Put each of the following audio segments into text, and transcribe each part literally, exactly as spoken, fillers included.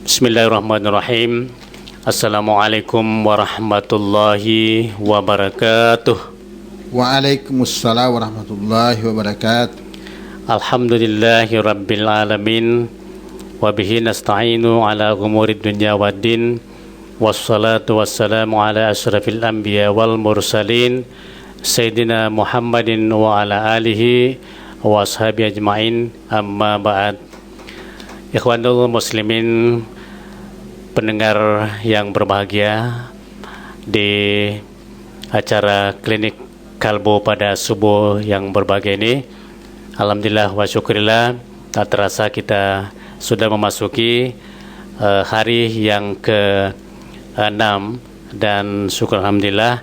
Bismillahirrahmanirrahim. Assalamualaikum warahmatullahi wabarakatuh. Waalaikumsalam warahmatullahi wabarakatuh. Alhamdulillahi rabbil alamin. Wa bihi nasta'inu ala umuri dunya waddin. Wassalatu wassalamu ala asyrafil anbiya wal mursalin, Sayyidina Muhammadin wa ala alihi wa ashabihi ajma'in, amma ba'd. Ikhwanul muslimin, pendengar yang berbahagia, di acara klinik kalbu pada subuh yang berbahagia ini, alhamdulillah wa syukurillah, tak terasa kita sudah memasuki, eh, hari yang ke enam, dan syukur alhamdulillah,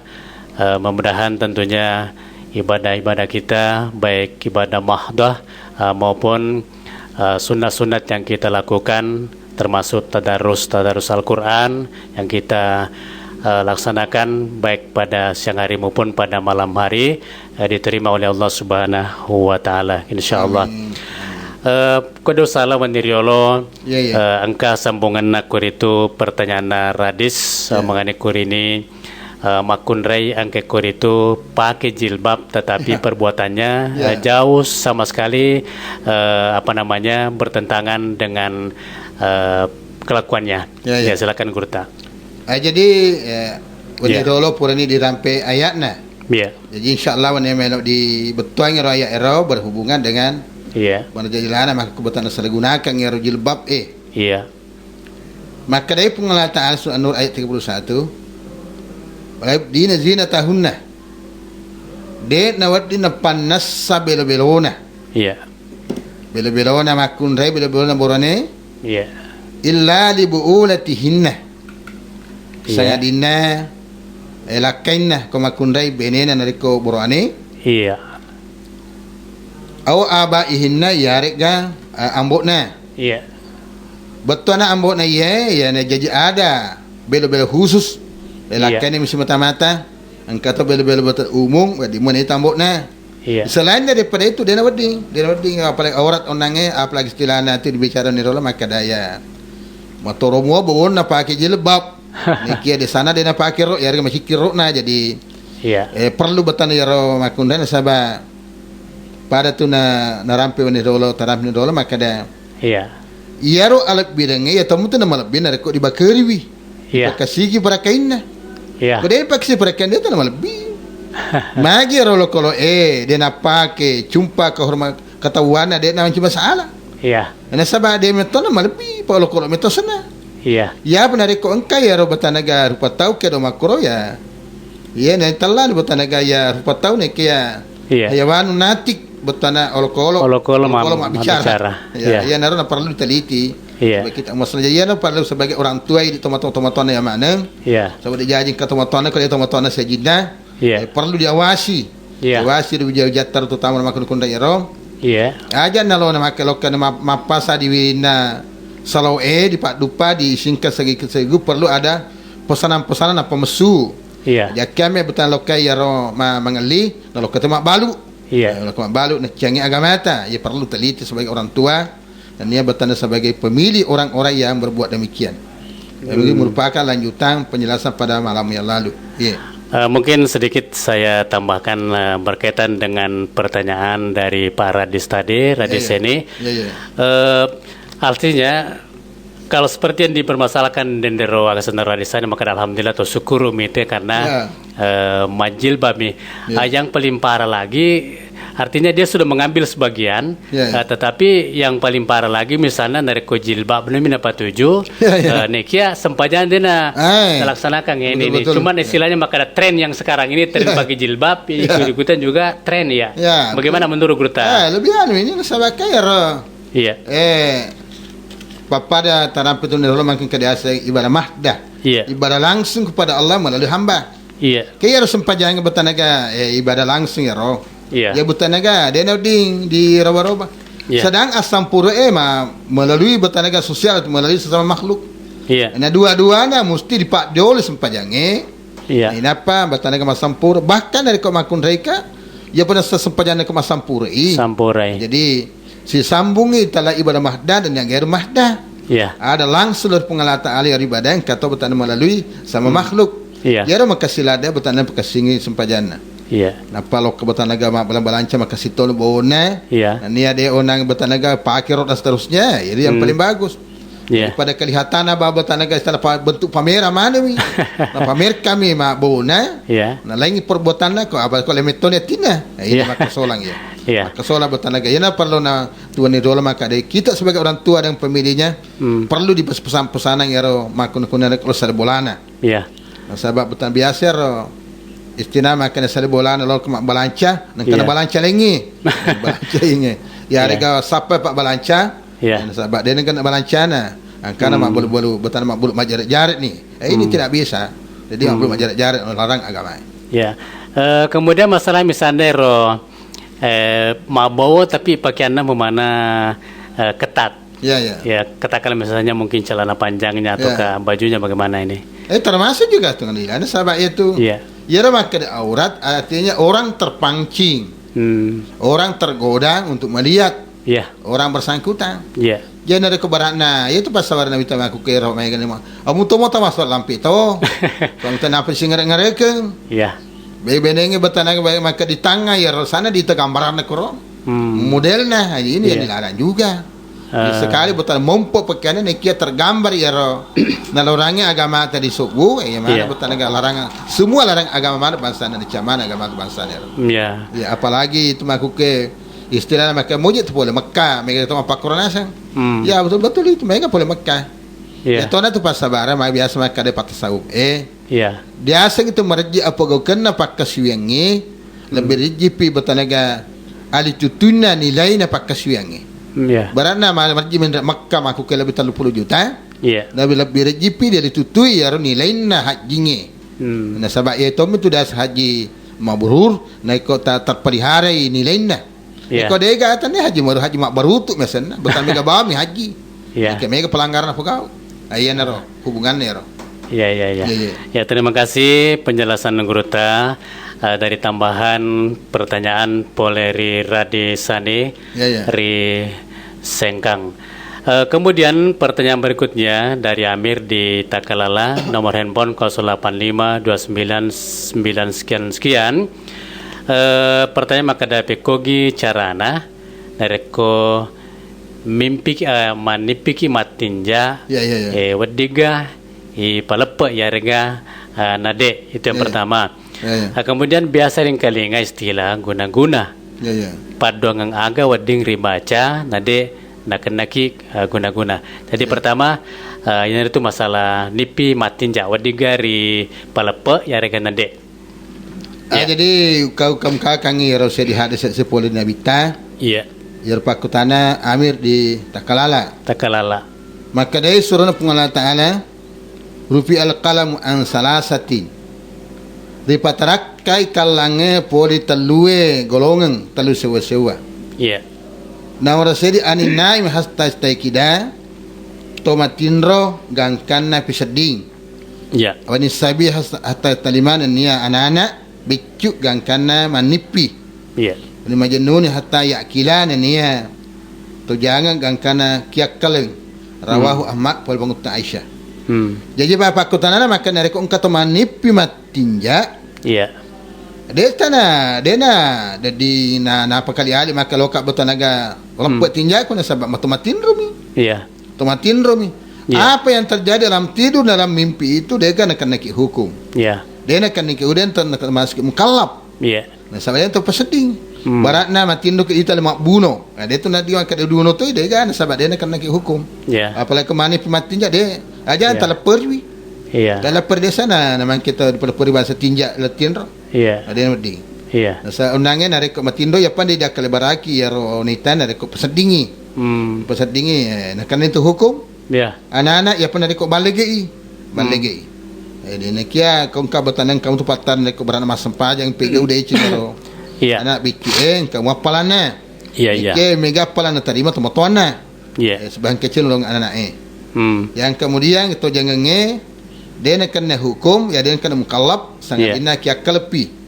eh, mudah-mudahan tentunya ibadah-ibadah kita, baik ibadah mahdoh, eh, maupun, eh, sunat-sunat yang kita lakukan, termasuk tadarus, tadarus Al-Quran yang kita, eh, laksanakan baik pada siang hari maupun pada malam hari, eh, diterima oleh Allah Subhanahu wa Ta'ala, insyaallah. Amin. Eh, kodo salam wenni riolo, Iya, iya. Eh, engka sambungenna kuritu pertanyaanna Radis, eh, Iya. mengenai kurini, eh, makkunrai engka kuritu pakai jilbab, tetapi Iya. perbuatannya, Iya. eh, jauh sama sekali, eh, apa namanya, bertentangan dengan, eh, kelakuannya. Iya, iya. Ya, silakan Gurta. Ah, jadi, eh, wenni Iya. riolo purani dirampe ayatna. Iya. Jadi, insyaallah, wenni melo dibettuangi ro ayat ero berhubungan dengan Iya. mana jajilana, maka kebetulan saya gunakan ero jilbab, eh. Iya. Makkedai Puang Allah Ta'ala, Surah An-Nur ayat tiga puluh satu, "Wala yubdina zinatahunna." De' nawedding napannessa belo-belona. Iya. Belo-belona makkunrai, belo-belona borane. Iya. Illa li bu'ulatihinna. Iya. Sangadinna, eh, lakkainna ko makkunrai benena narekko borane. Iya. Au abaihinna, iyaregga, eh, ambo'na. Iya. Bettuanna ambo'na iye, iyana jaji ada belo-belo khusus. Iya. Lakkainna misi mata-mata. Engka to belo-belo botol umum, wedding mone tambo'na. Iya. Selain daripada itu, dena wedding, dena wedding, apalagi aurat onnangnge, apalagi istilahna itu dibicara ni rola makkadaya. Matoro mua bawonna pake jilbab. Nekia di sana dena pake ro, yarega macikkiro na, jadi, Iya. eh, perlu betana yaro makkunrai nasaba pada tu na, narampe wenni dolo, tarampe ni dolo, makkada Iya. Iyaro alebbirengnge iya tommu tu namalebbi narekko dibakeriwi. Iya. Pakasigi parakainna. Iya. Ko de pakasi parakainna, de tu namalebbi. Magi ero olokolo, eh, de napake, cumpa kehormat, ketahuanna de namanci masalah. Iya. Nasaba de metto namalebbi, pa olokolo metto senna. Iya. Iya, narekko engka iyaro batanaga rupa tau kedo makkoro ya. Iya, na tella ni batanaga ya rupa tau nekia Iya. hayawanu natik betana olokolo, Olokolo ma-, olokolo mabbicara. mabbicara. Iya, Iya. iya, naro na perlu diteliti. Iya. Sebagai kita, maksudnya, iya, na perlu sebagai orang tua, idi tomatoa-tomatoana ya maneng. Iya. Sama dijaji ke tomatoana, kalau tomatoana sejinna, Iya. eh, perlu diawasi. Iya. Diawasi di uja-ujatta, terutama makkun-kunrai ero. Iya. Aja nalona make lokka na ma-, mappasa di winna salo e, di paddupa, di singkat segi-, segu perlu ada pesanan-pesanan apa mesu. Iya. Jadi, akkame betana lokka iyaro ma-, mangelli, na lokka tu mabbalu. Iya. Eh, lokka mabbalu, naciangi agamata, ya perlu teliti sebagai orang tua, dan ia betana sebagai pemilih orang-orang yang berbuat demikian. Dan ini Hmm. merupakan lanjutan penjelasan pada malam yang lalu. Iya. Eh, mungkin sedikit saya tambahkan, eh, berkaitan dengan pertanyaan dari Pak Radis tadi, Radis Iya, iya. Seni. Iya, iya. Eh, artinya, kalau seperti yang dipermasalahkan dendero aga senna Radis Seni, maka alhamdulillah atau syukur mite karena, Iya. eh, majilbab mi. Iya. Eh, yang paling parah lagi, artinya dia sudah mengambil sebagian, Iya, iya. eh, tetapi yang paling parah lagi misalnya narekko jilbab ni minapatuju, Iya, iya. eh, nekia sempajang dena Eh. laksanakan ini Betul, nih. betul. Cuman istilahnya maka ada tren yang sekarang ini, tren Iya. pakai jilbab, Iya. ikut-ikutan juga tren ya. Iya, Bagaimana betul. menurut Gurta? Eh, lebih anu ini nasaba kairo. Iya. Eh, pappada tarampe tu nalolo mangkin kada asa ibadah mahdah. Iya. Ibadah langsung kepada Allah melalui hamba. Iya. Kaya ro sempajang betanaga, eh, ibadah langsung ya ro. Iya. Ya betanaga, dena wedding di roba-roba. Iya. Sedang asampura, eh, ma-, melalui betanaga sosial, melalui sesama makhluk. Iya. Nah, dua-duana mesti dipaddioli sempajange. Iya. Nah, inappa betanaga masampura. Bahkan dari kau makkunraika, ya pernah sesempajanna ke masampura i. Sampurai. Jadi, sisambungi tala ibadah mahda dan yang gairu mahda. Iya. Ada langsung dari Puang Allah Ta'ala yang ibadah yang kata betana melalui sama makhluk. Iya. Iyaro makassi ladde betana pakassingi sempajanna. Iya. Nappa lokka betana ga mabbalanca makassi tolo bona. Iya. Nania de onang betana ga pake rot dan seterusnya. Jadi yang paling bagus. Iya. Pada kelihatanna ba betana ga istilah pa-, bentuk pameran mana mi. Nah, pamer kami ma bona. Iya. Nah, lain perbuatanna ko apa ko lemettoni atinna. Nah, ini maka solang ya. Iya. Maka solang betana ga. Iyana perlu na tuan ni dola maka de kita sebagai orang tua dan pemiliknya Hmm. Perlu dipesan-pesanang iyaro makkuna-kuna kalau sada bolana. Iya. Nasaba betang biasa ro istina makkana sada bolana lo ke mabbalanca, nengkana balanca lengi. Balanca inge. Ya rega sappa pak balanca. Iya. Nasaba de nengkana balancana. Angkana mabbulu-bulu betang mabbulu majaret-jaret ni. Eh, ini tidak bisa. Jadi mabbulu majaret-jaret larang agama. Ya. Eh, kemudian masalah misalnya ro eh, mabowo tapi pakaianna memana eh, ketat. Ya, ya. Ya, katakanlah misalnya mungkin celana panjangnya ataukah bajunya bagaimana ini? Eh, termasuk juga tuh kan, iya. Ada sahabat itu. Iya. Iyaro makkeda aurat artinya orang terpancing, Hmm. orang tergoda untuk melihat Iya. orang bersangkutan. Iya. Jadi ada kebaratna, itu pas sabar Nabi tama aku kero mai gani mau. Amu tomo tama soal lampi to. Kamu tenapa sing ngerek-ngerekeng. Iya. Bebenenge betana baik maka di tanga ya rosana di gambaran koro. Hmm. Modelna ini yang Iya. dilarang juga. Ah. Sekali betul mompo pakaiannya nekia tergambar ya ro. Nalorangnya agama tadi subuh, ya mana Iya. betul larangan. Semua larang agama mana bangsa dan zaman agama bangsa ya. Iya. Ya apalagi itu maku ke istilah maka muji tu boleh Mekah, mega itu apa korona sang. Hmm. Ya betul betul itu mega boleh Mekah. Iya. Ya tona tu pas sabara mai biasa maka ada patah saub. Eh, Iya. Diaseng itu marejji apa gaukenna pakkasiwiangnge, lebbi Hmm. rejjipi betanaga ali tutunna nilaina pakkasiwiangnge. Hmm, iya. Baranna ma-, marejji menre Mekka makkuke lebbi tellu puluh juta. Iya. Lebbi, lebbi rejjipi dia ditutui iyaro nilainna hajjingnge. Hmm. Nasaba iya tommi tu diaseng haji mabrur, naiko ta-, terpeliharai nilainna. Iya. Eko dega atanne haji maru haji mabbarutu mesenna, bukan mega bawami haji. Iya. Eke mega pelanggaran apa kau? Ah, iya naro hubungannya ro. Iya, iya, iya. Iya, iya. Ya, terima kasih penjelasan Gurutta, eh, dari tambahan pertanyaan pole ri Rade Sane, Iya, iya. ri Sengkang. Eh, kemudian pertanyaan berikutnya dari Amir di Takalala, nomor handphone kosong delapan lima dua sembilan sembilan sekian sekian. Eh, pertanyaan makkeda pekkogi carana narekko mimpiki, eh, mannippiki mattinja, Iya, iya, iya. eh, weddigga ipaleppe yarega, eh, nade, itu yang Iya, iya. pertama. Iya, iya. Ah, kemudian biasa ringkalinga istilah guna-guna. Iya, iya. Paddoangeng aga wedding ribaca nade nakennaki, eh, guna-guna. Jadi Iya. pertama, eh, iyanaritu masalah nippi mattinja weddigga ripaleppe yarega nade. Ah, Iya. jadi kau kam kakangi ro sedi hadis sepuluh Nabi ta. Iya. Jar pakkutana Amir di Takalala. Takalala. Makkedai surana Puang Allah Ta'ala, "Rufi al-qalamu an salasatin." Ripatarakkai kallangnge poli tellue golongeng, tellu sewa-sewa. Iya. Naora sedi anin naim hasta staikida, to matinro gangkanna pisedding. Iya. Awani sabi has-, hatta talimana nia anak-anak, biccu gangkanna manippi. Iya. Wani majennuni hatta yakilana nia to jangang gangkanna kiakkaleng. Rawahu Hmm. Ahmad pole pangutta Aisyah. Hmm. Jaji ba pakkutanana maka narekko engka to manippi mattinja. Iya. Detana, dena, jadi na, napakali ali maka loka botanaga leppe Hmm. tinjaku nasaba matu matinromi. Iya. To matinromi. Iya. Apa yang terjadi dalam tidur, dalam mimpi itu, dega nakennaki hukum. Iya. De nakennaki, udah termasuk mukallaf. Iya. Nasaba de to pasedding. Hmm. Barakna matinro ke ita le mabbuno. Nah, de tu nadi angka de duno tu, dega nasaba de nakennaki hukum. Iya. Apalagi kemana pemattinja, de aja Iya. talepperwi. Iya. Talepper desa na, namang kita dipeleperi bahasa tinja latinro. Iya. Ada yang wedding. Iya. Nasa undangnya narekko matinro ya pande dia kelebaraki ya ro nita narekko paseddingi. Hmm. Paseddingi, eh, nakennaki tu hukum. Iya. Anak-anak ya pernah deko ballegei. Hmm. Ballegei. Eh, de nakia ko engka batanang kamu tu pattan deko berana massempajang pega udah icin ro. Iya. Anak biccu, eh, engka muappalanna. Iya, iya. Ike mega appalanna tarima tomatoanna. Iya. Eh, sebagian kecil ulung anak-anak, eh. Hmm. Yang kemudian to jangangnge de nakenna hukum, ya de nakenna mukallaf, sangadinna kiakkaleppi.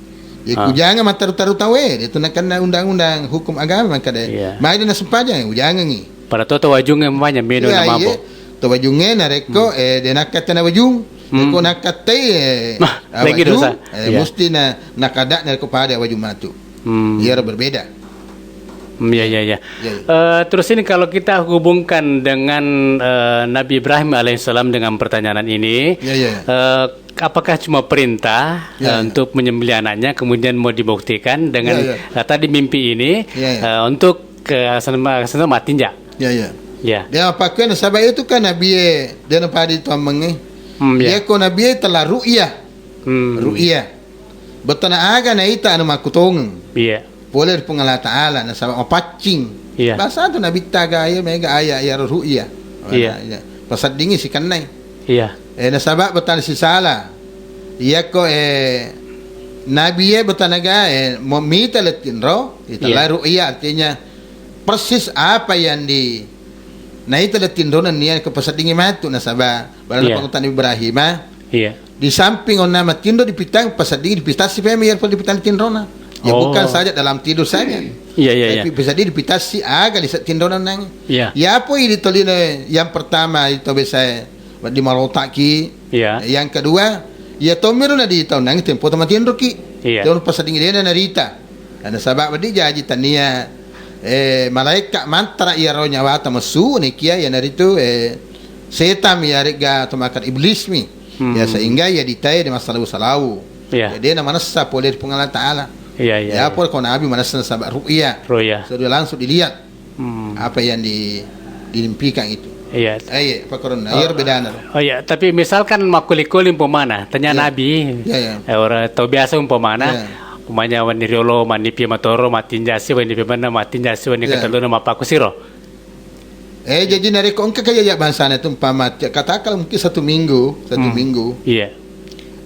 Ya, kujanga mataru-taru tawe, de tu nakenna undang-undang hukum agama maka de. Iya. Mai de nasempajang, ujangengi. Pada toto wajungnge manya meno na mabo. Iya. to wajungnge narekko, eh, de nakkatte na wajung. Hmm. Ko nakkatte, eh, Nah, ah, lagi wajung, dosa. Eh, Iya. musti na, nakada narekko pada wajung matu. Hmm. Iyaro berbeda. Hmm, ya, ya, ya. Ya, ya. Eh, terus ini kalau kita hubungkan dengan, eh, Nabi Ibrahim alaihissalam dengan pertanyaan ini, Ya, ya. eh, apakah cuma perintah, Ya, eh, ya. untuk menyembelih anaknya, kemudian mau dibuktikan dengan, Ya, ya. eh, tadi mimpi ini, Ya, ya. eh, untuk ke sana, sana mati nja? Ya, ya. Ya. Dia apa kena sahabat itu kan Nabi, eh, dia nampak di tuameng, eh. Hmm, ya. Dia ko Nabi, eh, telah ru'yah. Hmm. Ru'yah. Betana aga naita anu makkutongeng. Iya. Pole ri Puang Allah Ta'ala, nasaba mapaccing. Iya. Bahasa tu Nabitta ga iya mega aya, iya ru'ya. Iya. Iya. Paseddingi sikennai. Iya. Eh, nasaba betana sisala. Iyako, eh, Nabi e betana ga, eh, mo-, mita lettinro, ita Iya. la ru'ya, artinya persis apa yang di-, naita lettinro nennia ko paseddingi matu, nasaba barang Iya. pangutan Ibrahim, ah. Iya. Di samping onna matinro dipitang, paseddingi dipitasi pemeng iyaro pole dipitang tinrona. Ya, Oh. bukan saja dalam tidur saja. Iya, iya, iya. Tapi bisa di-, dipitasi aga lise tinrona nang. Iya. Ya, apa ini tolino yang pertama itu biasa di marotaki. Iya. Yang kedua, ya tomiro na di tahun nang tempo tama tinroki. Iya. Tahun paseddingi dena narita. Nasaba wedding jaji tania, eh, malaeka mantara iyaro nyawata messu, nekia iyanaritu, eh, setan mi, yarega to makkeda iblis mi. Hmm. Ya, sehingga ya ditae di masalau-salau. Iya. Ya, de namanessa pole ri Puang Allah Ta'ala. Iya, iya, Ya, iya. pole ko Nabi manessa nasaba ru'ya. Ru'ya. Sudah langsung dilihat Hmm. apa yang di-, dimimpikan itu. Iya. Eh, iya, apa korona? Oh. Iya, bedana. Oh, iya, tapi misalkan makkuli-kuli umpamana, tanya Iya. Nabi, Iya, iya. eh, orang tau biasa umpamana, Iya. umpamanya wenni riolo, manipi matoro, matinjasi, wenni pemana, matinjasi, wenni Iya. ketelluna, mappaku siro. Eh, jadi narekko engka kaya ya bangsana itu umpama, katakanlah mungkin satu minggu, satu Hmm. minggu. Iya.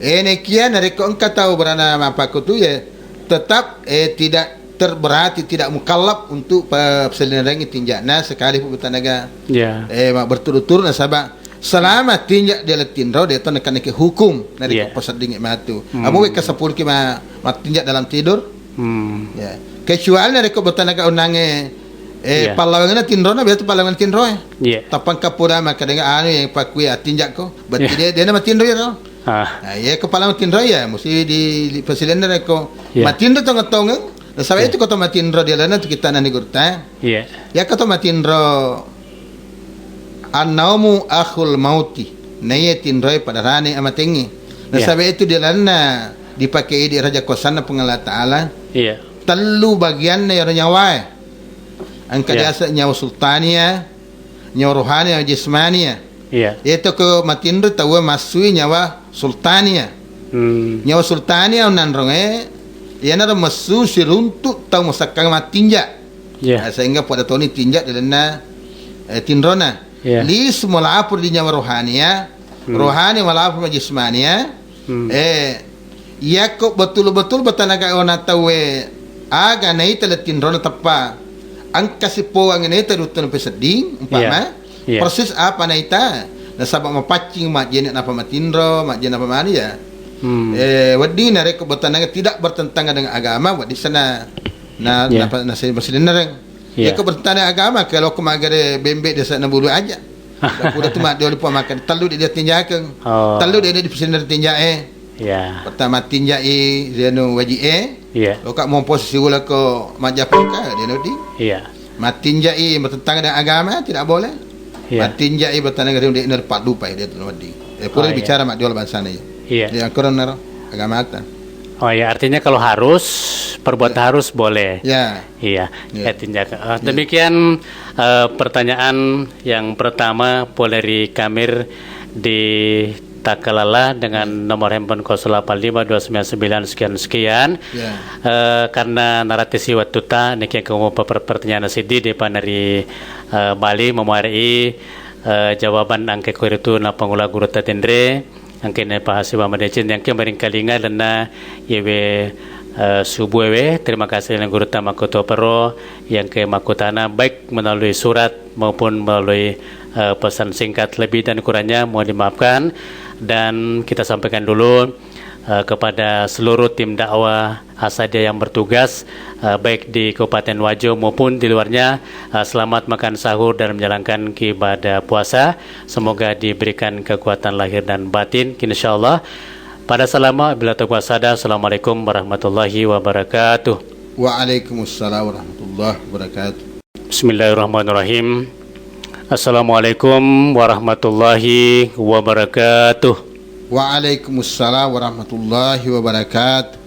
Eh, nekia narekko engka tau berana mappaku tu ya, tetap, eh, tidak ter-, berarti tidak mukallaf untuk pe-, pasellenrengi tinja'na sekalipun betanaga, Iya. eh, ma-, berturut-turut nasaba selama tinja di laleng tinro, de to nakenna hukum, narekko Iya. paseddingi matu. Hmm. Amo wekka sepuluh ki ma-, mattinja dalam tidur. Hmm. Ya. Kecuali narekko betanaga onnange, eh, Iya. pallawangenna tinrona, biasa pallawangenna tinroe. Iya. Tappa engka pura makkedaga anu yang pakui attinja'ko, berarti Iya. de, de na matinro iyaro. Ah. Nah, iya ko pallawangenna tinro ya, musti di, di pasellenreng ko. Iya. Matinro tongeng-tongeng, nasaba Iya. itu ko to matinro di lalenna tu kittana ni gurutta. Iya. Ya ko to matinro, annaumu akhul mauti. Naiya tinroe padarane amatengnge. Iya. Nasaba itu di lalenna dipake idi raja kuasanna Puang Allah Ta'ala. Iya. Tellu bagianna iyaro nyawae. Engka Iya. diaseng nyawa sultania, nyawa rohania, jasmania. Iya. Iyatu ko matinro tauwe massui nyawa sultania. Hmm. Nyawa sultania onnanrongnge, iyanaro messu siruntu tau masakkang mattinja. Iya. Nah, sehingga pada toni tinja di lalenna, eh, tinrona. Iya. Lisu malapor di nyawa rohania, Hmm. rohani malapor majismania. Hmm. Eh, iyako betul-betul betanaga ona tauwe aga naita lettinrona teppa engka sipoang naita duttuna pesedding, umpama, Iya. Iya. persis apa naita, nasaba mapaccing majjene napa matinro, majjene napa manu ya. Hmm. Eh, wedding narekko betanaga tidak bertentangan dengan agama, wedding sana na, Iya. napa, nasi-, nasilennereng. Iya. Iyako bertentangan agama, kalau ko magare bembe desa na bulu aja. Udah tu mak dioli pua makan, tellu de dia tinjakeng. Oh. Tellu de dia di pesedding tinja'e. Iya. Pertama tinja'i rianu waji'e. Iya. Loka mompo sisiwula ko majapangka, dia nodi. Iya. Matinja'i bertentangan dengan agama, tidak boleh. Iya. Matinja'i bertentangan dengan dia nodi padupai dia tu nodi. Eh, pura Oh, iya. bicara mak diola bangsana ya. Iya. Dia kurang naro agama ta. Oh ya, artinya kalau harus, perbuatan Iya. harus boleh. Ya. Iya, Iya. ya tinjak. Eh, Iya. demikian, eh, pertanyaan yang pertama, pole ri Kamir di Takalala dengan nomor handphone kosong delapan lima dua sembilan sembilan sekian sekian. Iya. Eh, karena narati si wattutta, niki engka mo per-, pertanyaan siddi depa nari, eh, bali memuarai, eh, jawaban angke koritu napangula guru tatenre. Angkene pahasiwa madeceng, angke maringkalinga lenna yewe, eh, subuh ewe. Terima kasih lenna gurutta makkutoparo, yang ke makkutana baik melalui surat maupun melalui, eh, pesan singkat. Lebih dan kurangnya mohon dimaafkan. Dan kita sampaikan dulu, Eh, kepada seluruh tim dakwah Asadia yang bertugas, eh, baik di Kabupaten Wajo maupun di luarnya, eh, selamat makan sahur dan menjalankan ibadah puasa. Semoga diberikan kekuatan lahir dan batin, insyaallah. Pada salama, bila tawasada. Assalamualaikum warahmatullahi wabarakatuh. Waalaikumsalam warahmatullahi wabarakatuh. Bismillahirrahmanirrahim. Assalamualaikum warahmatullahi wabarakatuh. Waalaikumsalam warahmatullahi wabarakatuh.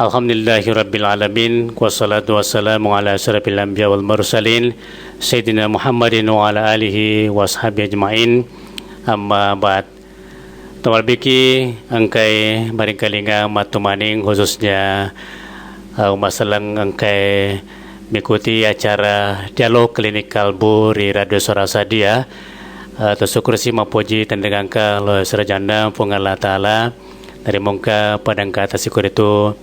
Alhamdulillahirabbil alamin, wassalatu wassalamu ala asyrafil anbiya wal mursalin, sayyidina Muhammadin wa ala alihi washabihi ajmain. Amma ba'd. Tomalebbiki engkae maringkalinga mattumaning, khususnya, eh, umma selleng engkae mengikuti acara Dialog Klinik Kalbu ri Radio Suara Sadia. Eh, tasukkurisi mappoji tenrengangka lao serajanna Puang Allah Taala, narimongka padangka tasikuritu,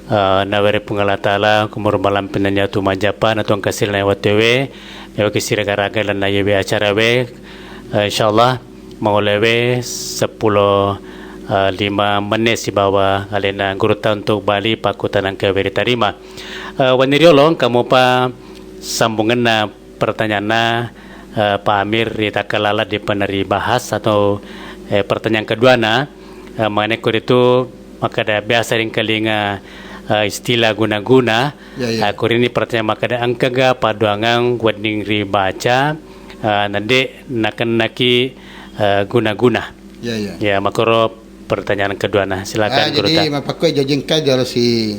eh, nawere Puang Allah Taala kumuru malam pinanya tu majapa na tuang kasirna watewe, mewaki siraga-raga lalenna yewe acarawe. Eh, insyaallah, maulewe seppulo, eh, lima menit sibawa alena gurutta untuk bali pakkutanangkewe ritarima. Eh, wenni riolo engka mopa sambungenna pertanyaanna, eh, Pak Amir ri takkalala dipeneri bahas atau, eh, pertanyaan keduana, eh, mengenai kuritu makkeda biasa ringkalinga, eh, istilah guna-guna. Ya, ya. Eh, kurini pertanyaan makkeda engkaga paduangang wedding ribaca, eh, nadde nakennaki, eh, guna-guna. Ya, ya. Ya, makkoro pertanyaan keduana. Silakan, ah, Gurutta. Jadi mappakkoe jajengka jolo si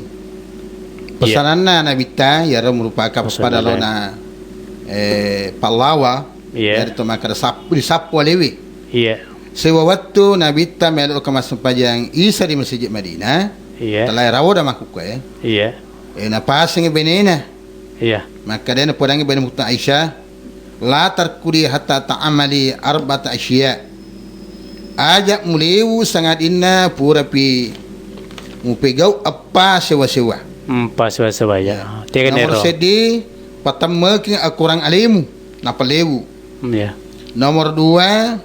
pesananna Nabitta, iyaro merupakan pappadalona, eh, pallawa, iya, yaritu makkeda sappu, disappu alewe. Iya. Sewa wettu Nabitta melo ka massempajang Isa di Masjid Madinah, iya, tellai rawoda makkukkoe. Iya. Eh, napasengi benena. Iya. Makkedana podangngi bene Muhammad Aisyah, "La tarkudi hatta ta'amali arba'ata asya." Aja mulewu sangadinna purapi mupegau eppa sewa-sewa. Eppa sewa-sewa, ya. Ya. Tega nomor nero seddi, patemmeki akurang alemu, nappa lewu. Hmm, ya. Nomor dua,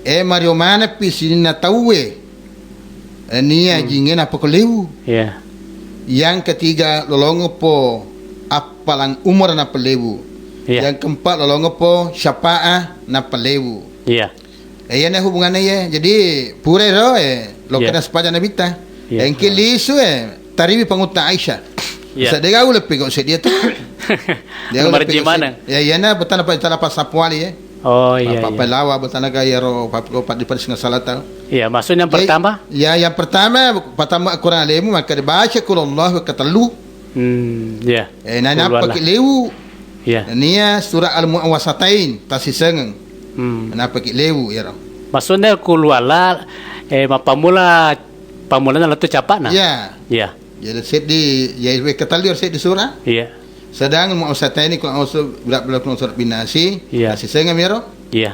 eh, mario maneppi sininna tauwe, eh, nia, hmm, jinge nappa ko lewu. Iya. Yang ketiga, lolongeppo appalang umur nappa lewu. Iya. Yang keempat, lolongeppo syafaah nappa lewu. Iya. Eh, iyana hubunganna iya. Jadi, pura ero, eh, lokka, iya, nasempaja Nabitta. Iya. Engke lisu, eh, tariwi pangutta Aisyah. Iya. Sa dega uleppe kok sedia tu. Dia nomor uleppe kok maneng. Sed-, ya, iyana betana pa tala pasapwali, eh. Oh, iya, apa, iya. Pelawa betana ga iyaro pa, pa, di Paris ngesalata. Iya, maksudnya yang, jadi, pertama? Ya, yang pertama, pertama Quran alemu, maka dibaca qul huwallahu katellu. Hmm, iya. Eh, nana qul huwallah. Pakai lewu. Iya. Nania surah Al-Muawwazatain, tasisengeng. Hmm. Nana pakai lewu, ya, ro. Maksudnya qul huwallah, eh, mappammula, pammulana lettu capana? Iya. Iya. Jadi seddi, ya, wekka tellu seddi surah. Iya. Sedang Muawwazataini, qul a'udzu birabbil falaq, qul a'udzu birabbin nasi, iya, tasisengeng, ya, ro. Iya.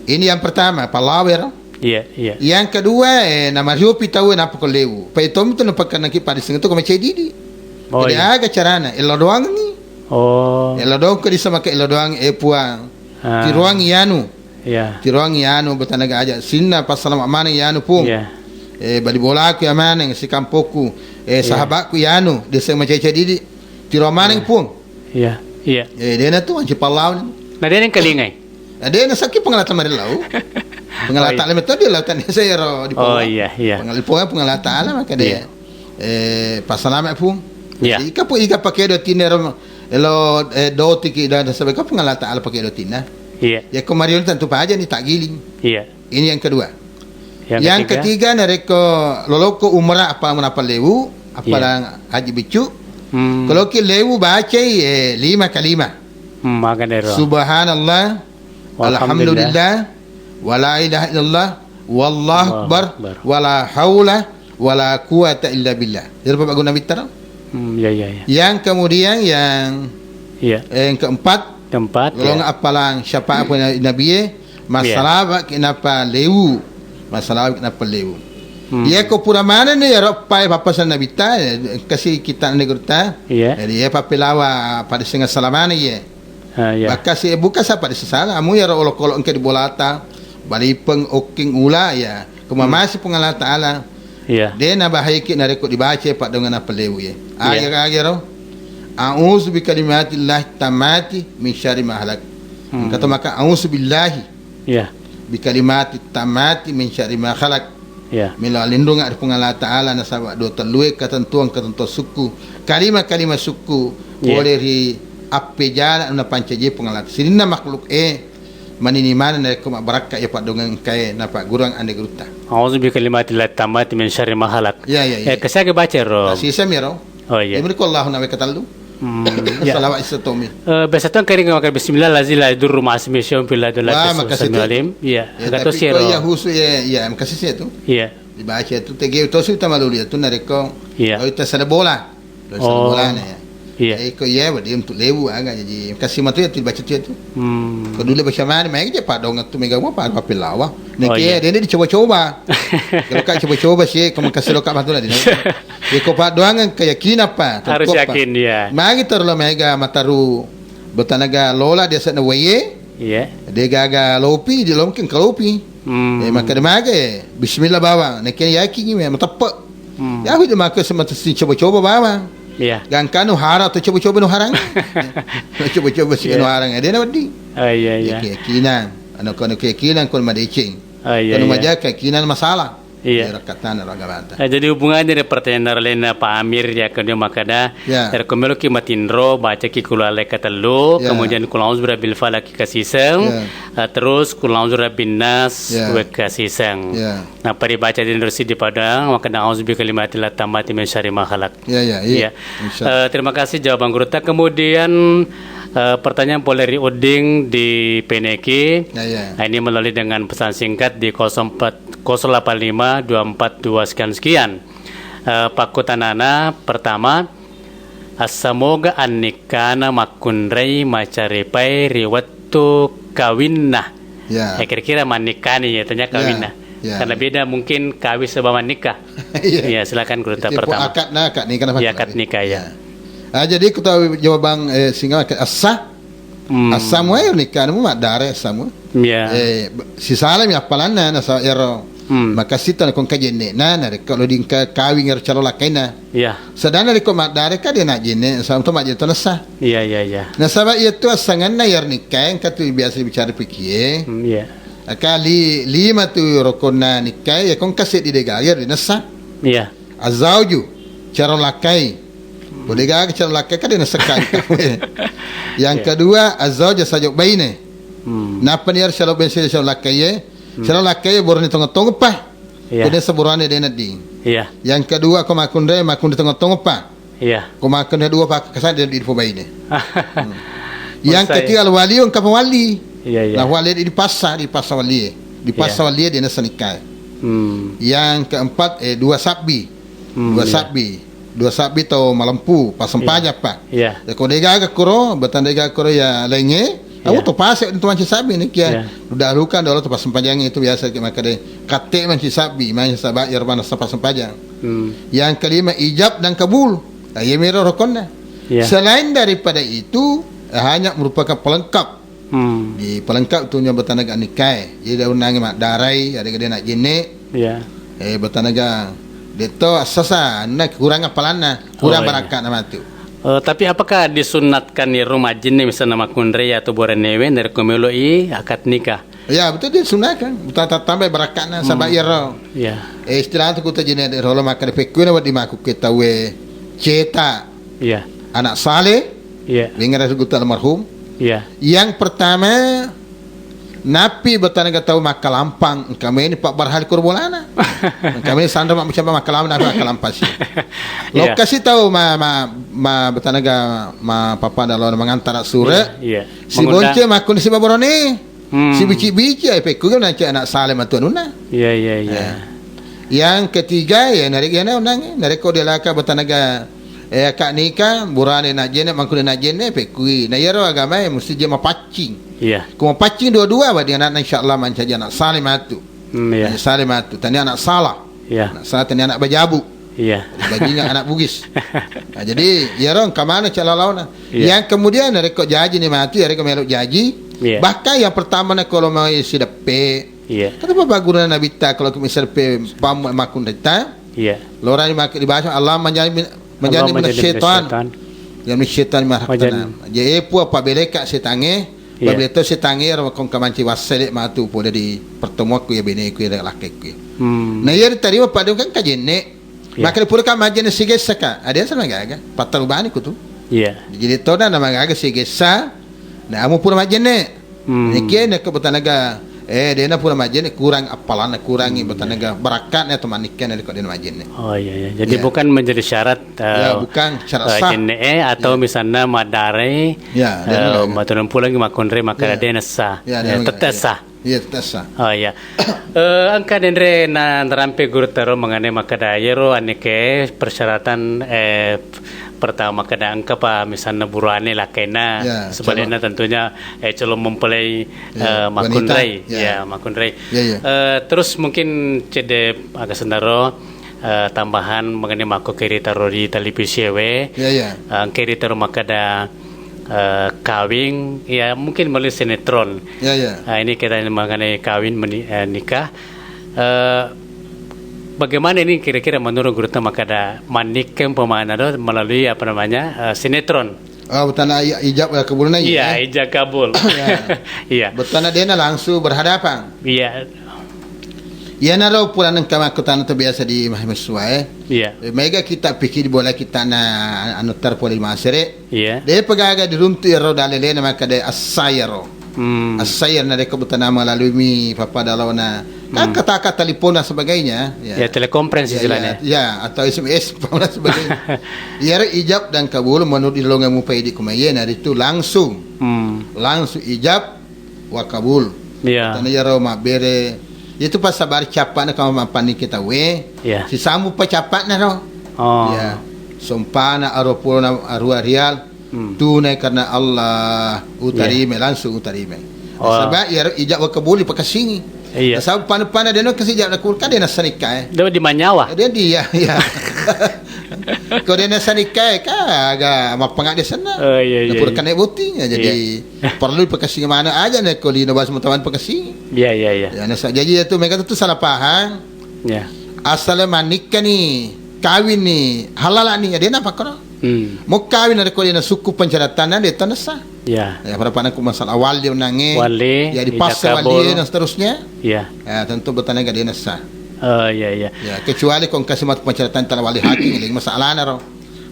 Ini yang pertama, pallawa, ya, ro. Iya, iya. Yang kedua, eh, namariopi tau, eh, nappa ko lewu. Pai tommi tu napakkanaki pada sengeng tu ko macai didi. Oh, jadi, iya, aga carana? Elo doangi. Oh. Elo doang ko disa maka elo doang, eh, Puang. Ah. Tiroangi anu. Iya. Tiroangi anu, betanaga aja. Sinna passalama maneng anu, Pung. Iya. Eh, bali bolaku ya maneng, sikampokku. Eh, iya, sahabatku ya anu, desa macai-cai didi. Tiroang maneng, iya, Pung. Iya, iya. Eh, dena tu, anci pallawan. Nah, dena kalingai. Nah, dena sakki pengelata marillau. Pengelata, oh, iya, le metode lautan saya ro di, oh, Pung. Iya, iya. Pengal-, Pung, pengelata ala maka dia. Iya. Eh, passalama, Pung. Iya. Ika pu, ika pakai do tinero, elo, eh, dotiki dan sebagainya, Pung, Allah Ta'ala pakai dotina. Iya. Ya, kemarin tentu paja ni tak giling. Iya. Ini yang kedua. Yang, yang ketiga? Ketiga, narekko loloko umrah apa menapa lewu, apa, iya, lang haji biccu. Hmm. Kalau ki lewu bacai, eh, lima kalimat. Hmm, makan ero. Subhanallah, walhamdulillah, wala ilaha illallah, wallahu akbar, wala haula wala quwata illa billah. Jadi, Bapak Guru Nabi Tara? Hmm, ya, ya, ya. Yang kemudian yang, iya, eh, yang keempat, keempat, lolong, ya, appalang syafaat pun Nabi, ya, iya, masalah kenapa lewu? Masalah kenapa lewu? Hmm. Ya, ko pura mana ni, ya, ro, pai papasan Nabi ta, ya, kasi kita negeri ta. Iya. Jadi, ya, papelawa pada setengah salamana, ya. Ah, iya. Bakkasi, eh, buka sapa disesala, amu iyaro olokolo engka di bolata, balipeng, okking, ula, ya. Ko mamasi Puang Allah Ta'ala, iya, de' nabahaiki narekko dibaca paddoangenna pellewu ye. Iya. Aga-aga ro? A'udzu bikalimatillahi tammati min syarri ma khalaq. Hmm. Engka to maka a'udzu billahi, iya, bikalimati tammati min syarri ma khalaq. Iya. Melo alindunga ri Puang Allah Ta'ala nasaba dua tellue ketentuan-ketentuan sukku, kalima-kalima sukku, iya, pole ri appejana napancaji Puang Allah. Sininna makhluk e, manini maneng narekko mabbarakka iya paddoangeng engkae napagguruang anre gurutta. A'udzu bikalimatillahi tammati min syarri ma khalaq. Iya, iya, iya. Eh, kasiaga baca ro? Tasiseng mi ro. Oh, iya. Imriko Allahu nawe katellu. Hmm, iya. Salawat isa tomi. Eh, biasa tu kan makan bismillah lazi la yadurru ma'asmihi syai'un fil ardi wa la fis samai. Wah, makasih tu. Alim. Iya, iya, agak tapi tosi ko ro. Iya khusus ya, iya, makasih sih tu. Iya. Dibaca tu tege tosi utama lulu ya tu narekko. Iya. Oh, itu sada bola. Terus oh, bolana ya. Iya. Eh, ko iya, berarti untuk lewu aga. Jadi, kasih matu ya, tu baca tu ya tu. Hmm. Ko dulu baca mana, main aja paddoangeng tu mega apa, apa pelawa. Oh, neke iya, dia ni dicoba-coba. Kalau kak coba-coba sih, kamu kasih lo kak bantu lah di. Ya, ko paddoangeng keyakinan apa? Harus yakin, iya. Magi terlalu mega mataru bertanaga lola dia sana waye. Iya. Dia gaga lopi, dia mungkin ke lopi. Hmm. Eh, maka de' maga, eh, bismillah bawang. Nekke yakin ni, eh, mateppe'. Hmm. Ya, aku de' maka semata si coba-coba bawang. Iya. Gangkanu hara atau coba-coba nu harang. Coba-coba si nu harang. Iya. Ada na wedding. Oh, iya, iya. Ya, keyakinan. Anu, kono keyakinan, kono madeceng. Oh, iya, iya. Kono maja keyakinan masalah. Iya. Iya, rakkatana ro agamata. Eh, jadi hubungannya dengan pertanyaan dari lainnya Pak Amir ya, kemudian makada, iya, dari komeloki matinro, baca ki kul huwallahu katellu, iya, kemudian kul a'udzu birabbil falaq kasiseng, iya, eh, terus kul a'udzu birabbin nas, iya, wekka siseng. Iya. Nah, paribaca di Indonesia di Padang, maka a'udzu bikalimatillahi tammati min syarri ma khalaq. Iya, iya, iya. Iya. Insya Allah. Eh, terima kasih jawaban gurutta. Kemudian, eh, pertanyaan pole ri Uding di Peneki. Iya, iya. Nah, ini melalui dengan pesan singkat di kosong empat, kosong delapan lima dua empat dua sekian sekian. Eh, pakkutanana pertama, Assamoga annikkana makkunrai macarepai ri wettu kawinna. Ya. Ya, kira-kira mannikkani ya, tanya kawinna. Ya. Karena beda mungkin kawin sama mannikah. Iya. Ya, silakan gurutta pertama. Akad na, akad nikah na. Ya, akad nikah, ya. Ya. Ah, jadi ku tahu jawaban, eh, singa assa. Hmm. Assamu ae nikah mu maddare assamu. Iya. Eh, sisalami appalanna nasaba ero. Hmm. Makasita nakon kajenne. Na, narekko lo dingka kawing ero calo lakaina. Iya. Sedangkan narekko maddare ka de' najenne, sama to majenne to nassa. Iya, iya, iya. Nasaba iya tu assanganna yer nikah engka tu biasa bicara pikie. Hmm, iya. Aka li-, lima tu rokonna nikah, ya kong kaseddi de' gaga ero de' nassa. Iya. Azauju, caro lakkai. Ko de' gaga caro lakkai, kan de' nasekka. Yang kedua, azauja sajo baine. Hmm. Nappa ni harus caro baine, caro lakkai, eh. Hmm. Caro lakkai, borone tongo-tongo pa. Iya. Ko de' seborane de' nadding. Iya. Yang kedua, ko makkunrai, makkunrai tongo-tongo pa. Iya. Ko makkunrai dua pa, kesan de' dipobaine. Hmm. Yang ketiga, al-wali, engka pawali. Iya, iya. Nah, wali dipassa, dipassa walie. Dipassa walie, de' nasenikkai. Hmm. Yang keempat, eh, dua sabbi. Hmm, dua sabbi. Dua sabbi tau malempu, passempajang pa. Iya. Ya, ko de' gaga kuro, betang de' gaga kuro ya laingnge, iya, au to pase' untuk manci sabbi ni kia. Iya. Udah lukan dolo to passempajang itu biasa ki makkeda katte' manci sabbi, manci sabbi ya mana passempajang. Hmm. Yang kelima, ijab dan kabul. Nah, iya miro rokonna. Iya. Selain daripada itu, hanya merupakan pelengkap. Hmm. Di pelengkap tu nyo batanaga nikah. Jadi daun nangi maddarai, ada gede nak jenek. Iya. Eh, batanaga de'to assasa, anna kurang appalanna, kurang, oh, iya, barakka' namatu. Eh, tapi apakah disunnatkan iro majjenne misalna makkunrai atau boranewe narekko melo'i akad nikah? Ya, betul, disunnatkan. Buta tattambai barakka' na, hmm, sabab iyaro. Iya. Eh, istilah tu kuta jenek de' rolo maka de' pekkui na wedding makkukkue tauwe cetak. Iya. Anak saleh. Iya. Ringara gutta almarhum. Iya. Yang pertama, nappi batanaga tau makkalampang, engka meni pabbarhali kuro bolana. Engka meni sanro mak-, macam makkalampang, nappi makkalampang si. Iya. Lokasi tau ma-, ma-, ma-, batanaga ma papa dalo mangantara sure. Iya, iya. Si mengundang. Bonce makkuni si baborone. Hmm. Si bici-bici, ai, pekku kan nanti anak saleh matu anunna. Iya, iya, iya. Eh. Yang ketiga, ya, narik, ya, na, unang, narekko dia laka batanaga, eh, akad nikah, burane nak jenek, mangkune nak jenek, pekkui. Nah, iyaro agamae mesti je mapaccing. Iya. Ko mapaccing dua-dua, berarti anakna insyaallah mancaji anak saleh matu. Hmm, iya. Anak saleh matu. Tania anak salah. Iya. Anak salah, tania anak bajabu. Iya. Bajingan anak Bugis. Nah, jadi, iyaro engka maneng cala laona. Iya. Yang kemudian, narekko jaji ni matu, narekko melo jaji. Iya. Bahkan yang pertama na kalau mau sideppe, Iya. Kenapa baguna Nabitta kalau ke misal pe pam makkunretta? Iya. Lorani mak-, dibaca Allah menjadi min-, menjadi Allah menjadi minasy syaitan. Minasy syaitan. Ya minasy syaitan marah Majan- tenang. Jadi, eh, pua pabeleka setange, Iya. pabele to setange ro kong kamanci wassele matu pole di pertemuanku ya beneku ya lakkeku. Hmm. Nah, iya diterima pada kan kajenne. Iya. Makanya pura kan majenne sigessa ka. Ada yang sama gaga. Patarubani ku tu. Iya. Jadi tona nama gaga sigessa. Nah, amu pura majenne. Hmm. Niki neke betanaga, eh, dena pura majenne kurang appalanna, kurangi Hmm, betanaga iya. Barakatna atau manikkenna ko dena majenne. Oh, iya, iya. Jadi Iya. bukan menjadi syarat, Ya, eh, bukan syarat eh, sah. jenne, eh, atau Iya. misalnya madare, Ya, eh, dena. Matuneng pulang makkunrai maka Iya. dena sah. Ya, Eh, dena. tette Iya. sah. Iya, tette sah. Oh, iya. Eh, engka denre na narampe guru taro mengenai makkeda yero anneke persyaratan, eh, pertama makkeda engka pa misalna buruane lakkainna, Ya, sebaliknya calon. tentunya, eh, calon mempelai, Ya, eh, wanita. Makkunrai. Ya. Ya, makkunrai. Ya, ya. Eh, terus mungkin cedde aga sendaro, eh, tambahan mengenai makko keri taro di televisi we. Ya, ya. Eh, keri taro makkeda eh, kawing, ya mungkin melalui sinetron. Ya, ya. Eh, ini kita mengenai kawin meni-, eh, nikah. Eh, bagaimana ini kira-kira menurut Gurutta makkeda mannikkeng pemana do melalui apa namanya, eh, sinetron? Oh, betana i-, ijab kabulna Iya, ya? Ijab kabul. Ya. Iya. Betana dena langsung berhadapan. Iya. Iyanaro purana engka makkutana to biasa di mahasiswa, eh. Iya. Eh, mega kita pikir bola kita na anu terpoli masere. Iya. De pegaga diruntu ero dalelena maka de assayaro. Hmm. Assayar na deko betana melalui mi papa dalona. Kan Hmm. kata-kata telepon dan sebagainya. Ya. Ya, telekonferensi Ya, istilahnya. Ya, ya, atau S M S dan sebagainya. Iyaro ijab dan kabul menurut ilonga mupaidi kumaiye na itu langsung. Hmm. Langsung ijab wa kabul. Iya. Tana iyaro mabbere. Itu pas sabar cappana kama mappanni kita we. Iya. Sisambu pa cappana ro. Oh. Iya. Sompana aro pulona arua rial. Hmm. Tunai karena Allah. Utarime, Iya. langsung utarime. Oh. Sabab iyaro ijab wa kabul pakassingi. Iya. Sabab pana-pana deno kasi ijab na kulka dena sanikka, eh. Dia di manyawa. Dia dia, ya. Ko dena sanikka, eh, ka aga mapangade sana. Oh, iya, iya, Dapur iya. kena boti, ya, jadi Iya. Perlu pakassingi mana aja ne ko lino bas mutawan pakassingi. Iya, iya, iya. Ya, nasa, jadi itu mereka tuh salah paham. Ya. Asal manikka ni, kawin ni, halala ni, ya, dia napa kono? Hmm. Mau kawin ada ko dia na suku pencaratanna dia tanah sah. Ya. Ya, pada pada ku masalah wali nange. Wali, Ya, di ijab pas kabul. wali dan seterusnya. Ya. Ya, tentu bertanya gak dia sah. Oh, iya, iya. Ya, kecuali kau kasih mat pencaratan tala wali hakim, ini masalah naro.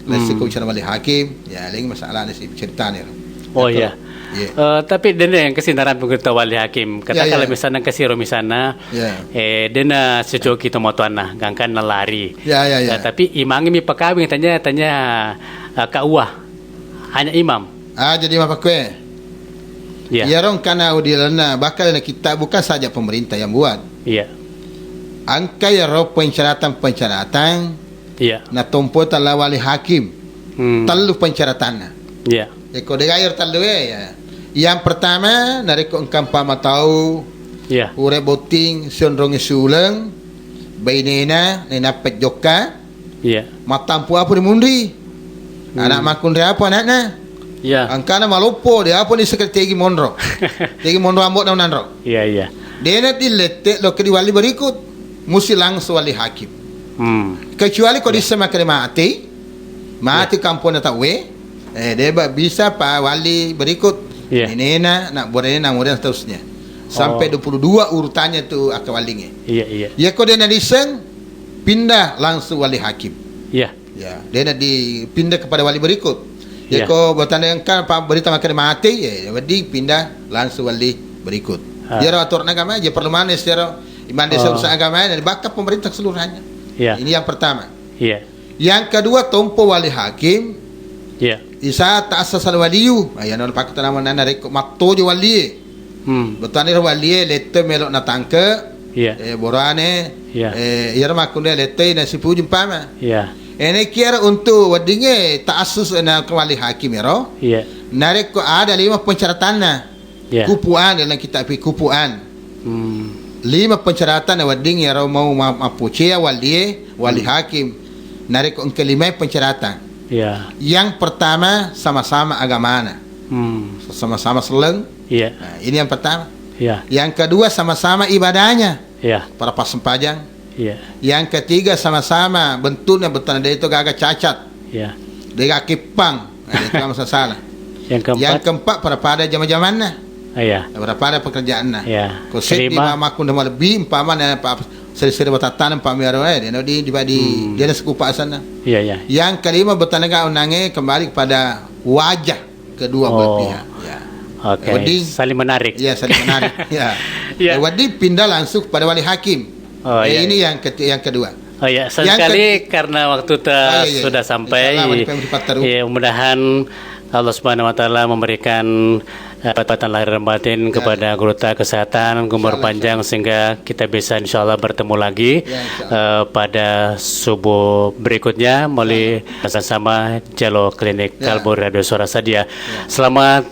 Lesi Hmm. ko bicara wali hakim, ya, lain masalah ni si ceritanya. Oh, Betul. iya. Iya. Eh, tapi dene yang kasi narampe gurutta wali hakim. Katakanlah Iya, iya. misalnya kasi ro misalnya, Iya. eh, dena secoki to matuanna, gangkanna lari. Iya, iya, iya. Eh, tapi imang mi pakawing tanya, tanya, eh, Kak Uwa. Hanya imam. Ah, jadi apa kue? Iya. Iya, rong kana udilanna bakal na kita bukan saja pemerintah yang buat. Iya. Angka ya ro pencaratan-pencaratan Iya. Na tompo tala wali hakim. Hmm. Tellu pencaratanna. Iya. Eko de gayo tellu e, ya. Yang pertama, narekko engka mpama tau Iya. pura botting sionrongi suleng, bainena, nainappa jokka, Iya. mattampu apa di munri? Hmm. Anak makkunri apa anakna? Iya. Angkana maloppo, de apa ni sekali tegi monro. Tegi monro ambo na unanro. Iya, iya. Dena dilette loke diwali berikut. Musi langsung wali hakim. Hmm. Kecuali ko Iya. dissa makkeda mati, mati Iya. kamponna tauwe, eh, deba bisa pa wali berikut. Iya. Nenena, nak borena, kemudian seterusnya. Sampai Oh. dua puluh dua urutannya tu akka walinge. Iya, iya. Iya ko dena disseng, pindah langsung wali hakim. Iya. Ya, dena dipindah kepada wali berikut. Ya. Yako bertanya engka pa berita makkeda mati, ya, wedding pindah langsung wali berikut. Ah. Iyaro aturan agama aja perlu mana secara iman desa Oh. urusan agama ini bakal pemerintah keseluruhannya. Ya. Ini yang pertama. Ya. Yang kedua, tompo wali hakim. Ya. Isa ta'assasal waliyu. Nah, ya non pakai tanaman nana rekko mattojo wali. Hmm. Bettuaniro walie letto melo natangke, Iya. eh, borane, Iya. eh, iyaro makkunrai lettoi nasipuji umpama. Iya. Ene kiaro untuk weddingnge ta'assus na wali hakim ero. Iya. Narekko ada lima persyaratanna. Iya. Kupuan dalam kitab kupuan. Hmm. Lima persyaratan wedding iyaro mau ma-, mappucea walie, wali Hmm. hakim. Narekko engka lima persyaratan. Iya. Yang pertama sama-sama agamana. Hmm. Sama-sama seleng, Iya. Nah, ini yang pertama. Iya. Yang kedua, sama-sama ibadahnya. Iya. Pada pas sempajang. Iya. Yang ketiga, sama-sama bentuknya, betana de' itu gaga cacat. Iya. De' gaga kippang. Nah, itu masalah. Yang keempat. Yang keempat, pada-pada jama-jamanna. Iya. Pada-pada pekerjaanna. Iya. Ko seddi. Kelima. Mama kunda malebbi, umpamana pa-, seri-seri batattana, umpamana, eh, de' na di, di, di, Hmm. de' na sekupa asanna. Iya, iya. Yang kelima, betana ga unange kembali kepada wajah kedua belah pihak. Ya. Oke, wedding saling menarik. Iya, saling menarik. Ya. Ya. Eh, wedding pindah langsung kepada wali hakim. Oh, eh, iya, ini iya. Yang keti-, yang kedua. Oh, iya, sayang sekali karena waktu kita sudah sampai. Yang keti-, oh, iya, iya. Insya Allah, wali hakim di Pattaru. Iya, mudah-mudahan Allah Subhanahu wa Ta'ala memberikan, eh, kekuatan lahir dan batin, ya, kepada gurutta, kesehatan, umur panjang, insya Allah, sehingga kita bisa, insya Allah, bertemu lagi, ya, insya Allah, eh, pada subuh berikutnya melalui, insya Allah, sama-sama Jalo Klinik, ya, Kalbu Radio Suara Sadia. Ya. Selamat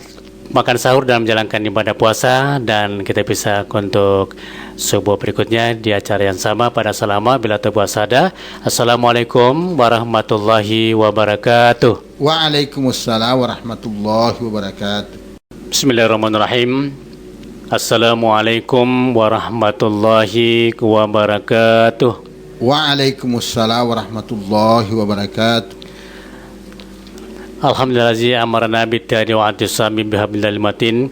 makan sahur dan menjalankan ibadah puasa, dan kita bisa untuk subuh berikutnya di acara yang sama pada salama bila tubuh asada. Assalamualaikum warahmatullahi wabarakatuh. Waalaikumsalam warahmatullahi wabarakatuh. Bismillahirrahmanirrahim. Assalamualaikum warahmatullahi wabarakatuh. Waalaikumsalam warahmatullahi wabarakatuh. Alhamdulillahi amarana bittihadi wa atisami bihablil matin.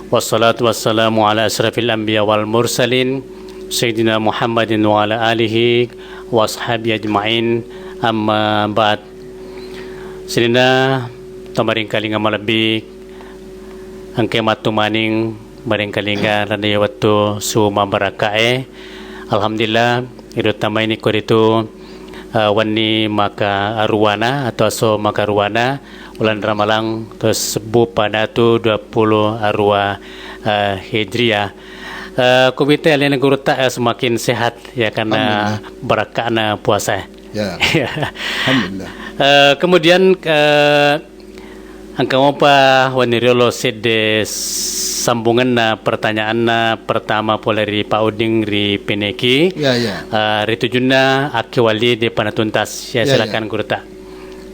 Wassalatu wassalamu ala asyrafil anbiya wal mursalin, Sayyidina Muhammadin wa ala alihi wa ashabihi ajma'in. Amma ba'd. Sininna tamaringkalinga malebbi, engka mattu maning maringkalinga lalenna wettu su mabarakkae. Alhamdulillah, iru tamaini koritu, eh, wenni maka aruwana atau aso maka aruwana, ulan Ramalang, terus sebbu padatu dua puluh arua, eh, Hijriah. Eh, kubite alena gurutta, eh, semakin sehat, ya, karena, alhamdulillah, barakka'na puasa. Ya. Ya. Alhamdulillah. Eh, kemudian, eh, engka mopa wenni riolo sedde sambungenna pertanyaanna pertama pole ri Pak Uding ri Peneki. Ya, ya. Eh, ritujunna akkewali de' pa natuntas. Ya, ya, silakan, ya, gurutta.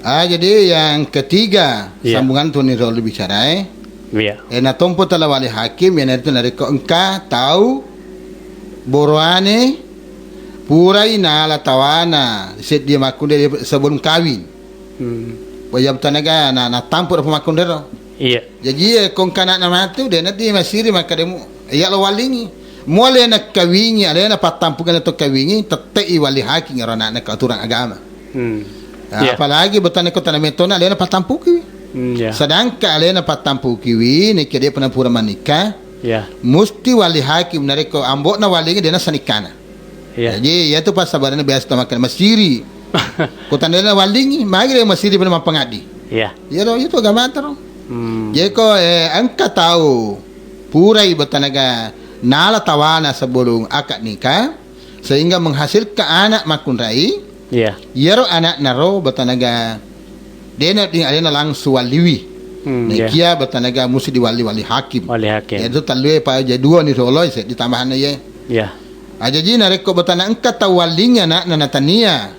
Ah, jadi yang ketiga, iya, sambungan tu ni riolo bicarae. Iya. Eh, natompo tala wali hakim, iyanaritu narekko engka tau boroane purai nala tawana seddi makkunrai sebelum kawin. Hmm. Wajib tanaga na, natampu ro makkunrai ro. Iya. Jaji, eh, ko engka ana'na matu, de' naddi masiri makkademu, iya lo wallingi. Muale nakkawingi, alena pattampungeng to kawingi, tette'i wali hakim ro ana'na ko aturan agama. Hmm. Nah, iya, apalagi bettuanna ko tana metona alena pattampukiwi. Hmm, iya. Sedangkan alena pattampukiwi, nekke de' pernah pura menikah, iya, musti wali hakim narekko ambo'na wallingi de' nasa nikkana. Iya. Jadi, iyatu passabarenna biasa tamakkeda masiri. Ko tandana wallingi, magi de' masiri pada mappangaddi. Iya. Iyaro, iyatu agamata ro. Hmm. Jadi ko, eh, engka tau purai bettuanna nala tawana sebelum akad nikah, sehingga menghasilkan anak makkunrai, iya, iyaro ana'na ro bettuanna de' na di alena langsung walliwi. Hmm, iya. Nekia bettuanna musti diwalli wali hakim. Wali hakim. Iyatu tellue pa, jadi dua ni riolo, seddi tambahanna iye. Iya. Ah, jaji narekko bettuanna engka tau wallingi ana'na natania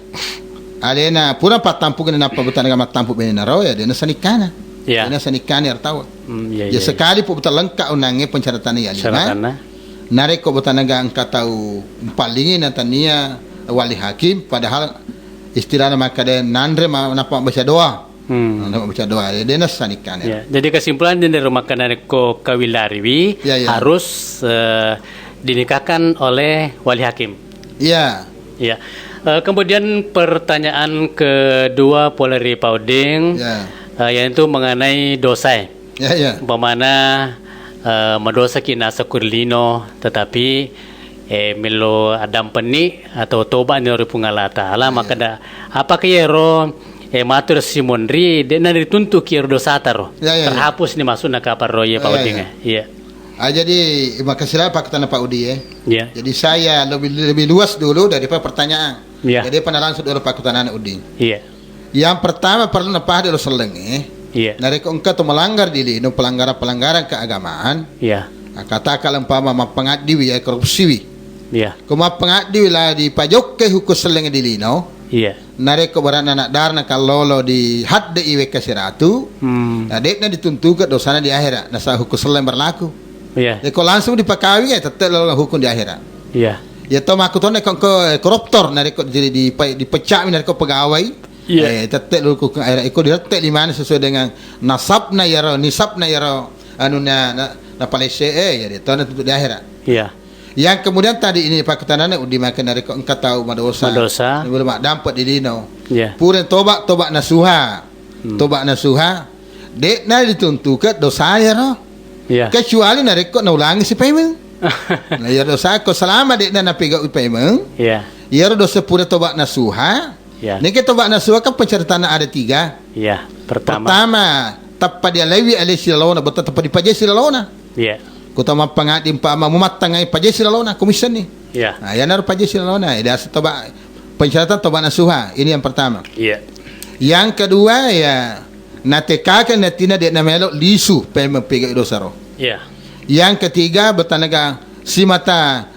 alena pura pattampukenna nappa bettuanna mattampu benena ro, ya de' nasa nikkana. Iya. De' nasa nikkana iyaro tau. Hmm, iya, iya, iya. Ya, sekali pu bettuanna lengkap unangnge persyaratanna ya lima. Syaratanna. Narekko bettuanna engka tau mpallingi natania wali hakim, padahal istilahna makkeda nanre ma-, nappa baca doa. Hmm. Nah, baca doa, ya, de' nasa nikkana. Ya, jadi kesimpulan dari rumah kana ko kawilariwi, ya, ya, harus, eh, dinikahkan oleh wali hakim. Ya. Ya. Eh, kemudian pertanyaan kedua pole ri Pak Uding, ya, eh, yaitu mengenai dosa. Ya, ya. Umpamana, eh, madosaki naseng ko ri lino, tetapi, eh, melo addampenni atau toba ni ri Puang Allah Taala, ya, makkeda, apakah iyaro, eh, matu ri simonri, de' na rituntuki iyaro dosata ro? Ya, ya, ya. Terhapus ni maksudna kapang ro, iya, Pak Uding, ya. Iya. Ah, jadi makasih lah pakkutanana Pak Uding, ya. Iya. Jadi saya lebih, lebih luas dulu daripada pertanyaan. Iya. Jadi pernah langsung dulu pakkutanana Uding. Iya. Yang pertama perlu napahang dulu sellengnge. Iya. Narekko engka to melanggar di lino, pelanggaran-pelanggaran keagamaan. Iya. Nah, katakanlah umpama mappangaddiwi, ya, korupsiwi. Iya. Ko mappangaddiwi la dipajokkai hukkung selleng di lino. Iya. Narekko beratna anak dara na kallolo di hadde i wekka siratu. Hmm. Nah, de'na dituntuka dosana di akhirat. Nasaba hukkung selleng berlaku. Iya. Eko langsung dipakawing, eh, tette' lo hukum di akhirat. Iya. Ya to makkutona ko, ko, eh, koruptor narekko di, di, dipecca'mi narekko pegawai. Iya. Eh, tette' lo hukum akhirat. Eko dirette' limana sesuai dengan nasabna yaro, nisabna yaro, anu na, na, na palesse, eh, ya dia to na tuntut di akhirat. Iya. Yang kemudian tadi ini pakkutanana udi makan narekko engka tau madosa. Madosa. Belum dampet di lino. Iya. Pura toba, toba nasuha. Hmm. Toba nasuha. De'na dituntuke dosa yaro. Iya. Kecuali narekko naulangi si paimeng. Nah, iya dosa ko selama de'na napegau paimeng. Iya. Iyaro dosa pura toba nasuha. Iya. Neke toba nasuha kan persyaratanna ada tiga. Iya. Pertama. Pertama, tappa dialaiwi ale silalona, botta tappa dipajai silalona. Iya. Kota mappangaddi umpama mumattangai pajai silalona, komissenni. Iya. Nah, yanaro pajai silalona, eh, diaseng toba, persyaratan toba nasuha. Ini yang pertama. Iya. Yang kedua, ya, natekake natina de'na melo lisu paimeng pegau dosaro. Iya. Yang ketiga, betanaga simata,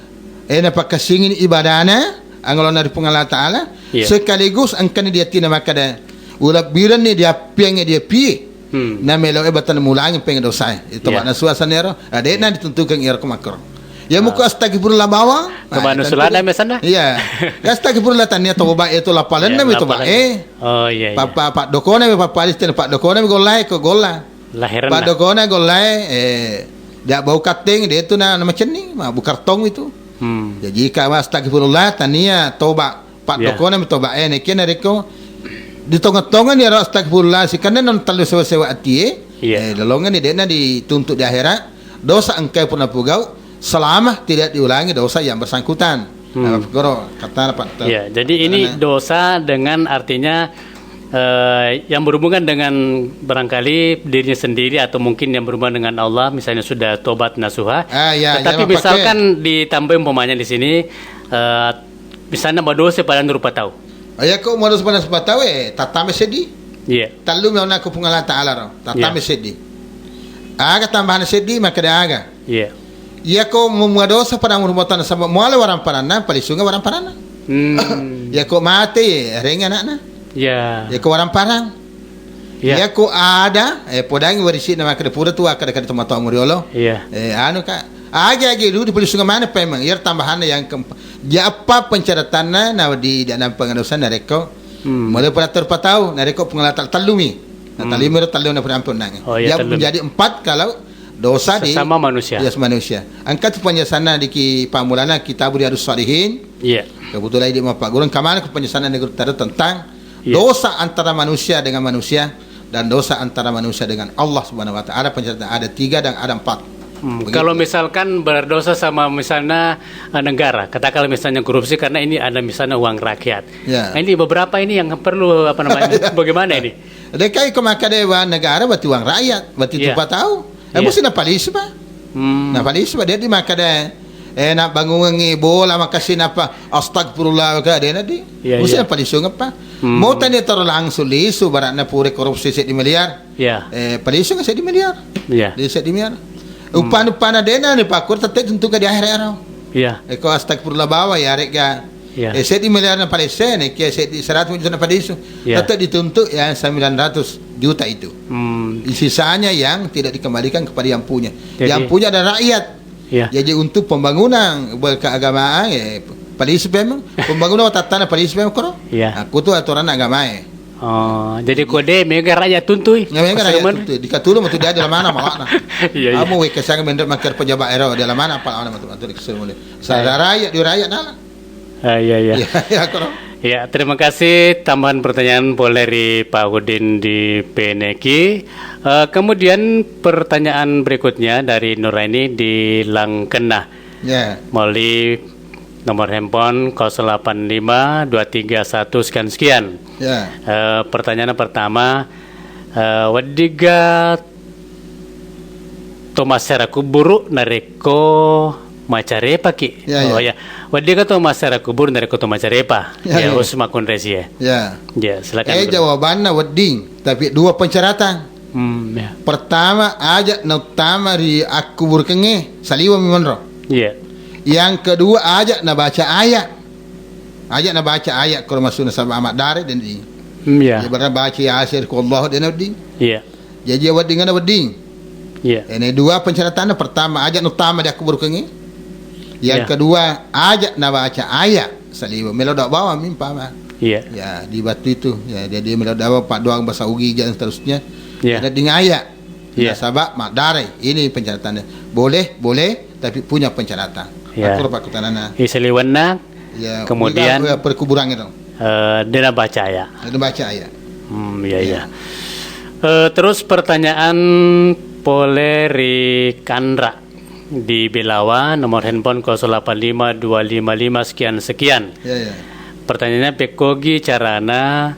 eh, napakkasingini ibadana, angelona ri Puang Allah Ta'ala, iya, sekaligus engkani diatina makkada, ulabbirenni diappiangnge diappie, hmm, namelo e batana mulangi peng dosae. Itu, iya, makna suasana ero, ah, de'na dituntukeng ero ko makkoro. Ya muko astagfirullah bawang. Nah, kemana itu sulana itu. Mesanna? Iya. Ya, astagfirullah tania toba itu lapalenna. Iya, mi toba. Lapalenna. Eh. Oh, iya, iya. Papa, pak dokona mi papa alis tena pak dokona mi golla e ko golla. Lahiranna. Pak dokona golla e, eh, dia bau katteng, dia itu na, nama cenning, ma bukartong itu. Hmm. Jadi ka astagfirullah tania toba. Pak, iya, dokona mi toba e, nekia narekko ditongeng-tongeng ni ero astagfirullah, sikenna non tellu sewa-sewa atie, iya, eh, lolongeng ni de'na dituntuk di akhirat, dosa engkai pura napugau, selama tidak diulangi dosa yang bersangkutan. Hmm. Nah, pegoro, katana, Pak. Iya, jadi ini dosa dengan artinya, eh, yang berhubungan dengan barangkali dirinya sendiri atau mungkin yang berhubungan dengan Allah, misalnya sudah tobat nasuha. Ah, iya, tetapi iya, misalkan ditambahi umpamanya di sini, eh, misalnya madosa pada rupa tau. Iya, ko madosa pada rupa tau, eh, tatame seddi. Iya. Tellu mi ona ko Puang Allah Ta'ala ro, tatame seddi. Iya. Aga tambahan seddi, makkeda aga. Iya. Iya, ko mu-, madosa pada rupa tau nasaba muala waramparanna, palisunga waramparanna. Hmm. Iya, ko mate, renga anakna. Iya. Iya, ko waramparang. Iya. Iya, ko ada, eh, podangi warisi'na makkeda pura tu, akkada-kada tomatoa muriolo. Iya. Eh, anu, Kak. Agi-agi dulu dipalisunga maneng paimeng. Iya, tambahanna yang keempat. Jadi apa pensyaratanna, na di, di dalam pengadusan narekko. Hmm. Mulai pada terpatau, narekko Puang Allah Ta'ala tellumi. Nah, hmm, tellumi ro tellu na pura ampun nang. Oh, iya, yang tellumi. Menjadi empat kalau dosa di sesama manusia. Iya, manusia. Engka tu penjelasanna di ki-, pamulana Kitab Riyadus Shalihin. Iya. Kebetulan di Bapak Guru, kamana ku penjelasanna negeri tentang, iya, dosa antara manusia dengan manusia dan dosa antara manusia dengan Allah Subhanahu wa Ta'ala, penjelasan ada tiga dan ada empat. Hmm, begitu. Kalau misalkan berdosa sama misalnya, eh, negara, katakanlah misalnya korupsi karena ini ada misalnya uang rakyat. Ya. Nah, ini beberapa ini yang perlu apa namanya, bagaimana ini? Dekai ko makkeda uang negara berarti uang rakyat, berarti, iya, tupa tau. Eh, iya, musti napalisu, Pak. Hmm. Napalisu, Pak. Dia di makkeda, eh, nabbangungengngi bola, makasih napa, astagfirullah, ka, dia nadi. Iya, musti, iya, napalisu ngapa? Hmm. Mau tanya terus langsung lisu, baratna pura korupsi seddi miliar. Iya. Eh, palisu seddi miliar. Iya. Di seddi miliar. Hmm. Upan-, upana dena ni pakkur tette tuntuka di akhirat ero. Iya. Eko astagfirullah bawa ya, rek ga. Iya. Eh, seddi miliar na palesena, kia seddi seratus juta na palisu. Iya. Tetap dituntut ya sembilan ratus juta itu. Hmm. Sisanya yang tidak dikembalikan kepada yang punya. Jadi, yang punya adalah rakyat. Iya. Jadi untuk pembangunan, buat keagamaan, eh, palisu pemang. Pembangunan watatana palisu pemang koro. Iya. Aku tu aturan agama e. Oh, jadi kode mega rakyat tuntui. Ya, mega rakyat tuntui. Dikatulu matu dia dalam mana malakna. Iya, iya. Kamu wek kesang mendek maker pejabat ero dalam mana apa lawan matu matu dikasih mulai. Saya rakyat di rakyat nala. Ah, iya, iya. Iya, iya, koro. Ya, terima kasih. Tambahan pertanyaan boleh dari Pak Udin di Peneki. Eh, kemudian pertanyaan berikutnya dari Nuraini di Langkena. Ya. Melalui nomor handphone kosong delapan lima dua tiga satu sekian sekian. Ya. Eh, pertanyaan pertama, eh, weddiga to massera kuburu narekko macarepaki. Ya, oh, ya. Ya. Wedding to massera kuburu narekko to macarepa. Ya, ya, ya. Khusus makkunresi, ya. Ya. Ya, silakan. Eh, jawabanna wedding, tapi dua persyaratan. Hmm, ya. Pertama, aja nauttama ri akkuburukengnge, saliweng mi monro. Iya. Yang kedua, aja nabaca ayat. Aja nabaca ayat, kalau masuk nasaba amat dare dan di. Hmm, ya. Ibarat baca Yasin, Qul Huwallahu, dan wedding. Iya. Jaji wedding ana wedding. Iya. Ini dua persyaratanna, pertama aja nutama di aku burukengi. Yang Iya. kedua aja nabaca ayat saliweng melo dak bawang mimpa ma. Iya. Ya, di batu itu. Ya, jadi melo dak bawang pak doang bahasa ugi dan seterusnya. Iya. Ada ding ayat. Iya. Nasaba maddarai. Ini persyaratannya. Boleh, boleh, tapi punya persyaratan. Iya. Aku rupa kutanana. Iya, saliwenna. Ya, Kemudian, udah, ya, perkuburan itu. Eh, dia dah baca ya. Dia baca ya. Hmm, iya, iya. Iya. Eh, terus pertanyaan pole ri Kanra di Belawa, nomor handphone kosong delapan lima dua lima lima sekian sekian. Iya, iya. Pertanyaannya, pekkogi carana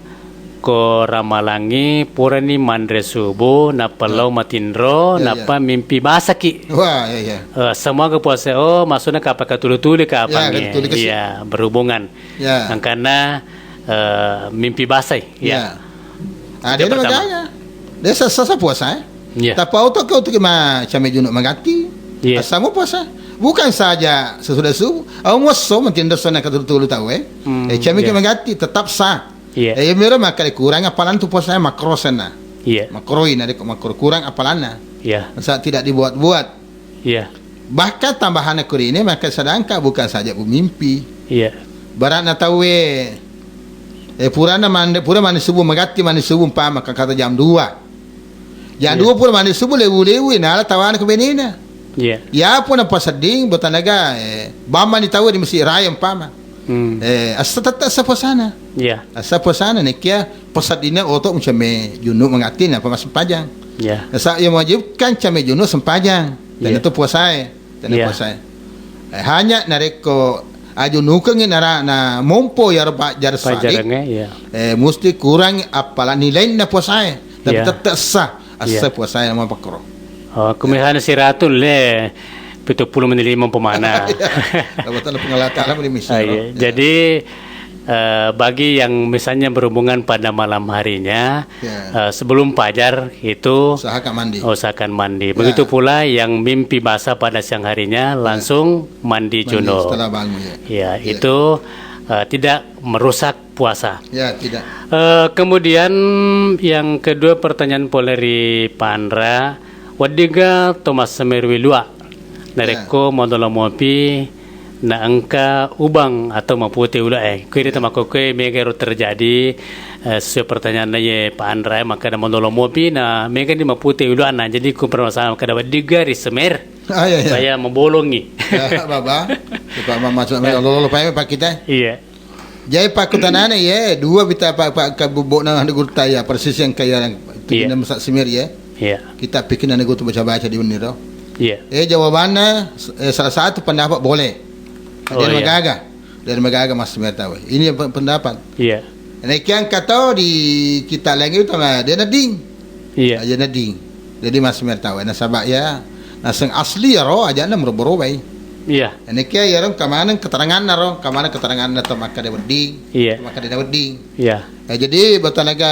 ko ramalangi purani manre subuh, nappa Iya. lao matinro, Iya, nappa iya. mimpi basaki. Wah, iya, iya. Eh, semua ke puasa, oh, maksudnya kapang katuli-tuli Iya, kapang katuli-tuli ke si- Iya, berhubungan. Ya. Angkana, eh, mimpi basai. Ya. Ya. Ah, Itu dia pertama. Magaya. Dia sasa, sasa puasa, eh. Ya. Tapi auto kau tu ma came junuk magatti. Ya. Asamu puasa. Bukan saja sesudah subuh. Au muasso mungkin dosana katulu-tulu tau, eh. Hmm, Eh, came ya. Magatti tetap sah. Ya. Eh, mira maka kurang apalan tu puasa makro sana. Ya. Makroi na deko makro kurang apalanna. Ya. Sa tidak dibuat-buat. Iya. Bahkan tambahanna kurine maka sedangkan bukan saja bumimpi. Iya. Barakna tauwe, eh, purana mande, pura mande subuh magatti mande subuh umpama kata jam dua. Jam Iya. dua pura mande subuh lewu-lewu nala tawana ke benena. Iya. Ya pun apa seding botanaga, eh, bamma ni tauwe di masjid raya umpama. Hmm. Eh, asa tette asa puasana. Iya. Asa puasana nekia pesadina oto mucame junuk magatti napa masempajang. Iya. Asa yang mewajibkan came junuk sempajang. Iya. Tentu puasae. Tentu Iya. puasae. Eh, hanya narekko ajunukengngi nara na mompo ya roba jar sadi. Pajarangnge, iya. Eh, musti kurang apala nilainna puasae. Tapi Iya. tette asa, asa Iya. puasae nama pakro. Oh, kumisana siratun le pitu puluh menit lima pemana. Iya. Labatana pengelata alam ini misi, Ah, iya. no? Iya. Jadi, eh, bagi yang misalnya berhubungan pada malam harinya, Ya. eh, sebelum fajar itu Usahakan mandi. usahakan mandi. Ya. Begitu pula yang mimpi basah pada siang harinya Ya. langsung mandi Mandi junub. setelah bangun, ya. Ya, Ya. itu, eh, tidak merusak puasa. Ya, tidak. Eh, kemudian yang kedua pertanyaan pole ri Panra, weddingga to massemerwi lua. Narekko Ya. modolo mopi na engka ubang atau mapute ulae. Kuwi ri Ya. tamakkokkoe mega ro terjadi, eh, sesuai pertanyaanna ye Panra, makkeda modolo mopi na mega ni mapute ulana. Jadi ku permasalahan makkeda weddingga ri semer Ah, iya, iya. supaya mabolongi. Ya, Baba. Supaya ma-, masuk Ya. lolo-lolo pae pa kita. Iya. Jadi pakkutanana ye, dua bita pa, pa, ka bubukna anu gurta ya, persis yang kaya yang Iya. kita masa semir ya. Iya. Kita pikir anu gurta baca-baca di uniro. Iya. Eh, jawabanna, eh, salah satu pendapat boleh. Oh, Dia iya. magaga. Dia magaga mas semir tahu. Ini yang pe-, pendapat. Iya. Nekian kata di kita lagi itu mah dia nading. Iya. Aja nading. Jadi mas semir tahu. Nasaba ya, naseng asli ya ro aja na merobo-robai. Iya. Nekia ya ro kamaneng keterangan na ro, kamaneng keterangan na to makkeda wedding. Iya. To makkeda wedding. Iya. Eh, jadi botanaga,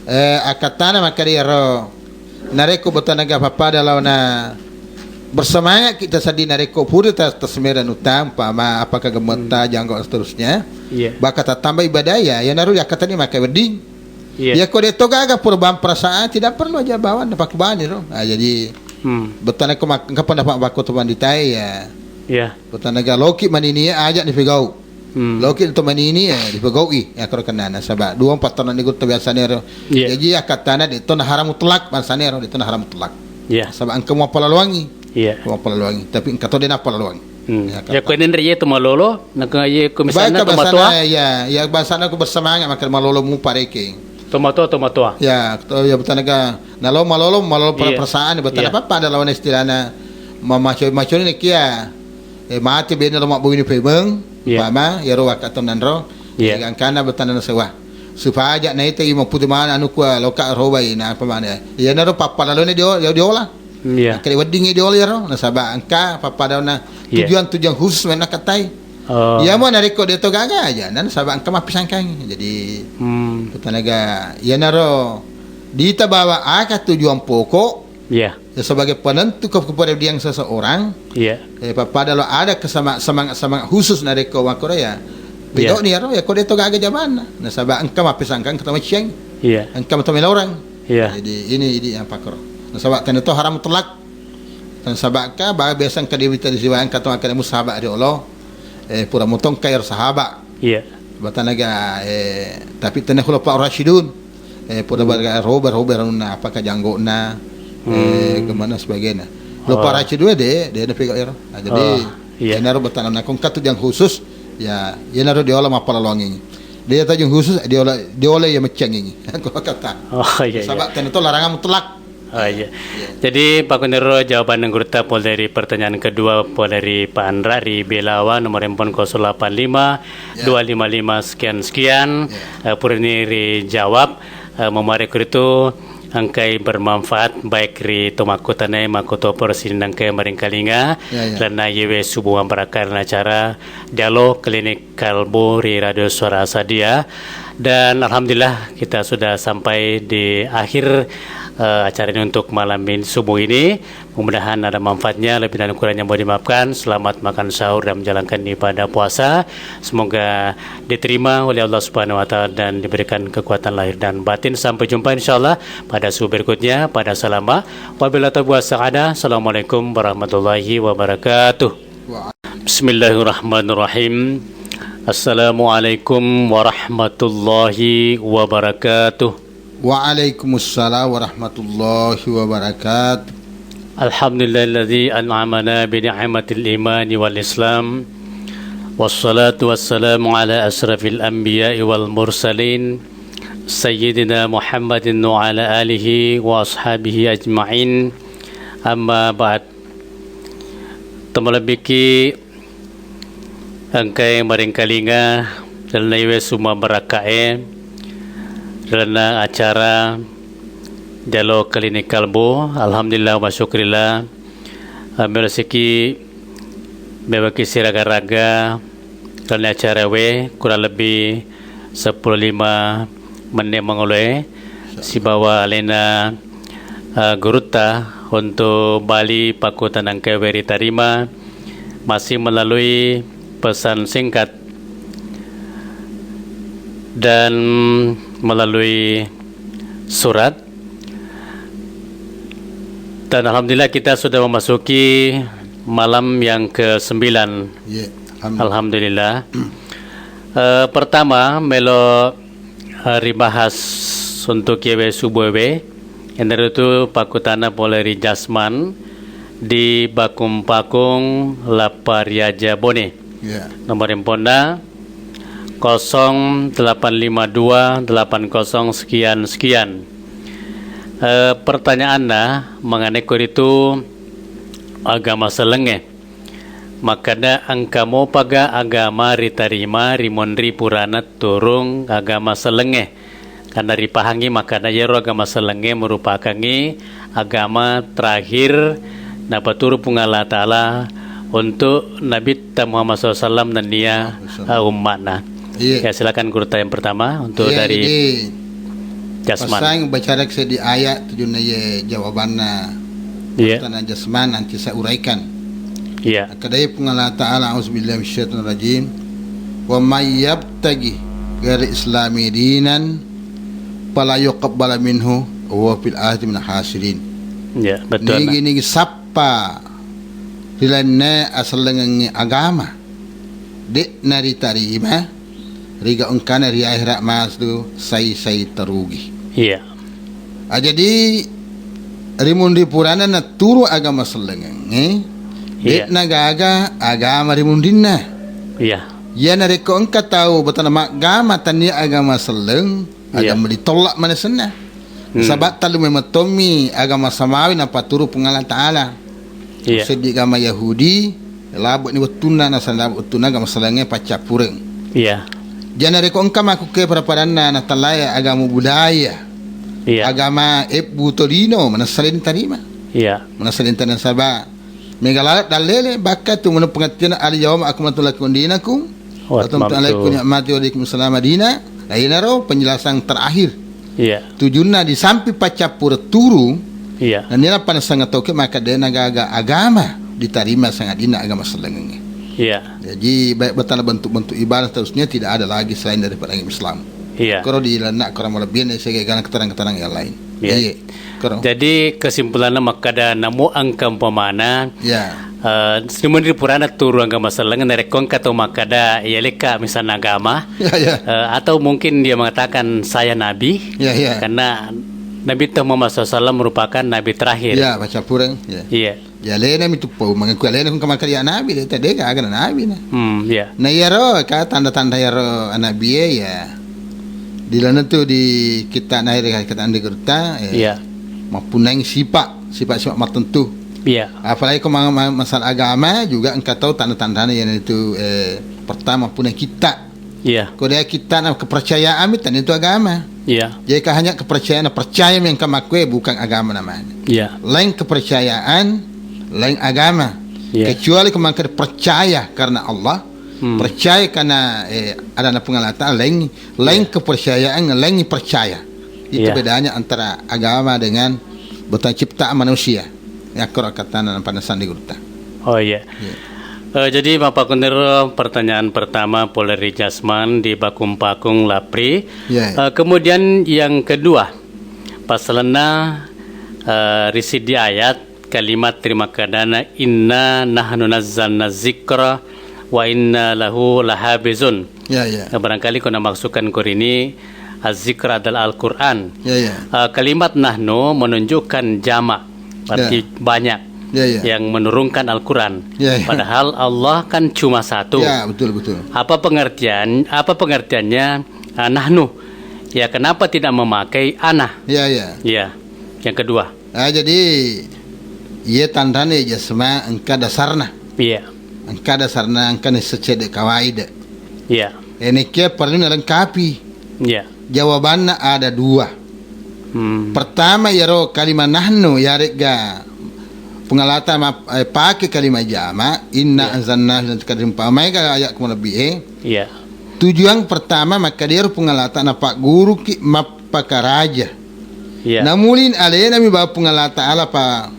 eh, akkattana makkeda iyaro, narekko botanaga pappada laona bersemangat kita seddi narekko pura ta-, tasmera nutta, umpama apakah gemetta, Hmm. janggo, dan seterusnya, Iya. bakal tattamba ibadah ya, iyanaro yakkattani makkeda wedding. Iya. Yakko de to gaga perubahan perasaan, tidak perlu aja bawa napakkubani ro. Ah, jadi Hmm. botanaga mak-, engka pendapat bakko to panditae ya. Iya. Botanaga loki manini aja ni pegau. Hmm. Loki to manini, eh, dipegau'i, ya, karo kenana, saba dua empat tahun ni gutta biasane ro. Iya. Jadi, akkattana de to na haram mutlak, bangsane ro, de to na haram mutlak. Iya. Saba engka muappalaluangi. Iya. Muappalaluangi, tapi engka to de nappalaluangi. Hmm. Ya, Ya, kata. ko nendre ye to malolo, naka ye ko misalna Baik, to matoa. bahasana, ya, ya, bahasana ko bersemangat, maka malolo mupareke. To matoa, to matoa. Ya, to, ya, botanaga, nalo malolo, malolo Iya. perasaan, botana Iya. apa, apa ada lawan istilahna, mamaco-, maconi kia. Eh, mate bene lo mabbawini pemeng, Iya. umpama, iyaro wakka tonnanro, Iya. eh, gangkanna bettanna sewa. Supaya aja naita i mapute mana anu kua loka robai, na apa mana. Iyanaro pappalalone dio-, dio-, diola. Iya. Engka weddingngi diola iyaro, nasaba engka pappadana Iya. tujuan-tujuan khusus menna kattai. Oh. Iyamo narekko de to gaga aja, nasaba engka mappisangkangi. Jadi, Hmm. betanaga, iyanaro dita bawa aka tujuan pokok, Iya. Ya, sebagai penentu ke-, kepribadian seseorang, Iya. eh, pa-, pada lo ada kesema-, semangat-semangat khusus narekko makkoro ya. Iya. Pegau ni aro, ya, ko de to gaga jamanna. Nasaba engka mappisangkang ketemu ciang. Iya. Engka metto melorang. Iya. Jadi, ini, ini yang pakoro. Nasaba' tena to haram mutlak. Nasaba' ka ba biasa engka di wita di siwang ka to makkeda musahaba' riolo. Eh, pura motong ka ero sahaba'. Iya. Batanaga, eh, tapi tena khulafa rasyidun. Eh, pura barga roba-roba ranunna apa ka janggo'na. Eh, kemana sebagainya. Khulafa rasyidun de, de na pega ero. Nah, jadi, iya. Enaro batana nakong ka tujang khusus, ya, enaro diola mappalaloangi. Dia tajung khusus, diola, diola ya meccangi. Kalau kata. Oh, iya, iya. Sabab tena to larangan mutlak. Oh, iya. Iya. Jadi, pakkuniro jawaban gurutta pole ri pertanyaan kedua pole ri Pak Andra ri Belawa, nomor handphone kosong delapan lima, dua lima lima sekian sekian. Iya. Eh, purani ri jawab, eh, memare kuritu engkai bermanfaat baik ri to makkutanae makkutopo ri sininna engkae maringkalinga, iya, iya, lalenna yewe subuh mabaraka lalenna acara Dialog Klinik Kalbu ri Radio Suara Sadia. Dan alhamdulillah kita sudah sampai di akhir, eh, acara ini untuk malam ini, subuh ini. Mudah-mudahan ada manfaatnya, lebih dan kurangnya mohon dimaafkan. Selamat makan sahur dan menjalankan ibadah puasa. Semoga diterima oleh Allah Subhanahu wa Ta'ala dan diberikan kekuatan lahir dan batin. Sampai jumpa insyaallah pada subuh berikutnya pada salama. Wabillahi taufiq was sa'adah. Assalamualaikum warahmatullahi wabarakatuh. Bismillahirrahmanirrahim. Assalamualaikum warahmatullahi wabarakatuh. Waalaikumsalam warahmatullahi wabarakatuh. Alhamdulillahilladzi an'amana bi ni'matil imani wal islam. Wassalatu wassalamu ala asyrafil anbiya'i wal mursalin, Sayyidina Muhammadin wa ala alihi wa ashabihi ajma'in. Amma ba'd. Temalebbiki engkae maringkalinga lalenna iwe summa barakka'e, lalenna acara Dialog Klinik Kalbu. Alhamdulillah wa syukrillah. Ambil siki mewaki siraga-raga lalenna acara we kurang lebih seppulo lima menne mangoloe sibawa alena, eh, gurutta untuk bali pakkutana engkae we ritarima masih melalui pesan singkat dan melalui surat. Dan alhamdulillah kita sudah memasuki malam yang kesembilan. Iya, alhamdulillah. Alhamdulillah. Eh, pertama, melo, eh, ribahas untuk yewe subuh we. Enaritu pakkutana pole ri Jasman di Bakung-Pakung, Lappa Riaja, Bone. Iya. Nomor handphonena kosong delapan lima dua delapan kosong sekian sekian. Eh, pertanyaanna mengenai kuritu agama sellengnge. Makkeda engka mopaga agama ritarima ri monri purana turung agama sellengnge. Karena ripahangi makkeda iyaro agama sellengnge merupakangngi agama terakhir napaturu Puang Allah Ta'ala untuk Nabitta Muhammad sallallahu alaihi wasallam nennia, eh, umma'na. Iya. Ya, silakan gurutta yang pertama untuk, iya, dari jadi Jasman. Passang baca seddi ayat tujunna ye jawabanna. Iya. Tana Jasman nanti saya uraikan. Iya. Akkadai Puang Allah Ta'ala, "A'udzubillahi minasyaitonirrajim. Wa may yabtaghi ghairal islami dinan fala yuqbala minhu wa huwa fil akhirati minal khasirin." Iya, betul. Nigi-nigi sappa ri lainna asellengengngi agama, de'na ritarima, riga engkana ri akhirat masu sai-sai terugi. Iya. Ah, jadi, rimunri purana naturu agama sellengengnge, iya, de'na gaga agama rimunrinna. Iya. Iya, narekko engka tau batana maggama tania agama selleng, iya, agama ditolak manesenna. Hmm. Sabab tallu memeng tommi agama samawi napaturu Puang Allah Ta'ala. Iya. Seddi agama Yahudi, labe'ni wettunna, nasaba labe' wettunna agama sellengnge paccappureng. Iya. Jana rekko engka makkukke pada-padanna natallaya agama budaya. Iya. Agama ebbu tolino, manessa den tarima. Iya. Manessa den tarima nasaba mega laleng dallele, bakka tu menurut pengertian al-yauma akmaltu lakum dinakum. Wa atmamtu alaikum ni'mati wa raditu lakumul Islama dina. Nah, iyanaro penjelasan terakhir. Iya. Tujunna di samping paccappureng turu, iya, nennia panessang tauke maka de'na gaga agama ditarima sangadinna agama sellengengnge. Iya. Jadi, baik betana bentuk-bentuk ibadah seterusnya tidak ada lagi selain daripada agama Islam. Iya. Koro di lalenna koro malebbianna siaga keterangan-keterangan yang lain. Ya. Iya. Koro. Jadi kesimpulanna makkada namo engka umpamana, ya, eh, simunniri purana turu agama selleng, narekko engka tau makkada iya lekka misalna agama, ya, ya, eh, atau mungkin dia mengatakan saya nabi, ya, ya, karena Nabi Muhammad sallallahu alaihi wasallam merupakan nabi terakhir. Ya, baca pureng. Ya. Iya. Ya, alena mi tuppo, mangekku alena ku engka makkada nabi, de, de gaga na nabi na. Hmm, iya. Na iyaro ka tanda-tanda iyaro anabie, ya. Di lana tu di kitta na ere kata ande gurutta, eh, iya, mappunnai sipa, sipa-sipa mattentu. Iya. Apalagi ko ma-, ma-, masalah agama juga engka tau tanda-tandana, iyanaritu, eh, pertama mappunnai kitta. Iya. Ko de kittana kepercayaan mi, tennitu agama. Iya. Jadi ka hanya kepercayaan, percaya mi engka makkue, bukan agama namanya. Iya. Lain kepercayaan, lain agama. Iya. Kecuali ko makkada percaya karena Allah, hmm, percaya karena, eh, adana Puang Allah Ta'ala, lain, lain, iya, kepercayaan, lain percaya. Itu, iya, bedanya antara agama dengan buatan ciptaan manusia. Yakkoro katana nappa nasandi gurutta. Oh, iya. Iya. Eh, jadi mappakkuniro pertanyaan pertama pole ri Jasman di Bakung-Pakung Lapri. Iya, iya. Eh, kemudian yang kedua, pasalenna, eh, ri siddi ayat kalimat ri makkedana, "Inna nahnu nazzalna zikra wa inna lahu lahafizun." Ya, ya. Nah, barangkali ko namaksudkan ko rini, az-zikr adalah Al-Quran. Ya, ya. Eh, kalimat nahnu menunjukkan jamak, berarti, ya, banyak, ya, ya, yang menurunkan Al-Quran. Ya, ya. Padahal Allah kan cuma satu. Ya, betul, betul. Apa pengertian, apa pengertiannya, eh, nahnu? Ya, kenapa tidak memakai ana? Ya, ya. Ya. Yang kedua. Ah, jadi, iye tanrana Jasma engka dasarna. Iya. Engka dasarna, engka nisseng cedde kawaida. Iya. Eh, nekia perlu nalengkapi. Iya. Jawabanna ada dua. Hmm. Pertama, iyaro kalima nahnu, yaregga Puang Allah Ta'ala map-, eh, pake kalima jama, inna, iya, anzalna, dan tekadim pamai ga ayat kuma lebih, eh. Iya. Tujuan pertama, makkada iyaro Puang Allah Ta'ala napagguruki mappakaraja. Iya. Namulin alena mi bawang Puang Allah Ta'ala pa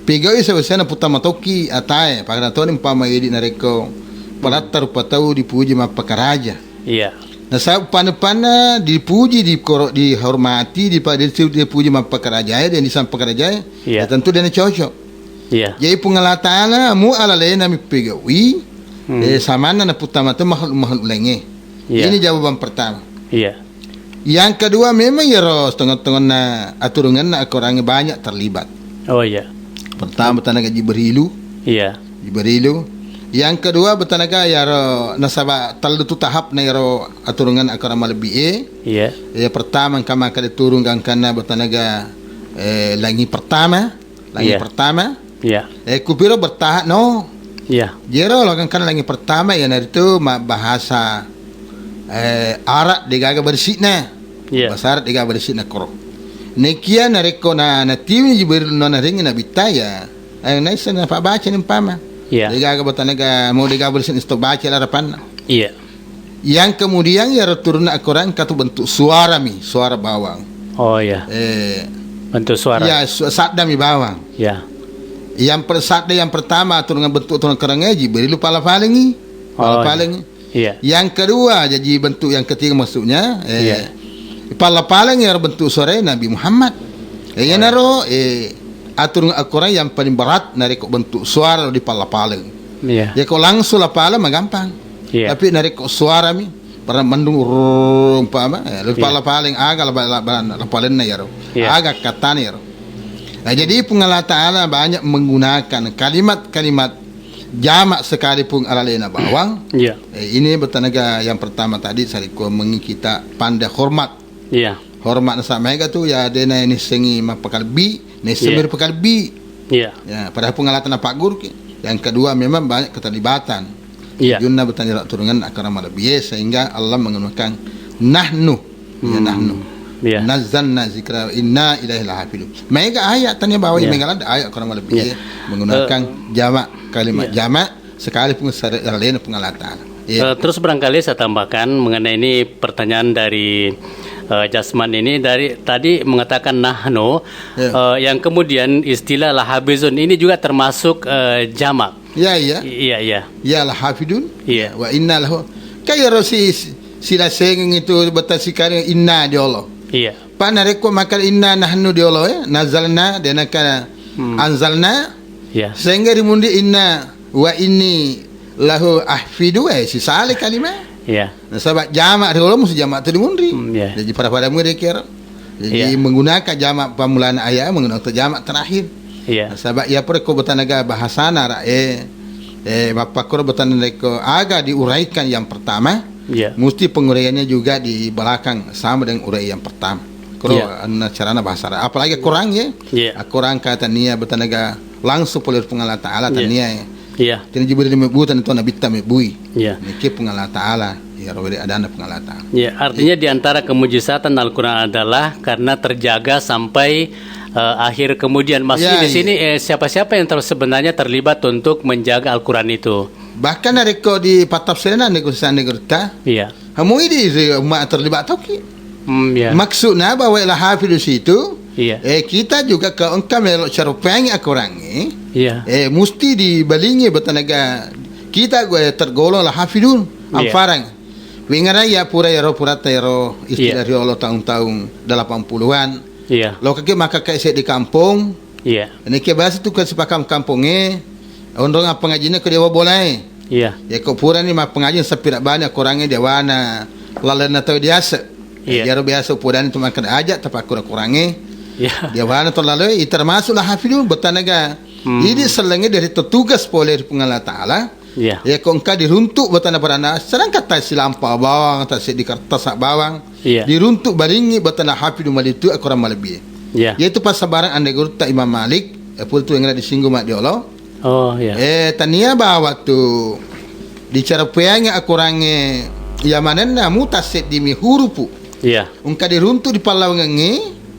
pegau'i sewasana puttama tokki atae, pakana toni umpama idi narekko palatta rupa tau dipuji mappakaraja. Iya. Nasaba uppanna-uppanna dipuji, dikoro-, dihormati, dipa-, dipuji mappakarajae, dan disampakarajae, iya, ya tentu dena cocok. Iya. Jadi Puang Allah Ta'ala mu alalena mi pegau'i, hmm, eh, samanna naputtama to makhluk-makhluk laingnge. Iya. Ini jawaban pertama. Iya. Yang kedua, memang iyaro setengah-tengahna aturunganna Al-Quran banyak terlibat. Oh, iya. Pertama, tanaga Jibrilu. Iya. Jibrilu. Yang kedua, betanaga iyaro nasaba tellu tu tahap na iyaro aturungan Al-Quran malebbi e. Iya. Ya, pertama, engka makkada turung gangkanna betanaga, eh, langi pertama. Langi, iya, pertama. Iya. Eh, kupiro bertahap, no? Iya. Jero lo kan, kan langi pertama, iyanaritu ma-, bahasa, eh, Arab degaga bersihna. Iya. Bahasa Arab degaga bersihna koro. Nekia narekko na, natiwi Jibril no narengi Nabitta, ya, eh, naisseng napabaca ni umpama. Iya. Degaga betanaga mau degaga bersihna sto baca larapanna. Iya. Yang kemudian iyaro turunna Al-Quran engka tu bentuk suara mi, suara bawang. Oh, iya. Eh, bentuk suara. Ya, su-, sadda mi bawang. Ya. Yang per-, sadda yang pertama turunna bentuk turunna Al-Quran e, Jibril pala-palengi. Oh, pala-palengi. Iya. Yang kedua, jadi bentuk yang ketiga maksudnya, eh, iya, pala-palengi iyaro bentuk suara Nabi Muhammad. Eh, oh, iya, iyanaro, eh, aturung Al-Quran yang paling berat narekko bentuk suara di pala-paleng. Iya. Ya, ko langsung lapaleng magampang. Iya. Tapi narekko suara mi, pernah mendung, rrrr, umpama, ya, lu, iya, pala-paleng aga la-, la-, la-, lapalenna iyaro. Iya. Aga kattana iyaro. Nah, jadi Puang Allah Ta'ala banyak menggunakan kalimat-kalimat jamak sekalipun alalena bawang. Iya. Eh, ini betanaga yang pertama tadi, sarekko mengikita panda hormat. Iya. Hormat nasaba maega tu, ya, dena nissengi mappakalebbi, nisseng, iya, mi ripakalebbi. Iya. Ya, padahal Puang Allah Ta'ala napagguruki. Yang kedua, memang banyak keterlibatan. Iya. Junna betani turungan Al-Quran malebbi e, sehingga Allah menggunakan nahnu. Ya, hmm, nahnu. Iya. Nazzalna zikra inna ilaihi lahafidun. Maega ayat tania bawa, iya, maega ladde ayat Al-Quran malebbi e, iya, menggunakan, eh, jamak, kalimat, iya, jamak. Sekalipun sare-, alena Puang Allah Ta'ala. Iya. Eh, terus barangkali saya tambahkan mengenai ini pertanyaan dari, eh, Jasman ini dari tadi mengatakan nahnu, iya, eh, yang kemudian istilah lahafizun ini juga termasuk, eh, jamak. Iya, iya. I-, iya, iya. Ya lahafidun. Iya. Wa inna lahu. Kaya rosi si-, sila sengeng itu betasi kare inna di Allah. Iya. Pa narekko makkeda inna nahnu diolo, eh, nazalna, denaka Hmm. anzalna, Iya. sehingga rimunri inna wa inni lahu ahfidu, eh, sisale kalima. Iya. Nasaba jama riolo musti jama tu dimunri. Hmm, iya. Jadi pada-pada murid kira. Jadi Iya. menggunakan jama pamulana ayat, menggunakan jama terakhir. Iya. Nasaba iya pura ko batanaga bahasana ra, eh, eh, bapakko batanaga ko aga diuraikan yang pertama, Iya. musti penguraiannya juga di belakang sama dengan urai yang pertama. Kuro Iya. anna carana bahasa Arab. Apalagi Quran ya. Iya. Quran kata nia batanaga langsung pole Puang Allah Taala Iya. tania ya. Iya. Tini jibril mebbu tani to nabitta mebbui. Iya. Niki Puang Allah Taala. Ya ro wede adana Puang Allah Taala. Ya, artinya di antara kemujizatan Al-Quran adalah karena terjaga sampai, eh, akhir kemudian. Maksudnya Ya, di sini, iya. eh, siapa-siapa yang ter-, sebenarnya terlibat untuk menjaga Al-Quran itu? Bahkan narekko di patafsirna niku sane gurutta. Iya. Hamui di, di umma terlibat toki. Hmm, iya. Maksudna bahwa la hafidu situ, Iya. eh, kita juga ke engka melo carupengi akurangi. Iya. Eh, musti dibalingi batanaga kita gue tergolong la hafidun Iya. amfarang. Wingara ya pura yaro pura tero istilah Iya. riolo tahun-tahun delapan puluhan. Iya. Lo kaki maka kayak di kampung. Iya. Ini ke bahasa tu ke sepakam kampungnya. Onrong apa ngajinya ke dewa bolai. Iya. Ya ko purani mappengajian sapira bani akorangnge dewana lalenna tau diase. Iya. Iyaro biasa upodani tu makkeda aja tapakkura-kurangnge. Iya. Dewana to laloi termasuk la hafidun batanaga. Hmm. Idi sellengnge dari tugas pole ri Puang Allah Taala. Iya. Ya ko engka diruntuk batana barana sedangkan ta silampa bawang ta seddi kertas bawang. Iya. Diruntuk baringngi batana hafidun malitu akorang malebbi. Iya. Yaitu passabarang ande gurutta Imam Malik, eh, pura tu yang disinggung mak diolo. Oh, iya. Eh, tania bawa tu dicara peangi akurangnge iya manenna muta seddimi hurupu. Iya. Engka diruntu di pallawangengngi,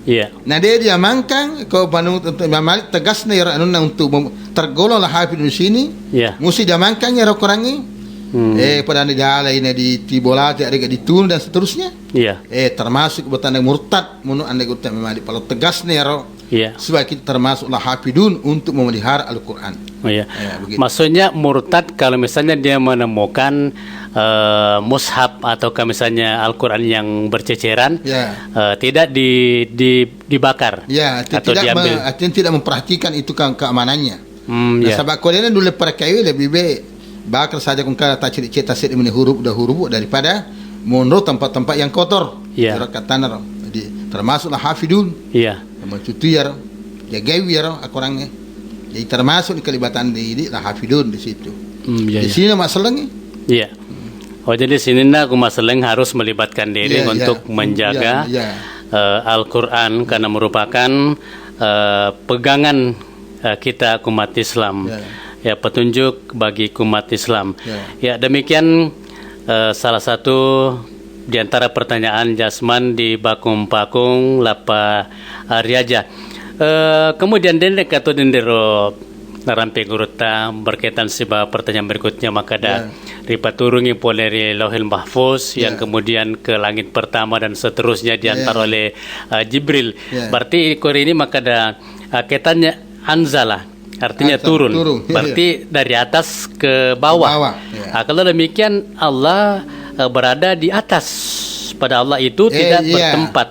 Iya. na de diamangkang ko panu untuk Imam Malik tegasna iyaro anunna untuk mem-, tergolong la hafidun sini. Iya. Musi diamangkang iyaro kurangngi. Hmm. Eh, pada ni dalai na di tibolati ada ditunu dan seterusnya. Iya. Eh, termasuk batana murtad menurut anda gurutta Imam Malik. Paling tegasna iyaro Iya. Supaya kita termasuklah hafidun untuk memelihara Al-Quran. Oh, iya. Ya, begitu. Maksudnya murtad kalau misalnya dia menemukan, eh, mushaf ataukah misalnya Al-Quran yang berceceran, Ya. eh, tidak di, di, dibakar Ya, arti atau tidak diambil. me-, artinya tidak memperhatikan itu ke-, keamanannya. Hmm, Nah, ya. sabab ko dena dulu parakaiwi lebih baik bakar saja kung kala taciri ceta seddi meni huruf da huruf daripada monro tempat-tempat yang kotor. Ya. Ero katana ro. Jadi termasuklah hafidun. Iya. Mencuci ya ro. Jagai ya ro akorangnge. Jadi termasuk di kelibatan di, di lah hafidun di situ. Hmm, iya, Di iya. sini masalah nih. Iya. Oh, jadi sininna aku masalah harus melibatkan diri Iya, untuk iya. menjaga, Iya, iya. eh, Al-Quran karena merupakan, eh, pegangan, eh, kita umat Islam. Ya. Ya, petunjuk bagi umat Islam. Ya. Ya, demikian, eh, salah satu di antara pertanyaan Jasman di Bakung Pakung Lapa Ariaja. Eh, kemudian dendek atau dendero narampe gurutta berkaitan siba pertanyaan berikutnya maka ada Ya. ripaturungi pole ri Lauhil Mahfuz yang Ya. kemudian ke langit pertama dan seterusnya diantar Ya. oleh, eh, Jibril. Ya. Berarti kori ini maka ada, eh, kaitannya anzala, artinya Anzala, turun. turun. Iya, Berarti dari atas ke bawah. Ke bawah, iya. Ah, kalau demikian Allah, eh, berada di atas. Pada Allah itu Eh, tidak iya. bertempat.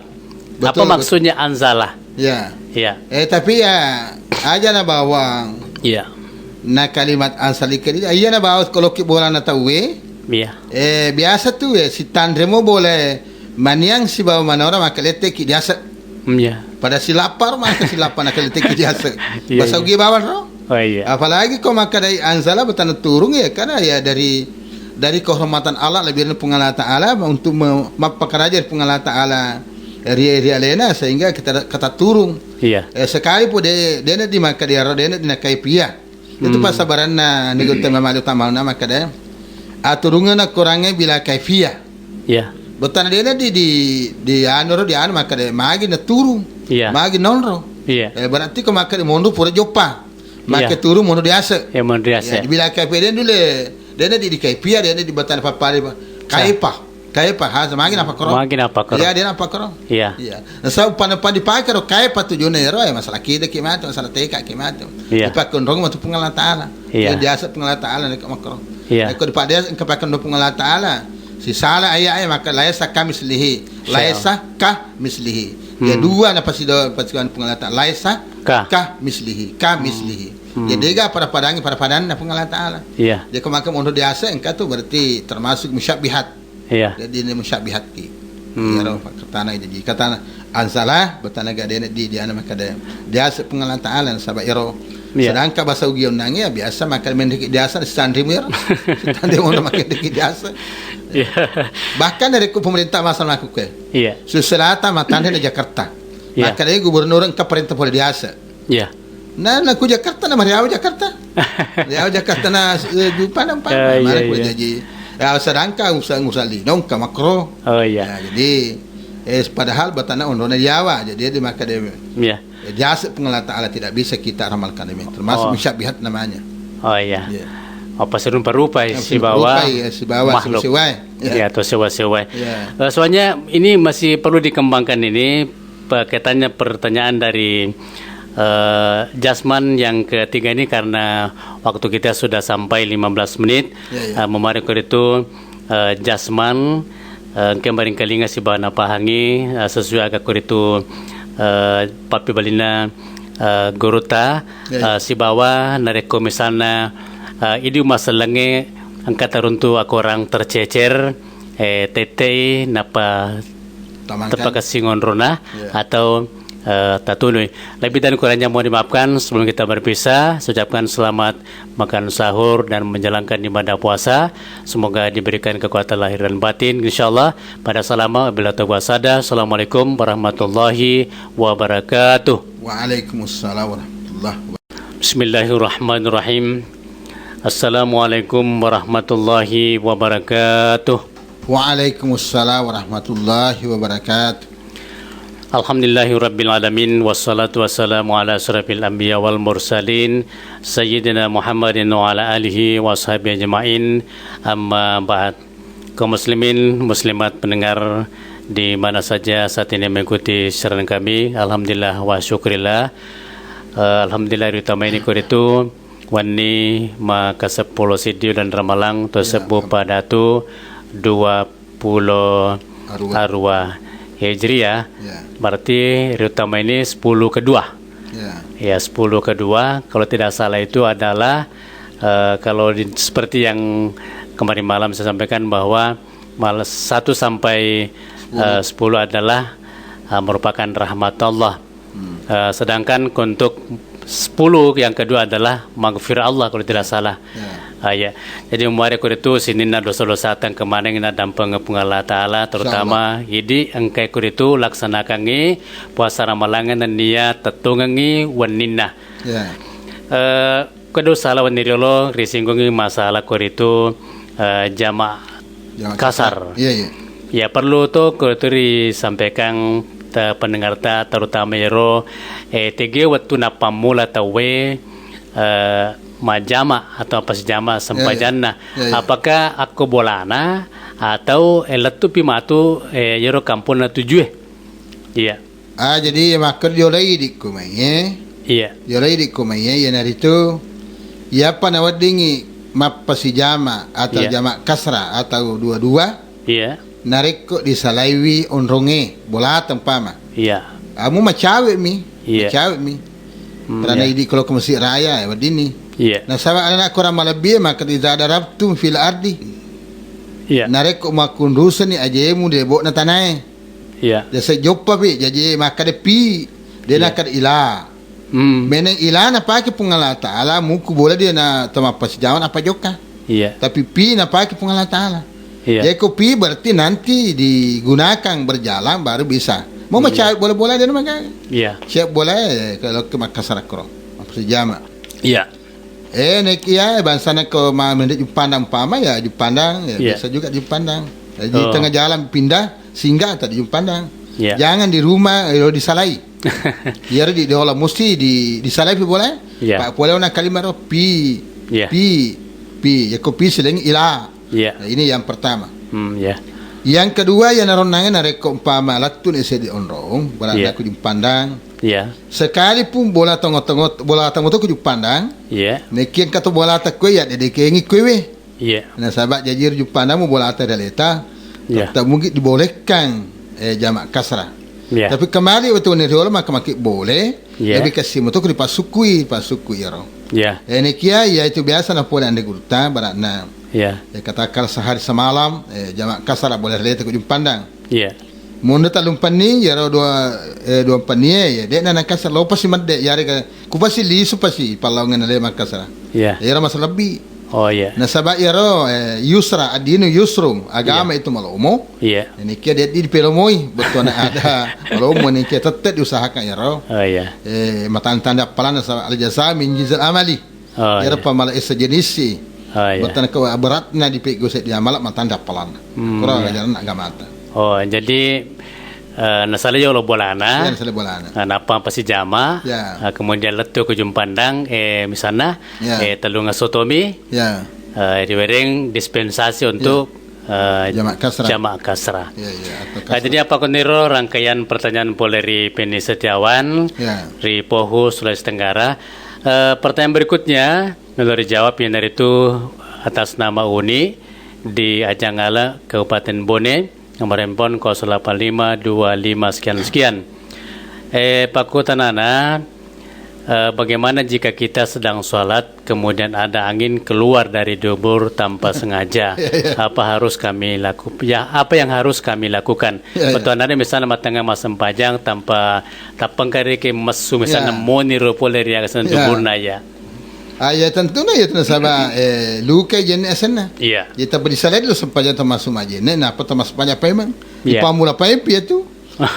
Betul, Apa betul. maksudnya anzala? Ya. Ya. Eh, tapi ya aja na bawang. Iya. Na kalimat anzala ini, iya na bawang kalau ki bola na tahu eh. Iya. Eh, biasa tu eh si tanremo boleh maniang si bawa manora maka lete ki biasa. Iya. Pada silapar maka silapar na kali teki biasa. Iya, Bahasa iya. ugi bawang ro. Oh, iya. Apalagi ko maka dari anzala batana turung ya karena ya dari dari kehormatan Allah lebih dari Puang Allah Taala untuk me-, mappakaraja Puang Allah Taala ri, ri alena sehingga kita kata turung. Iya. Eh, sekali pun de, dena di maka diaro dena di nakai pia. Itu Hmm. passabaranna nigo tema malu tamalna maka de. Aturungan kurangnya bila kaifiyah. Iya. Betana dena di, di, di anu ro di anu maka de magi na turung. Iya. Magi nonro. Iya. Eh, berarti ko maka de monro pura joppa. Maka Iya. turung monro diase. Ya, monro diase. Ya, dibilang kaifiyah dulu. Dena di, di kaifiyah, dena di batana papari, Pak. Kaifa. Kaifa, ha, magi napa koro? Magi napa koro? Iya, dia napa koro? Iya. Iya. Nah, so, pada, pada dipakai ro, kaifa tujuanna ro, ya, masalah kita ki matu, masalah teka ki matu. Iya. Dipakai ro matu Puang Allah Taala. Iya. Dia diase Puang Allah Taala, nek makro. Iya. Eko dipakai dia, engka pakai ro Puang Allah Taala. Si salah ayat, ayat, maka laisa kamislihi. Siap. Laisa kamislihi. Ya, hmm, dua na pasti do, pasti Puang Allah Ta'ala. Laisa ka, ka mislihi, ka mislihi. Hmm. Ya, dega pada-padangi pada-padanna Puang Allah Ta'ala. Iya. Jadi, ko maka monro diase engka tu berarti termasuk musyabbihat. Iya. Jadi, ini musyabbihat ki. Hmm. Iyaro katana, jadi katana anzalah, batana gadena di, di ana makada diase Puang Allah Ta'ala, nasaba ero. Iya. Sedangkan bahasa ugi onnang ya biasa maka mendiki diase di Sandri mir. Sandri monro maka diki diase. Iya. Bahkan dari ku pemerintah masalah aku ke. Iya. Suselata matane na Jakarta. Iya. Makanya gubernur engka perintah pole diase. Iya. Na, na ku Jakarta, na mariawa Jakarta. Mariawa Jakarta na, eh, Jumpandang, Pak. Eh, iya, iya. Jadi, ya, sedangkan usaha, usaha lino engka makro. Oh, iya. Ya, jadi, eh, padahal batana onrona diawa, jadi dia maka dia, iya, eh, diase Puang Allah Ta'ala tidak bisa kita ramalkan demikian. Termasuk, oh, musyabbihat namanya. Oh, iya. Iya. Apa serupa-rupa, ya, sibawa serupa, ya, sibawa makhluk. Sewa-sewa, ya. Iya, atau sewa-sewa. Iya. Eh, soalnya ini masih perlu dikembangkan ini, Pe-, kaitannya pertanyaan dari, eh, Jasman yang ketiga ini, karena waktu kita sudah sampai lima belas menit, ya, ya, eh, memari ko ritu, eh, Jasman, eh, engka maringkalinga sibawa napahangi, eh, sesuai aga ko ritu, eh, pappibalinna, eh, guruta, ya, ya, eh, sibawa narekko misalna, eh, idi masellengnge engka taruntu akorang tercecer, eh, tettei nappa teppa kessing onrona, ya, atau, eh, tatunui. Lebih dan kurangnya mohon dimaafkan. Sebelum kita berpisah, saya ucapkan selamat makan sahur dan menjalankan ibadah puasa. Semoga diberikan kekuatan lahir dan batin, insyaallah, pada salama. Wabillahi taufiq wassadah. Assalamualaikum warahmatullahi wabarakatuh. Waalaikumsalam warahmatullahi wabarakatuh. Bismillahirrahmanirrahim. Assalamualaikum warahmatullahi wabarakatuh. Waalaikumsalam warahmatullahi wabarakatuh. Alhamdulillahirabbil alamin, wassalatu wassalamu ala asyrafil anbiya wal mursalin, sayyidina Muhammadin wa ala alihi wa sahbihi ajmain. Amma ba'd. Kaum muslimin, muslimat pendengar di mana saja saat ini mengikuti siaran kami, alhamdulillah wa syukurillah. Eh, alhamdulillah, ri utama ini ko ritu wenni maka seppulo siddi uleng Ramalang, to, ya, sebbu pada tu dua puluh arua Hijriah. Ya. Berarti ri utama ini sepuluh kedua. Ya. Ya, sepuluh kedua, kalau tidak salah itu adalah, eh, kalau di, seperti yang kemarin malam saya sampaikan bahwa malah satu sampai, eh, sepuluh adalah, eh, merupakan rahmat Allah. Hmm. Eh, sedangkan untuk sepuluh yang kedua adalah maghfirah Allah kalau tidak salah. Ya. Ah, iya. Jadi, muare kuritu sininna dosa-dosa tengkemaneng na dampeng Puang Allah Ta'ala, terutama idi engkai kuritu laksanakangi puasa Ramalang nennia tettungengi wenninna. Ya. Eh, Kedo sala wenni riolo risinggungi masalah koritu, eh, jama' kasar. Iya, iya. Ya, perlu to koritu risampaikan te pendengarta, terutama ero, eh, tege wettu nappammula tauwe, eh, majjama' atau apa sijama' sempajanna. Iya, iya. Apakah akko bolana atau, eh, lettupi matu, eh, yero kamponna tujue? Iya. Ah, jadi makkeda jolo idi' ko mai, eh? Iya. Jolo idi' ko mai, eh? Iyanaritu, iyapa naweddingi mappasijama atau jama' kasra atau dua-dua, iya, narekko disalaiwi onrongnge, bolata umpama. Iya. Amu macawe'mi, iya, macawe'mi. Hmm, karena idi' ko lokka Mesjid Raya, eh, weddinni. Iya. Nasaba' anana' korang malebbi, maka idza darabtum fil ardi. Iya. Narekko makkunrusenni ajemu di lebo'na tanae. Iya. Jase' joppapi, jaji makkeda pi, de' nakkeda ila. Hmm. Meneng ila napake Puang Allah Ta'ala, mukku bola de' na to mappasijama nappa jokka. Iya. Tapi pi napake Puang Allah Ta'ala. Iya. Jadi ko pi berarti nanti digunakan berjalan baru bisa. Mau macawe' bola-bola de' na maka. Iya. Siap bola, eh, kalau ke Makassar kro. Mappasijama. Iya. Eh, naik iya, bangsana ko ma-, mendik Jumpandang umpama, ya Jumpandang, ya, iya, bisa juga Jumpandang. Jadi, oh, tengah jalan pindah, singgah tadi Jumpandang. Iya. Jangan di rumah, eh, disalai. Iya, di, di olah mesti di, disalai pi boleh. Iya. Pak, boleh ona kalimat ro, pi, iya, pi, pi. Ya, ko pi selengi ila. Iya. Nah, ini yang pertama. Hmm, iya. Yang kedua, yang naronnangnya narekko umpama lattu ni sedi onrong, berarti, iya, aku Jumpandang. Iya. Sekalipun bola tongo-tongo, bola tongo-tongo ku Jumpandang, iya, nekian kata bola ta kue ya, dede kengi kue we. Iya. Nasaba' jaji ri Jumpandang mu bola ta daleta, iya, tetap mungkin dibolehkan, eh, jama' kasra. Iya. Tapi kembali wettu ni riolo maka maki boleh. Iya. Lebih kasih moto ripasukui, pasukui ero. Iya. Eh, nekia ya itu biasa na pole ande gurta barakna. Iya. Ya katakan sehari semalam, eh, jama' kasar boleh rete ku Ujung Pandang. Iya. Mundu tallumpenni, yaro dua, eh, duampenni e, ya, de' na nakasa lopa si medde, yari ka, ku pasi lisu pasi pallaungan le Makassar. Iya. Yaro masa lebbi. Oh, iya. Nasaba yaro, eh, yusra, ad-dinu yusrum, agama Iya. itu malomo. Iya. Ini kia dia di pelomoi, betul na ada malomo ini kia tetap diusahakan yaro. Oh, iya. Eh, matan tanda palan nasaba al-jaza min jinsil amali. Oh, Iyaro iya. pamala esa jenissi. Oh, iya. Bettuanna ko beratna di peggu seddi amala matanda palanna. Hmm, Kura iya. ajaran agamata. Oh, jadi, eh, nasala yolo bolana. Iya, nasala bolana. Nah, nappa pasijama. Iya. Nah, kemudian lettu ku Ujung Pandang, eh, misalna, Iya. eh, tellunga sotomi, Iya. eh, riwereng dispensasi untuk, eh, Jama' kasra. jama' kasra. Iya, iya, atau Nah, kasra. jadi apa koniro rangkaian pertanyaan pole ri Penny Setiawan, Iya. ri Pohu, Sulawesi Tenggara. Eh, pertanyaan berikutnya, Nalori jawab, iyanaritu atas nama Uni di Ajanggala, Kabupaten Bone, nomor handphone kosong delapan lima dua lima sekian sekian. Eh, pakkutanana, eh, bagaimana jika kita sedang sholat, kemudian ada angin keluar dari dubur tanpa sengaja? Iya, iya. Apa harus kami laku-, ya, apa yang harus kami lakukan? Iya, iya. Bettuanna misalnya mattengnga massempajang tanpa tappengkari ke messu, misalnya Iya. moni ro pole ri asenna Iya. duburna ya. Ah, ya tentuna ya tuna saba, eh, luka jenne asenna. Iya. Ya tapi disalai lo sempajang termasuk majenne, napa termasuk banyak paimeng. Iya. Dipamula paimpi ya tu.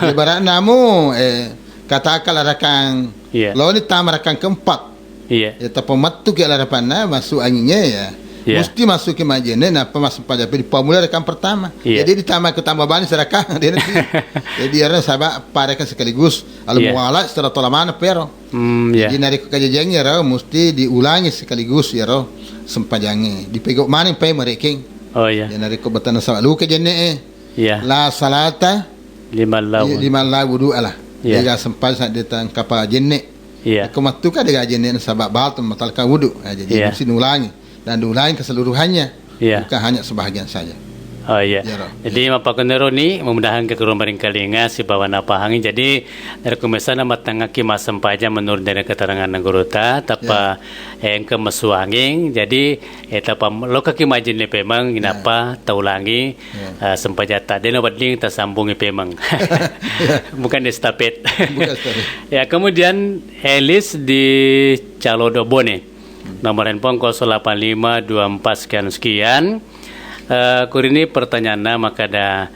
Ibarat namu, eh, katakanlah rakang, Iya. lawan tama rakang keempat. Iya. Ya tapi metu ke larapanna masuk anginnya ya. Iya. Mesti masuk ke majenne, napa masuk pada dipamula rakang pertama. Iya. Jadi ditambah ke tambah bani serakang dia nanti. Jadi orang saba pada kan sekaligus. Al Iya. muwalat secara tolamana pero. Hmm, iya. Jadi narekko kajajiangnge ro musti diulangi sekaligus iyaro sempajangnge. Dipegau maneng paimeng rekeng. Oh, iya. Ya narekko bettuanna saba luka jenne e. Iya. La salata Liman la iya, wudu. liman la wudu ala. Iya. Dega sempajang sa de' tangkapa jenne. Iya. Ko mattuka dega jenne saba batal matalka wudu. Ya, jadi Iya. mesti nulangi dan diulangi keseluruhannya. Iya. Bukan hanya sebahagian saja. Oh, iya. Iya, Ro. Jadi, mappakuniro ni, mudah-mudahan kekurang paringkalinga sibawa napahangi. Jadi, narekko misalna mattangaki massempajang menurut dari keterangan gurutta, tappa Iya. engka messu anging. Jadi, eh, tappa lokaki majenne paimeng, Iya. inappa taulangi, Iya. eh, sempajatta. Dena wedding tasambungi paimeng. Iya. Bukan estafet. Bukan estafet. Ya, kemudian Elis di Calodo Bone. Nomor handphone kosong delapan lima dua empat sekian sekian. Eh, kurini pertanyaanna makkeda,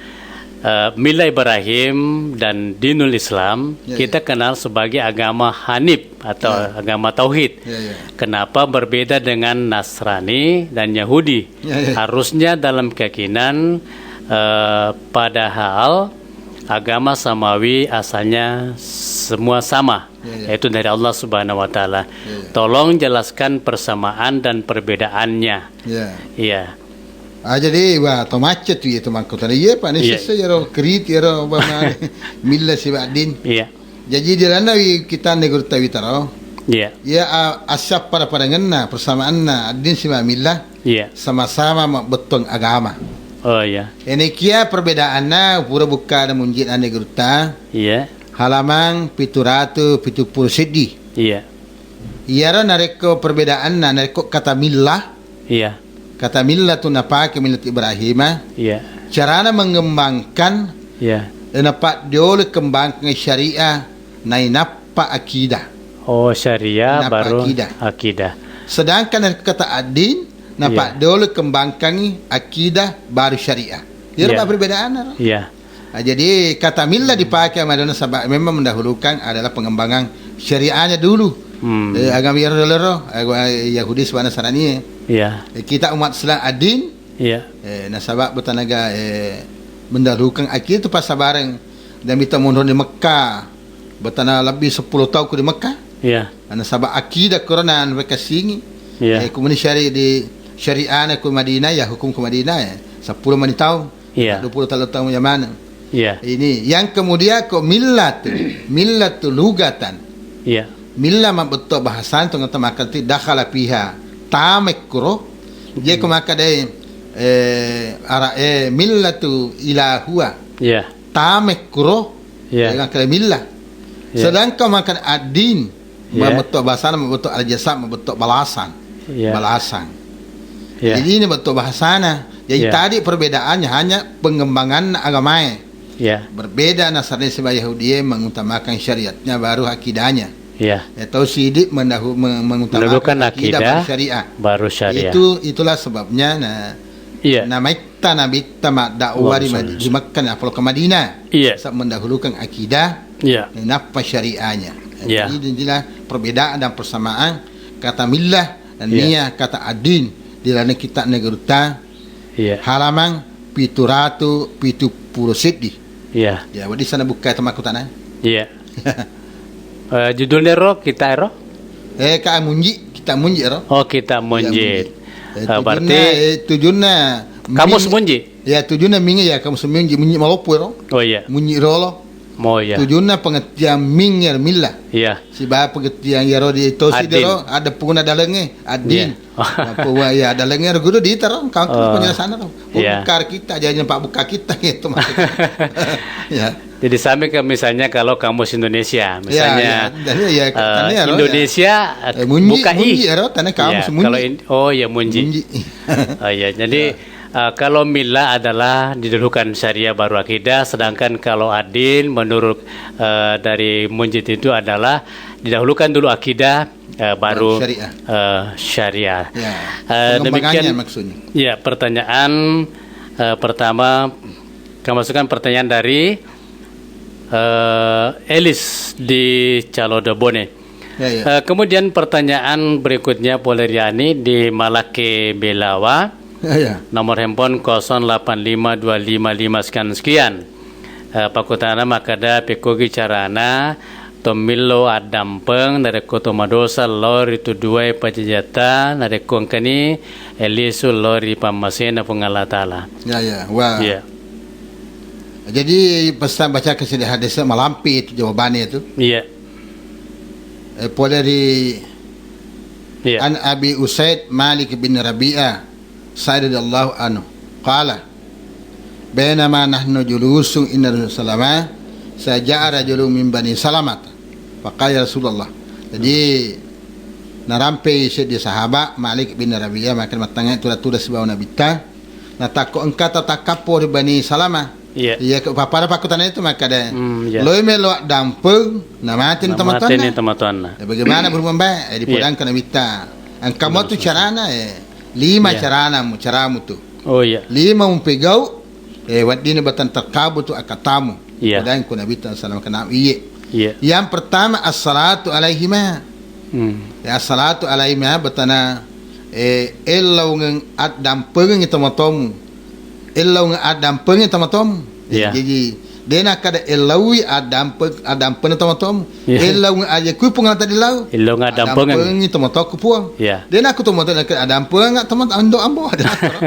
eh, Milla Ibrahim dan Dinul Islam Ya, kita ya. kenal sebagai agama Hanif atau Ya. agama Tauhid. Ya, ya. Kenapa berbeda dengan Nasrani dan Yahudi? Ya, ya. Harusnya dalam keyakinan, eh, padahal agama samawi asalnya semua sama. Ya, ya. Yaitu dari Allah Subhanahu wa Ta'ala. Ya, ya. Tolong jelaskan persamaan dan perbedaannya. Ya. Iya. Ah, jadi, wah, to macet tu, iya, to mangko tadi. Iya, Pak, ini Iya. sese, ya, ro, keriti, ya, ro, apa, mana, milla siba addin. Iya. Jadi, di lana wi kita negeri tawi taro. Iya. Ya, a-, asya pada-padangenna, persamaanna, addin siba milla. Iya. Sama-sama mabbettong agama. Oh, iya. Ini kia perbedaanna, pura buka ada munjid ane gurutta. Iya. Halaman pitu ratu pitu puluh seddi. Iya. Iyaro narekko perbedaanna, narekko kata millah, Iya. kata millah tu napake millat Ibrahima, Iya. carana mengembangkan, Iya. eh, napaddiolo kembangkan syariah, nainappa akidah. Oh, syariah Nainappa baru akidah. akidah. Sedangkan narekko kata ad-din, Iya. napaddiolo kembangkangi akidah baru syariah. Iyaro Iya. perbedaanna, ro? Iya. Ah, jadi kata millah dipakai sama Dona sebab memang mendahulukan adalah pengembangan syariahnya dulu. Hmm. Eh, agama iyaro loro, agama Yahudi sama Nasrani. Iya. Eh, kita umat Islam ad-din. Iya. Eh, nasaba betanaga, eh, mendahulukan akidah itu pas sabareng dan kita mundur di Mekah. Betana lebih sepuluh tahun ku di Mekah. Iya. Nasaba akidah korona anu kassingi. Iya. Eh, kemudian syari di syariahna ku Madinah ya hukum ku Madinah ya. Sepuluh mani tahun. Iya. Dua puluh tahun tahun zaman. Iya. Ini yang kemudian ko millatu, millatu lugatan. Iya. Milla mabbettu bahasana tongeng makati dakhala fiha. Tamekkuro. Iya ko makadai, eh, ara, eh, millatu ilahua. Iya. Tamekkuro Iya. Dengan kalimat millah. Iya. Sedangkan makan ad-din, iya, membentuk bahasana, membentuk al-jaza, membentuk balasan. Iya. Balasan. Iya. Jadi ini bentuk bahasana. Jadi iya, tadi perbedaannya hanya pengembangan agamae. Iya. Berbeda nasarnya sebab Yahudi mengutamakan syariatnya baru akidahnya. Iya. Atau sidik mendahu-, me-, mengutamakan mendahulukan akidah, akidah baru syariah, baru syariah. Itu, itulah sebabnya, nah, iya, namaitta nabitta maddakwah di Mad-, di Mekkah, nah, apalagi ke Madinah. Iya. Sa-, mendahulukan akidah, iya, nappa syariahnya. Iya. Jadi, inilah perbedaan dan persamaan kata millah dan, iya, niyah kata ad-din di dalam kitab Negeri Uta. Iya. Halaman pitu ratu pitu pulo seddi. Iya. Ya, wedding sana bukka itu makkutana. Iya. Eh, judulnya ro, kita ro? Eh, ka munji, kita munji ro. Oh, kita munji. Iya, munji. Eh, eh, tujunna, berarti eh, tujunna kamus ming-, munji? Ya, tujunna ming, ya, kamus munji, munji maloppo ro. Oh, iya. Munji rolo. Oh, iya. Tujunna pengertian ming ya millah. Iya. Siba pengertian ya ro di tosi ad-din. Dero, ada puna dalengnge, ad-din. Iya. Apa wa ya dalengnge ro guru di taro, kau oh, penjelasan ro. Iya. Buka kita aja, Pak, buka kita gitu maksudnya. Ya. Jadi sampai ke misalnya kalau kamus Indonesia, ya, misalnya, ya. Dan ya, eh, kan ya, ro, ya. Indonesia, eh, munji, buka i. Munji ya ro, tane kamus ya, munji. Kalau in-, oh ya, munji. Munji. Oh ya, jadi, ya. Eh, kalau millah adalah didahulukan syariah baru akidah, sedangkan kalau ad-din menurut, eh, dari Munjid itu adalah didahulukan dulu akidah, eh, baru, baru syariah. Eh, syariah. Ya, eh, pengembangannya demikian, maksudnya. Ya, pertanyaan, eh, pertama, kami masukkan pertanyaan dari, eh, Elis di Calodebone. Ya, ya. Eh, kemudian pertanyaan berikutnya, Poleriani di Malake Belawa. Ya, ya. Nomor handphone kosong delapan lima dua lima lima sekian sekian. Eh, pakkutana makkeda, pekkogi carana to millau addampeng narekko to madosa lao ri tuduwae pajajata, narekko engkani lisu lao ri pammasena Puang Allah Taala. Ya, ya. Wah. Iya. Jadi, pesan baca ke sini hadis malampe itu jawabannya itu. Iya. Eh, pole ri Iya. An Abi Usaid Malik bin Rabi'ah Sa'id radhiyallahu anhu. Qala, "Bainama nahnu julusun inda Rasulullah sallama, saja'a rajulun min Bani Salamah. Faqala, ya Rasulullah." Jadi, narampei seddi sahaba, Malik bin Rabi'ah, makkeda mattangnga tudang-tudang sibawa Nabitta. Natakko engka tau takkappo ri Bani Salamah. Iya. Iya, ke-, pappada pakkutana itu makkeda. Hmm, iya. Loi melo addampeng, namate ni tomatoanna. Namate ni tomatoanna. Ya, bagaimana berhubung bae? Eh, iya. Dipodangka Nabitta. Engka mo tu carana, eh, lima carana mu, caramu tu. Oh, iya. Lima mu pegau, eh, weddinni batang terkabul tu akatamu. Iya. Podang ku Nabitta sallallahu alaihi wasallam, iye. Iya. Yang pertama, as-salatu alaihima. Hmm. Ya, as-salatu alaihima, betana, eh, ellaungeng addampengengngi tomatomu. Ellaungeng addampengengngi tomatomu. Iya. Jadi, de nakkeda ellaui addampeng-, addampengengngi tomatomu. Iya. Ellaungeng aja kui Puang Allah Taala dillau. Ellaungeng addampengengngi. Addampengengngi tomatoku Puang. Iya. De nakku tomatoku nakkeda addampengengnga tomat-, ando ambo.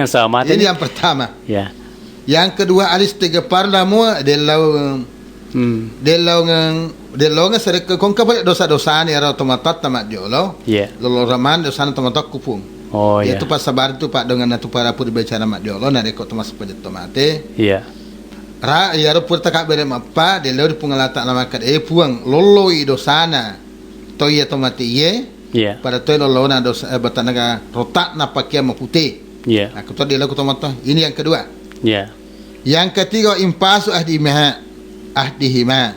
Sama. Ini yang pertama. Iya. Yang kedua, al-istighfar lamu, dellau, hmm, dellaungeng, dellaungeng serekka kongka pale dosa-dosana ero tomatoatta majjolo. Iya. Lolo ramang dosana tomatoakku Puang. Oh, iya. Itu passabar tu, Pak, dengan tu para puri bicara majjolo, narekko tomas pajatto mate. Iya. Ra, iyaro pura takabbere mappa, dellau di Puang Allah Taala makkeda, eh, Puang, lolloi dosana. To iya tomate iye. Iya. Pada toi lollona dosa, eh, batanaga rotakna pakeang mapute. Iya. Aku to dilaku tomato. Ini yang kedua. Iya. Yang ketiga, impasu ahdihima, ahdihima.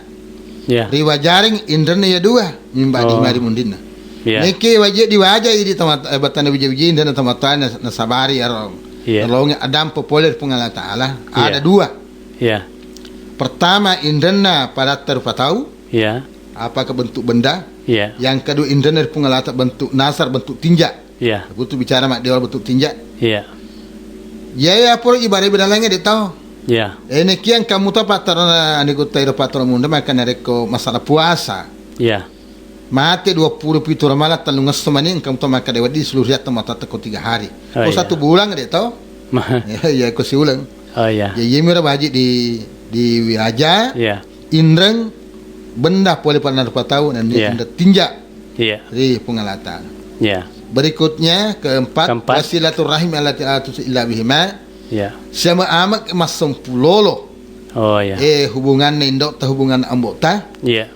Iya. Riwajareng inrenna iya dua, mimba ahdihima ri munrinna. Iya. Neke waje diwaja idi tomat-, eh, batana wija-wija inrenna tomatoanna nasabari aro. Iya. Nolongi adampe pole ri Puang Allah Taala. Iya. Ada dua. Iya. Pertama, inrenna padatta rupa tau. Iya. Apakah bentuk benda? Iya. Yang kedua, inrenna ri Puang Allah Taala bentuk nasar, bentuk tinja. Iya. Aku tu bicara mak dia bentuk tinja. Iya. Ya, ya, pura ibarat beda lainnya dia tahu. Iya. Eh, nekian kamu tahu patterna anu ku tahu patterna munda makan rekko masalah puasa. Iya. Mate dua puluh pitu ramalang tellungesso mani engka muto makkeda wedding seluruh riatta matatta ko tiga hari. Oh, ko iya. Satu bulan de to? Ya, ya, ko siuleng. Oh, iya. Ya, iya mira baji di, di wiaja, iya. Inreng benda pole pada rupa tau, dan iya. Inreng tinja. Iya. Ri Puang Allah Taala. Iya. Berikutnya, keempat, keempat. Wasilaturrahim allati la tusu illa bihima. Iya. Siapa amat massempulolo. Oh, iya. Eh, hubunganna indo'ta, hubunganna ambo'ta. Iya.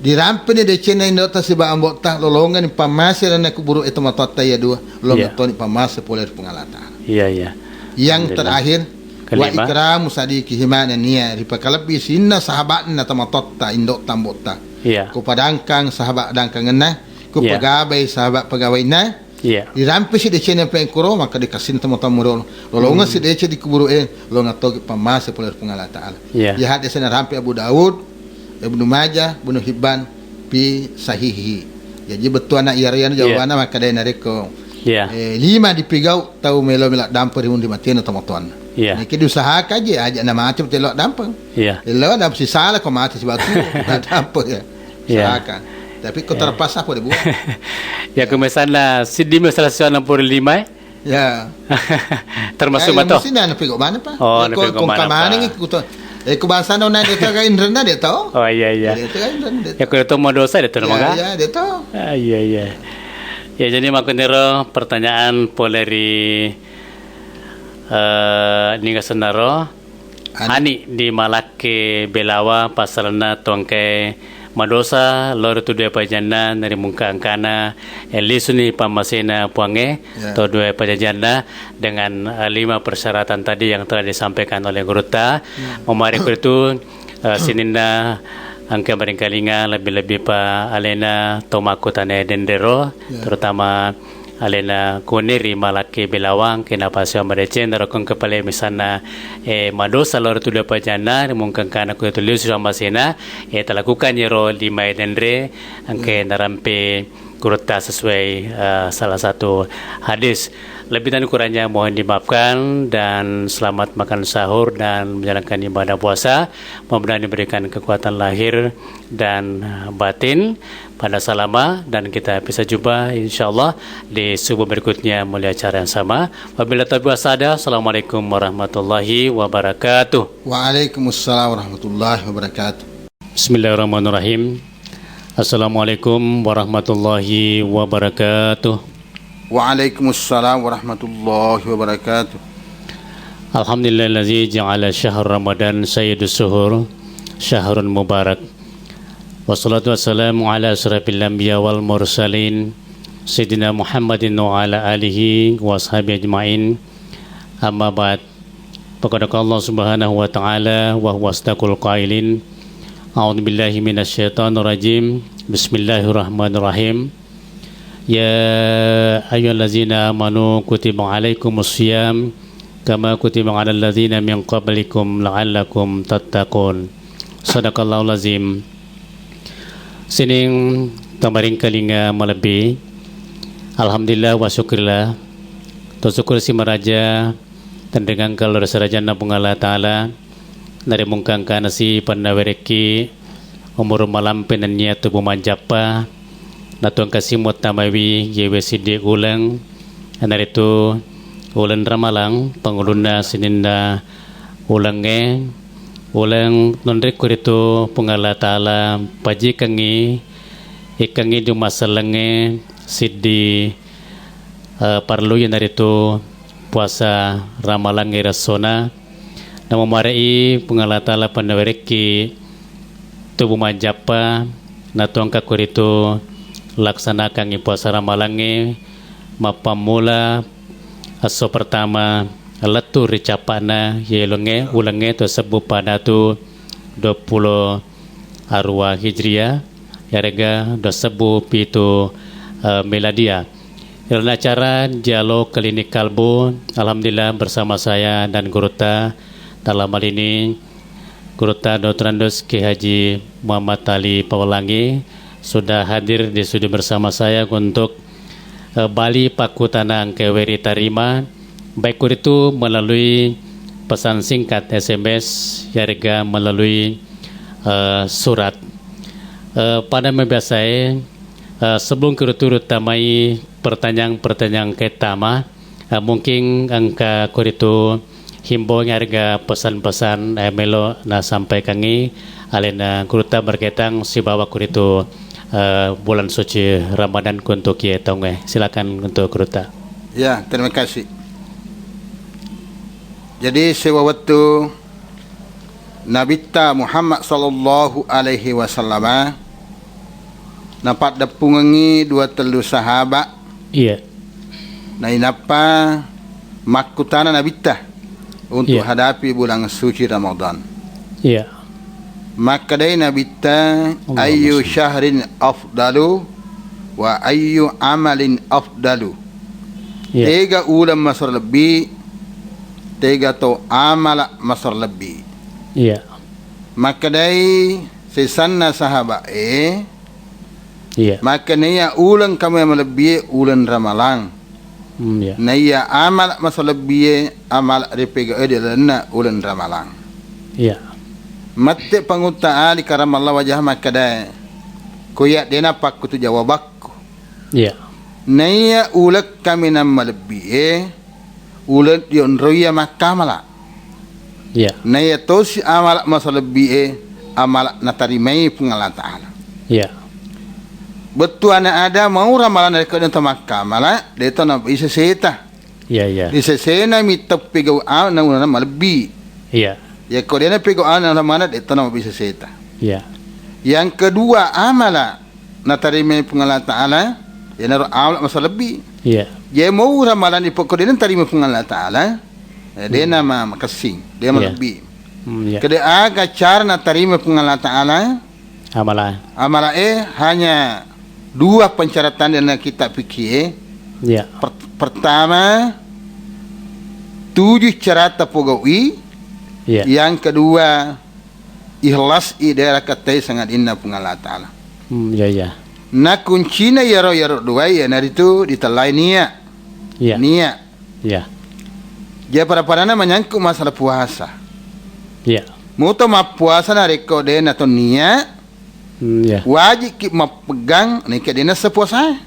Dirampeni decenna indo'ta siba ambo'ta, lolongeng pammase lalenna kuburu e tomatoatta iya dua, lolongeng Iya. toni pammase pole ri Puang Allah Ta'ala. Iya, iya. Yang Alhamdulillah. terakhir, wa Kelima. ikramu sadiqihima, nennia ripakalebbi sininna sahaba'na tomatoatta, indo'ta, ambo'ta. Iya. Ko padangkang sahabat dangkangenna, ko Iya. pegawai sahabat pegawainya, Iya. Dirampesi decenna pengkuro, maka dikasih teman-teman lolongeng Hmm. si deceng di kuburu e, lolongeng togi pammase pole ri Puang Allah Ta'ala. Iya. Iya hadis na rampe Abu Daud, Ibnu Majah, Ibnu Hibban, fi sahihi. Jadi bettuanna iyaro, iyaro Iya. jawabanna maka dai narekko, Iya. eh, lima dipigau tau melo-melo dampeng ri undi matena tomatoanna. Iya. Niki diusahakan je, aja na mate telo dampeng. Iya. Telo dampeng sisala ko mate sibatu, dampeng ya. Iya. Usahakan. Tapi ko Iya. terpaksa pole buat. Ya, ko misalna siddi mi salah satu enam puluh lima, eh? Ya. Termasuk Eh, mato? Mesti na pigau mana, Pak? Oh, Eh, na ko, pigau ko mana, kamaneng Pak? Ikut. Eh, ko bahasa nona de to, kain rendah de to. Oh, iya, iya. De to, kain rendah de to. Ya, ko de to madosa de to, Ya, namanya? Ya, de to. Ah, iya, iya. Ya, jadi makkuniro pertanyaan pole ri, eh, niga senaro. Ani. Ani di Malakke Belawa, pasalenna tuangke madosa lao ri tuduwe pajanna, narimungka engkana, eh, lisuni pammasena Puangnge, Ya. tuduwe pajajanna dengan, eh, lima persyaratan tadi yang telah disampaikan oleh gurutta. Hmm. Mamareko itu, eh, sininna engka maringkalinga, lebih-lebih pa alena to makkutana denrero, Ya. terutama alena kone ri Malakke Belawa, engka napasiwa madeceng, narekko engka pale misalna, eh, madosa lao ri tuduwe pajanna, rimungka engkana ko tulis suammasena, eh, talakukan yero lima denre, engka Ya. narampe gurutta sesuai, eh, salah satu hadis. Lebih dan kurangnya mohon dimaafkan dan selamat makan sahur dan menjalankan ibadah puasa. Mudah-mudahan diberikan kekuatan lahir dan, eh, batin pada salama, dan kita bisa jumpa, insyaallah, di subuh berikutnya melalui acara yang sama. Wabillahi taufiq wassaada. Assalamualaikum warahmatullahi wabarakatuh. Waalaikumsalam warahmatullahi wabarakatuh. Bismillahirrahmanirrahim. Assalamualaikum warahmatullahi wabarakatuh. Waalaikumsalam warahmatullahi wabarakatuh. Alhamdulillahillazi ja'ala syahr Ramadan sayyidus syuhur, syahrun mubarak. Wassalatu wassalamu ala asyrafil anbiya wal mursalin, Sayyidina Muhammadin wa ala alihi wa ashabihi ajma'in. Amma ba'd. Faqad qala Allah subhanahu wa ta'ala wa huwa asdaqul qailin. A'udzu billahi minasy syaithanir rajim. Bismillahirrahmanirrahim. Ya ayyuhallazina amanu kutiba alaikumus siyam kama kutiba alal ladzina min qablikum la'allakum tattaqun. Sadaqallahul azim. Sining tamaringkalinga malebbi. Alhamdulillah wa syukurillah. To syukur si maraja tenrengangka lao ri sarajanna Puang Allah Ta'ala. Narimungka engkana si pannawerekki umuru malampe nennia tubu manjappa, natu engka si muttamaiwi yewe siddi uleng, iyanaritu uleng Ramalang, pangulunna sininna ulengnge, uleng nonrikku ritu Puang Allah Ta'ala pajikengngi, ikkengngi jumma sellengnge siddi, eh, parellu, iyanaritu puasa Ramalangnge ressona. Namamarei Puang Allah Ta'ala pannawerekki tubu majjappa, natu engka kuritu laksanakangngi puasa Ramalangnge mappammula esso pertama lettu ri cappa'na ye ulengnge, ulengnge to sebbu padatu dua pulo arua Hijriah, yarega dua sebbu pitu, eh, Miladia. Ri laleng acara Dialog Klinik Kalbu, alhamdulillah bersama saya dan gurutta dalam hal ini, Gurutta Doktorandus Kiai Haji Muhammad Ali Pawalangi sudah hadir di studio bersama saya untuk, eh, bali pakkutana engkae ritarima, baik kuritu melalui pesan singkat, S M S, yarega melalui, eh, surat. Eh, pada mabiasae, eh, sebelum kuritu tamai pertanyaan-pertanyaan engkae tama, eh, mungkin engka kuritu himbau yarega pesan-pesan, eh, melo nasampaikangngi alena gurutta berkaitan sibawa kuritu, eh, bulan suci Ramadan untuk ye taungnge. Silakan untuk gurutta. Ya, terima kasih. Jadi, sewa wettu Nabitta Muhammad sallallahu alaihi wasallama napaddeppungengngi dua tellu sahaba. Iya. Nainappa makkutana Nabitta untuk Iya. hadapi bulan suci Ramadan. Iya. Makkedai Nabitta, Allahumma ayyu shalli. syahrin afdalu wa ayyu amalin afdalu. Iya. Tega uleng masero lebbi, tega to amala masero lebbi. Iya. Makkedai sesanna sahabae, Iya. Makkenaiya uleng kamu yang malebbie uleng Ramalang. Hmm, iya. Naiya amala masero lebbie amala ripegae di lalenna uleng Ramalang. Iya. Mette pangutta ali karamalla wajah makkeda, ko iya dena pakkutu jawabakku. Iya. Naiya uleng kaminang malebbie, uleng yonroiya makkamala. Iya. Naiya tosi amala masero lebbie, amala natarimai Puang Allah Ta'ala. Iya. Bettuanna ada mau Ramalang narekko de to makkamala, de to nabisa seta. Iya, iya. Isesena mi teppegau a na uleng malebbi. Iya. Yakko de na pegau a na uleng mana, de to nabisa seta. Iya. Yang kedua, amala natarimai Puang Allah Ta'ala, iyanaro amala masero lebbi. Iya. Jadi mau Ramalang ipokko de natarima Puang Allah Ta'ala, eh, de Iya. nama makessing, de Iya. malebbi. Hmm, iya. Kede aga cara natarima Puang Allah Ta'ala? Amala. Amala e hanya dua persyaratan dalam kitab fikih. Iya. Per-, pertama, tuju carata pogau'i. Iya. Yang kedua, ikhlas i daerah katai sangadinna Puang Allah Ta'ala. Hmm, iya, iya. Na kuncina yaro, yaro dua iyanaritu ditellai niat. Iya. Niat. Iya. Jadi pada-padana menyangkut masalah puasa. Iya. Muto mappuasa narekko de na to niat, Hmm, iya. wajib ki mappegang narekko de na sepuasa.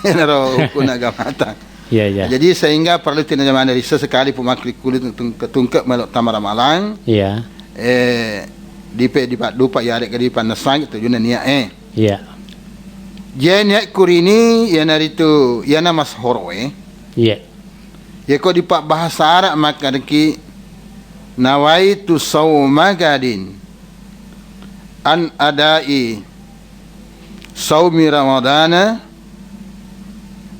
Enaro hukum agamata. Iya, iya. Jadi sehingga perlu tina jamane rissa sekali pemakri kulit tungke-tungke melok tama Ramalang. Iya. Eh, dipe dipaddupa yarega dipannessang tujunna niat e. Iya. Jadi niat kurini iyanaritu iyana masehoro e. Iya. Yako dipabbahasa Arab makkedaki, nawaitu sauma gadin an adai saumi Ramadana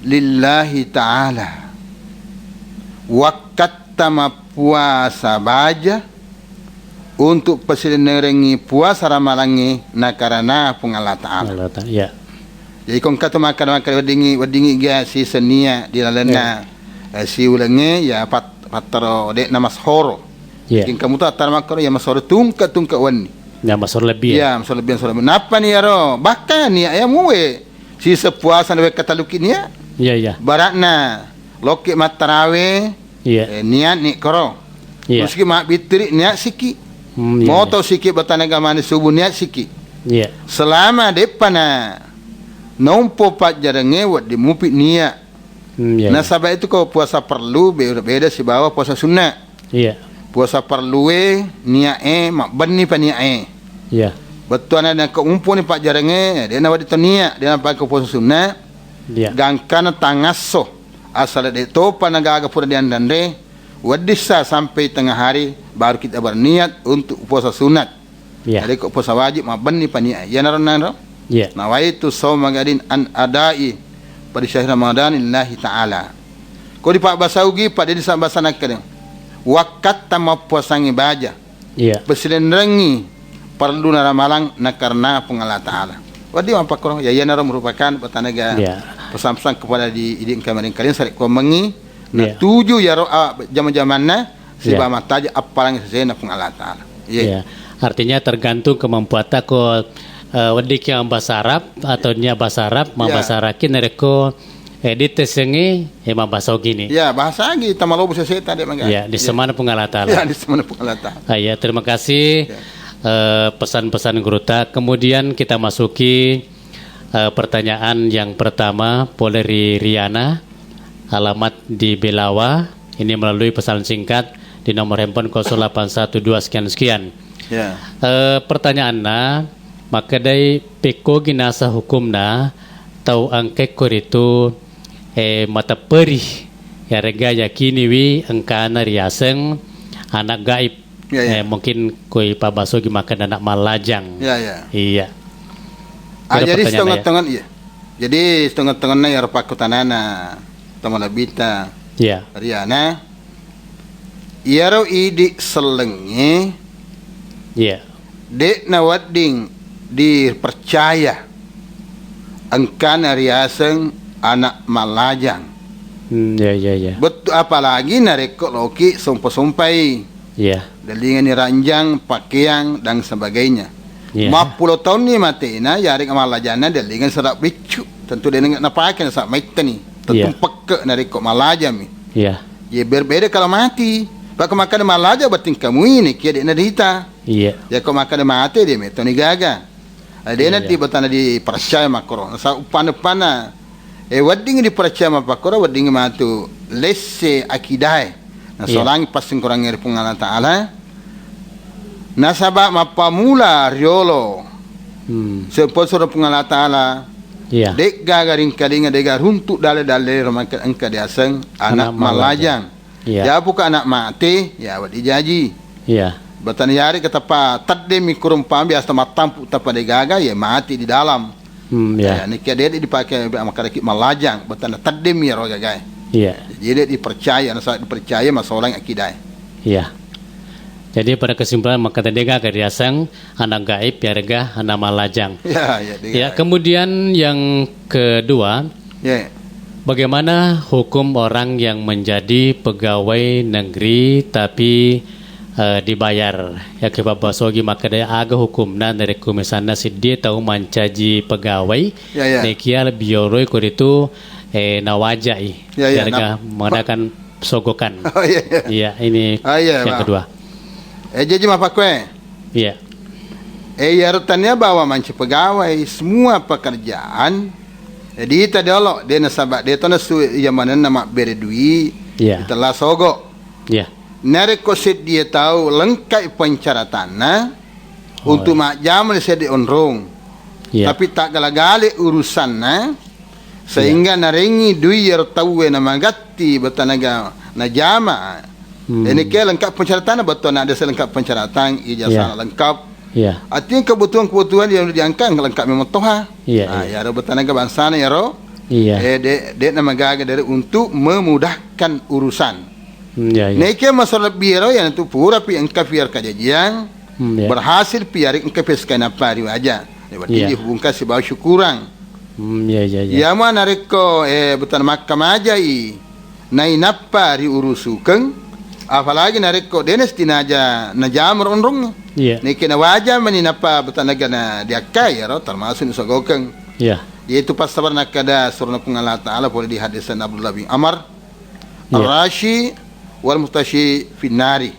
lillahi ta'ala. Wakkatta mappuasa baja untuk pasilennerengngi puasa ramalangnge nakarana Puang Allah Ta'ala. Allah Ta'ala, iya. Jadi ko engka tu makkeda-makkeda weddingngi, weddingngi ga siseng niat di lalenna, Iya. eh, siulengnge, ya pat-, pattaro de'na masehoro. Iya. Engka muto attaro makkeda ya masehoro tungke-tungke wenni. Ya masehoro lebbi ya. Iya, masehoro lebbi, masehoro lebbi. Nappani yaro, bahkan niat ya muwe siseng puasa na wekka taluki niat. Iya, iya. Barakna lokke mattarawe, Iya. Eh, niat ni koro. Iya. Muski mabbittiri niat siki. Hmm, iya, Moto iya. siki batanaga mani subuh niat siki. Iya. Selama deppana nompo pajjarengnge wedding mupi niat. Hmm, iya, iya. Nasaba itu ko puasa perlu beda-beda sibawa puasa sunnah. Iya. Puasa perlue niat e mabbenni pa niat e. Iya. Bettuanna nako umponi pajjarengnge, dena wedding to niat, dena pake puasa sunnah. Iya. Gangkana tangasso. Asal de topa nagaga pura dianre-anre, weddissa sampai tengah hari baru kita berniat untuk puasa sunat. Iya. Jadi ko puasa wajib mabbenni pa niat. Iyanaro naro? Iya. Nawaitu sauma gadin an adai pada syahri Ramadan lillahi ta'ala. Ko dipabbasa ugi pada disabasa nakkeda. Wakkatta mappuasangi baja. Iya. Pasilenrengngi perluna ramalang nakarena Puang Allah Ta'ala. Wedding mappakkorong, ya iyanaro merupakan batanaga Iya. pesan-pesan kepada di idi engka maring kalian sarekkuammengngi, Iya. natuju yaro, ah, jama-jamanna siba Iya. mattaja appalang sesena Puang Allah Ta'ala. Iya. Iya. Artinya tergantung kemampuatta ko, eh, weddikki bahasa Arab atau nia bahasa Arab, Iya. mabbasa Arabki narekko Eh, di tessengngi, eh, mabbasa ogini. Ya, bahasa agi tamalobo seseta de mangga. Ya, di semana Puang Allah Ta'ala. Ya, di semana Puang Allah Ta'ala. Ah, ya, terima kasih, Ya. eh, pesan-pesan guruta. Kemudian kita masuki, eh, pertanyaan yang pertama, pole ri Riana, alamat di Belawa. Ini melalui pesan singkat di nomor handphone kosong delapan satu dua sekian sekian. Ya. Eh, pertanyaanna, makkedai pekkogi nasa hukumna tau engkekko ritu, eh, matepperi, yarega yakiniwi engkana riaseng anak gaib. Iya, iya. Eh, mungkin koi pabbasogi makkeda anak mallajang. Iya, iya. Iya. Ah, jadi setengah-tengah, iya. Jadi setengah-tengahna iyaro pakkutanana to malebbita. Iya. Riana. Iyaro idi sellengnge. Iya. De'na wedding dipercaya engkana riaseng anak mallajang. Hmm, iya, iya, iya. Bettu, apalagi narekko loki sompa-sompai. Iya. Dellingani ranjang, pakeang, dan sebagainya. Iya. Mappulo taunni matena, yarega mallajanna dellingani serap beccu. Tentu de' napake nasaba maittani. Tentu pekke narekko mallajami. Iya. Ye berbeda kalau mati. Pakko makkeda mallaja betting kamui nekia de' nadita. Iya. Yakko makkeda mate de' metoni gaga. Eh, de'na di betana dipercaya makkoro. Nasa uppanna-uppanna, eh, wedding dipercaya mappakkoro, wedding matu lesse akidae. Iya. Nasolangi passingkurangnge ri Puang Allah Ta'ala. Nasaba mappamula riolo. Hmm. Sepposoro Puang Allah Ta'ala. Iya. De'gaga ringkalinga, de'ga runtu dalle-dalle ro mangke engka diaseng anak mallajang. Iya. Japuka anak mate, ya wedding jaji. Iya. Betana yarega tappa teddemi kurung pambi asta mattampu tappa de'gaga, ya mati di dalam. Hmm, iya. Ya, nekia de' dipake makkedaki mallajang, betana teddemi ro gagae. Iya. Jadi de' dipercaya, nasaba dipercaya masolang akidae. Iya. Jadi pada kesimpulan makkeda de'gaga riaseng anak gaib, yarega anak mallajang. Ya, ya, de'gaga. Ya, kemudian yang kedua, Iya. Bagaimana hukum orang yang menjadi pegawai negeri tapi, eh, dibayar? Yakko pabbasogi makkeda aga hukumna narekko misalna seddie tau mancaji pegawai, iya, iya, nekia bioroi ko ritu, eh, nawajai. Iya, iya. Yarega mengadakan sogokan. Oh, iya, iya. Iya, ini yang kedua. Eh, jaji mappakkue. Iya. Eh, iyaro tania bawa mancaji pegawai, semua pekerjaan, eh, diita dolo, de' nasaba, de' to nasu iya manenna mabbere dui, iya, itella sogo. Iya. Narekko seddie tau lengkai persyaratanna, oh, untuk majjama seddi onrong. Iya. Tapi taggala-gale urusanna, sehingga narengngi dui iyaro tauwe namagatti betanaga najama. Hmm. Ini ke lengkap persyaratanna, betul nak ada lengkap persyaratan, ijazah lengkap. Iya. Artinya kebutuhan-kebutuhan yang diangkat lengkap memang toha. Iya, nah, iya. Iyaro betanaga bangsana iyaro. Iya. Eh, de, de namagaga dari untuk memudahkan urusan. Hmm, iya, iya. Neke masalah biro yang itu pura pi engka piar kajajiang, hmm, iya, berhasil piari engka pi sekali napa riwaja. Ya, berarti, iya, dihubungkan sibawa syukurang. Hmm, iya, iya, iya. Iya, ma narekko, eh, butan makkamajai nainappa riurusukeng, apalagi narekko dena sitinaja najama ro onrong. Iya. Neke nawaja mani nappa butan naga na diakkai, iyaro termasuk nisogokeng. Iya. Yaitu passabar nakkada surana Puang Allah Ta'ala pole di hadisan Abdullah bin Amr, iya, "Ar-rashi wal murtashi finnari."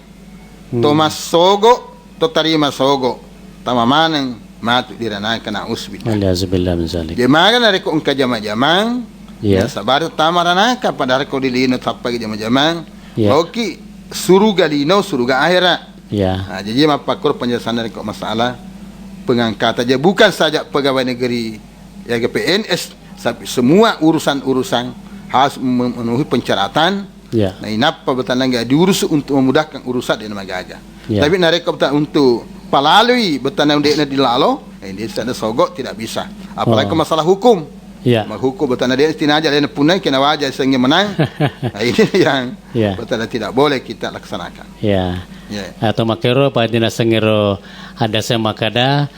Hmm. To massogo, to tarima sogo, tama maneng matu di ranaka, na'udzubillah. Waliyazubillah min zalik. Jemaga narekko engka jama-jamang, iya, nasabari tama ranaka, padahal ko di lino tappa jama-jamang, iya, loki suruga lino, suruga akhirat. Iya. Nah, jadi mappakkoro penjelasan narekko masalah pengangkatan. Jadi bukan saja pegawai negeri, ya, ke P N S, tapi semua urusan-urusan harus memenuhi persyaratan. Ya. Nah, inappa betanaga diurus untuk memudahkan urusan, de namagaga. Ya. Tapi narekko betana untuk palalui betana dekna dilalo, eh, di sana sogo tidak bisa. Apalagi, oh, masalah hukum. Ya. Mahukum betana de tinaja, de punai kena waja sengi menang. Nah, ini yang, ya, betana tidak boleh kita laksanakan. Ya. Ya. Atau makero pada nasengero ada saya makada,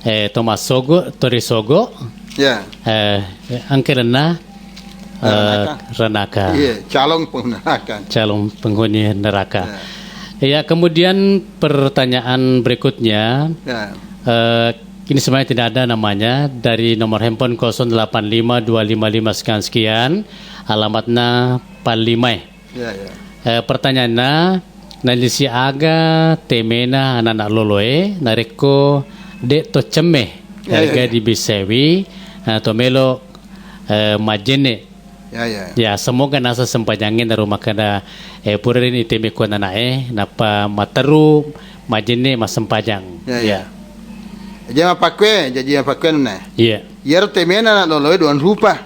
eh, to massogo, to risogo, ya, eh, engka lalenna, eh, ranaka. Ranaka. Iya, calon penghuni neraka. Calon penghuni neraka. Ya. Ya, kemudian pertanyaan berikutnya, ya, eh, ini sebenarnya tidak ada namanya, dari nomor handphone kosong delapan lima dua lima lima sekian sekian, alamatna Palimai. Ya, ya. Eh, pertanyaanna, nalisi aga temena anak-anak loloe narekko de to cemme, ya, ya, erega, ya, dibisewi, eh, to melo, eh, majjenne. Ya, ya. Ya, semoga nasa sempajangnge naru makkeda, eh, pura rini teme ko anak-anak e, nappa materu majjenne massempajang. Ya, ya. Ya. Jaji mappakkue, jaji mappakkue nana. Iya. Iyaro temena anak loloe duang rupa.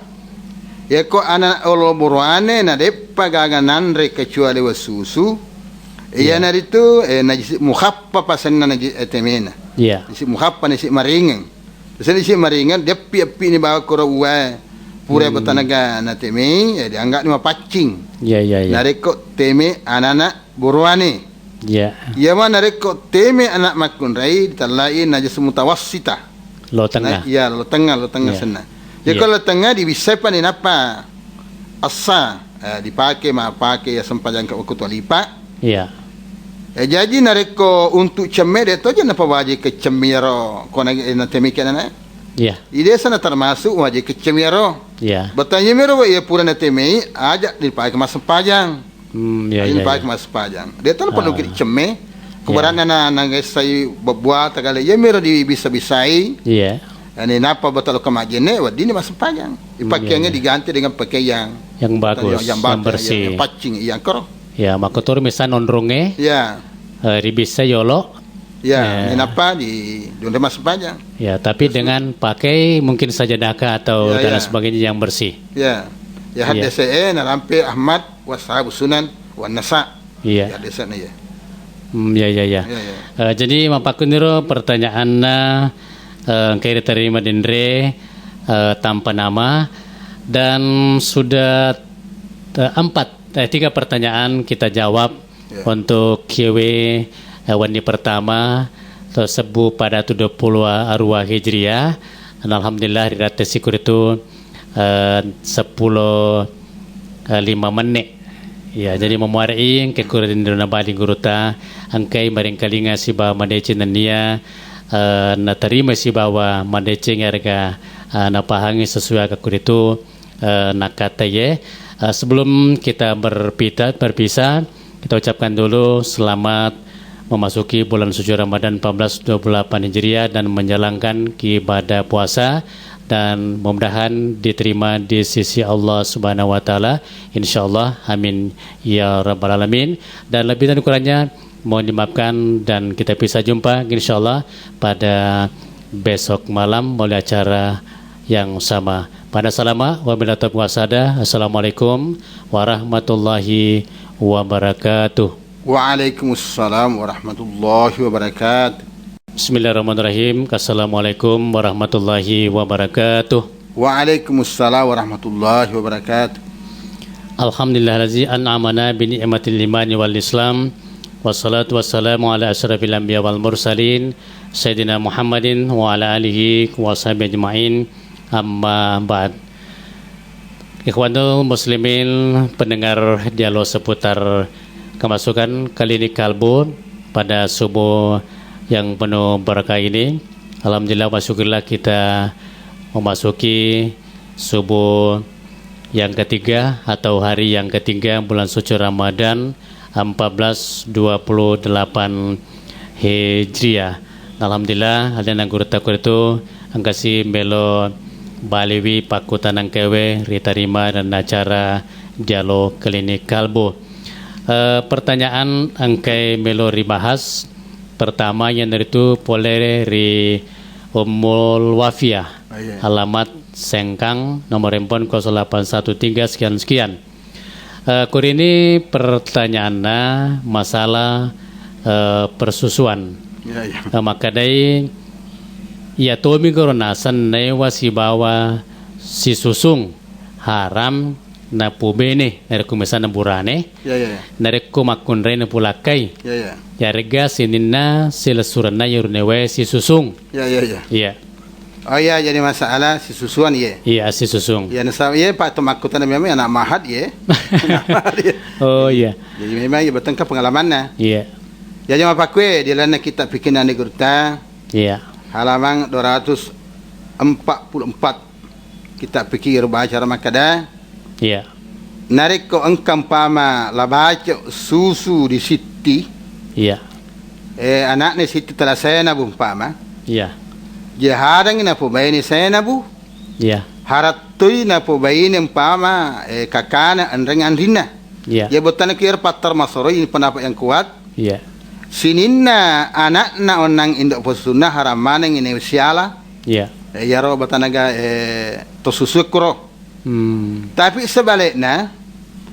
Yako anak olo boroane na deppa gaga nanre kecuali wasusu, Iya. Iyanaritu, eh, najisi mukhaffafa senna naji-, eh, temena. Iya. Najisi mukhaffafa, najisi maringeng. Biasana najisi maringeng, dieppi-eppini bawang koro uwae. Pura Hmm. botanaga natemei, eh, dianggapni mapaccing. Iya, iya, iya. Narekko teme anana buruane. Iya. Iyama narekko teme ana makkunrai, ditellai najis mutawassita. Lo tengah. Nah, iya, lo tengah, lo tengah Iya. senna. Iya. Yako lo tengah dibissai pani nappa assa, eh, dipake, mapake ya sempajang ke waktu lipa. Iya. Eh, jaji narekko untuk cemme de to je napa wajib ke cemme ro, ko na, eh, na temike nana. Iya. Ide sana termasuk wajib ke cemme ro. Iya. Betanya mero wa iya pura na temei, aja dipake massempajang. Hmm, iya, Aja iya, dipake iya. massempajang. De to perlu Ah. ke cemme. Iya. Kubaranna na, na ngessai bebbuata kale, iya mero dibissa-bissai. Iya. Ani napa batalo ke majene, weddini massempajang. Hmm, iya, Pakaiannya iya. diganti dengan pakaian Yang bagus, yang, yang yang bagus, bersih. yang, yang paccing, yang kero. Ya, makkotoro misalna onrongnge, Ya. eh, ribissa yolo. Ya, Ya. ni nappa di, di onrong massempajang. Ya, tapi Terus dengan pakai mungkin sajadaka atau Ya, dan ya. sebagainya yang bersih. Ya. Ya, Ya. hadese e narampe Ahmad, wa ashabu sunan, wa nasa. Iya. Ya, hadese na ya. Hmm, ya, ya, ya. Ya, ya. Eh, jadi mappakkuniro pertanyaanna, eh, engkai diterima denre, eh, tanpa nama dan sudah, eh, empat, eh, tiga pertanyaan kita jawab Ya. untuk Q and A, eh, wenni pertama, to sebbu pada tu dua puluh arua Hijriah. Dan alhamdulillah, ri ratte sikuritu, eh, seppulo, eh, lima menit. Ya, jadi memuarai engke kura dindro nabali guruta, engkai maringkalinga sibawa madeceng nennia, eh, naterima sibawa madeceng yarega, eh, napahangi sesuai aga kuritu, eh, nakkatai ye. Eh, sebelum kita berpita-, berpisah, kita ucapkan dulu selamat memasuki bulan suci Ramadan empat belas dua puluh delapan Hijriah dan menjalankan ibadah puasa, dan mudah-mudahan diterima di sisi Allah Subhanahu wa Ta'ala, insyaallah, amin ya rabbal alamin. Dan lebih dan kurangnya mohon dimaafkan, dan kita bisa jumpa insyaallah pada besok malam melalui acara yang sama. Pada salama, wabillahi taufiq wasada. Assalamualaikum warahmatullahi wabarakatuh. Waalaikumsalam warahmatullahi wabarakatuh. Bismillahirrahmanirrahim. Assalamualaikum warahmatullahi wabarakatuh. Waalaikumsalam warahmatullahi wabarakatuh. Alhamdulillahilladzi an'amana bi ni'matil imani wal islam. Wassalatu wassalamu ala asyrafil anbiya wal mursalin, Sayyidina Muhammadin wa ala alihi wa sahbihi ajma'in. Amma ba'd. Ikhwanul muslimin, pendengar dialog seputar kemasukan Klinik Kalbu pada subuh yang penuh berkah ini. Alhamdulillah wa syukurillah, kita memasuki subuh yang ketiga atau hari yang ketiga bulan suci Ramadan empat belas dua puluh delapan Hijriah. Alhamdulillah, alena gurutta kuritu engkasi melo baliwi pakkutanang kewe ritarima dan acara dialog Klinik Kalbu. Eh, pertanyaan engkai melo ribahas. Pertama, iyanaritu pole ri Ummul Wafiah, Oh, iya. alamat Sengkang, nomor handphone kosong delapan satu tiga sekian sekian. Eh, kurini pertanyaanna masalah, eh, persusuan. Iya, iya. Eh, makkedai, iya tomi goro naseng newa sibawa sisusung haram napubene, narekko misalna burane, Iya, iya, iya. narekko makkunrai napulakkai. Iya, iya. Yarega sininna silessurenna yerunewae sisusung. Iya, iya, iya. Iya. Oh iya, jadi masalah sisusuan, iya. Iya, sisusung. Iya, nasa-, iya, Pak, to makkutana memang anak mahat, iya. Anak mahat, iya. Oh, iya. Jadi memang iya bertengkar pengalamannya. Iya. Jadi mapakkue di lalenna kitab fikih Nani Gurta, Iya. halaman dua ratus empat puluh empat. Kitab fikih baca makkeda, Iya. Narekko engka umpama labaco susu di sitti, Iya. eh, anakna sitti tala saenabu umpama. Iya. Je hadangi napobaine saenabu. Iya. Harattoi napobaine umpama, eh, kakana enreng anrinna. Iya. Iya, bottana kira pattar masoroi ini pendapat yang kuat. Iya. Sininna anakna onnang indo posusunna haram maneng ini siala. Iya. Eh, iyaro batanaga, eh, to susu kuro. Hmm. Tapi sebalikna,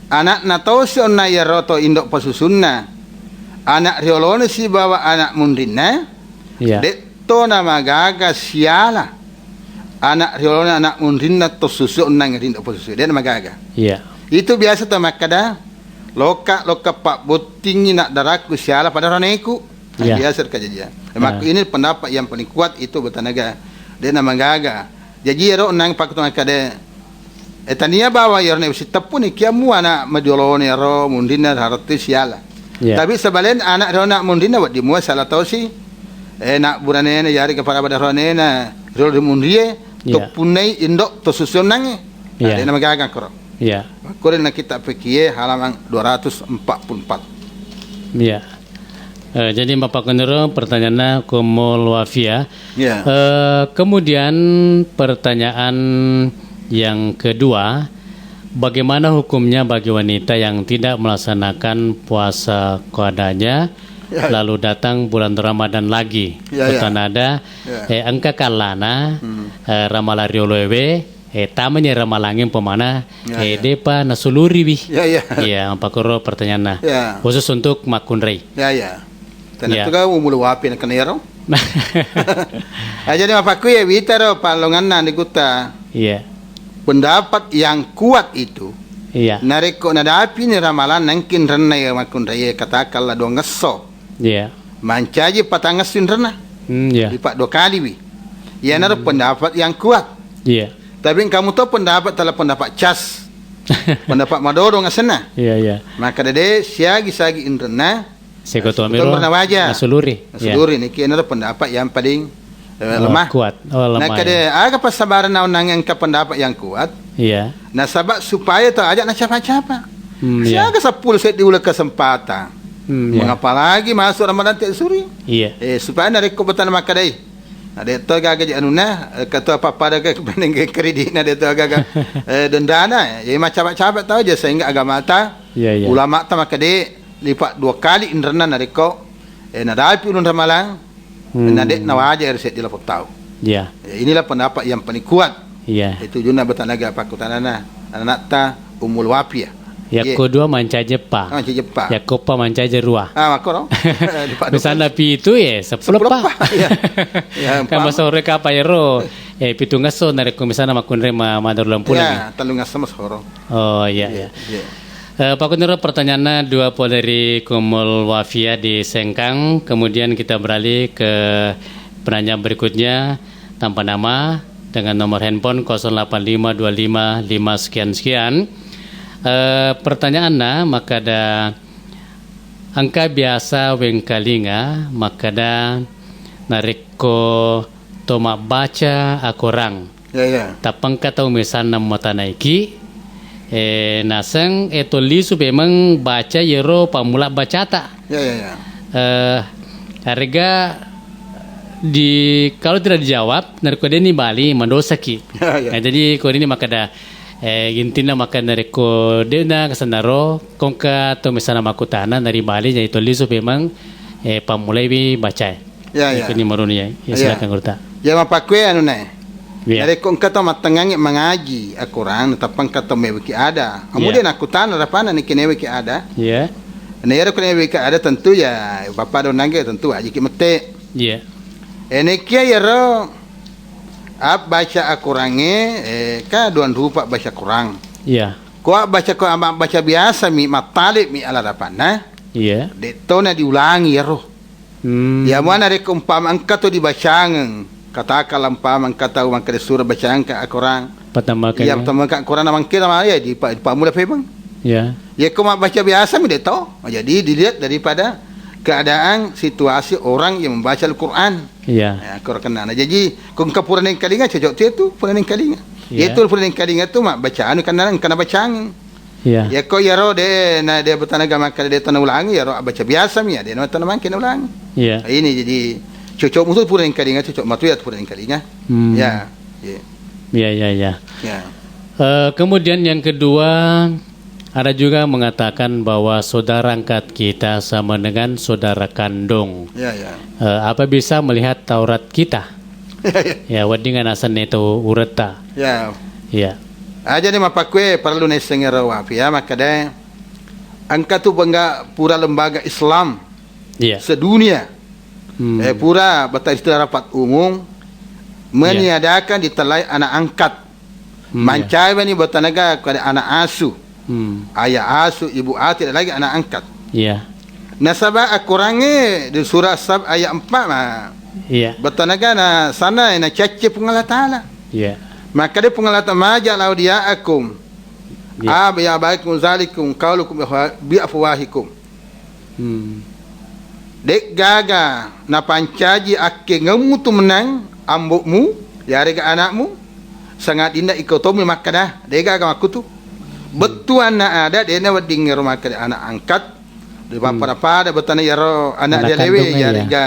anakna tosi onna iyaro to indo pasusunna, Anak riolona sibawa anak munrinna, iya, de'to namagaga siala anak riolona anak munrinna to susu onnang rindo posisi, de' namagaga. Iya. Itu biasa to makkada, "Lokka, lokka pabbottingi nak darakku siala pada roneku." Nah, iya, biasa kejadian. Iya. Makku ini pendapat yang paling kuat itu bertanaga, de' namagaga. Jaji ero nang pakkutu makkada, eh, tania bawa iyaro ne siteppuni kiammu anak majolone ero munrinna harus siala. Iya. Tapi sebalen anak ero nak munrinna wedding mua siala tosi. Eh, nak buranena yari kepada pada ronena ero di munrie, iya, toppunnai indok to susunnange. Nah, iya, de' namagaga koro. Iya. Makkurenna kitab Fikih halaman dua ratus empat puluh empat. Iya. Eh, jadi Bapak Kuniro pertanyaanna Kumul Wafia. Iya. Eh, kemudian pertanyaan yang kedua, bagaimana hukumnya bagi wanita yang tidak melaksanakan puasa qadanya, iya, lalu datang bulan Ramadan lagi? Iya, iya. Pertanyaanna, iya, eh, engka kallana, hmm, eh, ramalang rioloewe, eh, tamani ramalangnge umpamana, ya, eh, ya, de'pa nasuluriwi. Ya, ya. Iya, mappakoro pertanyaanna. Ya. Khusus untuk makkunrai. Ya, ya. Iya. Tentu kan umul wapi na kenero. Ah, jadi mappakku ya witaro pallonganna di kutta. Iya. Pendapat yang kuat itu, iya, narekko nadapi ni ramalang nengkin renna ya makkunrai ya katakanlah dua ngesso. Iya. Mancaji patangngesso inrenna. Hmm, iya. Lipat dua kali wi. Iyanaro, hmm, pendapat yang kuat. Iya. Tapi kamu tahu pendapat telah pendapat cas. Pendapat madodong asenna. Iya, iya. Maka dede siagi-sagi inrenna. Seko to miro nasuluri. Nasuluri. Iya. Nasuluri niki adalah pendapat yang paling, eh, oh, lemah. Kuat. Oh, lemah, nah, kade, ya, aga passabaran naunang engka pendapat yang kuat. Iya. Nasaba supaya tau aja nacapa-capa. Hmm, iya. Siaga seppulo seddi uleng kesempatan. Hmm, iya. Mengapa lagi masuk Ramadan tiap suri? Iya. Eh, supaya narekko betana makkadai. Nah, de to gaga je anuna, eh, ketua papada ke beneng ke kredit na de to gaga, eh, dendana, ya, macapa-capa tau aja sehingga agama ta, iya, iya, ulama ta makkade lipat dua kali inrenna narekko, eh, nadapi ulun ramalang, hmm, na de nawaja ero seddi lapong tau. Iya. Ya, inilah pendapat yang paling kuat. Iya. Itu juna betanaga pakkutanana anakta Ummul Wafiyah. Iya. Yakko dua mancaji eppa. Ah, mancaji eppa. Yakko eppa mancaji rua. Ah, makkoro. Misalna pitu, ya, seppulo eppa. Seppulo eppa. Iya. Ya, kan umpama. Masoro kapang ero, eh, pitu ngesso narekko misalna makkunrai ma-, maddaru lampulang. Ya, tellu ngesso masoro. Oh, iya, iya. Iya. Eh, Pak Kuniro, pertanyaanna dua pole ri Kumul Wafia di Sengkang. Kemudian kita beralih ke penanya berikutnya tanpa nama dengan nomor handphone kosong delapan lima dua lima lima sekian sekian. Eh, pertanyaanna makkada engka biasa wengkalinga makkada narekko to mabbaca akorang. Ya, ya. Tappa engka tau misalna matanaiki, eh, naseng, eh, to lisu memang baca yero pammula bacata. Ya, ya, ya. Eh, arega di, kalau tidak dijawab, narekko deni bali, mandosaki. Ya, ya. Nah, jadi ko ini makkada, eh, intinna makkada narekko dena kesennaro, kongka to misalna makkutana, nari bali, jadi to lisu memang, eh, pammulaiwi baca. Ya, ya. Ikuni maruni ya. Ya, ya, silakan, Gurutta. Ya, mappakkue anu nae. Iya. Narekko engka tau mattengngangngi mangaji Al-Quran, tappa engka tau meweki ada. Iya. Kemudian aku tana rapana niki neweki ada. Iya. Nah, iyaro ko neweki ada tentu ya, bapak do nangge tentu wajiki mette. Iya. Eh, nekia yaro abbaca Al-Qurangnge, eh, ka duan rupa baca Quran. Iya. Ko abbaca ko ama baca biasa mi, mattalib mi ala rapanna. Iya. De tona diulangi yaro. Hmm. Ya, muana rekko umpama engka to dibacangeng, katakanlah umpama engka tau makkeda sura bacangka Al-Quran. Pertama kali. Iya, pertama kali Al-Quran mangkena ma, ya, dipa-, dipammula pemeng. Ya. Ya, ko mabbaca biasa mi de to. Jadi dilihat daripada keadaan situasi orang yang membaca Al-Quran. Iya. Ya, Al-Quran kena. Nah, jadi ko engka pura nengkalinga cocok tu, tu pura nengkalinga. Iya. Ya, tu pura nengkalinga tu mabbaca anu kena, kena bacangeng. Iya. Yakko iyaro de na de betanaga makkeda de tona ulangi, iyaro abbaca biasa mi ya, de na tona mangke na ulangi. Iya. Ini jadi cocok mutu pura engkalinga, cocok matu ya pura engkalinga. Hmm. Ya. Iya. Iya, iya, iya. Ya. Eh, kemudian yang kedua, ada juga mengatakan bahwa saudara angkat kita sama dengan saudara kandung. Ya, ya. Eh, apa bisa melihat aurat kita? Ya, ya. Ya, wedding anasenna itu uretta. Ya. Iya. Aja ni mappakkue perlu naisseng ero wafi ya, makkeda engka tu bengga pura lembaga Islam. Iya. Sedunia. Hmm. Eh, pura bata istilah rapat umum, iya, meniadakan ditellai anak angkat. Hmm, iya. Mancawani botanaga kada anak asu. Hmm. Ayah asu, ibu asu, tidak lagi anak angkat. Iya. Nasaba akurangnge di surah Sab ayat empat mah. Iya. Botanaga na sana na cacce Puang Allah Taala. Iya. Maka dia Puang Allah Taala maja lau dia akum. Iya. Ab ya baikum zalikum qaulukum bi afwahikum. Hmm. De'gaga napancaji akkengemmu tu menang ambo'mu, yarega ana'mu, sangadinna iko tommi makkeda, de'gaga makkutu. Bettuanna ada, de'na wedding ero makkeda anak angkat, de, hmm, pappada-pada bettuanna iyaro anak, anak dialewe, kandungnge, iya, yarega,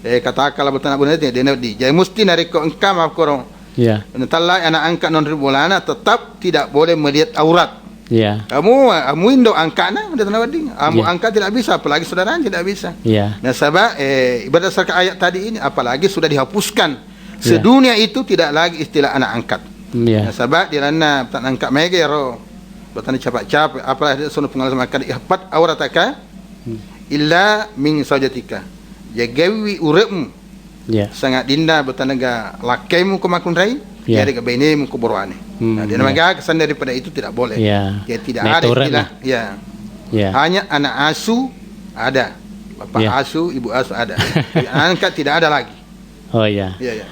eh, katakala bettuanna bunete, de'na wedding. Jadi musti narekko engka makkoro, iya, natellai anak angkat non ri bolana, tetap tidak boleh melihat aurat. Iya. Amu, amu indo angkatna, de' tana wedding. Amu, iya, angkat tidak bisa, apalagi saudaranya tidak bisa. Iya. Nasaba, eh, berdasarkan ayat tadi ini, apalagi sudah dihapuskan. Iya. Sedunia itu tidak lagi istilah anak angkat. Iya. Nasaba, di lalenna bettuanna angkat mega ero. Bettuanna capek-capek, apalagi sono pengalaman angkat, ihfadz aurataka, hmm, illa min zaujatika. Jagawi ure'mu. Iya. Sangadinna bettuanna ga lakkaimu ko makkunrai, iya, yarega bainemu ko boroane. Hmm, nah, dia iya. Namagaga selain daripada itu tidak boleh. Iya. Ya, tidak ada istilah. Nah, itu orang, nah. Iya. Iya. Hanya anak asu ada, bapak, iya, asu, ibu asu ada. Di angkat tidak ada lagi. Oh, iya. Iya, iya.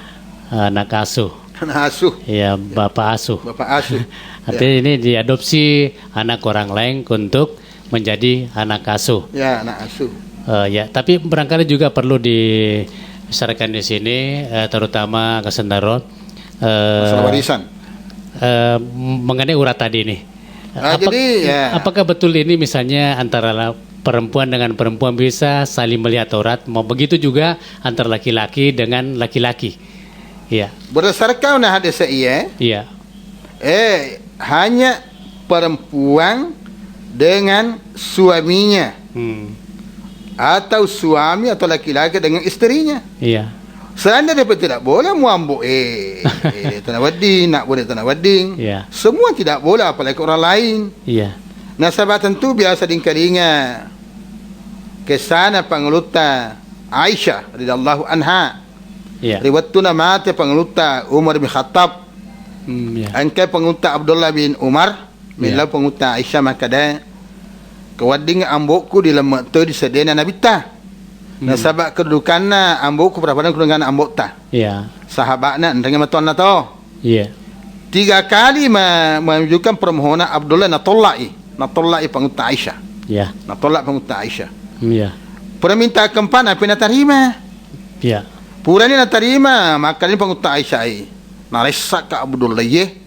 Anak asu. Anak asu. Iya, iya, bapak asu. Bapak asu. Artinya, iya, ini diadopsi anak orang lain untuk menjadi anak asuh. Ya, anak asuh. Eh, ya, tapi barangkali juga perlu disarankan di sini, eh, terutama Kasendaro, eh, masalah warisan, eh, mengenai urat tadi nih. Ah, apakah, jadi, ya, apakah betul ini misalnya antara la-, perempuan dengan perempuan bisa saling melihat aurat? Mau begitu juga antara laki-laki dengan laki-laki? Iya. Berdasarkan hadis iya, iya, eh, hanya perempuan dengan suaminya. Hmm. Atau suami atau laki-laki dengan istrinya. Iya. Selain daripada tidak boleh muambo, eh, eh, tana wedding, nak boleh tana wedding. Iya. Semua tidak boleh, apalagi orang lain. Iya. Nasaba tentu biasa dingkalinga kesana Pangulutta Aisyah radhiyallahu anha. Iya. Ri wettuna mate Pangulutta Umar bin Khattab. Hmm, iya. Engka Pangulutta Abdullah bin Umar, iya, millau Pangulutta Aisyah makkeda, kewedding ambo'ku dilemme toi di seddena Nabitta. Hmm. Nasaba kedudukanna ambo'ku pada-pada kedudukanna ambo'ta. Iya. Sahaba'na enrengnge matoanna to. Iya. Tiga kali ma-, mengajukan permohonan Abdullah, natolla'i. Natolla'i Pangulutta Aisyah. Iya. Natolla' Pangulutta Aisyah. Iya. Permintaan keempat napi natarima. Iya. Purani natarima, makkedani Pangulutta Aisyah, "Naressaka Abdullah, ye."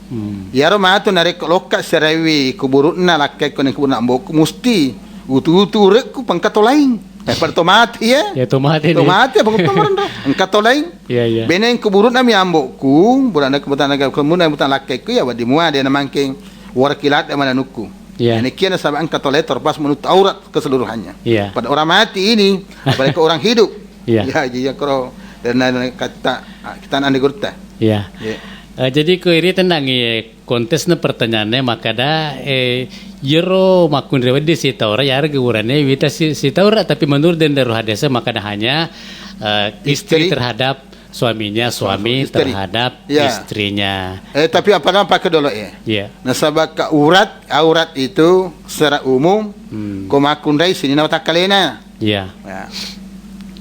Hmm. Iyaro matu narekko lokka siraiwi kuburu'na lakkaikko neng kuburu'na ambo'ku, musti utu-utu ure'ku pangka to laing. Eh, pada to mati, ya. Ya, to mati. To mati, apa kutu meren do? Engka to laing. Iya, iya. Beneng kuburu'na mi ambo'ku, burana kebutan naga kemudian butan lakkaikku, ya, wadi mua dia namangkeng. Warakilada mananukku. Iya. Ini kia nasaba engka to laing terlepas menutup aurat keseluruhannya. Iya. Pada orang mati ini, apalagi orang hidup. Iya. Ya, jadi koro dan kata kita ande gurta. Iya. Iya. Eh, jadi ko iri tenang, iya. Kontesna pertanyaanna makkeda, eh, iyaro makkunrai wedding sitaura, yarega urane wita si-, sitaura, tapi menurut dendaro hadese makkeda hanya, eh, istri terhadap suaminya, suami terhadap istrinya. Iya. Eh, tapi apa nampak kedolo, eh? Iya. Nasaba ka urat, aurat itu secara umum, hmm, ko makkunrai sininna watakkalena. Iya. Ya.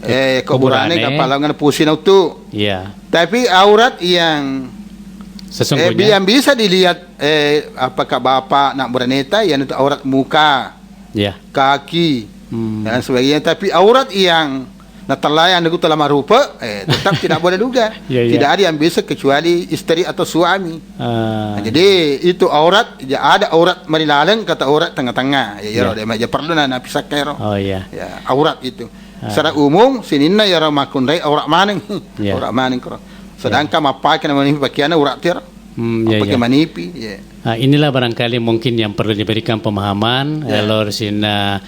Eh, kuburane kapalongan pusina utu. Iya. Tapi aurat yang, eh, sesungguhnya, yang bisa dilihat, eh, apakah bapak nak beraneta, yang itu aurat muka, iya, kaki, hmm, dan sebagainya. Tapi aurat yang natellai anu tala marupa, eh, tetap tidak boleh juga. Iya, iya. Tidak ada yang bisa kecuali istri atau suami. Ah. Nah, jadi itu aurat, ya ada aurat marilaleng, kata aurat tengah-tengah. Ya, ya, iya, dia aja perlu na napisah kero. Oh, iya. Ya, aurat itu. Ah. Secara umum, sininna iyaro makkunrai aurat maneng. Iya. Aurat maneng koro. Iya. Sedangkan mappake namanipi pakeanna aurat tiro. Hmm, iya, mappake, iya, manipi, iya. Ah, inilah barangkali mungkin yang perlu diberikan pemahaman, iya, eh, lao ri sininna,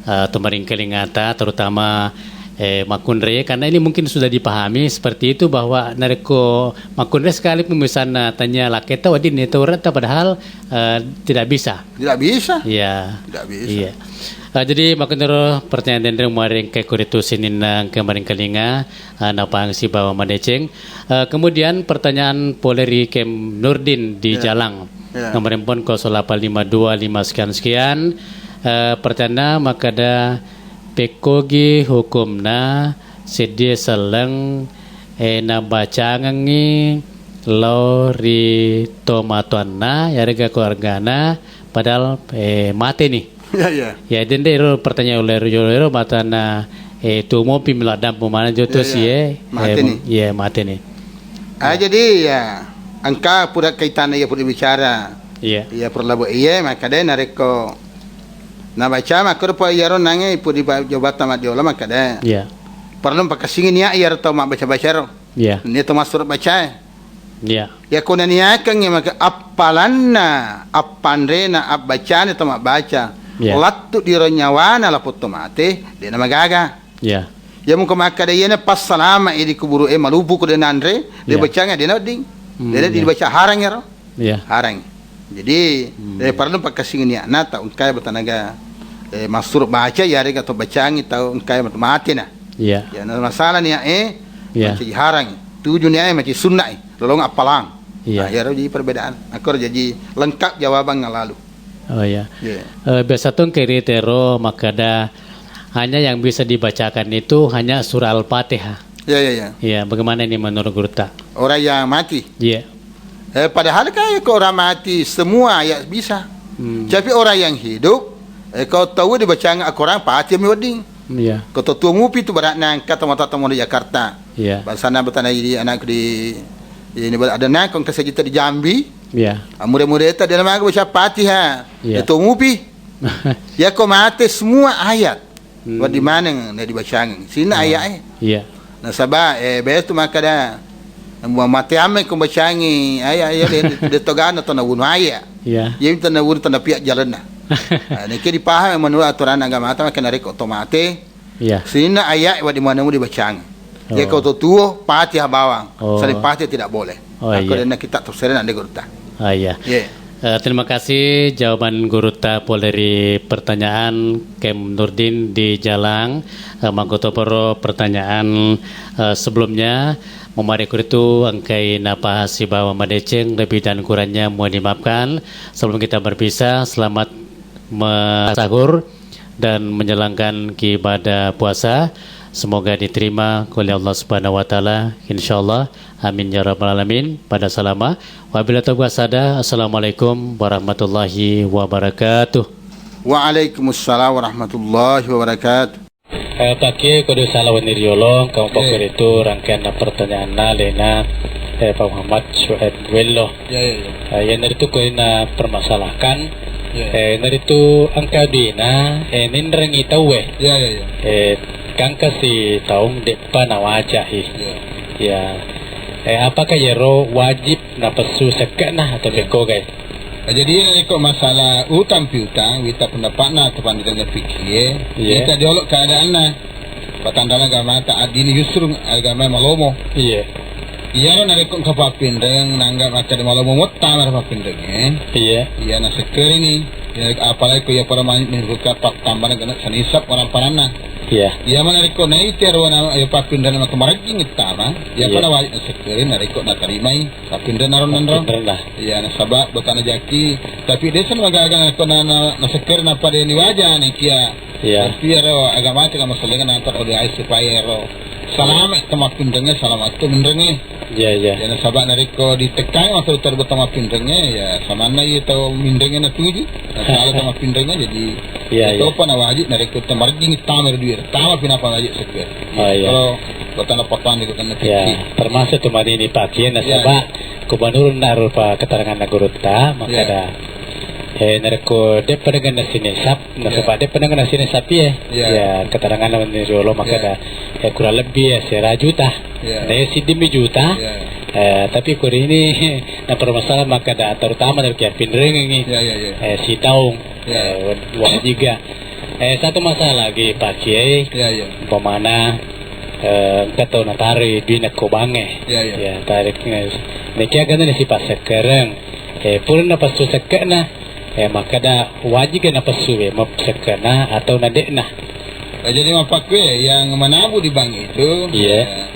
eh, tomaringkalingata, terutama, eh, makkunrai, karena ini mungkin sudah dipahami seperti itu, bahwa narekko makkunrai sekalipun misalna tania lakketta wedding ni tau uretta, padahal, eh, tidak bisa. Tidak bisa. Iya. Tidak bisa. Iya. Eh, jadi makkuniro pertanyaan denre muareng ke kuritu sininna kemarin kelinga, eh, napang sibawa madeceng. Eh, kemudian pertanyaan pole ri Kem Nurdin di Jalang. Iya. Nomor handphone kosong delapan lima dua lima sekian sekian. Eh, pertanyaan makkeda, pekkogi hukumna seddie selleng, eh, nabacangengngi lao ri tomatoanna, yarega keluargana, padahal, eh, mateni. Iya, iya. Ya, dende ero pertanyaan ulero, ulero matana, eh, tuo mopi melo dampu mana jo to si, eh, mateni. Iya, mateni. Ah, jadi ya, engka pura kaitanna iya pura bicara. Iya. Iya, pura labo iya, makkeda narekko nabaca makkoro pa iyaro nange pura di pa-, jawabata madiola makkeda. Iya. Perlu pakassingi nia iyaro tau mabbaca-baca ro. Iya. Nia tau massuro bacae. Iya. Yakko naniakengngi maka appalanna, appanrena, abbacana to mabbaca, iya, lattu diro nyawana lapotto mate, de namagaga. Iya. Iya muko makkeda iyana passalama idi kuburu e malupu ko de nanre, de bacanga de nawedding. Hmm, de dibaca harang ero. Iya. Harang. Jadi, eh, perlu pakasing niatna tau engkai batanaga, eh, massuro baca yarega to bacangi tau engkai mate na. Iya. Ya, na masalah niat e, iya, maci harang. Tuju niat e maci sunnah e. Lolong appalang. Iya. Nah, iyaro jadi perbedaan. Akkoro jadi lengkap jawabang lalu. Oh, iya. Iya. Eh, biasa tu engka ri tero makkeda hanya yang bisa dibacakan itu hanya surah Al-Fatihah. Iya, iya, iya. Iya, bagaimana ini menurut Gurutta? Orang yang mati. Iya. Eh, padahal kan ko orang mati semua ayat bisa. Hmm. Tapi orang yang hidup, eh, ko tau dibacang Al-Quran, Fatihah mi wedding. Iya. Ko to tuo mupi tu barakna engka tomatoa-tomatoa di Jakarta. Iya. Bangsana batana idi anakku di, ini ada nangkong ke sejuta di Jambi. Iya. Amure-mureta dia nama baca Fatihah. Iya. Ya tuo mupi. Ya ko mate semua ayat. Hmm. Wedding maneng na dibacangeng. Sina ayat e. Iya. Nasaba, eh, betu makkeda, mua mate amme ko bacangi ayat, ayat de, de togana to nawunu ayat. Iya. Iya, minta nawunu to napia jalanna. Nah, niki dipahami menurut aturan agama ta, makkeda narekko to mate, iya, sininna ayat wedding maneng dibacang. Oh. Iya, ko to tuo, Fatihah bawang. Oh. Selain Fatihah tidak boleh. Oh, iya. Aku denna kita tafsirin ande Gurutta. Ah, iya. Iya. Eh, terima kasih jawaban Gurutta pole ri pertanyaan Kem Nurdin di Jalang. Eh, makkutoparo pertanyaan, eh, sebelumnya. Memari kuritu engkai napaha sibawa madeceng, lebih dan kurangnya mohon dimaafkan. Sebelum kita berpisah, selamat me-, sahur dan menjalankan ibadah puasa. Semoga diterima oleh Allah Subhanahu wa Ta'ala, insyaallah. Amin ya rabbal alamin. Pada salama. Wabillahi taufiq wassadah. Assalamualaikum warahmatullahi wabarakatuh. Waalaikumsalam warahmatullahi wabarakatuh. Eh, Pak Kiai, kode salah wenni riolo, kamu Pak Kiai itu rangkaian pertanyaanna alena, eh, Pak Muhammad Suhaib Wello. Ya, ya, ya. Eh, iyanaritu ko ina permasalahkan, ya, eh, naritu engka dina, eh, ninrengi tauwe. Ya, ya, ya. Eh, kangka si taung deppa nawajahi. Ya. Ya. Eh, apakah yero wajib napessu sekke'na atau ya, pekkogai? Nah, jadi narekko masalah utang piutang, wita pendapatna atau panditanna fikih, iya, wita diolo keadaanna. Patanrana agama ta addini yusrun, agama malomo. Iya. Iyaro narekko engka pappinreng, nangga makkeda malomo motta mara pappinrengnge. Iya. Iya, nasekkerini. Ya, apalagi ko iya pada man-, menurutkan pattambarang kena senisab orang paranna. Iya. Iya, mana rekko naitero na, iya, pappinreng maka marajing ittama, iya, pada wajib nasekkerini narekko natarimai pappinreng naron nanro. Pappinreng lah. Iya, nasaba botana jaki, tapi desa magaga narekko na, na, nasekkeri napada ni waja ni kia. Iya. Tapi ero agama tu masalahnya nanti ode ai supaya ero salama tu mappinrengnge, salama tu minrengnge. Iya, iya. Ya, nasaba narekko ditekkai masa utar botana mappinrengnge, ya samanna iya tau minrengnge natuju, nasala tau mappinrengnge, jadi iya, iya, topa na wajib narekko tamarjing tama dua, tama pinapa wajib sekkeri. Oh, iya. Kalau botana papan di kota. Ya, termasuk tu manini Pak Kiai, nasaba iya, gubernur narupa keterangan gurutta, maka iya, ada Eh, narekko de'pa dengenna sinisab, nasaba de'pa dengenna sinisab, iya. Iya. Ya, keteranganna menni riolo, maka ada, eh, kurang lebih ya sera juta. Iya. Nah, ya, siddimi juta. Iya. Eh, tapi kuri ini, na permasalahan maka ada, terutama dari kia pinrengengi. Iya, iya, iya. Eh, sitaung. Iya. Eh, wad-, wajiga. Eh, satu masalah lagi, Pak Kiai. Iya, iya. Umpamana, eh, engka tau nataroi duina ko bank e. Iya, iya. Ya, tarik, eh, nekia gana ni sifat sekkereng. Eh, pura napessu sekke'na. Eh, makkeda wajib ga napessu we, map-, sekke'na atau nade'na. Eh, jadi mappakkue yang menabung di bank itu, iya, eh,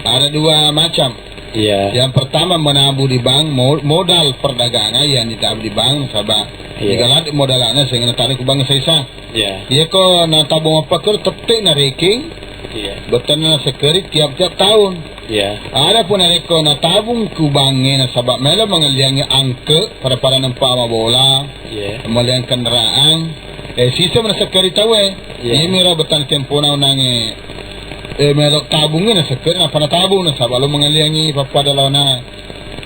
ada dua macam. Iya. Yang pertama menabung di bank, mo-, modal perdagangan yang ditabung di bank, nasaba, iya, digalat modalana sehingga nataroi ku bank saisa. Iya. Iya ko natabung mappakkue tette narekeng. Iya. Bettuanna nasekkeri tiap-tiap tahun. Iya. Adapun narekko natabung ku bank e nasaba melo mangelliangi angke pada-pada nempa mabola, iya, mangelliang kendaraan, eh, sisa nasekkeri tau e. Iya. Iyamiro bettuanna tempona onange, eh, melo tabung e nasekkeri nappa natabung nasaba lo mangelliangi pappada laona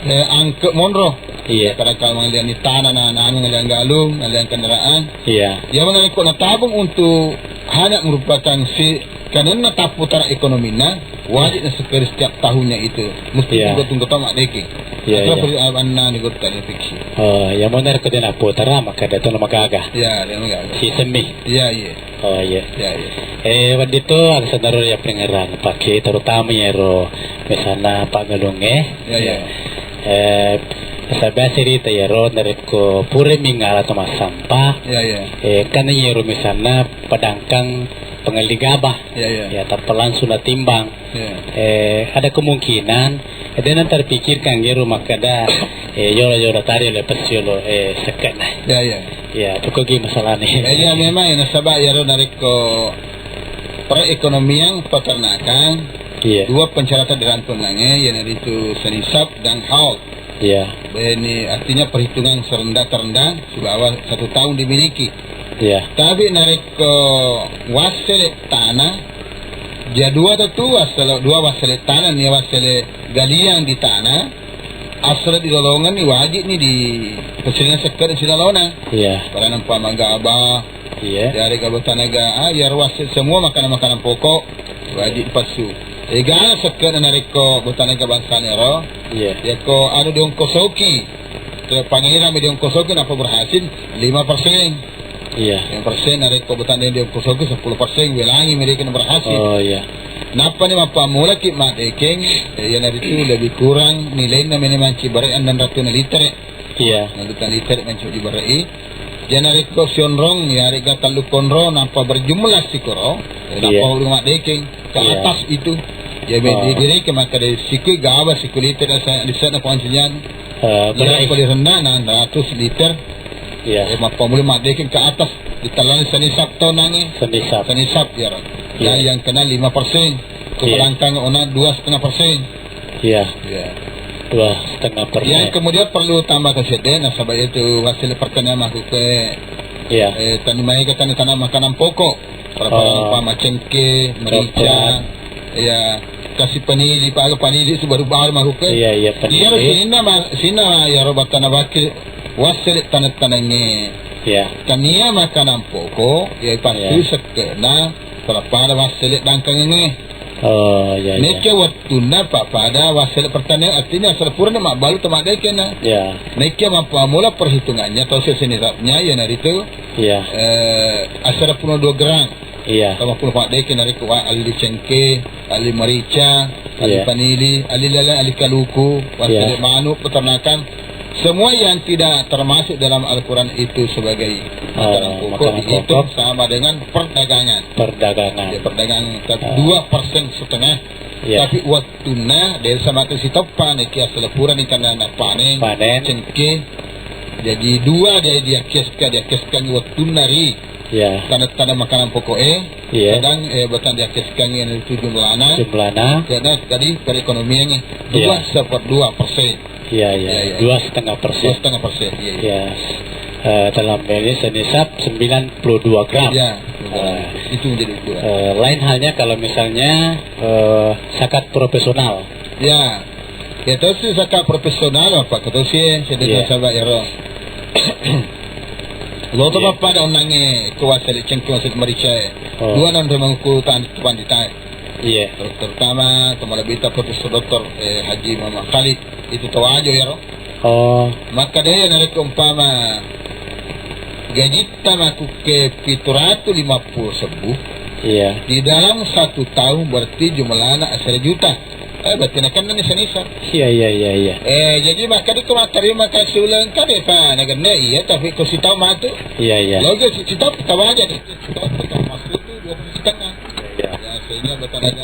eh, angke monro. Iya. Kadang-kadang mangelliangi tanah, na, na, mangelliang galung, mangelliang kendaraan. Iya. Iya, mana ko natabung untuk hanya merupakan si kanenna tapputara ekonomina, wajib, iya, nasekkeri setiap tahunnya itu. Mesti, iya, tunggu-tunggu tau maddekeng. Iya, atau iya. Beri anna ni gurutta ni fiksi. Oh, iya, mana ko dena putara, maka datang magaga. Iya, dia magaga. Si semi. Iya, iya. Oh, iya. Iya, iya. Eh, wedding to aga senaro ya pengerang pake, terutama iyaro misalna paggalung e. Iya, iya. Eh, biasa-biasa rita iyaro narekko pura mingala to massampa. Iya, iya. Eh, kan iyaro misalna pedangkang pengelli gabah. Iya, iya. Ya, tappa langsung natimbang. Iya. Eh, ada kemungkinan, eh, de' na terpikirkan iyaro makkeda, eh, yolo-yolo tari le pes yolo, eh, sekke'na. Iya, iya. Iya, cukup gi masalahnya. Eh, iya, memang ya, nasaba iyaro narekko perekonomian peternakan, iya, dua persyaratan dirantunangnge, iyanaritu senisab dan haul. Iya. Ini artinya perhitungan serendah terendah sibawa satu tahun dimiliki. Iya. Tapi narekko wassele tanah, ya dua tentu wassele, dua wassele tanah, ni wassele galiang di tanah, asal dilolongan ni wajib ni di perselingan sekkere silolona. Iya. Barang nampa manggaba, iya, yarega botanaga, ah, iyaro wassele semua makanan-makanan pokok wajib passu. Egana sekkere narekko botanaga bangsana ro. Iya. Yakko anu diongkosoki, ke pangeran mi diongkosoki napa berhasil lima persen. Iya. Lima persen narekko botanaga diongkosoki sepuluh persen welangi mereka berhasil. Oh, iya. Nappa ni mappammulaki maddekeng, eh, iyanaritu lebih kurang nilainna mene manci bare' annang ratuna litere. Iya. Naduta liter mancaji bere'i. Jana rekko sionrong, ya, rega tellu konro, nampa berjumlah sikoro, eh, iya, nampa urung maddekeng ke, iya, atas itu. Ya, oh, di, di reke maka dari siku gawa, siku liter, saya di sana kuancinya. Eh, ya, bere'i. Paling rendah, nah, ratus liter. Iya. Eh, mappa mulai maddekeng ke atas, ditellani senisab to nange. Senisab. Senisab, ya. Iya. Dan yang kena lima persen. Iya. Keberangkang ona dua setengah persen. Iya. Iya. Dua setengah persen. Yang kemudian perlu tambahkan sedih, nasaba itu hasil pertanian makkuke, iya, eh, tani maega tani tanah makanan pokok. Berapa, oh, umpama cengke, merica, coklat, iya, kasi panili, paga panili itu baru-baru makkuke. Iya, iya, panili. Iya, sininna ma-, sininna ya roba tanah wakil wassele tanah-tanahnya. Iya. Tania makanan pokok, ya pasti, iya, sekkena pada-pada wassele dangkangengnge. Oh, iya, iya. Nekia wettunna pa-, pada wassele pertanian, artinya asal purana mabbalu to maddekeng na. Iya. Nekia mappammula perhitungannya atau senisabnya, iyanaritu, iya, eh, asal purana dua gram. Iya. Atau purana maddekeng narekko wa-, alli cengke, alli merica, alli, iya, panili, alli lele, alli kaluku, wassele, iya, manuk, peternakan. Semua yang tidak termasuk dalam Al-Quran itu sebagai, oh, makanan pokok, makanan dihitung pokok, sama dengan perdagangan. Perdagangan. Ya, perdagangan, tapi, ah, dua persen setengah. Iya. Tapi wettunna, dari sama ke sitoppa, nekia selapura ni karena na panen, panen, cengke. Jadi dua dia, dia kiaska, dia kiaskan wettunna ri, iya, tanah-tanah makanan pokok e. Iya. Kadang, eh, batang di atas kangin itu jumlahna. Jumlahna. Karena tadi perekonomiannya, iya, dua seperdua persen. Iya, iya. Iya, iya. Dua setengah persen. Dua setengah persen, iya, iya. Iya. Eh, dalam ini senisab sembilan puluh dua gram. Iya, betul. Eh, itu menjadi dua. Eh, lain halnya kalau misalnya, eh, zakat profesional. Ya. Ya, terus zakat profesional apa? Kata si, saya, iya, sahabat ya, Roh. Lo to, iya, bapak ada onange kuasa di cengkeh masuk merica, eh. Oh. Dua nang rumah ku tan-, tuan di tai. Iya. Ter-, terutama teman lebih tak Profesor Doktor, eh, Haji Muhammad Khalid. Itu tahu aja ya, Roh. Oh. Maka dia narik umpama gajitta makkukke pitu ratu lima puluh sebbu, iya, di dalam satu tahun berarti jumlahna asera juta. Eh, berarti nakenna ni sisa-sisa. Iya, iya, iya, iya. Eh, jadi maka di ko matterima ka siuleng ka de pa nagenna iya, tapi ko sitaung matu. Iya, iya. Logo si-, sitaung tawaja ni. Sitaung maksud itu dua puluh setengah. Iya. Ya, sehingga bertanya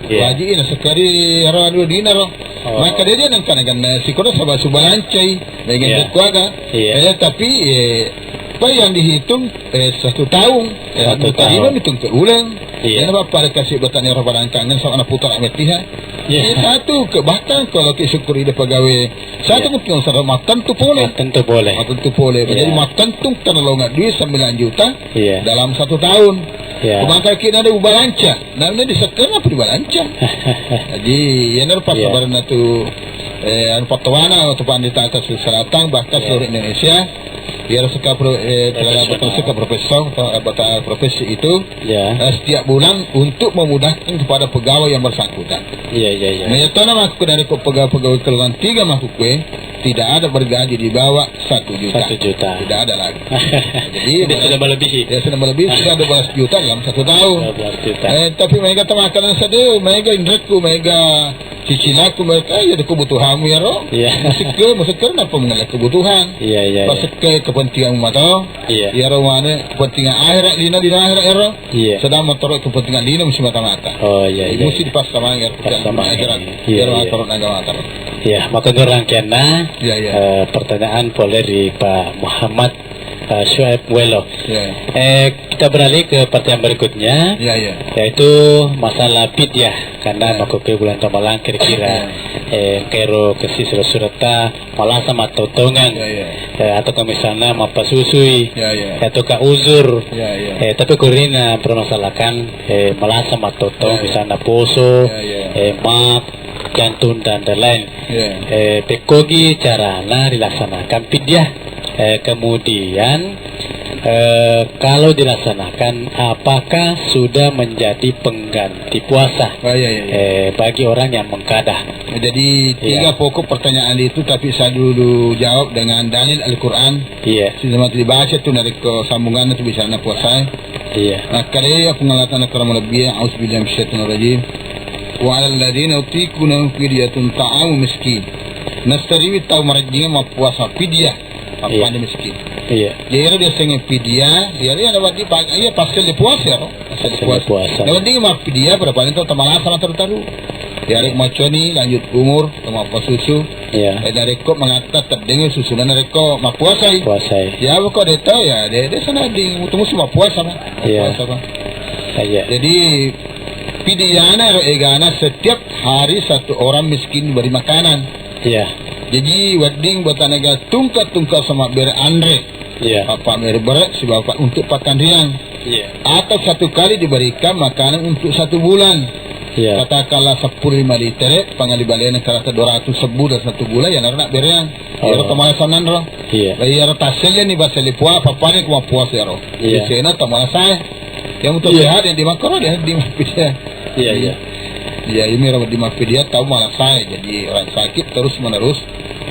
Iya. Waji na sekali aro anu dina ro. Oh. Maka dia, dia nengka nagenna sikola saba subalancai dengan Iya. keluarga. Iya. Eh, tapi, eh, apa yang dihitung, eh, satu tahun. Eh, Satu satu tahun tahun. Hitung ke uleng. Iya. Kenapa pada kasih bertanya ro barangkangan sama anak putra metiha? Iya. Eh, satu ke, bahkan kalau ke syukuri de pegawai, satu Iya. mungkin sama tentu boleh. Tentu boleh. Tentu boleh. Iya. Jadi makan tung tanah longat duit sembilan juta Iya. dalam satu tahun. Iya. Kebantai kina ada ubalanca. Namanya di sekena apa dibalanca. Jadi, ya, ner pas Iya. sabarna tu, eh, anu, patowana atau pandita atas selatan, bahkan Iya. seluruh Indonesia, ya, reseka pro-, eh, telah Profesional. Berkeseka profesor, atau anggota profesi itu, Iya. eh, setiap bulan untuk memudahkan kepada pegawai yang bersangkutan. Iya, iya, iya. Nah, ya, tona mah aku dari kok pegawai-pegawai golongan tiga mah aku kue, tidak ada bergaji di bawah satu juta. Satu juta. Tidak ada lagi. Jadi, Jadi, sudah melebihi. Ya, sudah melebihi, sudah dua belas juta dalam satu tahun. Dua belas juta. Eh, tapi mega temakan saja, mega indrekku, mega cicilaku, mereka ya ada kebutuhanmu ya, Ro. Iya. Maksudku, maksudku kenapa mengenai kebutuhan? Iya, iya, iya. Maksudku kepentingan mata, Iya. ya, Ro, mana kepentingan akhirat, lina, lina akhirat, ya, Ro. Iya. Sedang motor kepentingan lina mesti mata-mata. Oh, iya, Jadi, iya, mesti iya. Dipasang ya, Pasang akhirat. Iya, Ya, Ro, iya. Aturan agama, Ro. Iya, maka gerang kena, Iya, iya. eh, pertanyaan boleh di Pak Muhammad, eh, Syuaib Welo. Iya. Eh, kita beralih ke pertanyaan berikutnya, Iya, iya. yaitu masalah pidyah. Karena Iya. makkukue bulan Ramalang kira-kira, Iya. eh, kero kesi surat-surata malasa mattotongan. Iya, iya. Eh, atau kalau misalnya mapasusui, Iya, iya. atau ka uzur. Iya, iya. Eh, tapi kurina permasalahkan, eh, malasa mattotong, Iya, iya. misalnya poso, Iya, iya. eh, maaf, jantung dan lain-lain. Iya. Eh, pekkogi carana dilaksanakan pidyah. Eh, kemudian, eh, kalau dilaksanakan, apakah sudah menjadi pengganti puasa, Oh, iya, iya, iya. eh, bagi orang yang mengkadah? Jadi, Iya. tiga pokok pertanyaan itu, tapi saya dulu jawab dengan dalil Al-Quran. Iya. Sisa mati dibaca tu narekko sambunganna tu bicara puasa. Iya. Nah, kare aku ngalatan kurang lebih, auzubillahi minasyaitonir rajim. Wa alal ladzina yutiqunahu fidyatun ta'amu miskin. Nasariwi tau marajing mappuasa pidyah, Iya. mappani miskin. Iya. Jadi, ero diasengnge pidyah, ya, ya, na wedding pa-, iya, passelle puasa, ro. Passelle Passelle puasa. puasa. Na wedding mappidyah, pada paling tau tamalasa mataru-taru. Ya, rek maconi, lanjut umur, tau mappasusu. Iya. Eh, narekko mangatta teddeng susunan narekko mappuasai. Puasai. Ya, pokok deta, ya, de-, de sana di mutu musim mappuasa, Pak. Iya. Mappuasa, Pak. Iya. Jadi, pidyana ro egana setiap hari satu orang miskin diberi makanan. Iya. Jadi, wedding buat tanaga tungka-tungka sama bere anre. Iya. Apa mere bere si bapak untuk pakan riang. Iya. Atau satu kali diberikan makanan untuk satu bulan. Iya. Katakanlah sepuluh lima liter, pangali balena karata dua ratus ribu dalam satu bulan, ya, narna bereang. Oh. Iyaro tamalasananro. Iya. Lah, iyaro tasselleni basa lipua, papane ku mappuasa iyaro. Iya. Di sena tamalasae. Yang untuk Iya. sehat, yang dimakan, yang dimakan. Iya, iya. Iya, ini orang dimakan dia tahu malasae. Jadi orang sakit terus menerus,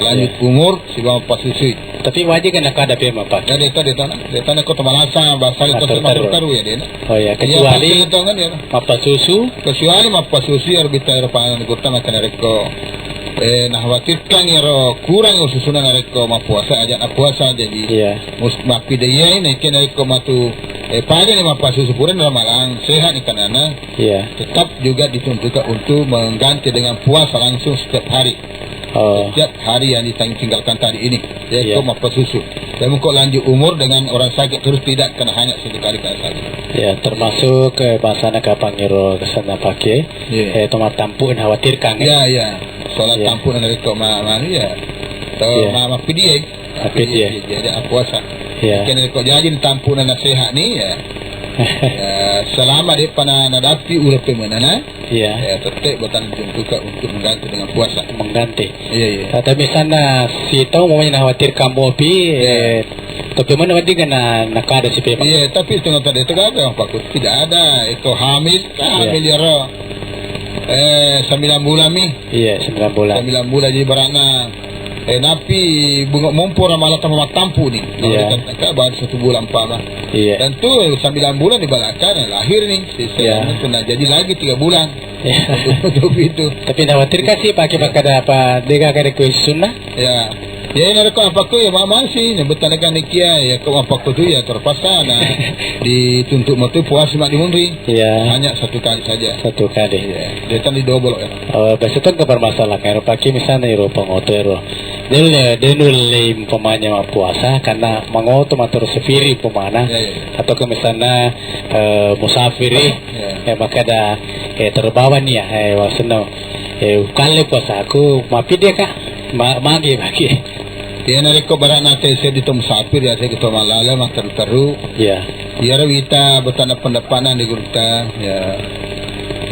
lanjut Iya. umur, sibawa pasusui. Tapi wajib kan ada P M apa? Ya, deta, deta, nah. Deta, nah, kota malasa, basa itu Matur taru. Taru, ya, dia, nah. Oh, ya, Iya, kecuali pasti itu kan, ya. Mappasusu. Kecuali mappasusu, ya, lebih tahu, Pak, anggota makan rekko. Eh, nah, khawatirkan, ya, ro, kurang, ya, susunan rekko, mappuasa, aja, puasa, jadi, Iya. mus-, mappida, iya, ini, kena rekko matu, eh, pada, nih, mappasusu, pura, ramalang, sehat, nih, kanana. Iya. Tetap juga ditunjukkan untuk mengganti dengan puasa langsung setiap hari. Oh. Setiap hari yang ditinggalkan tadi ini, yaitu Iya. mappasusu. Dan kok lanjut umur dengan orang sakit terus tidak kena hanya sesekali kena sakit. Ya, termasuk, eh, bahasana kapangiro kesana pakai, Iya. eh, tomat tampu yang khawatirkan, eh. Ya, ya. Sholat Iya. tampu dan rekko ma-, ma-, ya. Atau Iya. ma-, mappidi, eh. Mappidi, ya. Jadi, jadi, puasa. Iya. Kena rekko jadi tampu dan sehat nih, ya. Ya, selama dia pernah nadapi urut pemenana, Iya. Ya, tetap batang tuntuka untuk mengganti dengan puasa. Mengganti. Iya, iya. Nah, tapi sana si tahu mau khawatir kamu pi, Iya. eh, tapi mana wedding kena nakada si pepa. Iya, tapi tengah tadi itu gagal, Pak. Tidak ada. Itu hamil, Iya. hamil ya, Ro. Eh, sembilan bulan mi. Iya, sembilan bulan. Sembilan bulan, jadi beratnya Eh, napi bunga mompo Ramalang tama mattampu ni. Iya. Mereka kata baru satu bulan umpama. Iya. Tentu sembilan bulan di belakang lahir ni. Sisa Iya. Itu nah jadi lagi tiga bulan. Iya. Untuk, untuk itu. Tapi nda khawatir ka sih pakai makkeda apa dega kada kue sunnah? Ya. Ya, ini rekko apa kue ya mama sih, nyebut tanda kan ikia, ya kok apa kue tu ya terpaksa nah dituntut matu puas mak di munri. Iya. Hanya satu kali saja. Satu kali. Iya. Dia kan di double ya. Eh, biasa tu ke permasalahan, ero pake misalnya ero pangoto ero. Dia, dia nulle umpamanya mappuasa karena mangoto matoro safiri umpamana. Iya, iya, iya. Atau ke misalnya, eh, musafiri, Iya. eh, makkeda, eh, terbawa nih ya, eh, maksudnya, eh, kalle puasaku, mapi dia kak, ma-, magi, magi. Iya, narekko barana te seddi to musafir ya, seddi to mallaleng, matteru-teru. Iya. Iyaro wita betana pendapatna di gurutta, ya.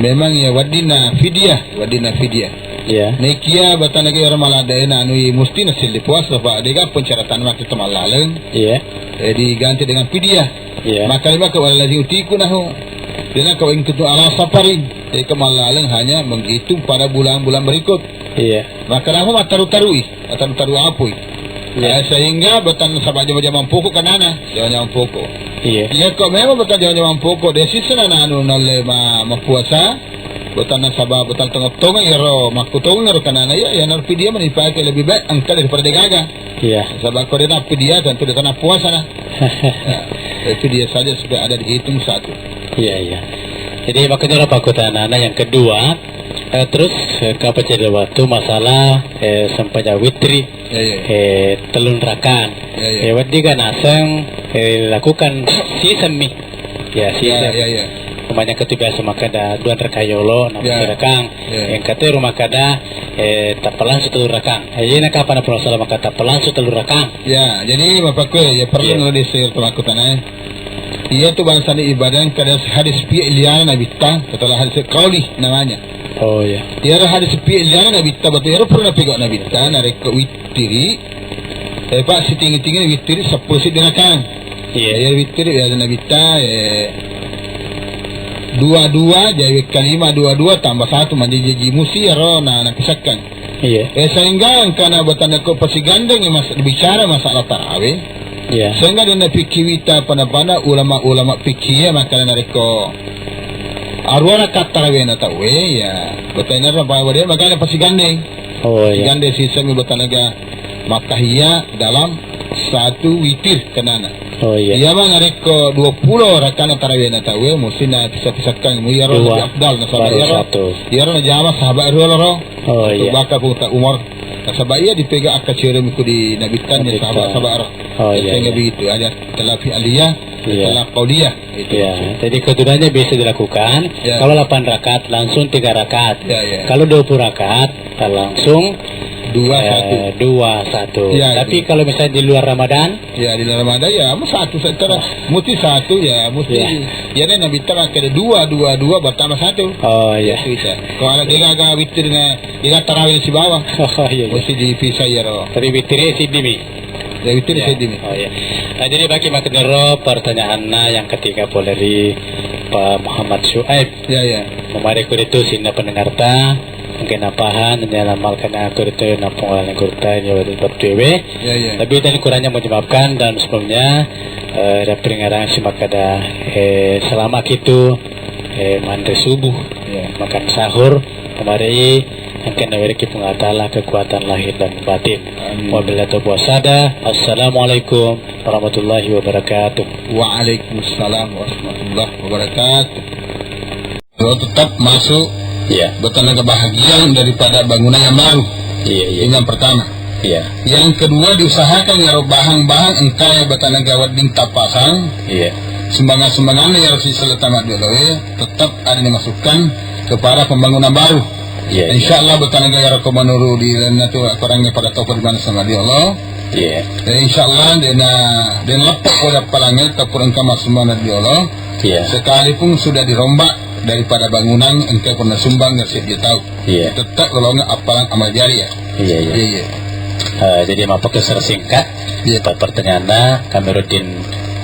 Memang ya weddinna fidyah, weddinna fidyah. Iya. Nekia batana ke iyaro maladaena anui musti nasilli puasa, Pak. Dega pencatatan waktu to mallaleng. Iya. Eh, diganti dengan fidyah. Iya. Maka lima ke wallazi utikunahu. Dena ke wa in kuntum ala safarin. Eh, ke mallaleng hanya menghitung pada bulan-bulan berikut. Iya. Maka nahu matteru-terui. Atau taru apui. Iya. Eh, sehingga betang saba jama-jamang poko kanana, jama-jamang poko. Iya. Iya, kok memang betang jama-jamang poko, de sisana nanu nalle ma-, mappuasa, betang nasaba betang tongeng-tongeng iyaro, makkutongeng iyaro kanana, iya, iya, narpi dia mani pake lebih baik engka daripada degaga. Iya. Saba ko de nappi dia, tentu de kana puasa na. Ya, itu dia saja supaya ada dihitung satu. Iya, iya. Jadi, makanya apa kutana yang kedua, Eh, terus, eh, kapa cedde wettu masalah, eh, sempajang witri, Iya, iya. eh, tellung rakaan. Iya, iya. Eh, wedding ga naseng, eh, lakukan sisemmi. Ya, Iya, siseng. iya, iya. Makanya ketu biasa makkeda dua rakaat yolo, na Iya. rakaang. Iya. Yang ketiga makkeda, eh, tappa langsung tellung rakaan. Eh, iyana kapa na perlu salah makkeda tappa langsung tellung rakaan. Ya, jadi Bapak Kue, ya perlu Iya. nalo di-share tu aku tanah. Iya tu bangsana ibadah kada hadis piye liana Nabitta, setelah hadis qauli namanya. Oh, iya. Iyaro hadis piye liana Nabitta, batu iyaro pura napigau Nabitta, narekko wittiri, eh, Pak, sitingi-tingi wittiri seppulo siddi rakaang. Iya. Iya, wittiri ya Nabitta, eh, dua dua, jadi kalima dua dua tambah satu, manjaji musi iyaro na, napisahkan. Iya. Eh, sehingga engkana batana ko pasigandeng mas-, bicara masalah tarawih. Iya. Sehingga dena fikih wita pada-pada ulama-ulama fikih ya makanya narekko aruana kattarawena tauwe ya batana apa dia makanya pasigandeng. Oh, iya. Sigandeng siseng batanaga mattahiyya dalam satu witir kenana. Oh, iya. Iya, Bang, narekko dua puluh rakana tarawihna tauwe, musti na pisa-pisakkan mu iyaro Dua, lebih afdal, nasaba baru iyaro, satu. iyaro najama sahabat ero loro. Oh, iya. Bakal pun tak Umar. Nasaba iya dipegang akka cerem ku di Nabitta, Nabitta. sahabat-sahabat ero. Oh, iya, Sehingga iya. begitu, ada telah fi'liyah, Iya. telah qauliyah. Itu Iya, maksud. jadi keduanya bisa dilakukan. Iya. Kalau delapan rakaat langsung tiga rakaat. Iya, iya. Kalau dua puluh rakaat langsung Dua, eh, satu. dua, satu. Iya, Tapi itu. kalau misalnya di luar Ramadan, Ya, di dalam ada ya, mu satu saja. Musti satu ya, musti. Ya. Ya, dan Nabitta kada dua, dua, dua bertambah satu. Oh, iya. Itu bisa. Kalau ada dia agak witir dengan, dia tarawih sibawa. Oh, iya, iya. Musti dipisah ya, ro. Tapi witirnya siddi mi. Ya, witir Ya. siddi mi. Oh, iya. Nah, jadi bagi makinero pertanyaanna yang ketiga pole ri Pak Muhammad Syuaib. Ya, ya. Memari kuritu sinna pendengarta. Mungkin napahan, ini amalkan aku itu nampung oleh kurta ini waktu waktu we. Ya, ya. Tapi tadi kurangnya mau dimaafkan dan sebelumnya, eh, ada peringatan simakada, eh, selama itu, eh, manre subuh, Ya. makan sahur, kemari mungkin naweriki pengatala kekuatan lahir dan batin. Amin. Wabillahi taufiq wasada. Assalamualaikum warahmatullahi wabarakatuh. Waalaikumsalam warahmatullahi wabarakatuh. Tetap masuk Iya. bertenaga bahagian daripada bangunan yang baru. Iya, iya. Ini yang pertama. Iya. Yang kedua, diusahakan ya bahang-bahang engka ya bertenaga wedding tapasang. Iya. Sumbangan-sumbangan ya harus diseletama dulu ya. Tetap ada dimasukkan kepada pembangunan baru. Iya, iya. Insya Allah bertenaga ya roko menurut di dan itu kurangnya pada toko di mana sama dia Allah. Iya. Dan insya Allah dia na dia lepak pada palangnya tak kurang kama semana dia Allah. Iya. Sekalipun sudah dirombak daripada bangunan engka pernah sumbang nggak sih dia tahu. Iya. Tetap golongan apalan amal jariah. Iya, iya. Iya, iya. Eh, jadi maaf ke secara singkat, Iya. Pak, pertanyaanna Kamarudin,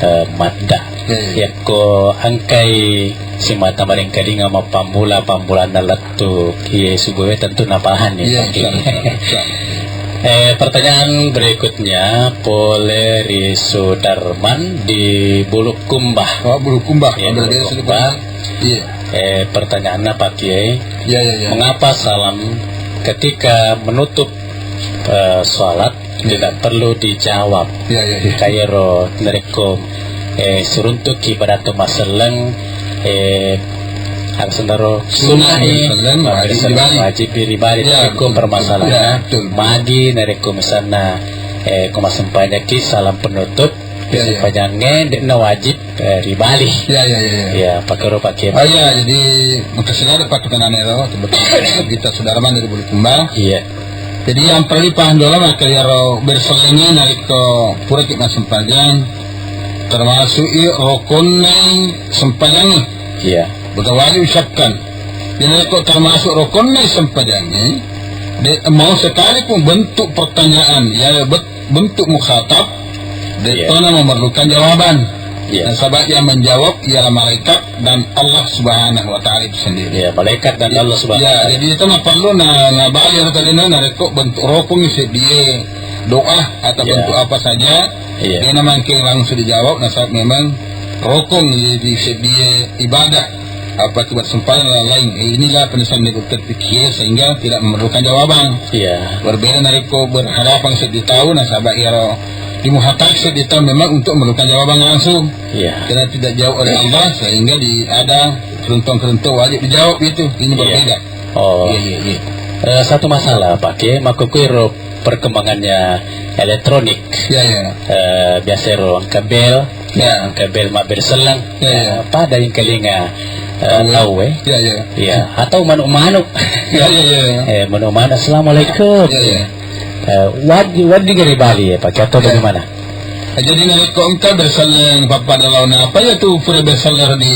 eh, Madda. Iya, iya. Yakko engkai simata maringkalinga mappammula-pammulanna lettu iye subuh we tentu napahanni. Iya, Pak. Insya Allah, insya Allah. Eh, pertanyaan berikutnya pole ri Sudarman di Bulukumba. Oh, Bulukumba. Iya, Bulukumba. Iya. Eh, pertanyaanna, Pak Kiai, iya, iya, iya, mengapa salam ketika menutup, eh, salat, iya, tidak perlu dijawab? Iya, iya, iya. Kairo narekko, eh, siruntuki pada tu maselleng, eh, harus naro sunnah, sunnah, eh, wajib ribali. Wajib ribali. Iya, betul, betul. Permasalahannya, iya, betul, betul, magi narekko misalna, eh, ko massempajangki salam penutup, iya, iya, sempajangnge de'na wajib, eh, ribali. Iya, iya, iya, iya. Iya, pakkero, Pak Kiai. Ah, iya, jadi makasih lah Pak Ketanane lo, kebetulan kita Sudarman dari Bulukumba. Iya. Jadi yang perlu dipaham dulu maka iyaro bersellengnge narekko puraki massempajang termasuk i rokonna sempajangnge. Iya. Bukan wajib ucapkan. Jadi narekko termasuk rokonna sempajangnge, de-, mau sekalipun bentuk pertanyaan, ya bet-, bentuk mukhatab, iya, de'tona memerlukan jawaban. Iya. Nasaba yang menjawab ialah malaikat dan Allah Subhanahu wa Ta'ala itu sendiri. Iya, malaikat dan, iya, Allah Subhanahu wa Ta'ala. Jadi itu nggak perlu na, nabali atau tadi na, narekko bentuk rokong seddie doa atau, iya, bentuk apa saja, iya, dia namanya langsung dijawab, nasaba memang rokong di, di seddie ibadah. Apa akibat sempajang dan lain-lain. Inilah penesan dari fikih sehingga tidak memerlukan jawaban. Iya. Berbeda narekko berhadapan seddi tau, nasaba iyaro di muhatab seddi tau memang untuk memerlukan jawaban langsung. Iya. Karena tidak jawab oleh Allah sehingga di, ada keruntuang-keruntuang wajib dijawab itu. Ini, iya, berbeda. Oh. Iya, iya, iya. Eh, satu masalah, Pak Kiai, makkukuiro perkembangannya elektronik. Iya, iya. Eh, biasa ro engka bel, iya, engka bel mabbere selleng. Iya, iya. Eh, pada engkalinga, eh, tau, eh. Iya, iya. Iya, atau manuk-manuk. Iya, iya, iya, iya. Eh, manuk-manuk, "Assalamualaikum." Iya, iya. Eh, wajib, wajib ribali ya, Pak, atau, iya, bagaimana? Eh, jadi narekko engka bere selleng pappada laona apa ya tu pura bere selleng di,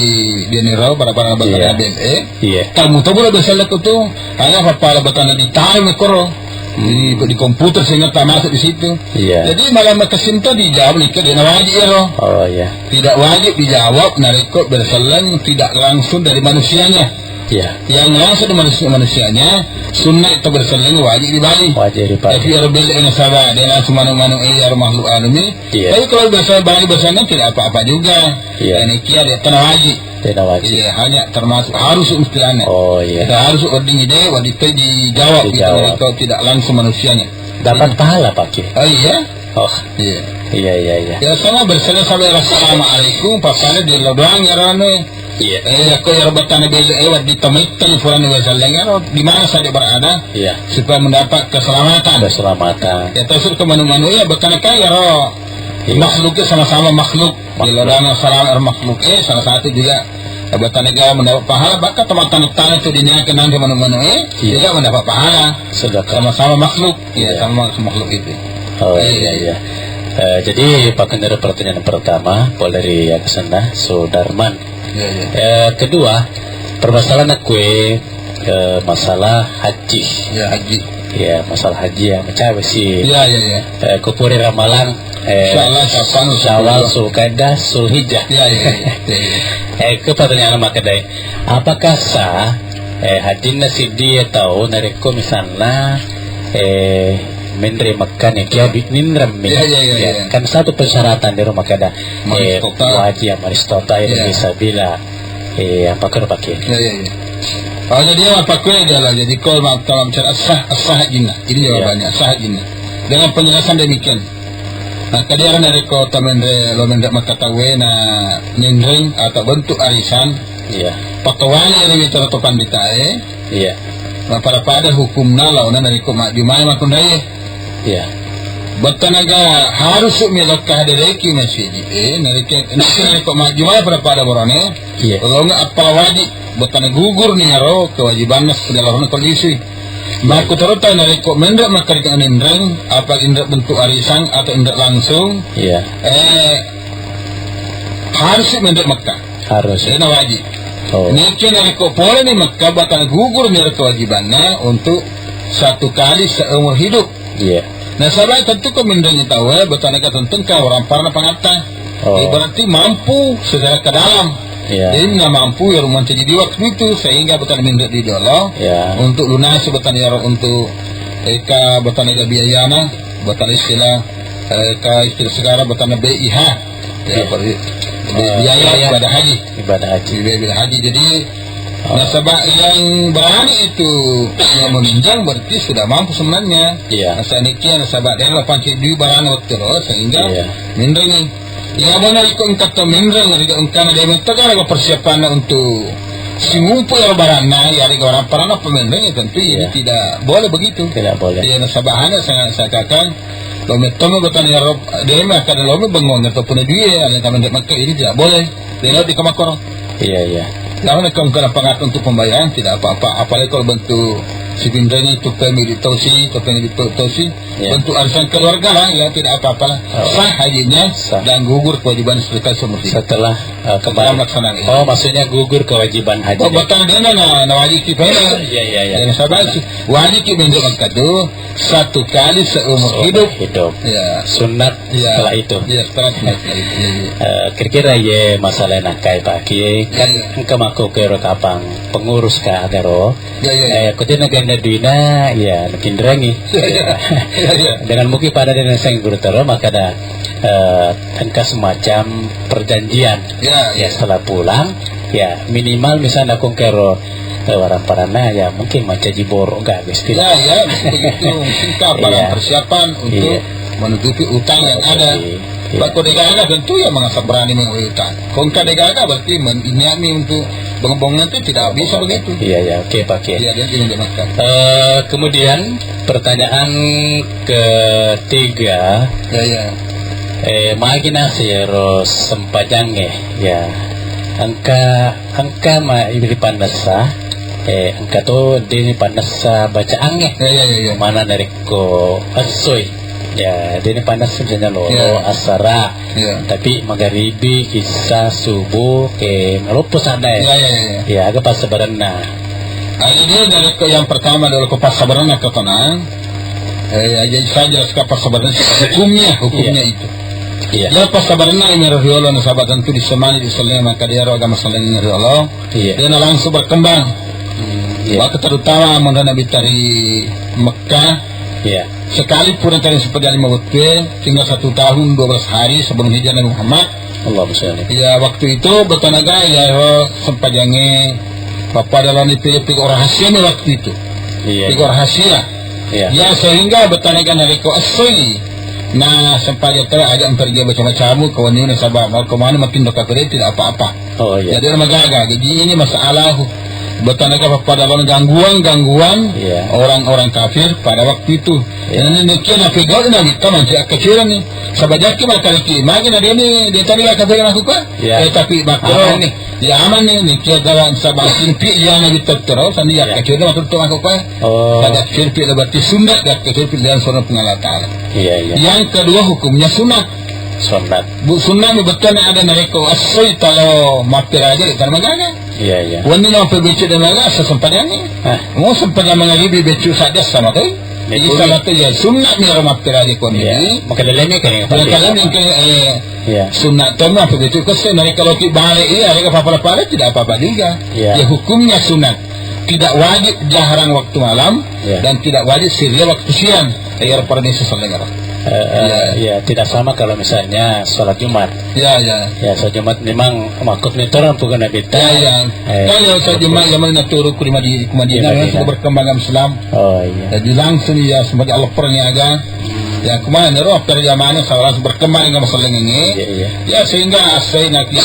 di niro, pada-pada, iya, bel, eh. Iya. Kamu tu boleh bere selleng tu, hanya pappada batana di time koro. Di, di komputer sehingga tak masuk di situ. Iya. Jadi malah makessing to dijawab nika dia wajib ero. Oh, iya. Tidak wajib dijawab narekko bere selleng tidak langsung dari manusianya. Iya. Yang langsung dari manusia, manusianya, sunnah itu bere selleng wajib ribali. Wajib ribali. Tapi ero bel ero salah, dia langsung manuk-manuk, eh, ero makhluk alami. Iya. Tapi kalau bere selleng bali bere selleng tidak apa-apa juga. Iya. Dan ikia dia kena wajib. Tidak wajib. Iya, hanya termasuk harus istilahnya. Oh, iya. Kita harus ording ide, waditai dijawab gitu, dijawab, kalau tidak langsung manusianya. Dapat, iya, pahala, Pak Kiai? Oh, iya? Oh. Iya. Iya, iya, iya. Ya, sama bere selleng sampai assalamualaikum, pasalnya di lo doang ya, Rano. Iya. Eh, aku ya, batana bel, eh, wadi temaitan purane bere selleng, ya, di mana saja berada, iya, supaya mendapat keselamatan. Keselamatan. Ya, terus ke manu-manu, ya, batana kaya, ro. Iya. Makhluknya sama-sama makhluk. Makhluk. Di lo doang salah makhluk, eh, salah satu juga Batanaga mendapat pahala, bahkan teman-teman itu diniakan nanti manu-manu, eh, iya, juga mendapat pahala. Sedekah. Sama-sama makhluk, iya, iya, sama makhluk itu. Oh, iya, iya, iya. Eh, jadi, Pak Kendaro, pertanyaan pertama, pole ri Aksana, Sudarman. Iya, iya. Eh, kedua, permasalahan kue, eh, masalah haji. Iya, haji. Iya, masalah haji ya, mecawe sih. Iya, iya, iya. Eh, kupuri ramalang, eh, insyaallah, Sya'ban, Syawal, Zulhijjah. Zulkaidah, Zulhijjah. Iya, iya, iya. Iya, iya. Eh, ke pertanyaan makkedai, apakah sah, eh, hajinna siddi tau narekko misalna, eh, menre Mekah nih, kia bi-, ninremmi? Iya, iya, iya, iya. Kan satu persyaratan di rumah kada. Eh, wajib, manistata, iya, bisa bila. Eh, apa kau pakai? Iya, iya, iya. Oh, jadi apa kau adalah, jadi kau mau, kalau bicara sah, sah hajinna. Ini, iya, jawabannya, sah hajinna. Dengan penjelasan demikian. Nah, tadi ada dari kota menre, lo menre Mekah tawe na ninreng atau bentuk arisan. Iya. Patowane ri mita to panditae. Iya. Mapada-pada hukumna laona narekko majjumai makkunraie. Iya. Battanaga harus mi lokka hadereki masigi e, narekko, narekko majjumai pada-pada borane. Iya. Laona appala wajib, battana gugur ni aro kewajibanna sekedar laona kondisi. Iya. Makkuterota narekko menre makkarika ninreng, apa inre bentuk arisan atau inre langsung. Iya. Eh, harus menre Mekah. Harus. Dena wajib. Oh. Niki narekko pole ni Mekah bakal gugur ni kewajibanna untuk satu kali seumur hidup. Iya. Nasaba tentu ko minrengngi tauwe, batanaga tentu engka orang parna pangatta. Oh. Eh, berarti mampu secara ke dalam. Iya. Jadi na mampu ya rumah jadi di waktu itu sehingga batana minre di dolo, iya, untuk lunasi batana ya untuk Eka batana ga biayana, batana istilah, eh, ka istilah sekarang batana B I H. Ya, Iya. Pak, bi-, bi-, Ah, biaya iya, iya. ibadah haji. Ibadah haji. Biaya, biaya haji. Jadi, Ah. nasaba yang berani itu yang meminjam berarti sudah mampu sebenarnya. Iya. Nasaba demikian, nasaba dia lah panci di barang waktu itu, sehingga Iya. minta ini. Iya, mana ikut engka to menreng, riga engkana de' metto kan aga persiapanna untuk simumpu ya baranna, ya riga orang parana pemenreng, ya tentu ini Iya. tidak boleh begitu. Tidak boleh. Iya, nasaba hanya sangat saya katakan, lo metto me batani ero, de' me kada lo me bengong atau pun dia, ada yang kami makai ini tidak boleh. Dia lo di kemakor. Iya, iya. Karena kalau engkana pangat untuk pembayaran tidak apa-apa, apalagi kalau bentuk si pinreng itu kami di tosi, atau kami di tosi, Iya. Untuk arisan keluarga lah, ya tidak apa-apa lah. Oh. Sah hajinya Sah. dan gugur kewajiban sedekah seumur hidup. Setelah, eh, Setelah kembali. melaksanakan. Oh, maksudnya gugur kewajiban haji Oh, dia. batang dia na, na wajib ki pena. Iya, iya, iya. Yang sabar sih, wajib ki bentuk mengkadu satu kali seumur Seumur hidup. hidup. Ya. Sunat Ya. setelah itu. Ya, setelah sunat itu. Iya, iya. Eh, kira-kira ye masalah nakai paki kan Iya. engka mako kero kapang pengurus ka agaro. Ya, ya, ya. Eh, ko tena ganda duina, ya, napinrengi. Ya, ya. Ya, ya. Dengan mungkin pada dengan saya guru tero, maka ada, eh, engka semacam perjanjian. Ya, Ya, ya. setelah pulang, ya, minimal misalnya aku kero, eh, warang parana, ya, mungkin macaji borok gak, guys. Ya, ya, begitu. Mungkin apa Iya. persiapan untuk Iya. menutupi utang yang ada. Iya. Bako degaga tentu ya mengasa berani mengutang. Kongka degaga berarti men-, niatmi untuk bengong-bengong itu tidak bisa begitu. Iya, iya, oke, Pak, oke. Iya, dia tidak makan. Eh, kemudian pertanyaan ketiga, Ya, ya. eh, magi nasi ro sempajange, ya. Engka, engka ma ini panasa, eh, engka to dini panasa bacaange. Ya, ya, ya, ya. Mana dari ko assoi. Ya, dini panas misalnya lolo, Ya. asara. Ya. Tapi magaribi, isa, subuh, ke maloppo sadda ya. Ya, ya, ya, ya. Ya, aga passabarenna. Ah, jadi dari ko yang pertama dulu ko passabarenna ko tenang. Eh, ya, jadi saya jelaskan passabarenna hukumnya, hukumnya Iya. itu. Iya. Ya, passabarenna ini riolo nasaba tentu di semani di selama kadiaro agama selama riolo. Iya. Dia langsung berkembang. Hmm, iya. Bahkan terutama mengenai Nabi dari Mekah, Iya. Sekalipun rencana sempajange mabettue, tinggal satu tahun dua belas hari sebelum hijrah Nabi Muhammad. Allahumma sholli. Ya, waktu itu bertanaga ya sempajange papa dalam di P P orang rahasia nih waktu itu. Iya. P P rahasia. Iya. Ya, sehingga bertanaga narekko essoi. Nah, sempajang itu agak pergi macam-macam, kawan ini sabar, mau kemana makin dekat tidak apa-apa. Oh, iya. Jadi, magaga. Jadi, ini masalah bertanaga pada lawan gangguan-gangguan Iya. orang-orang kafir pada waktu itu. Iya. Dan ini kira pegawai Nabi Muhammad si akkaciran nih. Sabajakki makaliki, magi na deni, dia tadi lah kafir aku kan? Iya. Eh, tapi makro Aman nih. Ya aman nih, nih kira dalam sabah simpi ya Nabi terus, ini ya Iya. kacil waktu itu aku kan? Oh. Pada simpi berarti sunat, ya kacil dan sunnah Allah Ta'ala. Iya, iya. Yang kedua hukumnya sunat. Sunat. Bu, sunnah ni betul ada narekko assoi talo mappiraja di tanah magaga. Iya, iya. Wani no pe beccu de maga sesempadan ni. Ah. Mau sempadan mangaribi beccu saja sama kai. Jadi Betul. sama tu ya sunnah ni orang mappiraja ko ni. Iya. Maka dalamnya kan yang Kalau penting. kalian yang ke, eh, Iya. sunnah tu apa beccu ko se narekko lo ki balik iya, ada apa-apa tidak apa-apa juga. Iya. Ya hukumnya sunat. Tidak wajib jaharan waktu malam Iya. dan tidak wajib sirnya waktu siang. Iya, para desa saudara. Eh, eh, Iya. ya, tidak sama kalau misalnya sholat Jumat. Ya, ya. Ya, sholat Jumat memang makut nitoran bukan Nabi. Ya, ya. Eh, Kalau sholat betul. Jumat zaman itu rukun di Madinah, Di Madinah. Langsung berkembang Islam. Oh, iya. Jadi langsung ya sebagai Allah perniaga. Ya, kemana roh kerja mana langsung berkembang dengan masalah ini. Iya, iya. Ya, sehingga saya nanti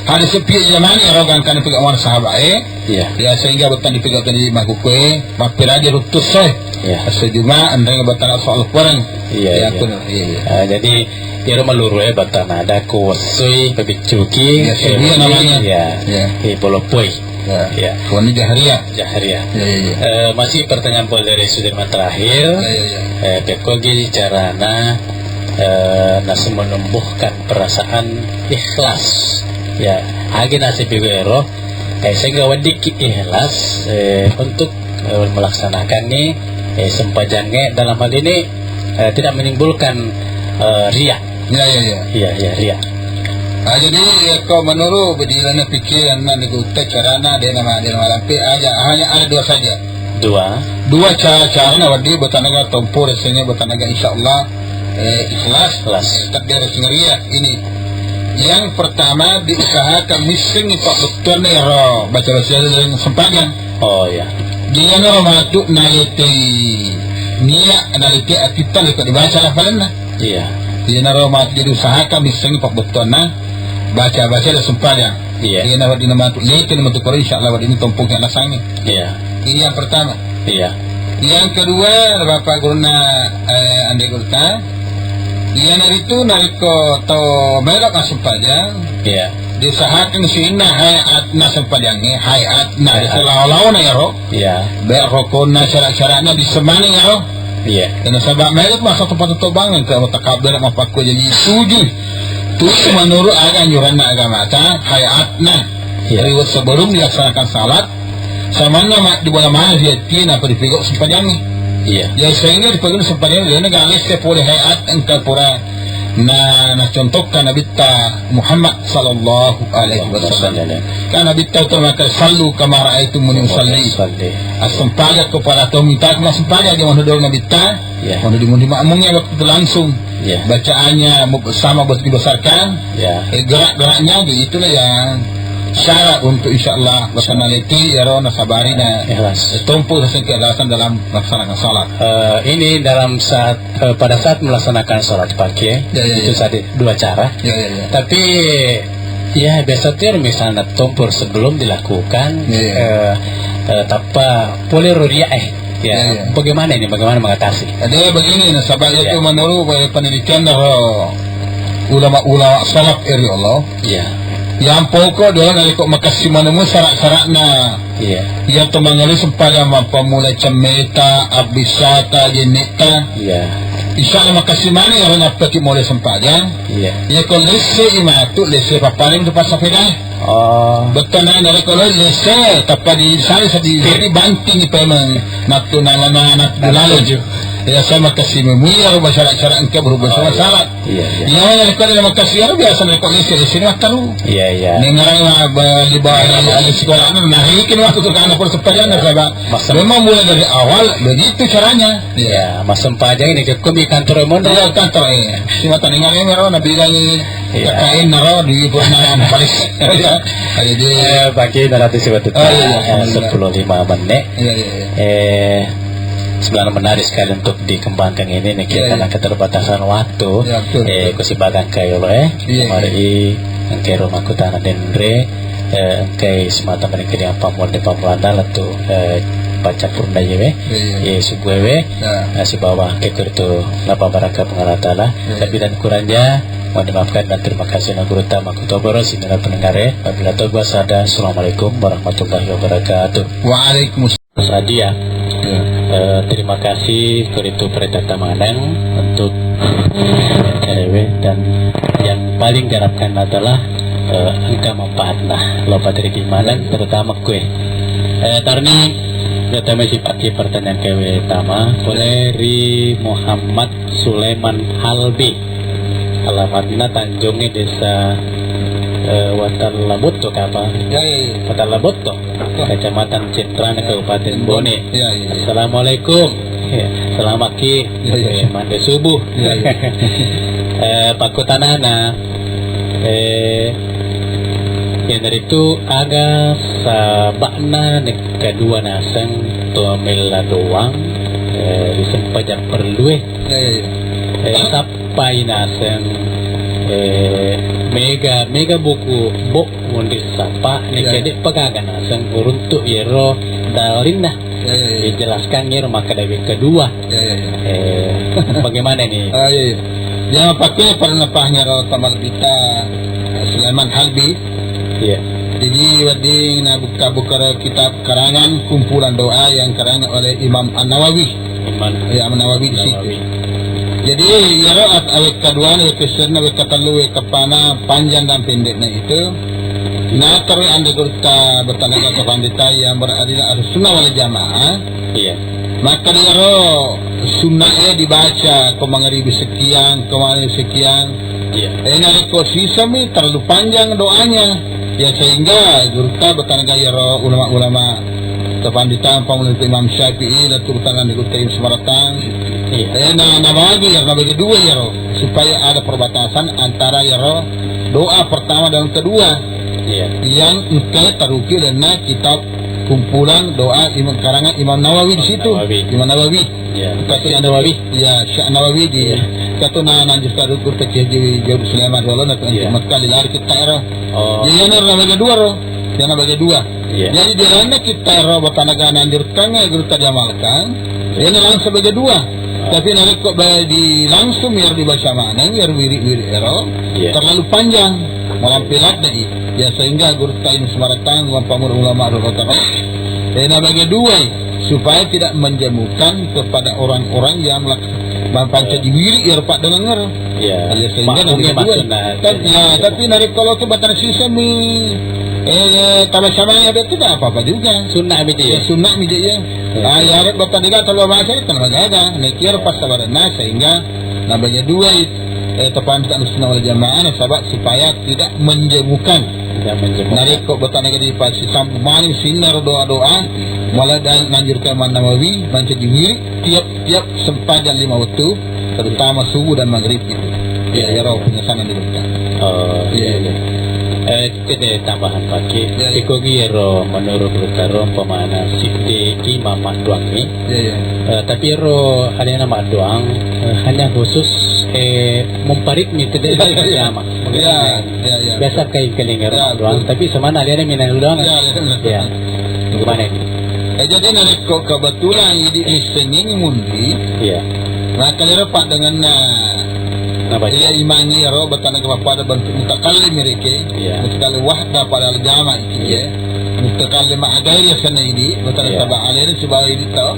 hari sepi zaman ya roh kan pegang sahabat eh. Iya. Ya, sehingga betul dipegang tadi makukue, mampir aja rutus eh. Iya. Sejuma, andai betul soal kurang. Iya, Ya, iya. aku, iya, iya. Ah, jadi, ya rumah luru eh, betul ada kuasui, pebiccuki, Ya, eh, sejuma namanya. Ya. Ya. Eh, bolopoi. Ya. Ya. Wani Jahriyah. Jahriyah. Ya, ya, ya. Eh, masih pertanyaan pol dari Sudirman terakhir. Ya, ya, ya. Eh, pekko gi carana, eh, nasi menumbuhkan perasaan ikhlas. Ya, agi nasi piwero, eh, sehingga weddikki ikhlas, eh, untuk, eh, melaksanakan ni, eh, sempajangnge dalam hal ini, eh, tidak menimbulkan, eh, riya. Ya, ya, ya. Iya, iya, riya. Ah, jadi, ya, kau menurut bedilana pikiran na negutta carana dia nama, dia nama lampe aja, hanya ada dua saja. Dua. Dua cara-cara na wedding Batanaga tompo, rasanya Batanaga insyaallah, eh, ikhlas. Ikhlas. Takdir singria ini. Yang pertama, diusahakan missengngi pabbettuanna iyaro baca-baca sempajang. Oh, iya. Jadi, iyaro matu nalete niat, nalete atitta, leko dibaca lafalenna. Iya. Iyanaro matu jadi usahakan missengngi pabbettuanna baca-baca dan sempajang. Iya. Iyana wedding matu lete matu koro, insyaallah wedding tompoki alasangnge. Iya. Ini yang pertama. Iya. Yang kedua, Bapak Guruna, eh, Ande Gurta, iyanaritu narekko tau melo massempajang, iya, diusahakan sininna hayatna sempajangnge, hayatna, hayat, selawa-lawana iyaro. Iya. Baik rokonna, syarat-syaratna disemani iyaro. Iya. Karena sabab melo masa tempat tobangan ke mutakabbir mapakko jadi tujuh. Tujuh menurut aga anjuranna agamata, hayatna. Iya. Riwet sebelum dilaksanakan salat, samanna ma-, di bola mana dia tina apa dipigau sempajangnge. Iya. Ya, sehingga dipigau sempajangnge, dia negara lesse pole hayat engka pura na, na contohkan Nabitta Muhammad sallallahu alaihi wasallam. Kan Nabitta itu maka, "Sallu kama ra'aitumuni usalli." Usalli. Assempajang kepada tau minta, kena sempajang dia mana dulu Nabitta. Iya. Mana di, di makmumnya waktu itu langsung. Iya. Bacaannya sama buat dibesarkan. Iya. Eh, gerak-geraknya, itulah yang syarat untuk insyaallah, insyaallah, bakal naleti, iyaro nasabari na, ikhlas, tompo rasa keikhlasan dalam melaksanakan salat. Eh, ini dalam saat, eh, pada saat melaksanakan salat pagi, ya, ya, itu ya, tadi dua cara. Ya, ya, ya. Tapi, ya, biasa tuh misalnya tompo sebelum dilakukan, ya, ya, eh, eh, tappa pole ro ria, eh. Ya, ya, ya, bagaimana ini? Bagaimana mengatasi? Ada begini, nasaba, ya, itu menurut, eh, pendidikan dari ulama-ulama salaf, eh, ya Allah. Iya. Yang pokok adalah narekko makessing maneng syarat-syaratna. Iya. Iya, to mangale sempajang mappammula cemmeta, abbissata, jennetta. Iya. Insyaallah makessing maneng iyaro nappaki mulai sempajang. Iya. Iya, ko lesse imatu, lesse pappaling tu passapeda. Oh. Betul, nah, dari kalau lesse, tappa di saya sedih, jadi banting pemeng. Natu nalana, natu lalo. Iya, saya makessing memui iyaro syarat-syarat engka berhubung sama salat. Iya, iya. Iya, kalau ada makessing, ya, biasa narekko lesse, lesse ni makkaru. Iya, iya. Nengarang lah, ba-, di bawah, iya, ada sekolah, nah, nah, ini waktu ke anak persempajang, nasaba. Masa memang mulai dari awal, begitu caranya. Iya, massempajang ini, ke kumi kantor mondo. Iya, kantor, iya. Si mata nengarang, ya, nabi lagi, iya, kakain, naro, di pernah, palis. Iya. Jadi, eh, pagi, nanti sebetulnya, oh, iya, eh, alhamdulillah, sepuluh lima menit. Iya, iya, iya. Eh, sebenarnya menarik sekali untuk dikembangkan ini nih, iya, karena, iya, keterbatasan waktu. Iya, betul, eh, betul. Kusibakan kayo lo, eh. Iya, iya. Mari engkai rumah kutana denre, eh, engkai semata mereka yang pamur di pamur anda tu, eh, baca pun dah ya, weh. Iya, iya. Eh, subuh, weh. Iya. Eh, sibawa engkai kertu napa baraka pengarah taala. Iya, iya. Tapi dan kurangnya, mohon dimaafkan dan terima kasih na guru tama kutoboro sini pendengar, eh. Wabillahi taufiq wal hidayah. Assalamualaikum warahmatullahi wabarakatuh. Waalaikumsalam. Sadia. Ya. Eh, terima kasih, koritu perintah tamaneng untuk, eh, dan yang paling diharapkan adalah, eh, engka manfaatna. Lo pateri di maneng, terutama kue. Eh, tarni, datang masih pakai pertanyaan kewe tama. Boleh ri Muhammad Sulaiman Halbi. Alamatna Tanjungnya Desa, eh, Watallabotto, apa? Ya, ya, ya. Watallabotto. Kecamatan Centrane, Kabupaten Bone. Iya, iya, iya. Assalamualaikum. Ya, selamat ki. Iya, iya, iya. Eh, mande subuh. Iya, iya. Eh, pakkutanana, eh, iyanaritu aga saba'na nekka dua naseng to mella doang, eh, risempajang perlue. Iya, iya, iya. Eh, sappai naseng, eh, mega, mega buku bo munri sapa, iya, iya, nekke de' pagaga naseng uruntu iyaro dalinna. Iya, iya, iya. Dijelaskan iyaro makkeda wekka dua. Iya, iya, iya. Eh, bagaimana ini? Ah, iya, iya. Yang pakai pernah pahnya ro tamal kita, eh, Sulaiman Halbi. Iya. Jadi, wedding na buka-buka kitab karangan kumpulan doa yang karangan oleh Imam An-Nawawi. Imam, iya, Imam Nawawi di situ. Nawawi. Jadi, iyaro at-, wekka dua, wekka sirna, wekka tellu, wekka pana, panjang dan pendeknya itu. Nah, terus anda gurta bertanya ke pendeta yang berada di Ahlussunnah wal Jamaah. Iya. Maka dia ro sunnah ya dibaca, ko mangaribi sekian, ko mangaribi sekian. Iya. Eh, narekko sisami terlalu panjang doanya. Ya, sehingga gurta bertanya ke iyaro ulama-ulama Tapandita pammula Imam Syafi'i, lettu tangan di Gurutta Imam Semaratang. Iya. Eh, na, nabagi iyaro, nabagi dua iyaro, supaya ada perbatasan antara iyaro doa pertama dan kedua. Iya. Yang engka taruki lalenna kitab kumpulan doa Imam, karangan Imam Nawawi di situ. Nawawi. Imam Nawawi. Iya. Tapi Imam Nawawi. Ya, Syekh Nawawi di, iya, katu na, nanjus taruku teki Haji Jauh Sulaiman Rolo, na, iya, Mekah lari kita ero. Oh. Jadi, iyaro nabagi dua ro. Iyaro nabagi dua. Iya. Jadi, di lalenna kita ero batanaga nanjurkang, eh, guru tadi amalkan, iyaro langsung bagi dua. Ah. Tapi narekko ba-, di langsung iyaro dibaca maneng, iyaro wiri-wiri ero, iya, terlalu panjang, malampe ladde'i. Ya, sehingga guru tadi Imam Semaratang, guru pammula ulama roro taro, eh, nabagi dua, supaya tidak menjemukan kepada orang-orang yang melak-, mancaji wiri iyaro paddengengngero. Iya. Ya, sehingga ma'mumnya nabagi dua. Maksudnya, tapi, ya, tapi narekko lo tu batang sisami, eh, tabaca maneng, itu tidak apa-apa juga. Sunnah mi je, ya, iya. Sunnah mi je, iya. Iya. Ah, ya, batang tiga atau dua baca, itu nabagi ada. Nah, kira pas sabaranna, sehingga nabagi dua, eh, tapandita Ahlussunnah wal Jamaah, nasaba supaya tidak menjemukan. Tidak menjemukan. Narekko batang tiga di pas sisampu maneng sininna ro doa-doa, mulai dari nanjurkang Imam Nawawi, mancaji wiri, tiap tiap sempajang lima waktu, terutama subuh dan maghrib itu. Iya, iya, ro pengesanan di Mekah. Oh, iya, iya, iya. Eh, kita tambahan pake. Iya, iya. Iko gi ero menurut Gurutta ro, umpamana siddi imam maddoangngi. Iya, iya. Eh, tapi ero alena maddoang, eh, hanya khusus, eh, munfarid mi tu de'. Iya, iya, iya. Jama. Iya, iya, iya, biasa betul. Kai keling ero maddoang, betul. Tapi semana alena mi na doang. Iya, iya, betul. Iya. Gimana ini? Eh, jadi narekko kebetulan idi' missengngi munri, iya, maka lero paddengenna. Napa? Iya, imangngi ero batang tiga pappada bentuk mutakallim mereka. Iya. Mutakallim wahda pada jama iki, iya, ya. Mutakallim ma'agairi asenna idi', batang tiga, iya, saba' alena sibawa idi' tau.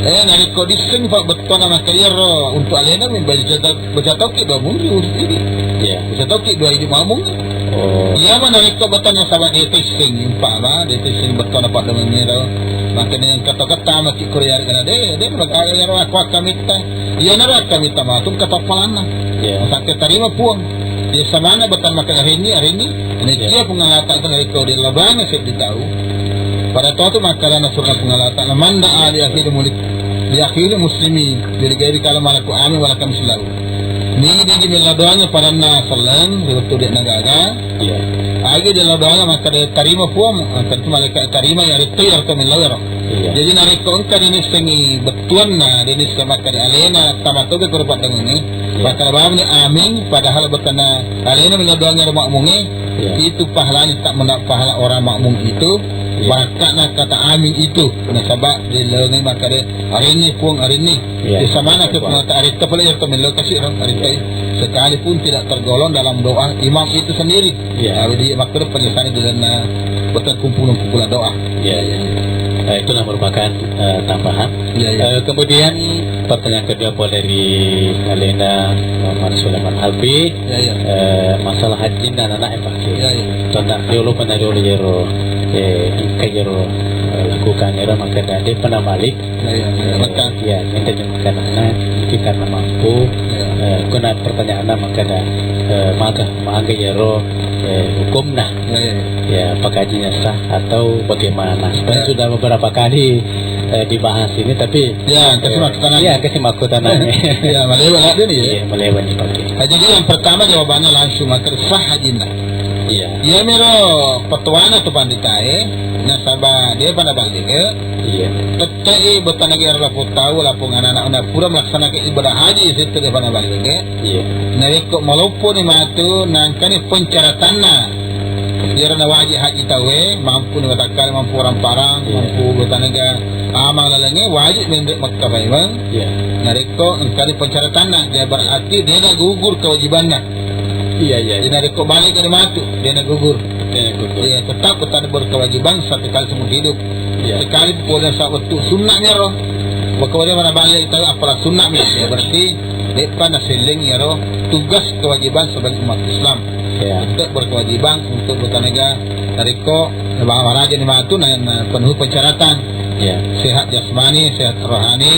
Eh, narekko disseng fa bettuanna maka iyaro untuk alena mi baca Baca tauki dua munri urus ini. Iya. Baca tauki dua idi' makmum. Oh. Iya, mana rekko batang saba' de' tesseng, umpama de' tesseng bettuanna paddengengngi ro. Makanya yang kata-kata maki Korea kana de', de' maka iyaro aku akkamitta. Iya, naro akkamitta matu kata palanna. Iya. Sampai tarima Puang. Iya, samana batang maka arenni, arenni. Ini, iya, dia pengalatak kan rekko de' labana seddi tau. Pada tau tu maka lana surna pengalatak. Manda ali akhir mulik. Di akhir muslimi. Jadi gairi kalau malaku amin wala kami selalu. Ni di, di mella doangnge padanna selleng, ri wettu de' nagaga. Iya. Agi de' la doangnge makkeda tarima Puang, makkeda tu malaikat tarima, ya ritto ya ritto mella ero. Iya. Jadi narekko engka de' nissengngi bettuanna, de' nisseng makkeda alena, tama tobe koro paddengengnge. Iya. Makkeda bawang ni amin, padahal bettuanna alena mella doangnge ro makmungnge, iya, itu pahalanya tak menda pahala orang makmum itu, iya, barakka'na kata amin itu. Nasaba' de' lalengngi makkeda arenni Puang, arenni. Iya. Di samana ke pengata arita pula yang temen lokasi orang arita, iya, sekalipun tidak tergolong dalam doa imam itu sendiri. Iya. Nah, jadi makanya penjelasan di dalam, eh, batang kumpulan-kumpulan doa. Iya, iya. Eh, itulah merupakan, eh, tambahan. Iya, iya. Eh, kemudian pertanyaan kedua pun dari Alena Muhammad Sulaiman Alfi. Iya, iya. Eh, masalah haji dan anak, ya, Pak. Iya, iya. Tentang riolo pernah riolo jero, eh, engka jero, eh, lakukan jero maka tadi pernah balik. Ya, ya, ya, eh, betul. Ya, minta jemaka anak, mungkin karena mampu. Ya. Eh, kena pertanyaanna makkeda, eh, maga, maga iyaro, eh, hukumna. Ya, ya, ya. Ya, apakah hajinya sah atau bagaimana? Sebenarnya, ya, sudah beberapa kali, eh, dibahas ini, tapi, ya, kasih, eh, makkutanang. Ya, kasih makkutanang. Ya, malewa lah dia ni, ya. Iya, malewa ni, oke. Nah, jadi yang pertama jawabannya langsung, makkeda sah hajinna. Iya. Iya, mero petuana tu panditae, nasaba dia pada balik, ya. Iya. Tette'i bettuanna iyaro lapong tau, lapong anak-anak, na pura melaksanakan ibadah haji, situ de' pernah balik, eh. Iya. Narekko malopponi matu, nangkani pensyaratanna. Iyaro na wajib haji tauwe, mampu ni watakkale, mampu orang parang, iya, mampu bettuanna amang lalengnge, wajib menre' Mekka paimeng. Iya. Narekko engkani pensyaratanna, ya berarti de' na gugur kewajibanna. Iya, iya, iya. Jadi narekko balik dari matu, de' na gugur. De' na gugur. Iya, tetap bettuanna berkewajiban satu kali seumur hidup. Iya. Sekali pole sa wettu sunnah mi ro. Maka wale mana balik tahu apalah sunnah mi. Ya, berarti de'pa naselleng iyaro tugas kewajiban sebagai umat Islam. Iya. Tetap berkewajiban untuk bertanaga tariko bahwa raja ni matu na, na penuhi persyaratan. Iya. Sehat jasmani, sehat rohani,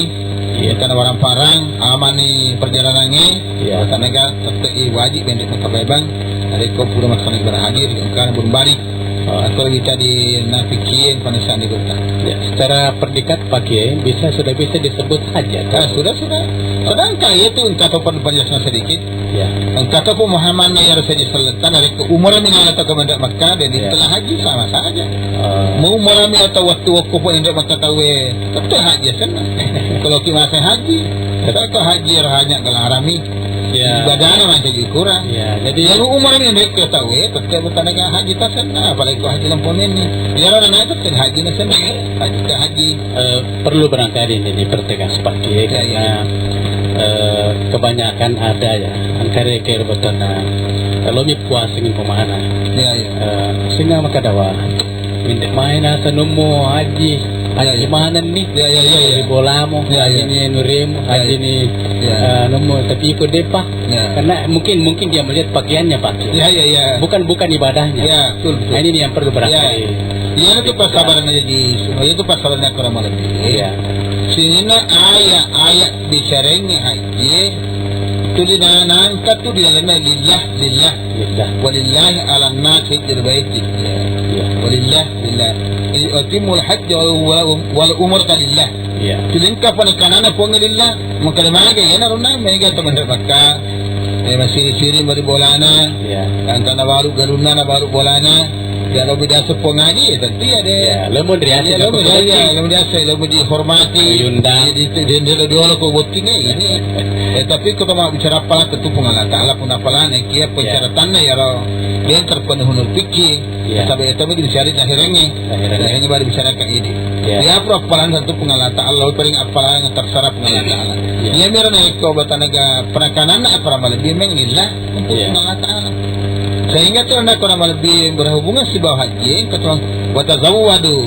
iya, karena orang parang, aman ni perjalanannya, iya, bertanaga tetap wajib yang dipakai bang. Tariko pura maksana berhaji, karena belum balik. Atau kita di nafikian pada saat itu. Ya, secara predikat pakai bisa, sudah bisa disebut hajat. Ah, sudah, sudah. Sedangkan itu engka to perlu penjelasan sedikit. Ya. Engka to pemahaman yang harus diselesaikan dari ke umur minala atau ke mendak Mekah dan istilah haji sama saja. Ah. Mau umur minala atau waktu waktu pun mendak Mekah tahu eh, tetap haji sana. Kalau kita masa haji, kalau haji hanya gelarami. Ya. Ibadahna mancaji kurang. Ya, jadi ya, umur ini mereka tahu ya, tetap bertanya haji tasenna, apalagi haji lampung ini. Ya, orang naik tetap haji nasenna, haji ke haji. Eh, perlu barangkali ini dipertegas Pak Kiai, ya, karena, ya, eh, kebanyakan ada ya, angkare kere betona, kalau mi puasa ini pemana. Ya, ya. Eh, sehingga maka dawa. Minta main asa nommo haji, ya, haji ya, manenni. Ya, ya, ya, ya. Di bolamu, ya, haji ya, ni nuremu, ya, haji ya, ni, ya, eh, nommo, tapi ikut depa. Ya. Karena mungkin, mungkin dia melihat pakaiannya, Pak. Ya, ya, ya. Bukan, bukan ibadahnya. Ya, betul, betul. Nah, ini yang perlu barangkali. Ya. Iya, itu persabaran aja di semua. Itu persabaran yang kurang lebih. Ya. Sini aya, aya bicaranya haji. Itu di nangka tu di dalamnya lillah, lillah. Lillah. Walillahi ala nasi hijjul baiti. Ya. Ya. Walillah, lillah. Atimul hajj wal, wal, wal umrata lillah. Iya. Tulingka panikanana Puang lillah, mengkali mage, ya, naruna, mega to mendak Mekah. Eh, masiri-siri mari bolana. Iya. Yang tanah baru galunna, na baru bolana. Ya, lo beda sepong aja, ya, tentu ya deh. Iya, lo mau diasih, ya, lo mau diasih, lo mau dihormati. Diundang. Di, di, di, di, di, di, di, ini. Eh, tapi kalau mau bicara apa, tentu Puang Allah Ta'ala pun apalah, nih, kia, iya, persyaratannya, ya, lo. Dia terpenuhi nur pikir. Iya. Sampai itu bisa di akhirannya. Akhirannya. Akhirannya baru bisa raka ini. Iya. Ya, pura-pura tentu Puang Allah Ta'ala, paling apalah yang terserah Puang Allah Ta'ala. Iya. Iya, mira na iko batanaga perakanan apa malebbi meng lillah untuk, iya, Puang Allah Ta'ala. Sehingga tu anda kurang lebih berhubungan si bawa haji, ketua wa tazawwadu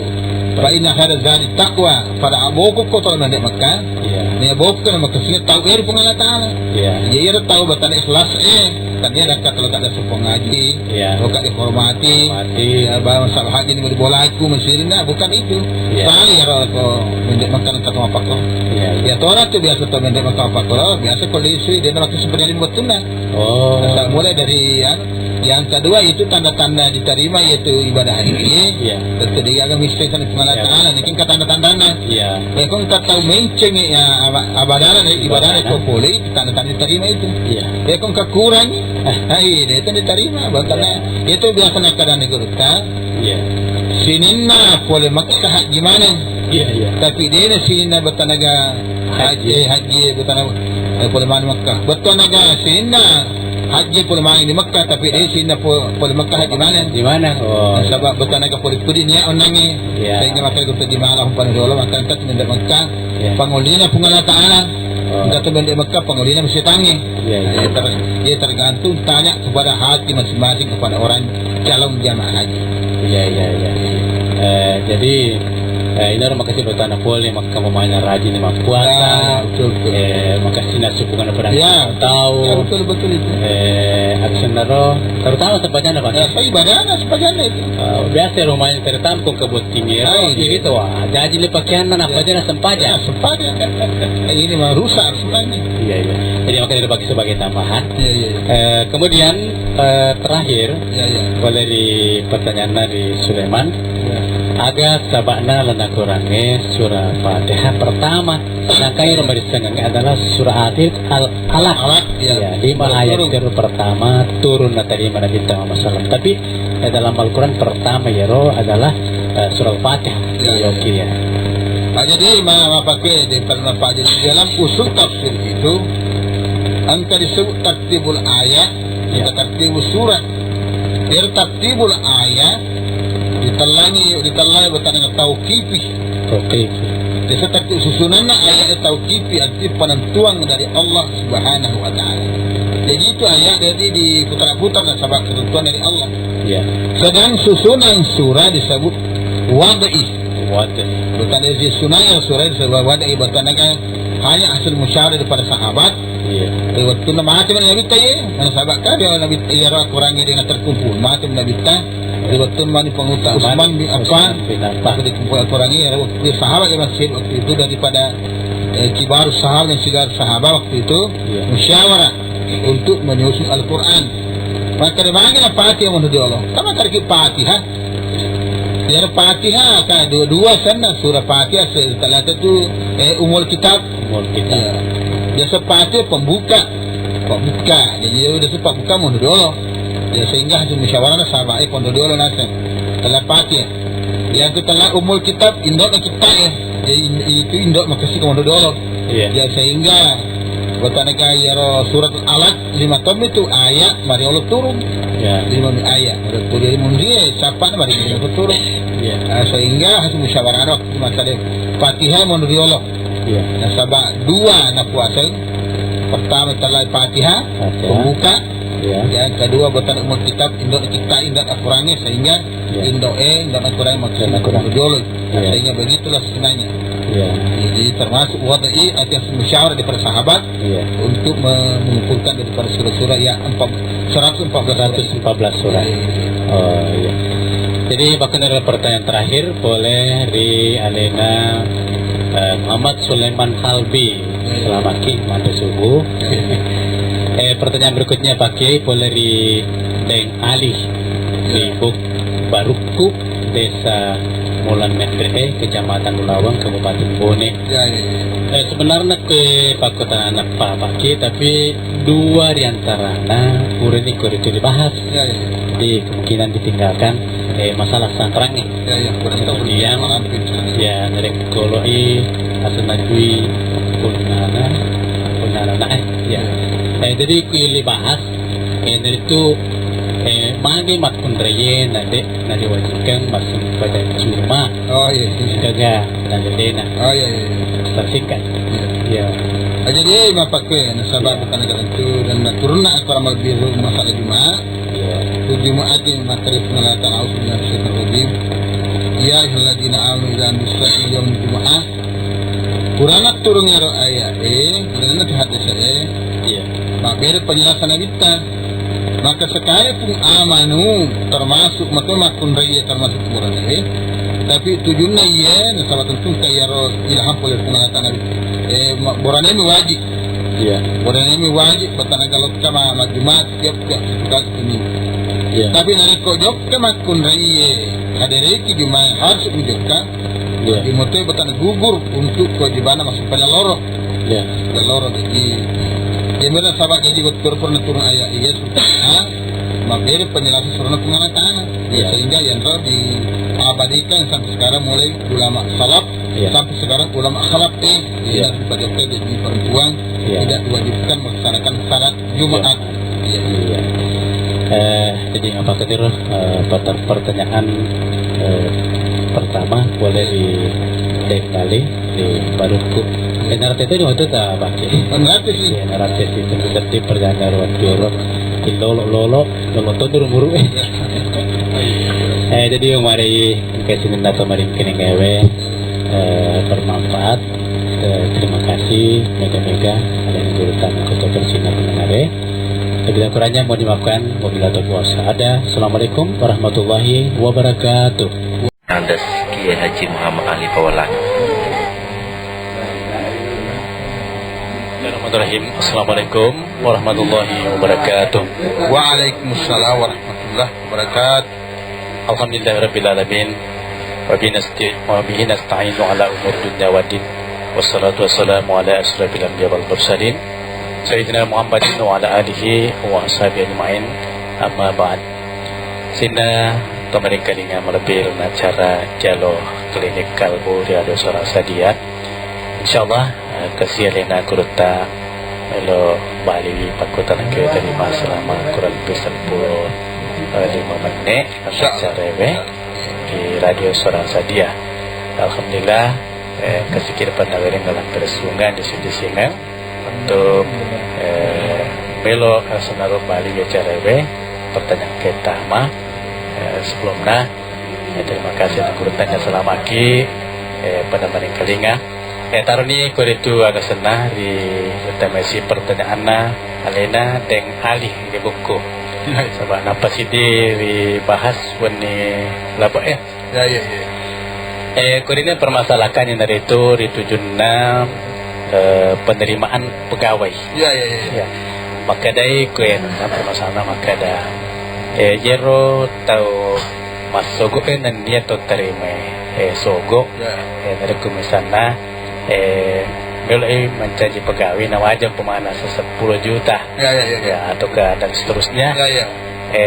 fa inna khaira zadi taqwa, pada aboko kota mendak Mekah. Iya. Nih aboko na Mekah sini tahu eri Puang Allah Ta'ala. Iya. Jadi ero tahu batana ikhlas eh. Tadi ada kata letak ada sepong haji. Iya. Bukan dihormati. Hormati. Ya, bang, salah haji ini bolaku, masih rinda, bukan itu. Iya. Tali ya, kalau kau mendak Mekah kata apa kau? Iya, iya. Ya, Torah tu biasa tu mendak Mekah apa kau? Biasa kalau isu dia nak sebenarnya buat tunda. Oh. Asal mulai dari, ya, yang kedua itu tanda-tanda diterima yaitu ibadah haji. Iya. Tentu dia agak misteri sana Puang Allah, iya, Ta'ala. Ini kan tanda-tandanya. Iya. Ya, kau tak tahu menceng ya, abadana, ya, ibadana, ibadana kau boleh, tanda-tanda diterima itu. Iya. Ya, kau kurang. Hai, dia itu diterima, batana. Iya. Itu biasa nak keadaan di gurutta. Iya. Sininna pole Mekah haji mana? Iya, iya. Tapi dia sininna batanaga haji, haji. Haji batanaga, eh, pole mana Mekah. Batanaga sininna haji pole mana di Mekah, tapi dia sininna po-, pole Mekah haji mana? Di mana? Oh. Sebab batanaga pole pudi niat onangi. Iya. Sehingga maka itu di malam pun dulu maka tetap mendak Mekah. Iya. Pangolina Puang Allah Ta'ala. Oh. Engka tu mendak Mekah pangolina mesti tangi. Iya, iya. Nah, ya, ter-, ya, tergantung tanya kepada hati masing-masing kepada orang calon jamaah haji. Iya, iya, iya. Eh, jadi, eh, ini orang makasih bertanya pole, maka mau main rajin lima puasa. Ya, betul, betul. Eh, makasih nasi bukan apa, ya, tahu. Ya, betul, betul itu. Eh, habis naro, terutama sempajanna, Pak. Ya, saya ibadah, sempajanna itu. Eh, biasa rumahnya tertampung kebun tinggi. Ah, iya. Gitu, wah. Jadi, ini pakaian mana, ya, apa aja, sempajang. Ya, sempajang. Eh, ini mah rusak sebenarnya. Iya, iya. Jadi, makanya dipakai sebagai tambahan. Iya, iya, iya. Eh, kemudian, eh, terakhir, iya, iya, boleh di pertanyaan dari Sulaiman. Iya. Aga sabakna lana kurange surah Fatihah pertama. Sedangkan yang nomor setengahnya adalah surah Atik Al-Alaq. Alaq, iya. Iya, lima ayat turun. Turun pertama, turun dari Nabi Muhammad sallallahu alaihi wasallam. Tapi, eh, dalam Al-Quran pertama, ya, roh adalah, eh, surah Fatihah. Iya, iya, iya. Oke, ya. Nah, jadi, ma-, apa ke, di, dalam usul tafsir itu, engka disebut tartibul ayat, iya, engka tartibul surah. Jadi, tartibul ayat, ditellangi, ditellangi, bertanya tauqifi. Tauqifi. Jadi, tartib susunanna ayat tauqifi, arti penentuan dari Allah Subhanahu wa Ta'ala. Jadi, itu ayat jadi diputar-putar dan sebab ketentuan dari Allah. Iya. Sedang susunan surah disebut wad'i. Wad'i. Bukan dari susunan surah disebut wad'i, bertanya hanya hasil musyawarah daripada sahabat. Iya. Ri wettunna mate mani Nabitta, ye, mana sahabat kan dia Nabitta, ya, roh kurangi dengan terkumpul. Mate Nabitta, ri wettunna mani pengutus Utsman bin Affan, Utsman bin Affan. Maka dikumpul kurangi, ya, waktu sahabat yang masih waktu itu daripada, eh, kibarus sahabat dan sigar sahabat waktu itu, iya, musyawarah untuk menyusun Al-Quran. Maka dia manggil Fatihah menurut Allah. Sama kali Fatihah, Iyaro Fatihah, ka dua-dua senna, surah Fatihah, se-, talata tu, eh, Ummul Kitab. Ummul Kitab. Ya. Biasa Fatihah pembuka. Pembuka. Jadi, ya udah, se pembuka mau dulu. Ya, sehingga hasil musyawarah sama, eh, kondo dulu nasa. Telah Fatihah. Yang kita lah Ummul Kitab, indok kita, ya. Jadi, in-, itu indok makasih kondo dulu. Iya. Ya, sehingga, buat iyaro surat Alaq, lima tommi tu ayat mariolo turun. Ya. Lima mi ayat mariolo turun. Jadi, mun dia siapa mari mariolo turun. Ya. Ah, sehingga hasil musyawarah waktu masalah Fatihah mun riolo. Ya. Nasaba dua napuasai. Pertama telah Fatihah, Fatihah. Pembuka. Ya. Yang kedua buatan Ummul Kitab, indok kita, indok Al-Qurannya, sehingga Ya. Indo e, Indo Al-Quran maksudnya Al-Quran. Indo Jolo. Ya. Sehingga begitulah sebenarnya. Ya. Jadi termasuk wada'i atas musyawarah daripada sahabat Ya. Untuk me-, mengumpulkan daripada surah-surah yang empat, seratus empat belas surah. Seratus empat belas surah. Ya, ya, ya. Oh, iya. Jadi, bahkan ada pertanyaan terakhir, boleh ri alena, eh, Muhammad Sulaiman Halbi. Ya, ya. Selamat ki, mantap subuh. Ya, ya. Eh, pertanyaan berikutnya, Pak Kiai, boleh ri Deng Ali, Ya. Ri Buk-, Barukku, Desa Mulan Menre, Kecamatan Ulaweng, Kabupaten Bone. Ya, ya, ya. Eh, sebenarnya kue pakkotan anak Pak Paki, tapi dua di antarana purani kue itu dibahas. Ya, ya, ya. Di kemungkinan ditinggalkan, eh, masalah santrangnya. Ya, ya, kurang tahu. Kemudian, maaf, ya, dari koloi, asal najui, punana, punana, eh, ya. Ya. Eh, jadi kue bahas, eh, dari itu, eh, magi makkunraie, nade, nade wajibkan, masuk pada cuma. Oh, iya, iya. Gaga, dan lain-lain. Oh, iya, iya, iya. Pesan singkat. Iya. Iya. Ah, jadi, iya, mapakke, nasaba Iya. bukan negara itu, dan turunna Al-Quran lebih masalah Jumat. Iya. Itu Jumat ini materi pengelatan aus dengan syaitan rajim. Ya ayyuhalladzina amanu idza nudiya li salati min yaumil jumu'ah. Purana turun ero ayat, eh, purana tu hadis, eh. Iya. Mabbere penjelasan Nabi ta. Maka sekalipun amanu termasuk, maksudnya makkunrai iya termasuk Qur'an, eh. Tapi tujunna iya, nasaba tentu ka iyaro ilham pole Puang Allah Ta'ala. Eh, ma-, Qur'an ini wajib. Iya. Qur'an ini wajib, batana galokka ma-, ma Jumat, tiap, tiap, tiap Senin. Iya. Tapi narekko jokka makkunrai iya, hadereki Jumat, harus jokka. Iya. Di motoe batana gugur untuk kewajibanna masuk pada loro. Iya. Pada loro, jadi, ya, mera sahabat, jadi waktu pernah turun ayat iya, supaya mabbere penjelasan surah Puang Allah Ta'ala. Ya, Iya. sehingga yang telah diabadikan sampai sekarang mulai ulama salaf Iya. sampai sekarang ulama khalaf, eh. Iya. Jadi pada kita jadi perempuan Iya. tidak diwajibkan melaksanakan salat Jumat. Iya. Iya. Iya. Eh, jadi apa tadi, eh, perta-, pertanyaan, eh, pertama boleh di, di kali di Barukku. Eh, narate itu waktu tak pakai. Narate sih. Iya, narate sih. Tentu tadi perjalanan luar biasa. Lolo, lolo, lolo tuh buru-buru. Eh, jadi yang mari ke sini atau mari kene ngewe, eh, bermanfaat. Eh, terima kasih, mega-mega, ada yang guru tamu kota bersina pendengar, eh. Lebih dan kurangnya mohon dimaafkan. Wabillahi taufiq wal hidayah. Assalamualaikum warahmatullahi wabarakatuh. Andes Kiai Haji Muhammad Ali Pawalang. Bismillahirrahmanirrahim. Assalamualaikum warahmatullahi wabarakatuh. Waalaikumsalam warahmatullahi wabarakatuh. Alhamdulillahirabbil alamin. Wa bihi nasti-, wa bihi nasta'inu ala umur dunya waddin. Wassalatu wassalamu ala asyrafil anbiya wal mursalin, Sayyidina Muhammadin wa ala alihi wa ashabihi ajma'in. Amma ba'd. Sininna tomarengkalinga, malebbi ri acara Dialog Klinik Kalbu ri Radio Suara Sadia. Insyaallah, eh, kasi alena gurutta melo baliwi pakkutana ke terima selama kurang lebih seppulo, eh, lima menit. Insyaallah. Acara ewe di Radio Suara Sadia. Alhamdulillah, eh, kasikir pannawereng dalam persungan di sini singa. Untuk, eh, melo, eh, senaro bali acara ewe, pertanyaan pertama, eh, sebelumnya, eh, terima kasih untuk gurutta, salamaki, eh, pada maring kalinga. Eh, taroni koritu aga senna ri utamai si pertanyaanna alena Deng Ali di buku. Sebab napa sidi ri bahas wenni laba, eh. Ya, ya, ya. Eh, korina permasalahan yang dari itu ri tujunna, eh, penerimaan pegawai. Ya, ya, ya, ya. Ya. Makkedai ku yang permasalahan makkeda, eh, jero tau Massogo e nennia to terima e sogo. Ya. E, narekko misalna, e, melo e mancaji pegawai na wajar pemana sepuluh juta. Ya, ya, ya, ya. Ya, ataukah dan seterusnya. Ya, ya. E,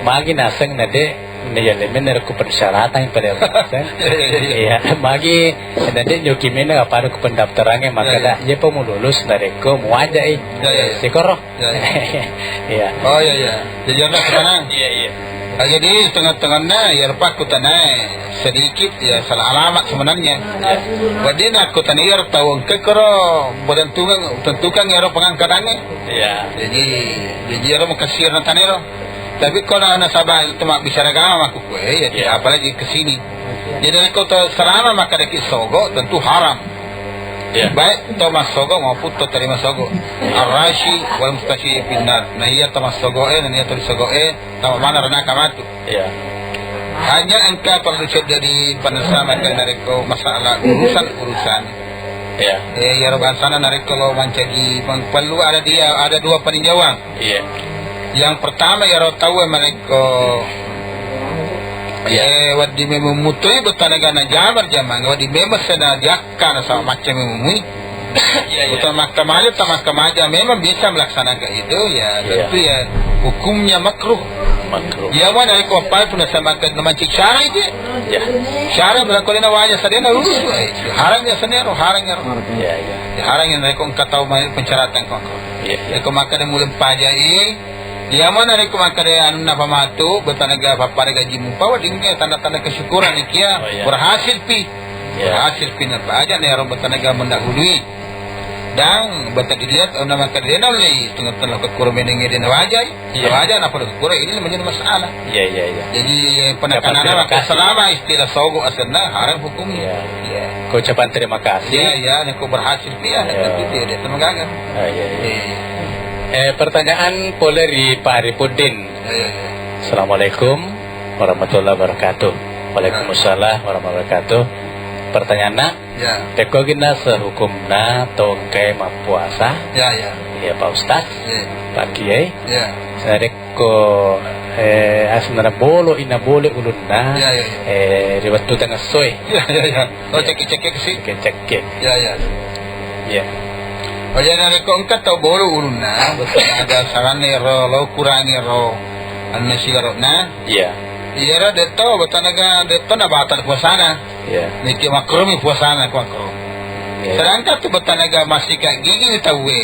magi naseng na de, na ya lemen narekko persyaratan pada naseng. Ya, ya, ya, ya. Ya, magi na de nyoki mena apa ko pendaftarannya maka ya, ya, da, ya pemululus narekko muaja e. Ya, ya, ya. Sikoro. Ya, ya. Iya. Oh, iya, iya. Jadi, ada sekarang? Iya, iya. Nah, jadi, tengah-tengahnya, ya, rupa aku tanai sedikit, ya, salah alamat sebenarnya. Iya. Jadi, nah, aku tanai, ya, tahu engke kero, bertentukan, tentukan, ya, pengangkatannya. Iya. Jadi, jadi, ya, mau kasih tanai, loh. Tapi kalau nasabah itu mak bicara agama, aku kue, ya, tidak, iya, apalagi ke sini. Jadi, kalau selama maka daki sogo, tentu haram. Iya. Baik to massogo maupun to terima sogo. Iya. Ar-rashi wal mustashi finnar. Nah, iya to massogo e, nah, iya to disogo e, tama mana ranaka matu. Iya. Hanya engka perlu jadi penasama kan narekko masalah urusan-urusan. Iya. Eh, ya roban sana narekko lo mancaji peng-, perlu ada dia, ada dua peninjauan. Iya. Yang pertama, ya ro tau e marekko, iya, eh, waddi memang mutui betanaga na jamar jamang, waddi memang sena jak-, Karena sama macam yang umui. Iya, iya. Bukan mahkamah aja, tak mahkamah aja. Memang bisa melaksanakan itu, ya, iya, tentu ya hukumnya makruh. Makruh. Ya, mana ada kompai pun sama ke nama cik syara itu. Ya. Syara berlaku lena wajah sadena lulus. Harang ya senero, harang ya. Iya, iya. Ya, harang yang naik kau tahu main penceratan kau. Iya, iya. Ya, kau makan yang mulai pajai. Iya, mana narekko makkeda anunna pamatu, betanaga pappada gaji mupa, weddingnge tanda-tanda kesyukuran ikia, oh, iya, berhasil pi. Iya. Berhasil pi na paja na ero betanaga mendahului. Dan betanaga dia, oh, na makkeda dia na ulei, tengah-tengah kekuro menenge dia na wajai. Iya. Na wajai, na pada kekuro, ini menjadi masalah. Iya, iya, iya. Jadi, eh, penekanan terima kasih. Selama istilah sogo asenna, haram hukumnya. Iya. Iya. Ucapan terima kasih. Iya, iya, narekko berhasil pi, ya, iya, tentu dia, dia termegaga. Ah, iya, iya. Iya. Eh, pertanyaan pole ri Pak Arifuddin. Ya, ya, ya. Assalamualaikum warahmatullahi wabarakatuh. Waalaikumsalam warahmatullahi wabarakatuh. Pertanyaanna, ya, pekko ginna sehukumna tongkai mappuasa? Ya, ya. Ya, Pak Ustaz, ya, Pak Kiai. Ya. Narekko, eh, asenna bolo, ina bole ulunna, ya, ya, ya, eh, ri wettu tengnga essoe. Ya, ya, ya. Oh, ya, cekki-cekki si. Cekki-cekki. Ya, ya. Ya. Oh, jadi narekko engka tau bolo ulunna, betanaga saranne ro, lo kurangi ro, anna sigarona. Iya. Iyaro detto, betanaga detto na batal puasana. Iya. Niki makrumi puasana, ku makro. Iya. Sedangkan tu betanaga masih ka gigi tauwe.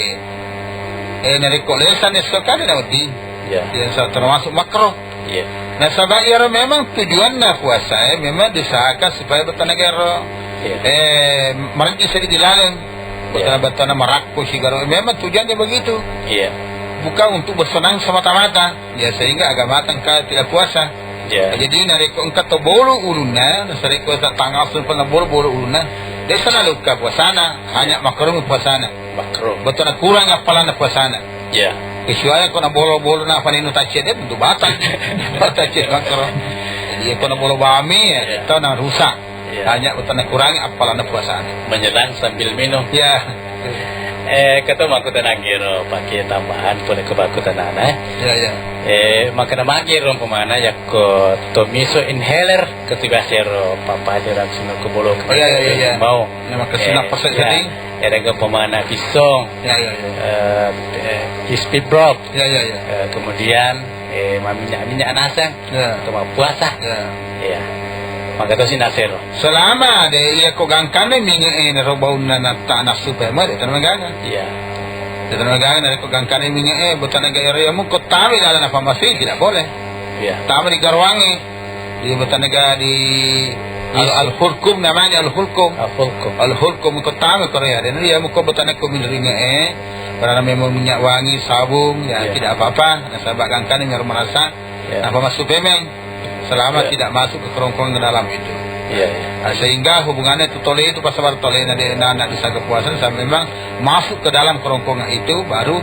Eh, narekko lesan esso kali na wedding. Iya. Iya, sa-, termasuk makro. Iya. Nasaba iyaro memang tujuanna puasa e memang diusahakan supaya betanaga ero, iya, eh, marejji seddi laleng. Iya. Betana-betana marakko sigaro. Memang tujuannya begitu. Iya. Bukan untuk bersenang semata-mata. Ya, sehingga agama engka tidak puasa. Iya. Jadi narekko engka to bolo ulunna, nasarekko ta-, tangasu pernah bolo, bolo ulunna, desa nalukka puasana, hanya makruh puasana. Makruh. Betana kurang appalanna puasana. Iya. Kecuali ko na bolo-bolo na panino tacce de, tentu batal. Batal tacce makro. Jadi ko na bolo bami, ya, iya, kita na rusak. Iya. Hanya utana kurangi appalanna puasana. Menyelang sambil minum. Ya. Eh, keto makkutanangiro pakai tambahan pole ke baku tanana. Ya, ya. Eh, makana magiro pemana yakko tomiso inhaler ketugasero papa aja langsung ke bolo. Oh, ya, ya, ya, ya. Mau. Ya, makasih eh, napas ya. Jadi. Erega pemana pisong. Ya, ya, ya. Eh, eh, crispy broth. Ya, ya, ya. Eh, kemudian, eh, maminyak-minyak naseng. Ya. Untuk puasa. Ya. Iya. Maka itu sih nasero. Selama de iya ko gangkana minyak e nero baunna natta nafsu pema de tanah gaga. Iya. De tanah gaga nero ko gangkana minyak e, bukan negara ya mu ko tahu dalam apa masih tidak boleh. Iya. Tahu di garuangi. Di Batanaga di Al-, Al-Hulkum namanya, Al-Hulkum. Al-Hulkum. Al-Hulkum itu tamu Korea. Dan dia muka Batanaga ko minyak eh. Karena memang minyak wangi, sabun, ya, ya, tidak apa-apa. Nasaba gangkana yang merasa. Ya. Apa masuk pemeng? Selama, ya, tidak masuk ke kerongkongan ke dalam itu. Ya, ya. Nah, sehingga hubungannya itu tole itu pas sabar tole nanti anak bisa kepuasan sampai memang masuk ke dalam kerongkongan itu baru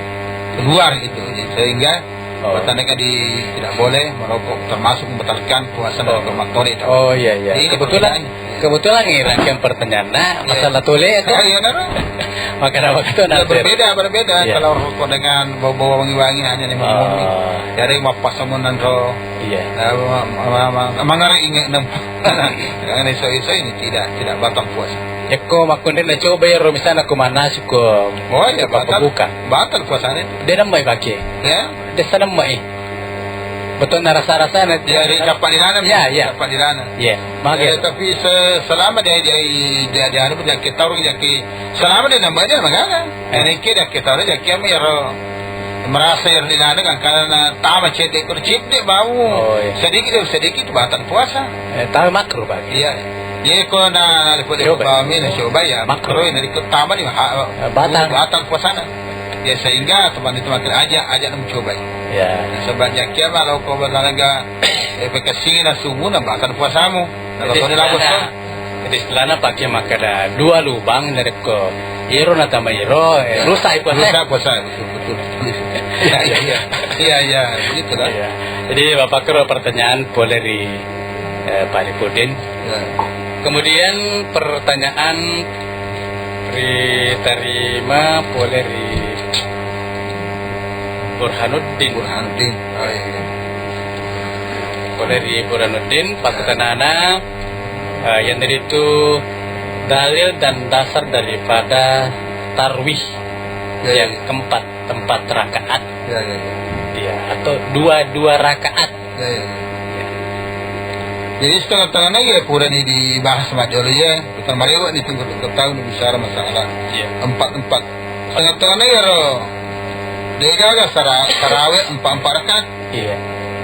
keluar itu. Sehingga Oh. Pertanyaan di, tidak boleh merokok, termasuk membatalkan puasa dan, oh, maktole itu. Oh, iya, iya. Jadi, ini kebetulan, pertanyaannya. Kebetulan nih rangkaian pertanyaan. Nah, iya, masalah tole itu. Iya, iya, nah. Makkeda, makkeda. Ya, berbeda, berbeda. Iya. Kalau rokok dengan bau-bau wangi-wangi hanya lima menit. Oh. Jadi mappasang menang ro. Iya. Eh, ma-, ma-, ma-, mangare inge nem. Karena iso-iso ini tidak, tidak batal puasa. Yakko makkunrai nacoba iyaro misalna ko manasik ko. Oh, iya, batal. Buka. Batal puasanya. De' nambai pake. Ya. De' sanambai. Betul na rasa-rasa na. Ya, di dapat di dalam. Ya, ya. Dapat di dalam. Ya. Mage. Eh, tapi se-, selama dia, dia, dia, dia, dia, dia, kita orang jadi Selama de' nambai de' magana. Eh. Narekko de' kita orang jaki iyaro merasa iyaro di ladang kan karena tama cedde' ko cedde' bau. Oh, iya. Sedikit demi sedikit itu batal puasa. Eh, tapi makruh, Pak. Iya. Iya, ko na, na lipo de' coba. Bau mi na coba ya. Makruh. Makruh, narekko tama di ha-, eh, batal. Batal puasana. Ya, sehingga teman itu makin aja, aja mencoba. Ya. Sebab jaki iyaro ko bertanaga, eh, bekasi na subuh na batal puasamu. Jadi, istilahna, jadi istilahna pake makkeda dua lubang narekko iro natama iro, eh, rusak puasa. Rusak puasa, betul, betul, betul. Iya, iya, iya. Iya, iya, gitulah. Iya. Jadi, Bapak, kero pertanyaan pole ri, eh, Pak Rifudin. Ya. Kemudian pertanyaan ri tarima pole ri Burhanuddin. Burhanuddin. Oh, iya, iya. Pole ri Burhanuddin, pakkutanana, eh, yang tadi itu dalil dan dasar daripada tarwih. Ya, yang ya. Keempat, empat rakaat. Ya, ya, ya. Iya, atau dua, dua rakaat. Ya, ya, ya. Jadi setengah-tengahnya ya purani dibahas sama jolo ya. Bukan marewa nih tunggu tunggu tahu nih bicara masalah. Iya. Empat-empat. Setengah-tengahnya ya ro. Dia gagal sara-, tarawih empat-empat rakaat. Iya.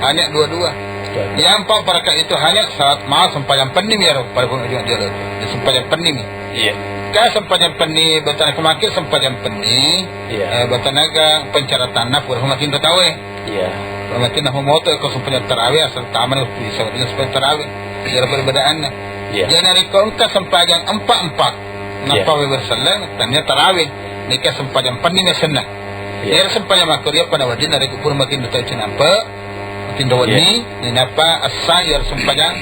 Hanya dua-dua. Dua-dua. Yang empat-empat rakaat itu hanya saat mau sembahyang penni ya ro. Pada pun ujung jolo. Dia sembahyang penni. Iya. Kan sembahyang penni batang kemakai sembahyang penni. Iya. Eh, batanaga pencaratanna pura makin tahu eh. Iya. Berarti nah memoto ko sembahyang tarawih asal taman bisa dengan sembahyang tarawih. Jadi perbedaannya. Iya. Jadi narekko engka sembahyang empat-empat, iya. Nappa we berselang, tania tarawih. Nika sembahyang penni senna. Iya. Iya sembahyang makkuria pada wajib narekko pura makin tahu cinampe, makin dawa ni, iya. Ninappa asa iya sembahyang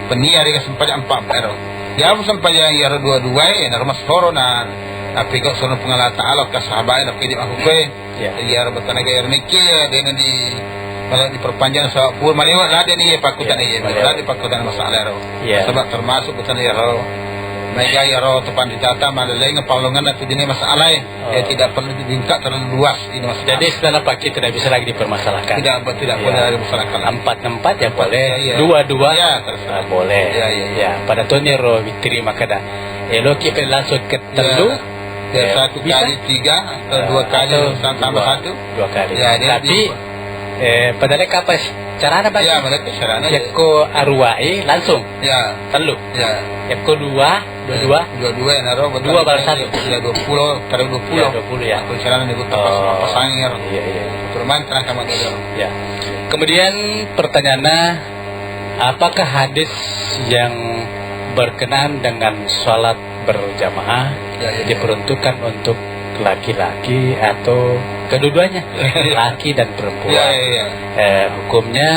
penni hari sembahyang empat-empat ero. Ya sembahyang iya dua-dua ya, narumas horo na, tapi kok sono pengala taala ke sahabat na pidi aku kue. Iya. Iya, ro batanaga ero niki ya, dena di, malah diperpanjang sawah pur, maliwa lade ni ya pakutan iya, iya, maliwa. Lade pakutan masalah ro. Iya. Sebab termasuk batanaga ro. Mega ya ro tepan ditata malah lain ngepalongan atau jenis masalah ya. Oh. Ya tidak perlu dibingkak terlalu luas ini masalah. Jadi setelah pakai tidak bisa lagi dipermasalahkan. Tidak, tidak boleh lagi dipermasalahkan. Empat-empat ya boleh, iya, iya. Dua-dua, iya, terserah. Ah, boleh. Iya, iya, iya. Ya, pada toni ro witri makkeda. Eloki pe langsung ke telu. Iya. Ya, ya, satu kali tiga atau dua kali atau tambah satu. Dua kali. Ya, dia tapi, eh, pada leka apa carana, Pak? Ya, mereka carana, ya. Yakko aruwai langsung. Ya. Telu. Ya. Yakko dua, dua-dua. Dua-dua ya, naro, dua balas satu. Ya, dua puluh, taruh dua puluh. Ya, dua puluh, ya. Aku carana nih, aku tapas, oh, pasangir. Iya, iya. Terus main tengah kamar dulu. Ya. Kemudian pertanyaannya, apakah hadis yang berkenaan dengan salat berjamaah, ya, ya, ya, diperuntukkan untuk laki-laki atau kedua-duanya, laki dan perempuan. Ya, ya, ya. Eh, hukumnya,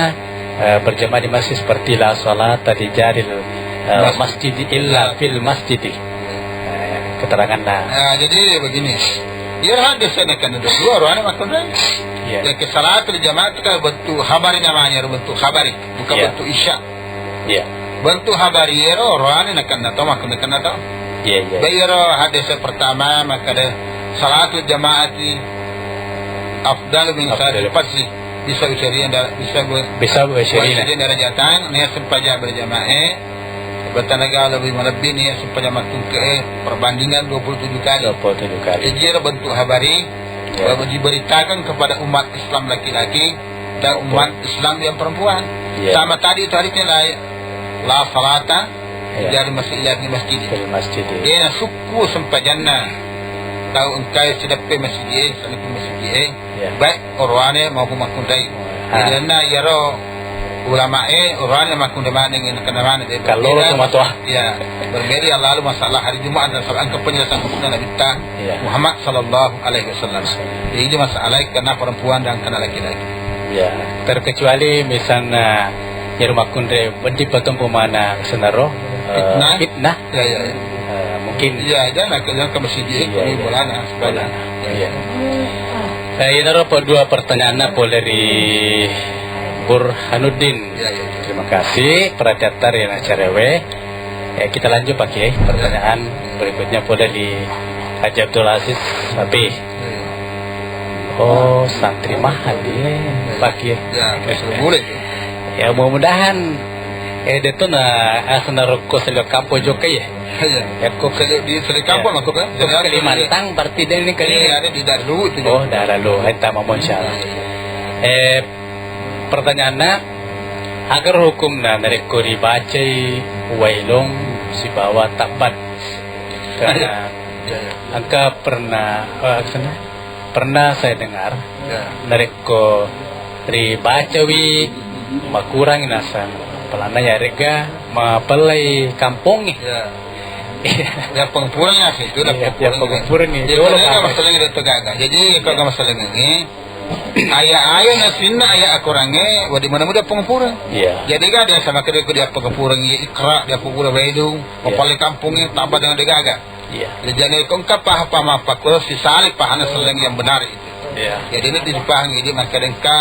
eh, berjamaah di masjid seperti la salata di jaril, eh, masjid illa fil masjid. Eh, keterangan nah. Nah, jadi begini. Iya hadis saya nak kena dua orang makna. Ya. Ya, ke salatul jamaah itu kan bentuk khabari namanya, bentuk khabari, bukan bentuk isya. Iya. Bentuk habari ero, oroane nakenna to, makku nakenna to. Iya, iya. Ba iyaro hadis pertama, makkeda salatu jama'ati afdal min salati fardhi. Bisa usirina, bisa bu-, bisa bu usirina. Usirina darajatan, nia sempajang berjamaah, bertenaga lebih melebih nia sempajang mattungke, perbandingan dua puluh tujuh kali. Dua puluh tujuh kali. Jadi ero bentuk habari, iya, bahwa diberitakan kepada umat Islam laki-laki, dan umat Islam yang perempuan. Iya. Sama tadi itu hadisnya la, la salata, iya, dari masjid ila di masjid. Dari masjid, iya. Dia sukku sempajanna tau engkai sedeppe masjid, sedeppe masjid, iya, baik oroane maupun makkunrai. Ah. Jadi, karena iyaro ulamae oroane makkunrai maneng, kena mana dia kalau berbeda. Iya, berbeda lalu masalah hari Jumat dan salah angka penjelasan kepada Nabi ta. Iya. Muhammad sallallahu alaihi wasallam. Jadi, ini masalah karena perempuan dan karena laki-laki. Iya. Terkecuali misalnya, ya, rumah kunre, benci patung pemana senaro, eh, fitnah. Fitnah. Iya, iya, iya. Eh, Iya, jangan ke, jangan ke masjid, iya, iya, bolana, bolana. Iya. Eh, iyaro pa dua pertanyaanna pole ri Burhanuddin. Iya, iya, iya. Terima kasih, perhatian tari na cerewe. Eh, kita lanjut, Pak Kiai. Pertanyaan berikutnya pole di Haji Abdul Aziz Abi. Iya, iya. Oh, santri mahal dia, Pak Kiai. Ya, masih boleh. Ya, mudah-mudahan, eh, dia tuh na, ah, senarokko selio kampo jokka ya. Iya. Ya, kok selio di, selio kampo, ya, maksudnya? Kok jadi Kalimantan, berarti dia ini kali. Iya, ada di Darlu itu. Oh, Darlu. Entah mau, insya Allah. Iya, iya. Eh, pertanyaanna, agar hukumna narekko ribacai wailung sibawa tabbat. Karena, iya, iya, engka pernah, eh, sana, pernah saya dengar, iya, narekko ribacawi makurang nasang, pelana yarega mapellai kampongnge. Iya. Iya. Ya, pengempuran ya, itu udah, iya, pengempuran. Ya, pengempuran nih. Iya, jolo, masalah itu gagal. Jadi, kalau, iya, masalah ini, aya-aya nasinna aya akorangnge, wadi mana muda pengepureng. Iya. Jadi kan dia sama kede dia pengepureng, iya, ikra, dia pengepureng wedung, iya, mapale kampongnge tambah dengan degaga. Iya. Jadi jane kongka paha-paha mappakkuro sisali pahana seleng yang benar itu. Iya. Jadi ini dipahangi, jadi maka dengka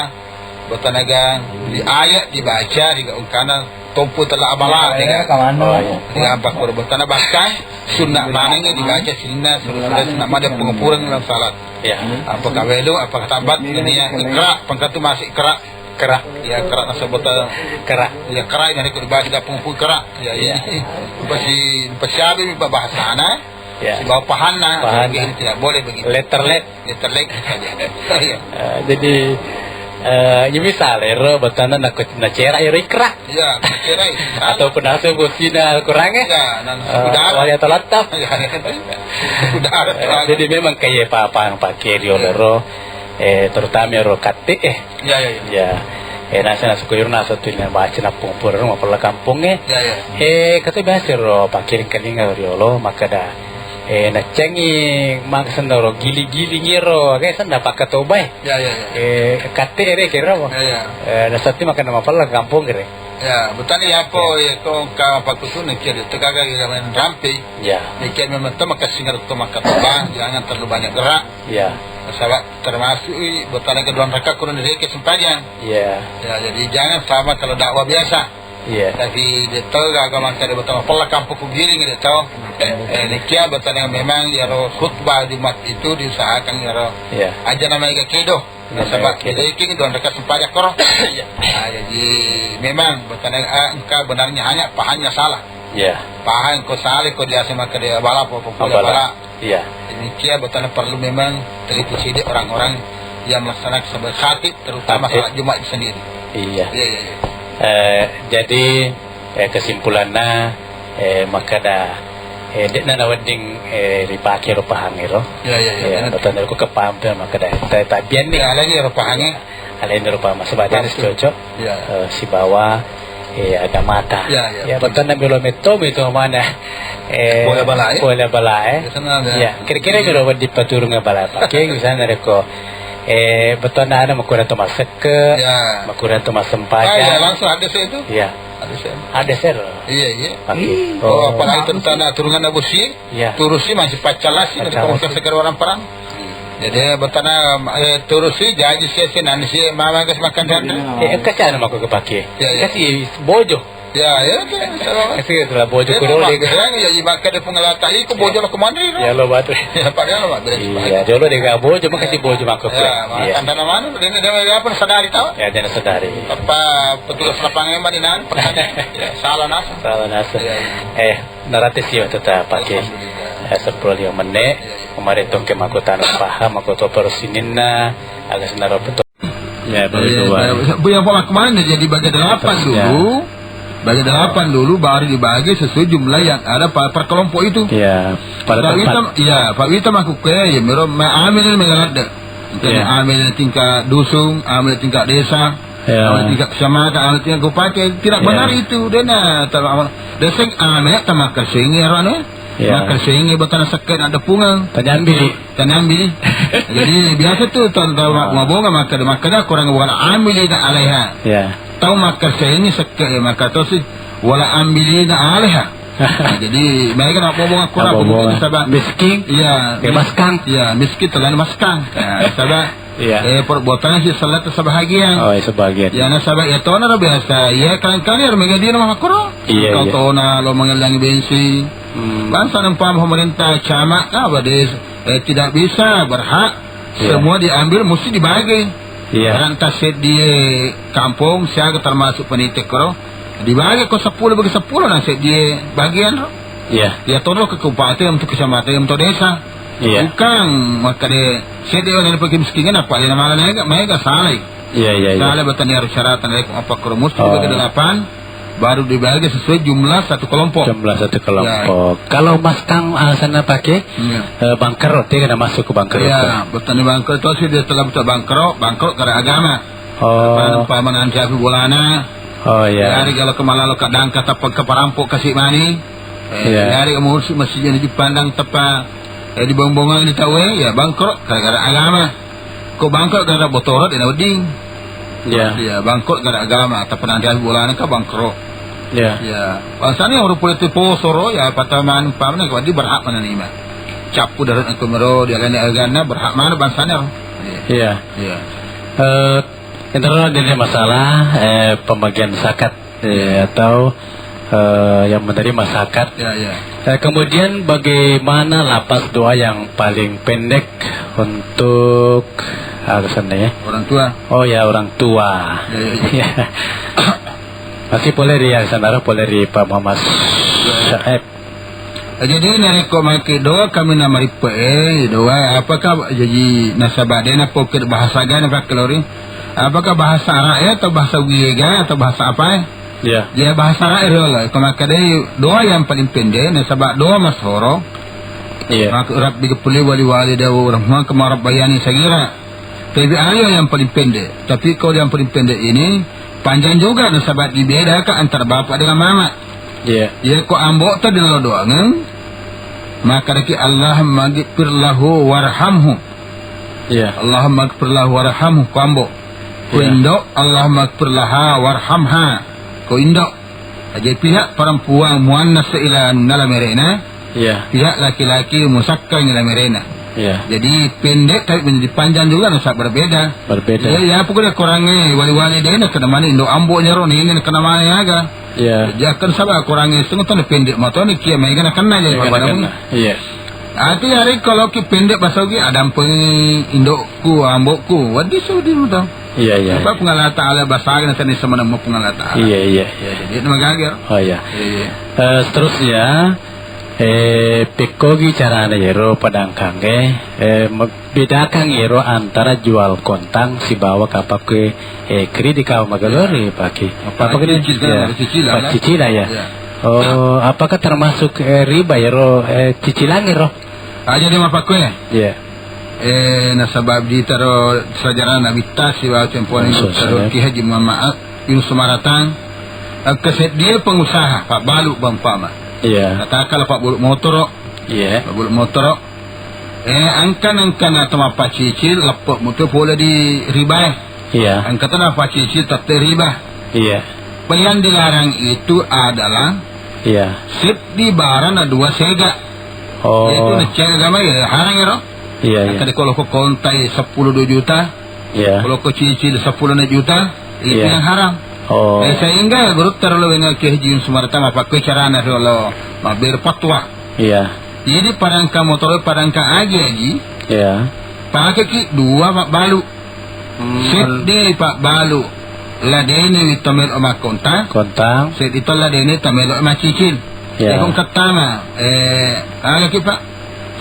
botanaga di ayat dibaca di ungkana tompu telah abala, iya, dengan kamano. Oh, iya. Dengan pakkuro botana bahkan sunna manengngi dibaca sininna sunnah, sunnah made pengepureng dalam salat. Iya. Apakah welu, apakah tabat, ini ya ikra, pengkatu masih ikra. Ikra. Ya, ikra nasabota. Ikra. Ya, ikra yang ikut dibaca dapung pun ikra. Ya, iya. Iya. Pasti, pasti ada bahasana. Ya. Sibawa pahanna. Pahanna. Ini tidak boleh begitu. Letter let. Letter let saja. Iya. Eh, jadi, eh, ya misal, ero botana nak, nak cerak, ero ikra. Iya, cerai. Ataupun langsung bosina kurangnya. Iya, dan eh, sudah. Wali atau latap. Iya. Sudah. Eh, jadi memang kayak apa-apa yang pakai di, iya, oloro, eh, terutama ro katte, eh. Iya, iya, iya. Ya. Eh, nasa, nasa kuyur, nasa tu yang baca napung pura rumah pala kampung, eh. Iya, iya. Eh, kata biasa ro pakai ring kalinga riolo, maka dah. Eh, nacengi maksen ro gili-gili ngiro, kayak sana pakai tobai. Iya, iya, iya. Eh, katte ere kira apa? Iya, iya. Eh, nasa tu makan nama pala kampung kira. Ya, betani yapo, ya, ko ka pakusuna kia de tegaga ira main rampe. Ya. Ikia memang to makassingar to makataba, jangan terlalu banyak gerak. Ya. Sebab termasuk i, betani kedua raka kurang direke sempajang. Ya. Ya, jadi jangan sama kalau dakwah biasa. Ya. Tapi de to gaga mangka de betani pella kampung kugiring de to. Eh, eh, nikia betani memang ya ro khutbah Jumat itu diusahakan ya ro. Ya. Aja namanya kedo. Nasaba, oke, jadi kini dua raka sempajang koro. Iya. Nah, jadi memang betana, ah, engka benarnya hanya pahamnya salah. Iya. Paham ko salah ko biasa maka dia bala, apa, apa, apa, bala. Iya. Demikian betana perlu memang teliti sidik orang-orang yang melaksanakan sebagai khatib, terutama khatib. Salat Jumat itu sendiri. Iya. Iya, iya, iya. Eh, jadi eh, kesimpulanna, eh, makkeda, eh, de'na nawedding, eh, ripake ro pahang ero. Ya, ya, ya, ya, benar. Bettuanna ko kepahang pe makkeda, ta-, tabianni. Ya, alani ro pahangnge. Alani ro pahang, sebab dia cocok, ya, eh, sibawa, eh, agamata. Ya, ya, ya, betul. Bettuanna melo metto mi itu mana, eh, bola bala, eh? Bola bala, eh? Ya, sana ada. Ya, kira-kira kalau wedding paturunga bala pake, misalnya rekko, eh, bettuanna ada makurang to masekke, ya, makurang to masempajang. Ah, ya, langsung ada saya itu. Ya. Ada ser. Ada ser. Iya, iya. Oke. Oh, oh, apalagi tentang turungan Abu Si, iya, turusi masih pacalas ini, pacalas. Kalau sekedar orang perang. Jadi, betana, eh, turusi, jaji si, si, nani si, mama kas makan dan. Eh, engka cara mako kepake. Iya, iya. Kasi bojo. Ya, ya, ya, ya. Kasi telah bojo. Ya, kurang mak, deh. Ya, ya, ibarat ada pengelata, iko bojo lo kemana, iko? Ya, lo batu. Ya, padahal, Mak, beres. Iya, jolo deh, gak bojo, makasih bojo mako. Ya, iya. Makan tanah mana? Dia, dia, dia apa sadari tahu? Ya, dia sadari. Apa petugas lapangan mana di nan? Salah nasa. Salah nasa. Iya, iya. Eh, narate sih waktu tak pakai. Alhamdulillah. Eh, sepuluh lima menit. Iya, iya. Kemarin tongke mako tanah paham, mako to perus sininna, agak senaro betul. Ya, baru dua. Ya, ya, ya, yang pemahaman jadi bagi delapan dulu. Bagi delapan dulu, baru dibagi sesuai jumlah yang ada pada per kelompok itu. Ya, pada tempat. Pak Wita, ya, Pak Wita mako ke, ya, mero, ma-, amil ini mengalat deh. Misalnya amil tingkat dusun, amil tingkat desa, amil tingkat kecamatan, amil tingkat kabupaten. Tidak benar itu. Dia na, tak, dia seng amil tak makan sing, ya, Ron, eh? Ya. Makan sing, ya, bukan sekedar ada pungan. Tanyambi. Tanyambi. Jadi, biasa tu, tahun-tahun mabonga, maka, maka dah kurang wala amilina alaiha. Ya. Tau makkasengeng sekke, maka tosi wala amilina alaiha. Nah, jadi, maega nabbobong akkoro, Nabbobong. Apa mungkin, nasaba, Miskin. Iya, Kayak mis-, maskang. Iya, miskin terlalu maskang. Nah, nasaba, Iya. Eh, perbuatan si salah sebahagian. Oh, iya, sebahagian. Ya, nasaba, ya, tona ro biasa. Ya, kadang-kadang ya, mega dia nama koro. Iya, Kau iya. Tona lo mengelangi bensin. Hmm. Bangsa nampak pemerintah camat, apa deh, eh, tidak bisa, berhak. Iya. Semua diambil, mesti dibagi. Iya. Ranta seddi kampung, siaga termasuk penitih koro. Dibagi ko sepuluh bagi sepuluh, nah, seddi bagian ro. Iya. Ya, tona ke kabupaten, untuk kecamatan, untuk desa. Iya. Bukan, makkeda, seddi orang yang pergi miskinnya, apa, dia nama maega, maega salah. Iya, iya, iya. Salah, bertanya harus syaratan, apa, kerumus, Oh. Kedelapan, baru dibagi sesuai jumlah satu kelompok. Jumlah satu kelompok. Ya. Kalau maskang alasannya pakai, Iya. eh, bangkrut, dia kena masuk ke bangkrut. Iya, bertanya bangkrut itu sih dia telah bisa bangkrut, bangkrut karena agama. Oh. Apa, apa, menanti api bolana. Oh, iya. Hari kalau kemalalo kadang kata pe-, ke perampok kasih mani. Eh, Iya. Yari umur si masih jadi dipandang tepa, eh, dibongbongang di tawe, ya, bangkrut gara-gara agama. Ko bangkrut gara-gara botoro, dena wedding. Iya. Ya, bangkrut gara agama, tapi nanti habis bolana ka bangkrut. Iya. Ya, alasannya orang politik posoro, ya, pataman, pamane, kau di berhak menerima. Capu darat aku mero, dia lain agama, berhak mana bangsanya, ro? Iya. Iya. Iya. Eh, Yang terlalu jadi masalah, eh, pembagian zakat, eh, atau, eh, yang menerima zakat. Ya, ya. Eh, kemudian bagaimana lafaz doa yang paling pendek untuk, ah, kesannya ya? Orang tua. Oh ya, orang tua. Ya, ya, ya. Ya. Masih boleh di yang sana, boleh di Pak Muhammad Ya, ya. Syuaib. Eh, jadi narekko makke doa kami na marippe, eh, doa apakah jadi nasaba de na poke bahasa ga na pakkelori? Apakah bahasa Arab ya atau bahasa Ugie ga atau bahasa apa ya? Iya. Ya, bahasa Arab ya Allah. Ko makkeda doa yang paling pendek nasaba doa masoro. Iya. Maka Rabbi ghfirli wa li walidayya warhamhuma kama rabbayani saghira. Tapi ayo yang paling pendek. Tapi kalau yang paling pendek ini panjang juga nasaba dibedakan antara bapak dengan mama. Iya. Iya, ko ambo ta dilalo doangeng, maka daki Allahumma ghfir lahu warhamhu. Iya. Allahumma ghfir lahu warhamhu, ko ambo. Ko Iya. Indo, Allahumma ghfir laha warhamha, ko indo. Jadi pihak perempuan muannas ila nala merena, Iya. Pihak laki-laki musakkang ila merena. Iya. Jadi pendek tapi menjadi panjang juga, nasaba berbeda. Berbeda. Iya, ya, pokoknya kurangnya wali-wali dena kena mana indo ambo nyaro ini kena mana ya ga. Iya. Jadi akan sabar kurangnya setengah tahun pendek motor ni kia main kena kena jadi Iya, kena, kena. Iya. Artinya hari kalau ki pendek bahasa ugi ada ampun indokku, ambokku, wadi sudi mudah. Iya, iya. Apa pengalaman Ta'ala bahasa agen seni sama nama pengalaman Ta'ala. Iya, iya, iya. Jadi itu magagal. Oh iya. Iya, iya. Eh, seterusnya, Eh, pekkogi carana yero padangkangnge, eh, me-, bedakang yero antara jual kontang sibawa kapakku, eh, kredit kau magalore pake. Apa kena cicilan, ya? Cicilan, ya. Cicilan, ya. Ya. Oh, apakah termasuk, eh, riba yero, eh, cicilan yero? Ah, jadi mapakku ya? Iya. Eh, nasaba ditaro sejarah Nabi Tasi wa tempone Maksud taro saya. Ki Haji Muhammad Yunus Maratang, eh, kesedia pengusaha, Pak Balu Bampama. Iya. Katakanlah Pak Balu Motoro, Iya. Bulu motoro. Eh, angkan-angkan atau mappacicil, leppe' mutu pole di ribae. Iya. Angka tu nappacicil tette riba. Iya. Yang dilarang itu adalah Iya. Seddi barang na dua sega. Oh. Itu neceng agama ya, harang ya, ro? Iya, iya. Angka di kalau ko kontai sepuluh dua juta, Iya. Kalau ko cicil sepuluh juta, itu Iya. yang haram. Oh. Eh, sehingga guru terlalu dengan kehijin sumarata apa ke carana kalau maber patwa. Iya. Jadi parangka motor, parangka aji-aji. Iya. Pakai ki dua Pak Balu. Hmm. Seddi Pak Balu. Ladeni witomel oma konta. Konta. Seddi to ladeni tomel oma cicil. Iya. Ekong pertama, eh, aga ki Pak?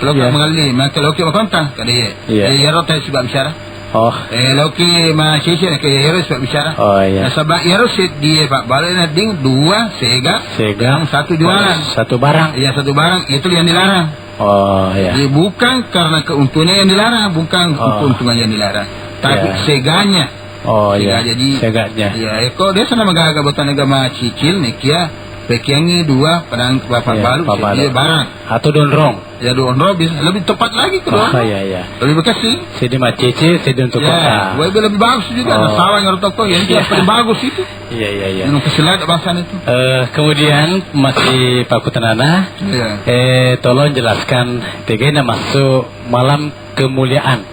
Loka Iya. mengalli, maka loki makonta, kada iya. Iya. Eh, iyaro tai sebab bicara. Oh. Eh, loki ma cicil ke iyaro sebab bicara. Oh, iya. Nasaba iyaro seddi Pak Balu na ding dua sega, Sega. Yang satu jualan. Satu barang. Iya, satu barang, itu yang dilarang. Oh, iya. Jadi bukan karena keuntungan yang dilarang, bukan Oh. keuntungan yang dilarang. Tapi Iya. seganya. Oh, Sega iya. jadi. Seganya. Iya, eko dia sana magaga botan agama cicil nih kia. Pekiangngi dua, padang, bapak Iya, baru, Pak Balu. Seddi barang. Atau dua onrong. Ya, dua onrong bisa lebih tepat lagi ke dua Oh, onrong. Iya, iya. Lebih bekasi. Seddi maccicil, seddi untuk Ya, kota. Lebih, lebih bagus juga. Oh. Ada sawah yang toko, ya, itu Iya. yang paling bagus itu. Iya, iya, iya. Yang kesilat bahasanya itu. Eh, kemudian masih Pak Kutanana. Iya. Eh, tolong jelaskan bagaimana masuk malam kemuliaan.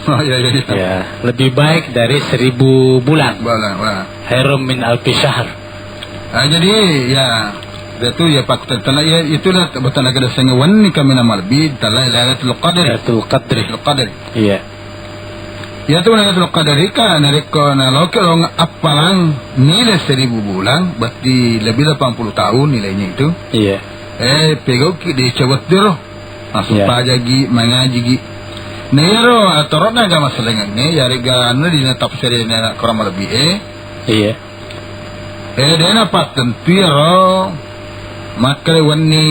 Oh, iya, iya, iya. Ya, lebih baik dari seribu bulan. Bulan, wah. Khairum min alfi syahr. Ah, jadi, ya, itu ya, Pak, tentang, ya, itulah betul ada sengawan ni kami nama lebih, telah Lailatul Qadar. Lailatul Qadri. Lailatul Qadar. Iya. Ya, itu Lailatul Qadar, kan, narekko, nah, lo, kalau nge-, appalang nilai seribu bulan, berarti lebih delapan puluh tahun nilainya itu. Iya. Eh, pegauki di cewek dero. Langsung Iya. pajagi, mangajigi. Nah, iyaro, atorona agama selengengnge, yarega anu di tafsirnya kurang lebih, eh. Iya. Eh, dena pattentu iyaro. Makkale wenni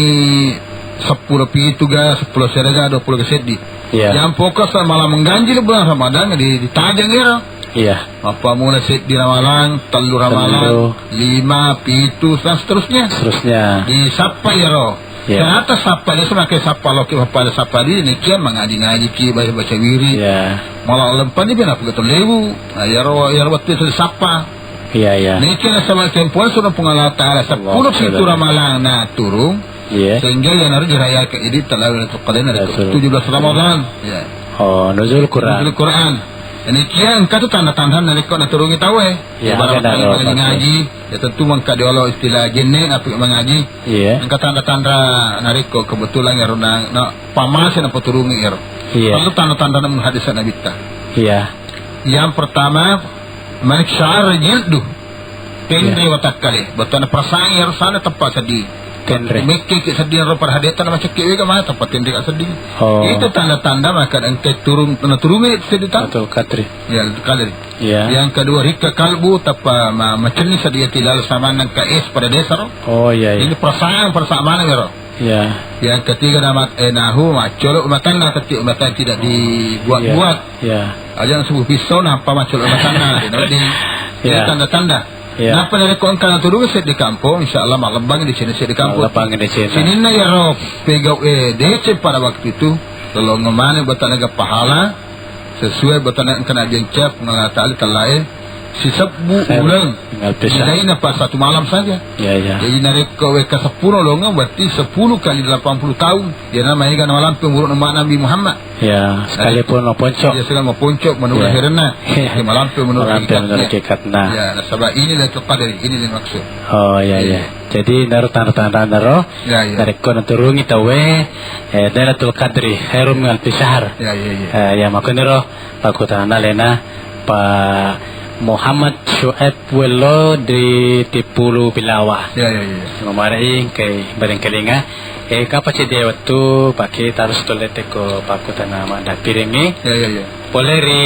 seppulo pitu ga, seppulo sera ga, dua puluh ga seddi. Iya. Yang pokok sama malam mengganjil bulan Ramadan di, ditajang iyaro. Iya. Mappamula seddi ramalang, tellu ramalang, Tellu. lima, pitu, dan seterusnya. Seterusnya. Disappa iyaro. Iya. Ternyata sappa dia semakai sappa loki, sappa, sappa di ini kia mengaji-ngaji ki, baca-baca wiri. Iya. Malah lempan ni bina pegawai lewu. Nah, iyaro, iyaro waktu itu sappa. Iya, iya. Niki nasaba tempoan sudah Puang Allah Ta'ala seppulo pitu ramalang na turung. Iya. Sehingga yang harus dirayakan ini telah Lailatul Qadar ada Lailatul tujuh belas Ramadan. Ya. Oh, nuzul Quran. Nuzul Quran. Ini kia engka tu tanda-tanda narekko naturungi tau, eh. Iya, Ibarat ada kali ada ngaji, ya tentu mengka diolo istilah jenne apa mengaji. Iya. Engka tanda-tanda narekko kebetulan ya rona, na, pamase na paturungi ero. Iya. Perlu tanda-tanda namun hadis Nabi ta. Iya. Yang pertama, manik syar jildu. Tenre Iya. watakkale, bettuanna perasaan ero sana teppa seddi. Tenre. Mekke ke seddi ero pada hadeta na macekke wega mana teppa tenre ka seddi. Oh. Itu tanda-tanda maka engka turun, na turungi seddi ta. Lailatul Qadri. Ya, Lailatul Qadri. Iya. Yang kedua, rikka kalbu teppa ma-, macenni seddi ati lalu sama nang ka es pada desa ro. Oh, iya, iya. Ini perasaan, perasaan mana ero. Iya. Yang ketiga, nama, eh, nahu macolo umatanna, tapi umatan tidak dibuat-buat. Iya. Iya. Aja subuh pisau, napa macolo umatanna, di, di, Iya. tanda-tanda. Iya. Napa narekko engka naturung seddi kampung, insya Allah malebang di sini seddi kampung. Malebang di sini. Sininna iyaro pegau, eh, deceng pada waktu itu, lolong ngemane batanaga pahala, sesuai batana engka nabiancap, Puang Allah Ta'ala tellae, sisebbu Khair. uleng. Tinggal pisah. Nilaina pas satu malam saja. Ya, ya. Jadi narekko wekka seppulo longeng berarti sepuluh kali delapan puluh tahun. Dia nama ega nama lampe umur nama Nabi Muhammad. Ya, sekalipun mau poncok. Ya, sekalipun mau poncok menurut Ya. akhirnya. Dia malampe menurut Malampe menurut hakikatnya. hakikatnya. Ya, nasaba ini Lailatul Qadar, ini yang maksud. Oh, ya, Iya. ya. Jadi naru tanda-tanda naro. Ya, ya. Narekko naturungi tauwe, eh, Lailatul Qadri, khairum min alfi syahr. Ya, ya, ya. Eh, ya, makanya ro, Pakkutanana alena, Pak Muhammad Syuaib Wello di Tipulu Bilawa. Ya, ya, ya, ya. Mamarei kai barengkalinga. Eh, kapa cedde wettu pake tarus tolete ko pakkutana maddapirengngi. Ya, ya, ya. Pole ri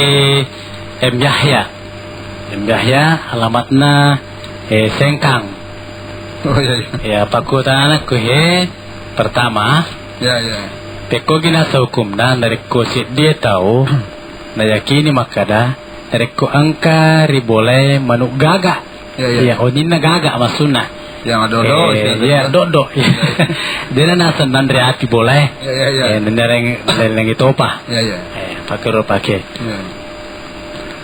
M Yahya. M Yahya alamatna, eh, Sengkang. Oh, ya, ya. Ya, pakkutanana ku he pertama. Ya, ya. Pekko gina hukumna narekko seddie tau nayakini makkada, narekko engka ri bolae manuk gaga. Ya, ya. Iya, oninna gaga maksudna. Yang ada dodo, Eh, iya, iya. dodo. Dena naseng nanre api bolae. Ya, ya, ya. Eh, nanre leleng topa. Ya, ya. Eh, pakero pake. Ya.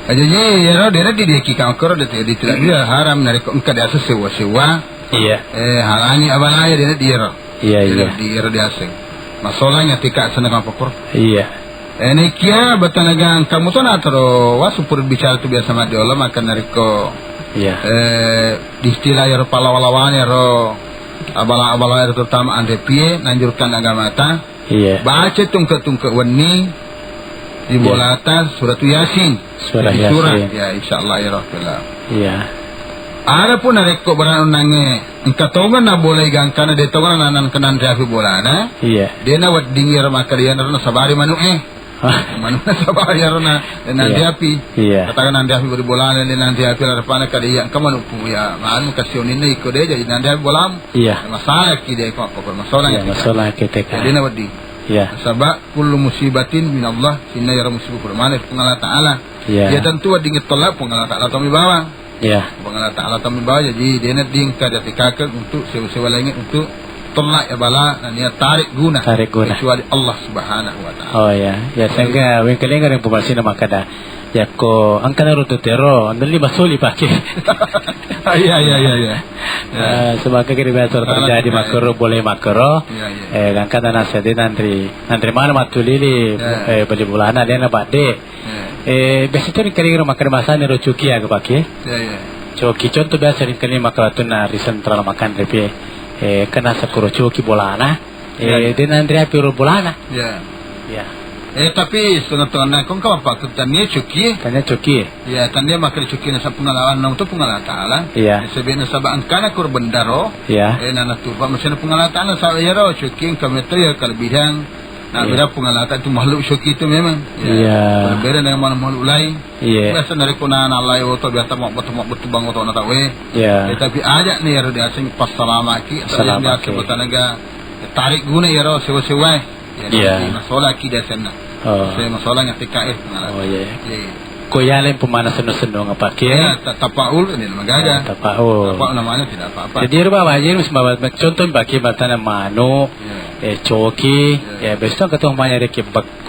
Ah, jadi, ya, no, dena di, di kikang kero, di, di, tidak dia haram narekko engka diaseng sewa-sewa. Iya. Eh, halangi abalaya dena di ero. Iya, Dena iya. di ero diaseng. Masolanya tika seneng apa kur? Iya. Eh, nekia batanaga engka mutona tero wasu pur bicara tu biasa mati Allah maka narekko, Iya. eh, di istilah ero palawa-lawane ero abala-abala ero terutama anre pie nanjurkan agamata. Iya. Baca tungke-tungke wenni di Iya. bolata suratu Yasin. Surah Jadi surah. Yasin. Ya, insyaallah ya Rabbal. Iya. Adapun narekko barang nange engka tongenna bolai gangkana de tongenna nan kenan riafi bolana. Iya. Dena wedding iyaro makkeda iyana rona sabari manu'e. Ah. Manu'na sabari iyaro na, na Iya. riafi. Iya. Katakan nan riafi beri bolana de nan riafi larapana kada iya engka manu'ku ya manu kasioninna iko de jadi nan riafi bolam. Iya. Masalah ki de ko apa masalah Iya, ya. masalah kita kan. Jadi na wedding. Iya. Sabab kullu musibatin minallah, sinna iyaro musibah pura maneng Puang Allah Ta'ala. Iya. Ya tentu wedding tolak Puang Allah Ta'ala tommi bawang. Iya. Puang Allah Ta'ala tammi bawa, jadi dena dingka dati kakek untuk sewa-sewa lainnya untuk tolak ya bala, dan ya tarik guna. Tarik guna. Kecuali Allah Subhanahu wa Ta'ala. Oh, iya. Ya, sehingga wengkalinga yang pemasi nama kada. Yakko engkana runtu tero, andeli masuli pake. Iya, iya, iya, iya. Ya. Eh, semakin kiri biasa terjadi makero, boleh makero. Iya, iya. Eh, gangkana nasa de nandri, nandri mana matulili, eh, beli bolana, dena badde. Iya. Eh, biasa tu ringkalinga makan masani ro cuki aga pake. Iya, iya. Coki contoh biasa ringkalinga makan tu na ri sentral makan repi. Eh, kena sakuro coki bolana. Iya, iya. Eh, de nanri api ro bolana. Iya. Iya. Eh, tapi setengah-tengah kong kau apa? Tania cuki. Tania cuki. Iya, tania makan cuki nasa pengalaman nang tu pengalaman Ta'ala. Iya. Sebenarnya sabak engkana kur bendaro. Iya. Eh, nana turba masih pengalaman Ta'ala, sabak ya ro cuki engka meter ya kelebihan. Nah, beda pengalaman Ta'ala itu makhluk cuki itu memang. Iya. Berbeda dengan makhluk lain. Iya. Biasa narekko na, nalai oto biasa mau betu, mau betu bang oto na tau, eh. Iya. Eh, tapi aja nih ya, diaseng passalamaki, atau yang biasa buat naga tarik guna ya ro sewa-sewa. Ya, iya. Nanti masalah ki diaseng na. Oh. Saya masalah ngerti K F malah. Oh, iya. Iya, iya. Ko yaleng pemana senno-senno ngapake? Ya, ta-, tapaul ini nama gaga. Ya, tapaul. Tapaul namanya tidak apa-apa. Jadi, rupa wajib, contoh bagi batana manu, iya, eh, coki, iya, ya, besok ketemu banyak deh,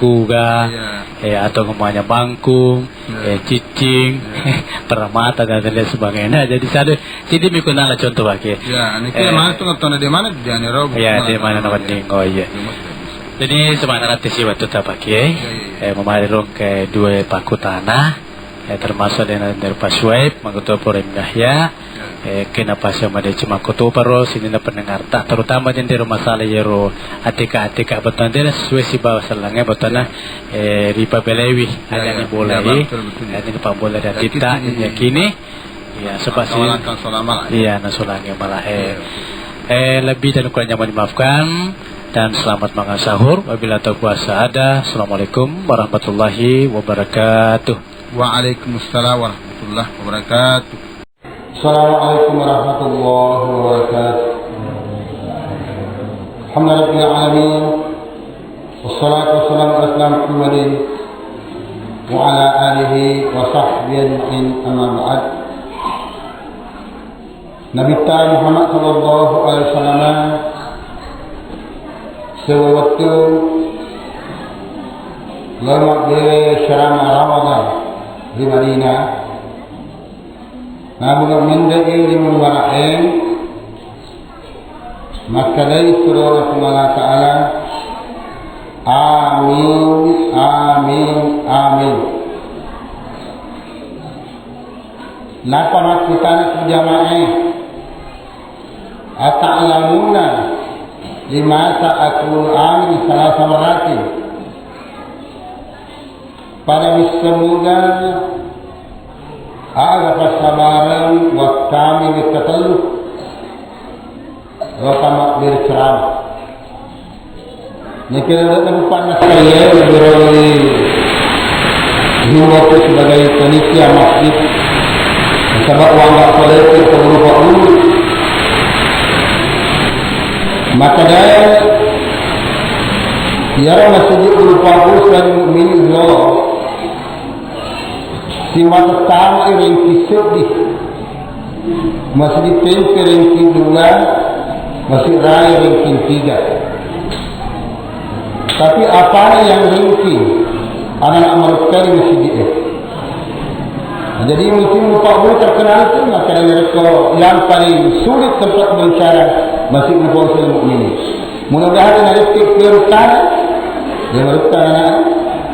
kuga, iya, eh, atau namanya bangkung, iya, eh, cicing, iya, permata dan lain sebagainya. Jadi satu, jadi mikunala contoh bagi. Ya, ini eh, mana tuh nonton di mana? Jangan ero, ya, di mana nama dinggo, iya. Jadi sebenarnya nanti sih waktu tak pakai, iya, iya, iya, eh, memalirung ke dua paku tanah, eh, termasuk dengan dari Pak Suwaib, Mangkuto Purendahya, eh, kena pasal madeceng makkotoparo sininna pendengarta, terutama jendero masalah yero atika-atika bettuanna de sesuai sibawa sellengnge bettuanna, eh, ripabelewi, ya, ada ya, ni bolai, ya, betul, betul, ya, ada ni pabbola dari kita, yakini, yakini, ya, sebab sih, iya, nasolangi malah, eh. Ya, ya. Eh, lebih dan kurangnya mohon dimaafkan, dan selamat mangan sahur. Wabillahi taufiq wal hidayah. Assalamualaikum warahmatullahi wabarakatuh. Waalaikumsalam warahmatullahi wabarakatuh. السلام عليكم ورحمة الله وبركاته. الحمد لله رب العالمين. والصلاة والسلام على سيدنا محمد وعلى آله وصحبه أجمعين. أما بعد. Nabitta Muhammad sallallahu alaihi wasallam sewwa wettu lao mabbere selama Ramadan ri Madinah. Nabuno menre'i ri munbara'e, makkedai surona Puang Allah Ta'ala, "Amin, amin, amin." Nappa makkutana tu jama'e, "Ata'lamuna limata aqulu amin salasa marratin?" Pada wissengnga aga passabareng wakkami wekka tellu, ro tama berceramah. Niki ro rupanna saya lebih roli himbau sebagai panitia masjid. Sebab uang gak boleh ke sebelum Pak Guru. Maka dari ya masjid Ulu Pak Guru selain mukmin, insya Allah. Simata tama i rengki seddi. Masjid Tempe rengki dua, Masjid Raya rengki tiga. Tapi apa yang rengki anak-anak mereka di masjid itu? Jadi musim Ulu Pak Guru terkenal itu, maka dari mereka yang paling sulit tempat berbicara Masjid Ulu Pak Guru Mukminin. Mudah-mudahan narekko peruttana, ya, meruttana,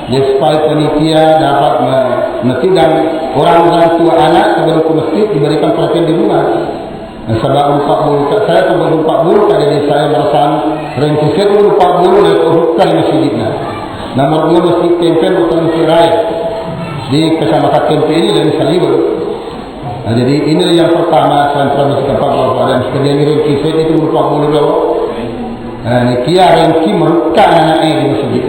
ya, supaya panitia dapat me-, menitipkan orang-orang tua anak sebelum ke masjid diberikan perhatian di rumah. Nasaba rupa bulka, saya sebelum rupa bulka jadi saya merasa rengki seru rupa bulu dari bukan masjidnya. Nomor dua masjid Tempe bukan masjid raya. Di kecamatan Tempe ini dari Saliweng. Nah, jadi inilah yang pertama, selain permisi tempat Bapak dan sekalian, rengki saya itu berupa bulu dulu. Nah, ini kia rengki merukka anak-anak di masjid.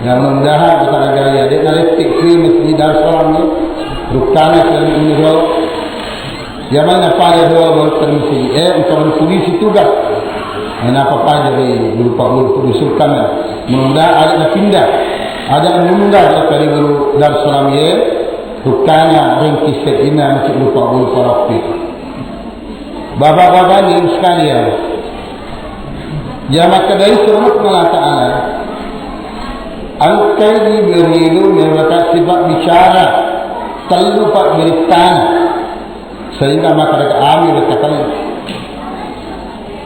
Ya, mudah-mudahan kita negara ya, dia narik ke masjid Darussalam ni, rukkana sekali ini dulu. Ya, mana apa ya dulu baru permisi, eh, untuk polisi tugas. Kenapa apa jadi berupa bulu kudu sulkan? Mudah-mudahan ada nak pindah, ada nak mundur dari Darussalam ya. Rukkana rengki seddinna masih lupa bulu parappi. Bapak-bapak, Ibu sekalian, jamaah kedai suruh Allah Ta'ala, engkai Jibrilu mewata sifat bicara, tellu pabbirittana, sehingga maka dekat amin dekat tellu.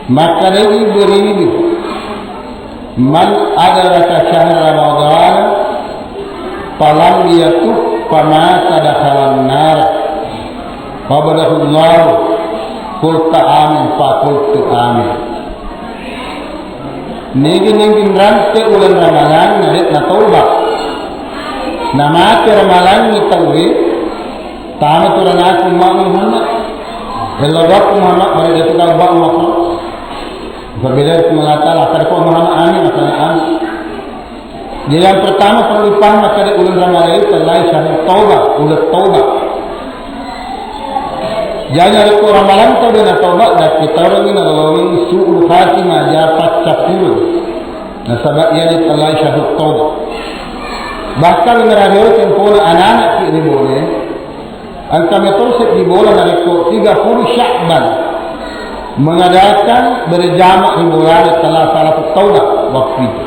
Maka Jibrilu, "Man adraka syahra Ramadhan falam yatub famata dakhalan nar." Fabadahullahu, qulta amin, faqultu amin. Nigi-nigi rante uleng Ramalang na de' natoba. Namate Ramalang ni tauwe, tama tu ranaku Umma Muhammad. Ello doaku Muhammad, mari dia tukar buat Muhammad. Apabila Allah Ta'ala, kada ko Muhammad amin, akan amin. Jadi, yang pertama perlu dipaham, makkeda uleng Ramalang itu adalah syahrut taubah, uleng taubah. Jadi, ada ko Ramalang tau de' natoba, dan kita orang ini adalah su'ul khatimah, dia pacca pulu. Nasaba' iya adalah syahrut taubah. Bahkan, ngerariau sempurna anak-anak ki ini boleh. Engka metoro seddi bola narekko tiga puluh Sya'ban mengadakan berjamaah ri bolana tala salatu taula waktu itu.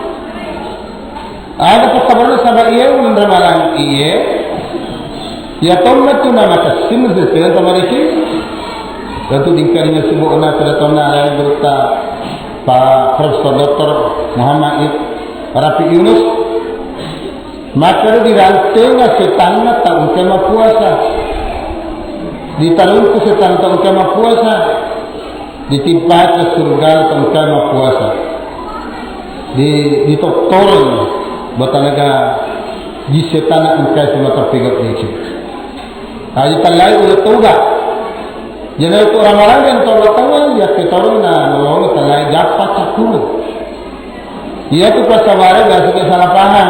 Aga passabarenna, saba' iye uleng Ramalang iye, iya tomma tu namakessing sesuai sama desi. Tentu dingkaringa subuhna pada tonna alai berita Pak Profesor Doktor Muhammad Rafi Yunus. Makkeda dirantenga setanna tau engka mappuasa. Ditarungku setanna tau engka mappuasa. Ditimpaka surga tau engka mappuasa. Di, ditottoreng batanaga ji setanna engka semata pegau deceng. Aji tallai uleng toba. Jadi itu Ramalang yang toba tawang, ya ketorong na nolong tallai jappa takulu. Iyatu passabareng biasa ke salah paham.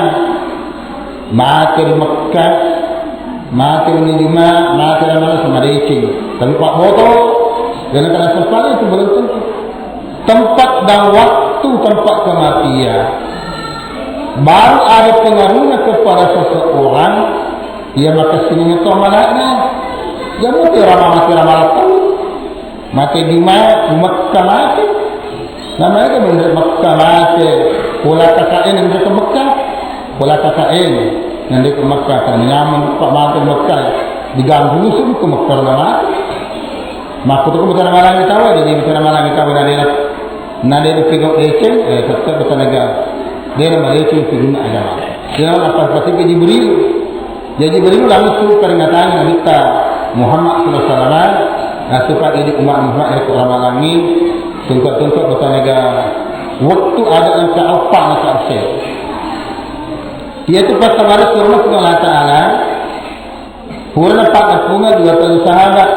Mate ri Mekka, mate ri Juma, mate ri mana sama deceng. Tapi Pak Boto, karena kena sempat itu belum tentu. Tempat dan waktu tempat kematian baru ada pengaruhnya kepada seseorang yang maka sini itu malaknya. Dia mungkin ramah mati ramah tahu. Mate Juma, Mekka mate. Namanya kan bener Mekka mate. Pula K K N yang ke Mekka. Pula K K N yang ke Mekka. Kan nyaman Pak mate Mekka. Diganggu musuh ke Mekka orang mate. Makku tu bukan malangi tahu, jadi bukan malangi tahu, nadena, nadena pegau deceng, eh, tetap bertenaga. Dia nama deceng itu guna agama. Dia apa pasti ke Jibril. Ya, Jibril langsung peringatan Nabitta Muhammad sallallahu alaihi wasallam, nah, supaya idi Umma Muhammad ri Ramalangi, tungkak-tungkak bertanaga waktu ada engka apa na ta'asir. Iyatu passabareng surna Puang Allah Ta'ala, purana paddeppunga dua tau sahabat,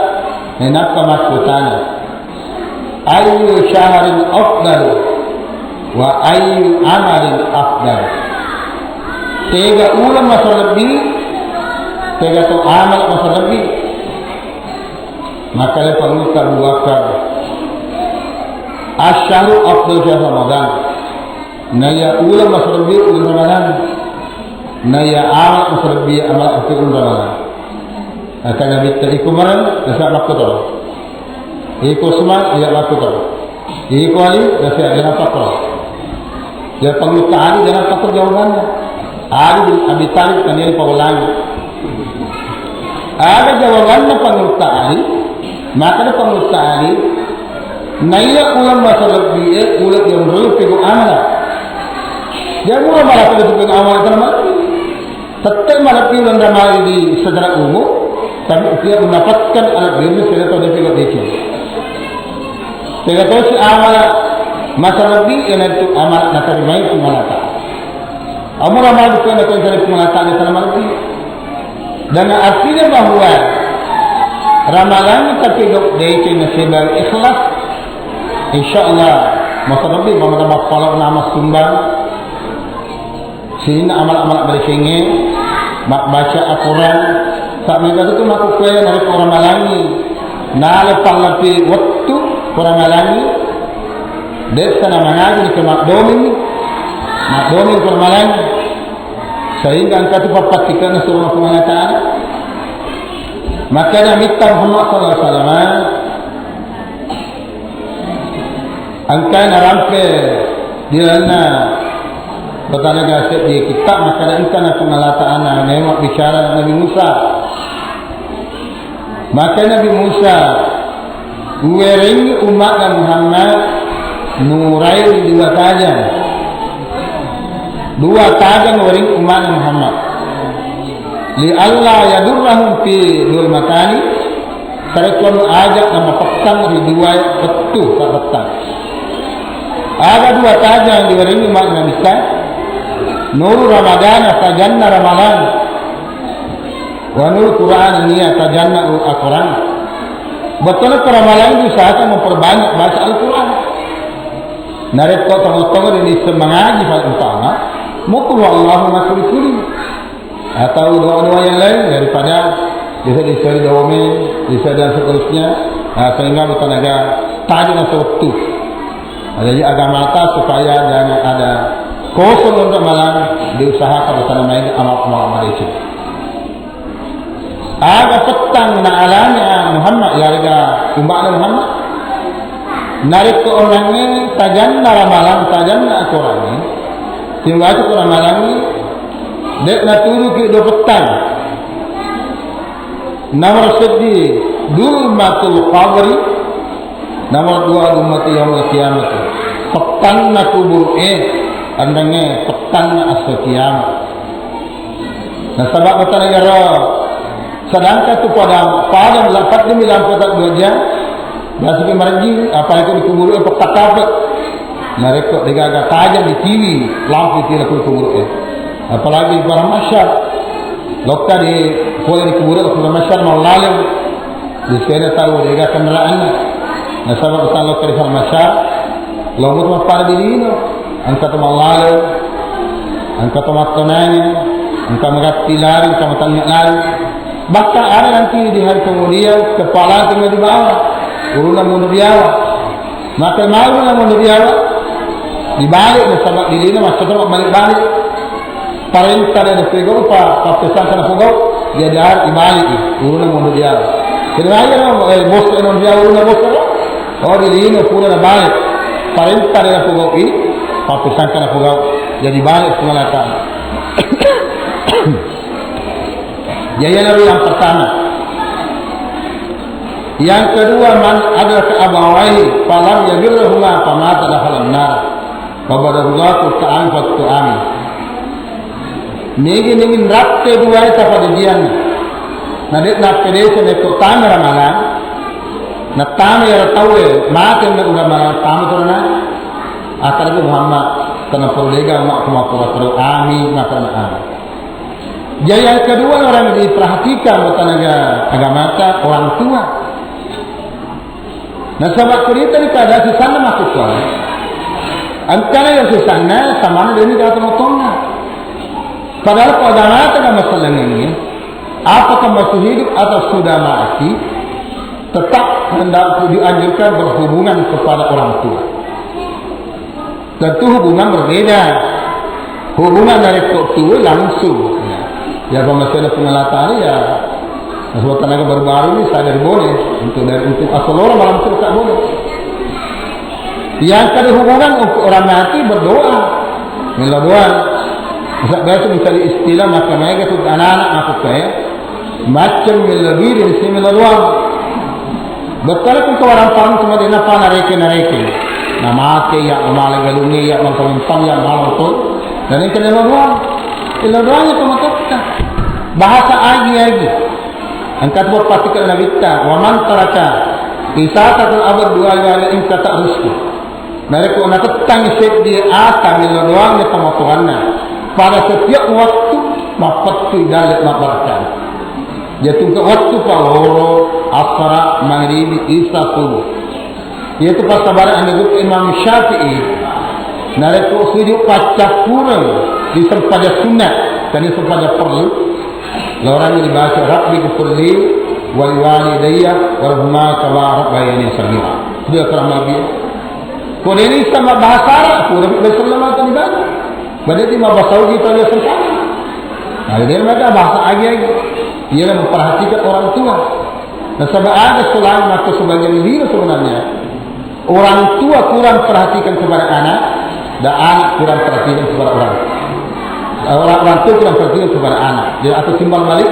nainappa makkutana. Ayyu syahrin afdalu wa ayyu amalin afdal. Tega uleng masalebbi, tega to amal masalebbi. Maka dia perlu Abu Bakar. Asyahru afdalu syahru Ramadan. Naiya uleng masalebbi uleng Ramadan. Naiya amal masalebbi amal afdalu uleng Ramadan. Akan Nabitta iko Umar, nasa makkutoro. Iko Usman, iya makkutoro. Iko Ali, nasa iya, jangan pakro. Ya, Pangulutta Ali, jangan pakro jawabanna. Ali bin Abi Thalib, kan iya paulangi. Ada jawabanna Pangulutta Ali, maka ada Pangulutta Ali, naiya uleng masalebbi e, uleng yang rui pego amala. Dia mula malah pada pego amala, karena Tette malebbi uleng Ramalang di secara umum, tapi dia mendapatkan alat biru secara tau depe gak deceng. Tega tosi amala masalebbi, iyanaritu amala natarimai Puang Allah Ta'ala. Amura madu kena tentara Puang Allah Ta'ala sana malebbi. Dan artinya bahwa Ramalang tapi gak deceng nasibah ikhlas, insya Allah masalebbi, mama tambah pala nama sumbang. Sininna amal-amal badecengnge, mabbaca Al-Quran, sa'mega tu makkukkuae narekko Ramalangi, nala pallapi wettu ko Ramalangi, dessa namangaji ke maddoming, maddoming ko Ramalangi, sehingga engka tu pappattikenna surona Puang Allah Ta'ala. Makkeda Nabitta Muhammad sallallahu alaihi wasallam, engka narampe di lalenna batanaga seddi kitta, makkeda engka na Puang Allah Ta'ala memang bicara Nabi Musa. Maka Nabi Musa, uwerengngi umma'na Muhammad, nuraini dua tajang. Dua tajang uwerengngi umma'na Muhammad. Li alla yadurrahum fi dulmatani, sarekkuanu aja namapettang ri dua wettu sapettang. Aga dua tajang diwerengngi umma'na Nabitta, nuru Ramadana, tajanna Ramalang. Wa nuru Qur'an nia tajanna Al-Quran. Bettuanna ko Ramalang diusahakan memperbanyak baca Al-Quran. Narekko tongo-tongo di semmangaji paling utama, mukul Allahu makul kuling. Atau doa-doa yang lain daripada bisa diseri dome, bisa dan seterusnya. Nah, sehingga bertenaga tajam atau waktu. Jadi agama ta supaya jangan ada kosong untuk malam, diusahakan bertenaga amal-amal itu. Aga pettang na alana Muhammad, yarega umma'na Muhammad. Narekko onangnge tajanna Ramalang, tajanna akorangnge, sibaca ko Ramalangnge, de' natuduki dua pettang. Nomor seddi, dulmatul qabri. Nomor dua, dulmati yaumul qiyamah. Pettanna kubur, eh, andangnge pettanna asso kiamat. Nasaba' matanagara, sedangkan tu pada, pada la-, pada mi lampu tak dua jam, biasa ki marajing, apalagi di kubur, eh, pekka tape. Narekko degaga tajang di tiwi, lampu tila ku kubur, eh. Apalagi di padang mahsyar. Lokka di pole di kubur, ku padang mahsyar mallaleng. Di sena tau dega kendaraanna. Nasaba' utang lokka di padang mahsyar, lo mutu mappada di lino. Engka to mallaleng, engka to mattonangi, engka magatti lari, engka matangnga lari. Bahkan ada nanti di hari kemudian, kepala tinggal di bawah, ulunna mundur di awa. Maka mau ulunna mundur di awa, dibalik nasaba' di lino, maksudnya balik-balik. Parenta de' napegau pa, pappesangka napogau, jadi harus dibalik, ulunna mundur di awa. Jadi aja no, eh, bos, eh, mundur di awa, ulunna bos, eh. Oh, di lino pura na balik. Parenta de' napogau i, pappesangka napogau. Jadi balik Puang Allah Ta'ala. Jadi, yang pertama. Yang kedua, man adraka abawaihi falam yabirruhuma famata dakhalan nar. Fabadahullahu ta'ala fatu'ami. Nigi-nigi nrappe duae tapajajianna. Na de' nappedesa mekko tama ramalang, nattama iyaro tauwe mate na uramalang tama torana. Akkada Muhammad, tenna perlu dega ma-, makko-makko amin, makko amin. Jadi yang kedua orang diperhatikan buat tenaga agamata orang tua. Nasaba' kurita ni kada sisanna makkukuang. Engkana yang sisanna samana deni kata motonna. Padahal pada mata kan masalah ini, apakah masih hidup atau sudah mati, tetap hendak dianjurkan berhubungan kepada orang tua. Tentu hubungan berbeda. Hubungan dari tua langsung. Ya, kalau masih ada pengelatan ya, maksud tenaga baru-baru ini saya dari Bone, untuk dari, untuk Asoloro malam itu tak boleh. Yang kada hubungan untuk orang mati berdoa, minta doa. Bisa biasa mencari istilah maka mereka itu anak-anak aku kayak Macem melodiri di sini melodoang. Betul ku kawarang pang cuma dena pa nareke-nareke. Namate ya, male galunge ya, mangkawintang ya, malotto. Dan yang kena melodoang. Melodoang itu matetta. Bahasa agi-agi. Angkat buat pasti ke Nabitta. Wa man taraka isatatul abad dua kali ingkata rizki. Narekko natettangngi seddi ata melodoangnge tomatoanna, pada setiap waktu mappettui dalle mabbarakka. Jatungke waktu paloro, asara, magribi, isa, subuh. Yaitu passabaran ande guru Imam Syafi'i, narekko sujud paccappureng di sempajang sunnah, tadi sempajang perlu, laorangngi dibaca, "Rabbi ghfirli wa liwalidayya warhamhuma kama rabbayani shaghira." Dia keramabi. Ko deni sama bahasa Arab, ko deni bahasa Arab tadi kan. Berarti mah bahasa Ugi tadi sempajang. Nah, jadi mereka bahasa agi-agi. Ialah memperhatikan orang tua. Nasaba ada selang maka sebagian lino sebenarnya. Orang tua kurang perhatikan kepada anak, dan anak kurang perhatikan kepada orang. Orang, orang tua kurang perhatikan kepada anak. Jadi, atau timbal balik.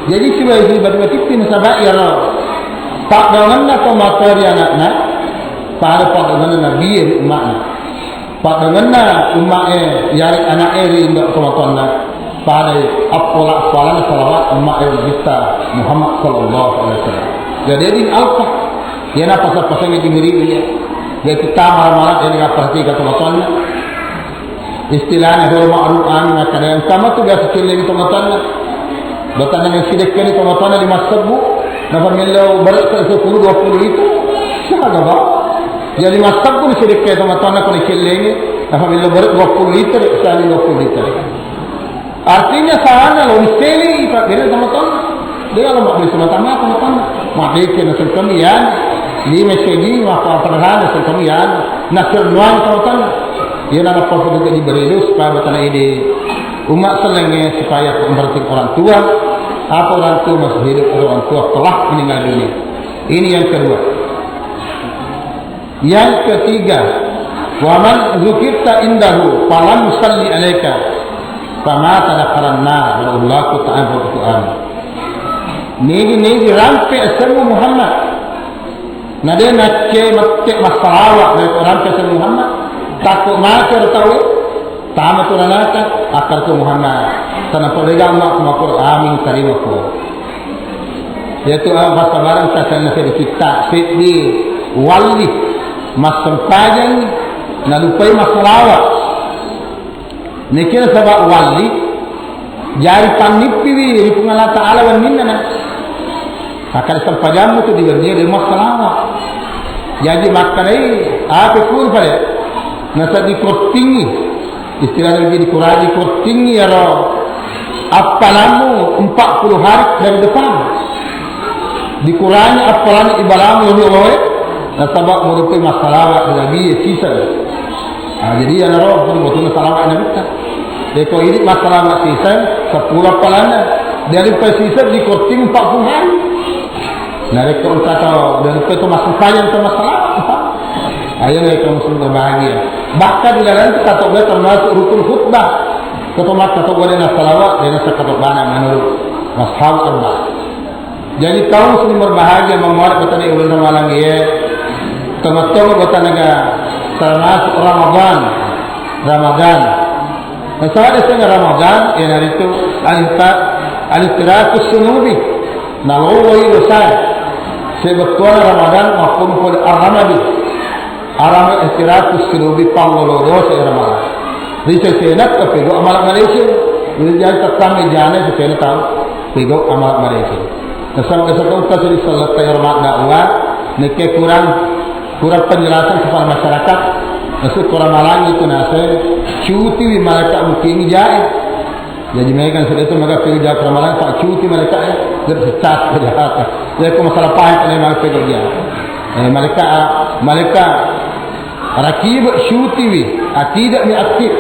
Jadi, sebagai bagi tipi nasaba ya roh. Paddangenna to materi anakna, pada paddangenna nabi e ri umma'na. Paddangenna umma'e, yari ana'e ri indo tomatoanna, padai appola-, appalanna salawat umma'e Nabitta Muhammad sallallahu alaihi wasallam. Jadi, di alfa, yana pasang-pasangi di miri iya. Jadi, kita marah-marah, jadi nggak perhatikan tomatoanna. Istilahnya, kalau ma'ruf amin, maka ada yang sama tuh biasa cellengi tomatoanna. Batana yang sidekkani tomatoanna lima sebbu, napa millau berat sepuluh dua puluh liter, siapa gak bawa? Ya lima sebbu ni sidekkai tomatoanna ko nacellengi, napa millau berat dua puluh liter, sehari dua puluh liter. Artinya sana lo isteli ipak beda tomatoanna. Dia kalau mau beli sama sama tomatoanna, mau bikin nasengkami ya, lima segi, apa apa sana sengkami ya, nasir nuang tomatoanna. Iya nalappa pada Jibril supaya batana ide umat selenge supaya memperhatikan orang tua. Apa orang tua masih hidup, orang tua telah meninggal dunia. Ini yang kedua. Yang ketiga, wa man zukirta indahu falam yusalli alaika famata dakhalan nar, Allah Ta'ala berdoa. Nigi-nigi rampe asemmu Muhammad. Na de nacce mette massalawa dari orang ke Muhammad. Takut mati orang tahu. Tama tu nanaka akar tu Muhammad. Tanah pedagang mak makul amin karimako. Yaitu apa sabarang tasana sedikit tak seddi wali mas sempajang nalupai massalawa. Nekira sabab wali jari pannippiwi ri Puang Allah Ta'ala wenninna na. Maka sempajammu tu diwenni de massalawa. Jaji makkanai apa pun pada nasa dikortingi. Istilahnya jadi dikurangi kortingi ya roh. Appalammu empat puluh hari dari depan. Dikurangi appalanna ibalamu ri oloe, nasaba murupai massalawa ri Nabi siseng. Nah, jadi ya naro, butuh salawat Nabi ta. Deko ini massalawa siseng, sepuluh appalanna. Dari pai siseng di korting empat puluh hari. Nah, deko engka tau, dari pai to massempajang to massalawa. Ayo, mereka muslim berbahagia. Bahkan di dalam itu kata termasuk rukun khutbah. Kata maka kata boleh salawat, dengan sekata bana menurut mazhab Allah. Jadi kaum muslim berbahagia, memuat kata di ulun Ramalang ye. Tengah-tengah kata naga termasuk Ramadan. Ramadan. Nah, saat datang Ramadan, ya, hari itu, alif ta-, alif tiratus sunubi. Nah, lo, lo, lo, saya. Sebetulnya Ramadan, maupun pun Ar-Ramadi. Arama istirahat surubi pangolo dosa ira mala. Ri sesena pegau amala Malaysia. Jadi jangan tetang jana sesena tahu pegau amala Malaysia. Nasaba satu kasih di salat tayar mak dakwah, nekke kurang, kurang penjelasan kepada masyarakat. Nasib kurang malang itu nase cuti wi malaikat mungkin jai. Jadi mereka sudah itu maka pilih jawab ramalan, Pak, cuti mereka, ya. Jadi secat saja. Jadi aku masalah pahit, ada yang mereka dia. Eh, mereka, mereka rakib cuti wi, ah, tidak ni aktif.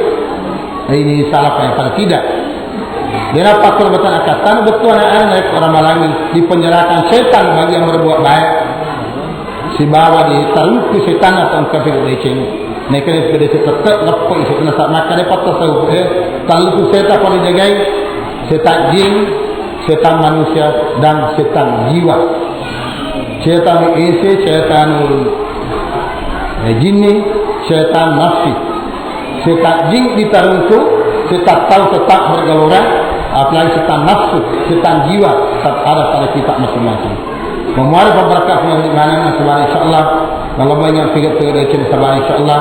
Nah, ini salah paham, pada tidak. Dia dapat perbuatan akatan, betul anak-anak naik ramalan ini dipenjarakan setan bagi yang berbuat baik. Sibawa ditarungku setan atau engka pede deceng. Neka pede setan tette leppo setan sa maka de patta sau, eh, tallu setan paling jagai, setan jin, setan manusia, dan setan jiwa. Setan insi, setan, eh, jinni, setan nafsi. Setan jin ditarungku, setan tau tetap bergelora, apalagi setan nafsu, setan jiwa, tetap ada pada kita masing-masing. Memuari pemberkat di mana, insyaallah. Kalau banyak tiga-tiga dari cerita, insyaallah.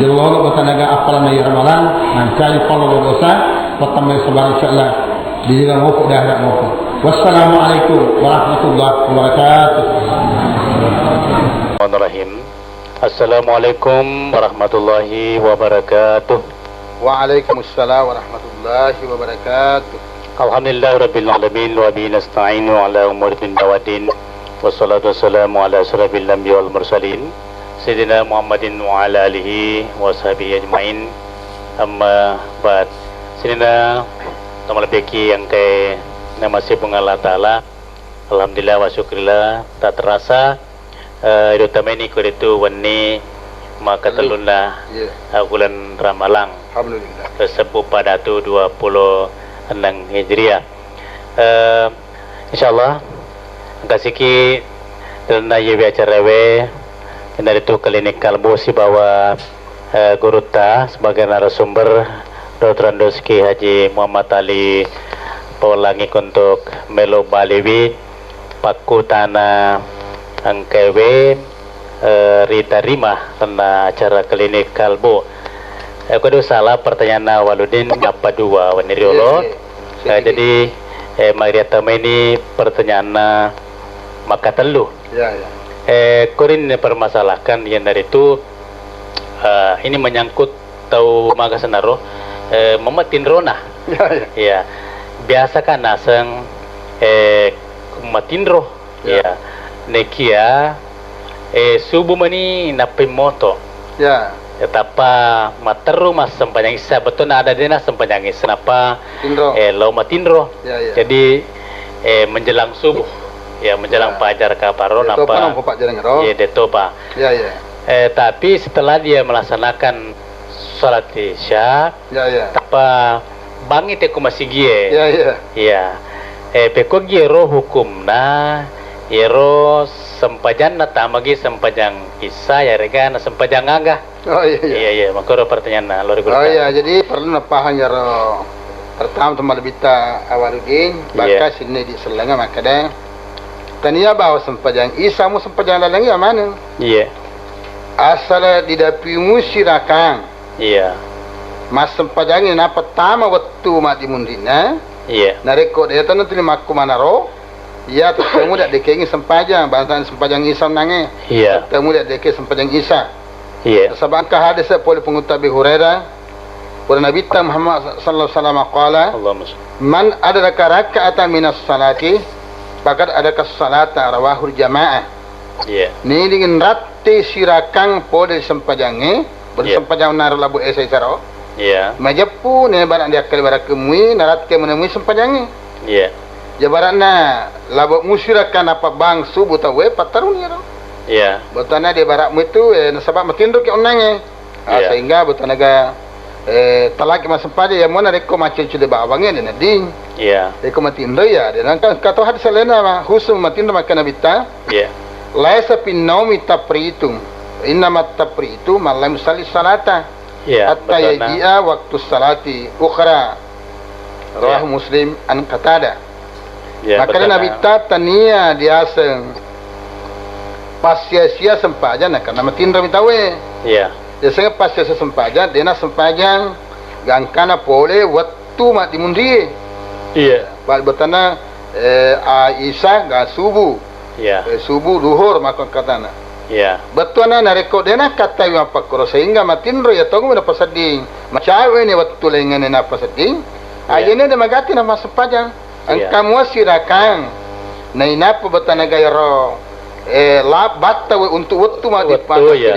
Di Allah, buat tenaga apalan dari Ramadan, mancari pala dosa, pertama, insyaallah. Di dalam mokok, di akhirat mokok. Wassalamualaikum warahmatullahi wabarakatuh. Bismillahirrahmanirrahim. Assalamualaikum warahmatullahi wabarakatuh. Waalaikumsalam warahmatullahi wabarakatuh. Alhamdulillahirabbil alamin, wa bihi nasta'inu ala umuri dunya waddin. Wassalatu wassalamu ala asyrafil anbiya wal mursalin, Sayyidina Muhammadin wa ala alihi wa sahbihi ajmain. Amma ba'd. Sininna tomalebbiki engkae Masih Puang Allah Ta'ala. Alhamdulillah wa syukurillah, tak terasa, eh, ri utamani ko ritu wenni makatellunna, iya, eh, uleng Ramalang. Alhamdulillah. Tersebut pada tu dua puluh enam Hijriah. Eh, insyaallah, engkasiki tenna yewi acarawe, iyanaritu klinik kalbu sibawa eh, gurutta sebagai narasumber, Doktor Andos Kiai Haji Muhammad Ali Pawalangi untuk melo baliwi pakkutana engkaewe, eh, ritarima tenna acara klinik kalbu. Eh, kodo salah pertanyaanna Waludin apa dua wenni riolo. Iya, iya. Eh, jadi, eh, mariatta maini pertanyaanna makatellu. Iya, iya. Eh, korinni permasalahkan iyanaritu, eh, ini menyangkut tau maga senaro, eh, mamatinrona. Iya, iya. Iya. Biasa kan naseng, eh, matinro. Iya. Iya. Nekia, eh, subuh mani nappai moto. Iya. Ya, tappa matteru massempajang isya, bettuanna ada dena sempajang isya, nappa, eh, lao matinro. Iya, iya. Jadi, eh, menjelang subuh. Ya, menjelang fajar kaparo, iya, nappa. Topa nampa pajjareng ro. Iya, de topa. Iya, iya. Eh, tapi setelah dia melaksanakan salat isya, iya, iya, tappa bangngi tekko masigie. Iya, iya. Iya. Eh, pekkogi ero hukumna, ero sempajanna tamagi sempajang isya, yarega na sempajang aga? Oh, iya, iya. Iya, iya, makkoro pertanyaanna, lori. Oh, iya, jadi perlu napahang ero pertama tu malebbita Awaludin, iya, bakka sinne di sellenga makkeda, tania bahwa sempajang isya mu sempajang laleng iya maneng. Iya. Asal didapi musi rakang. Iya. Massempajangi nappa tama wettu maddimunrinna. Iya. Narekko de tana tuli makkumanaro, iya, tettemu de dekengi sempajang, bangsa sempajang isya nange. Iya. Tettemu de deke sempajang isya. Iya. Nasaba engka hadis pole Pengutta Abi Hurairah, pura Nabitta Muhammad sallallahu alaihi wasallam qala, Allahumma shalli. "Man adraka raka'atan minas salati, faqad adraka salata," rawahul jamaah. Iya. Nidingin ratti sirakang pole sempajangnge, pole, iya, sempajang naro labu esa isaro. Iya. Majeppu ne barang diakkali barakemui, naratte menemui sempajangnge. Iya. Jabaranna labo musiraka nappa bang subuh tauwe pattaruni ro. Iya. Botana di barakmu itu, eh, nasaba matinro ki onnange. Ah, iya, sehingga botanaga, eh, talaki massempajang ya mona rekko maccucu de bawange de nedding. Iya. Rekko matinro ya, de nangka kato hadis lainna ma, khusus matinro makkeda Nabitta. Iya. Laisa fin naumi tafritu. Innama tafritu man lam yusalli salata. Iya, hatta betul, nah, yaji'a waktu salati ukhra. Iya. Rawahu Muslim an Qatada. Iya, makkeda betul, nah, Nabitta tania diaseng passia-sia sempajang, nah, karena matinro mi tauwe. Iya. Diaseng passia-sia sempajang, dena sempajang gangkana pole wettu maddimunrie. Iya. Ba-, betana, eh, a-, isya ga subuh. Iya. Eh, subuh, duhur, maka katana. Iya. Bettuanna narekko dena kattawi mappakkoro sehingga matinro iya tongu napasedding. Macawe ni wettu laingngana napasedding. Iya. Ajene de magatti napassempajang. Iya. Engka mua sirakang. Nainappa betanaga ero, eh, la-, batta we-, untuk wettu mati. Wettu, iya.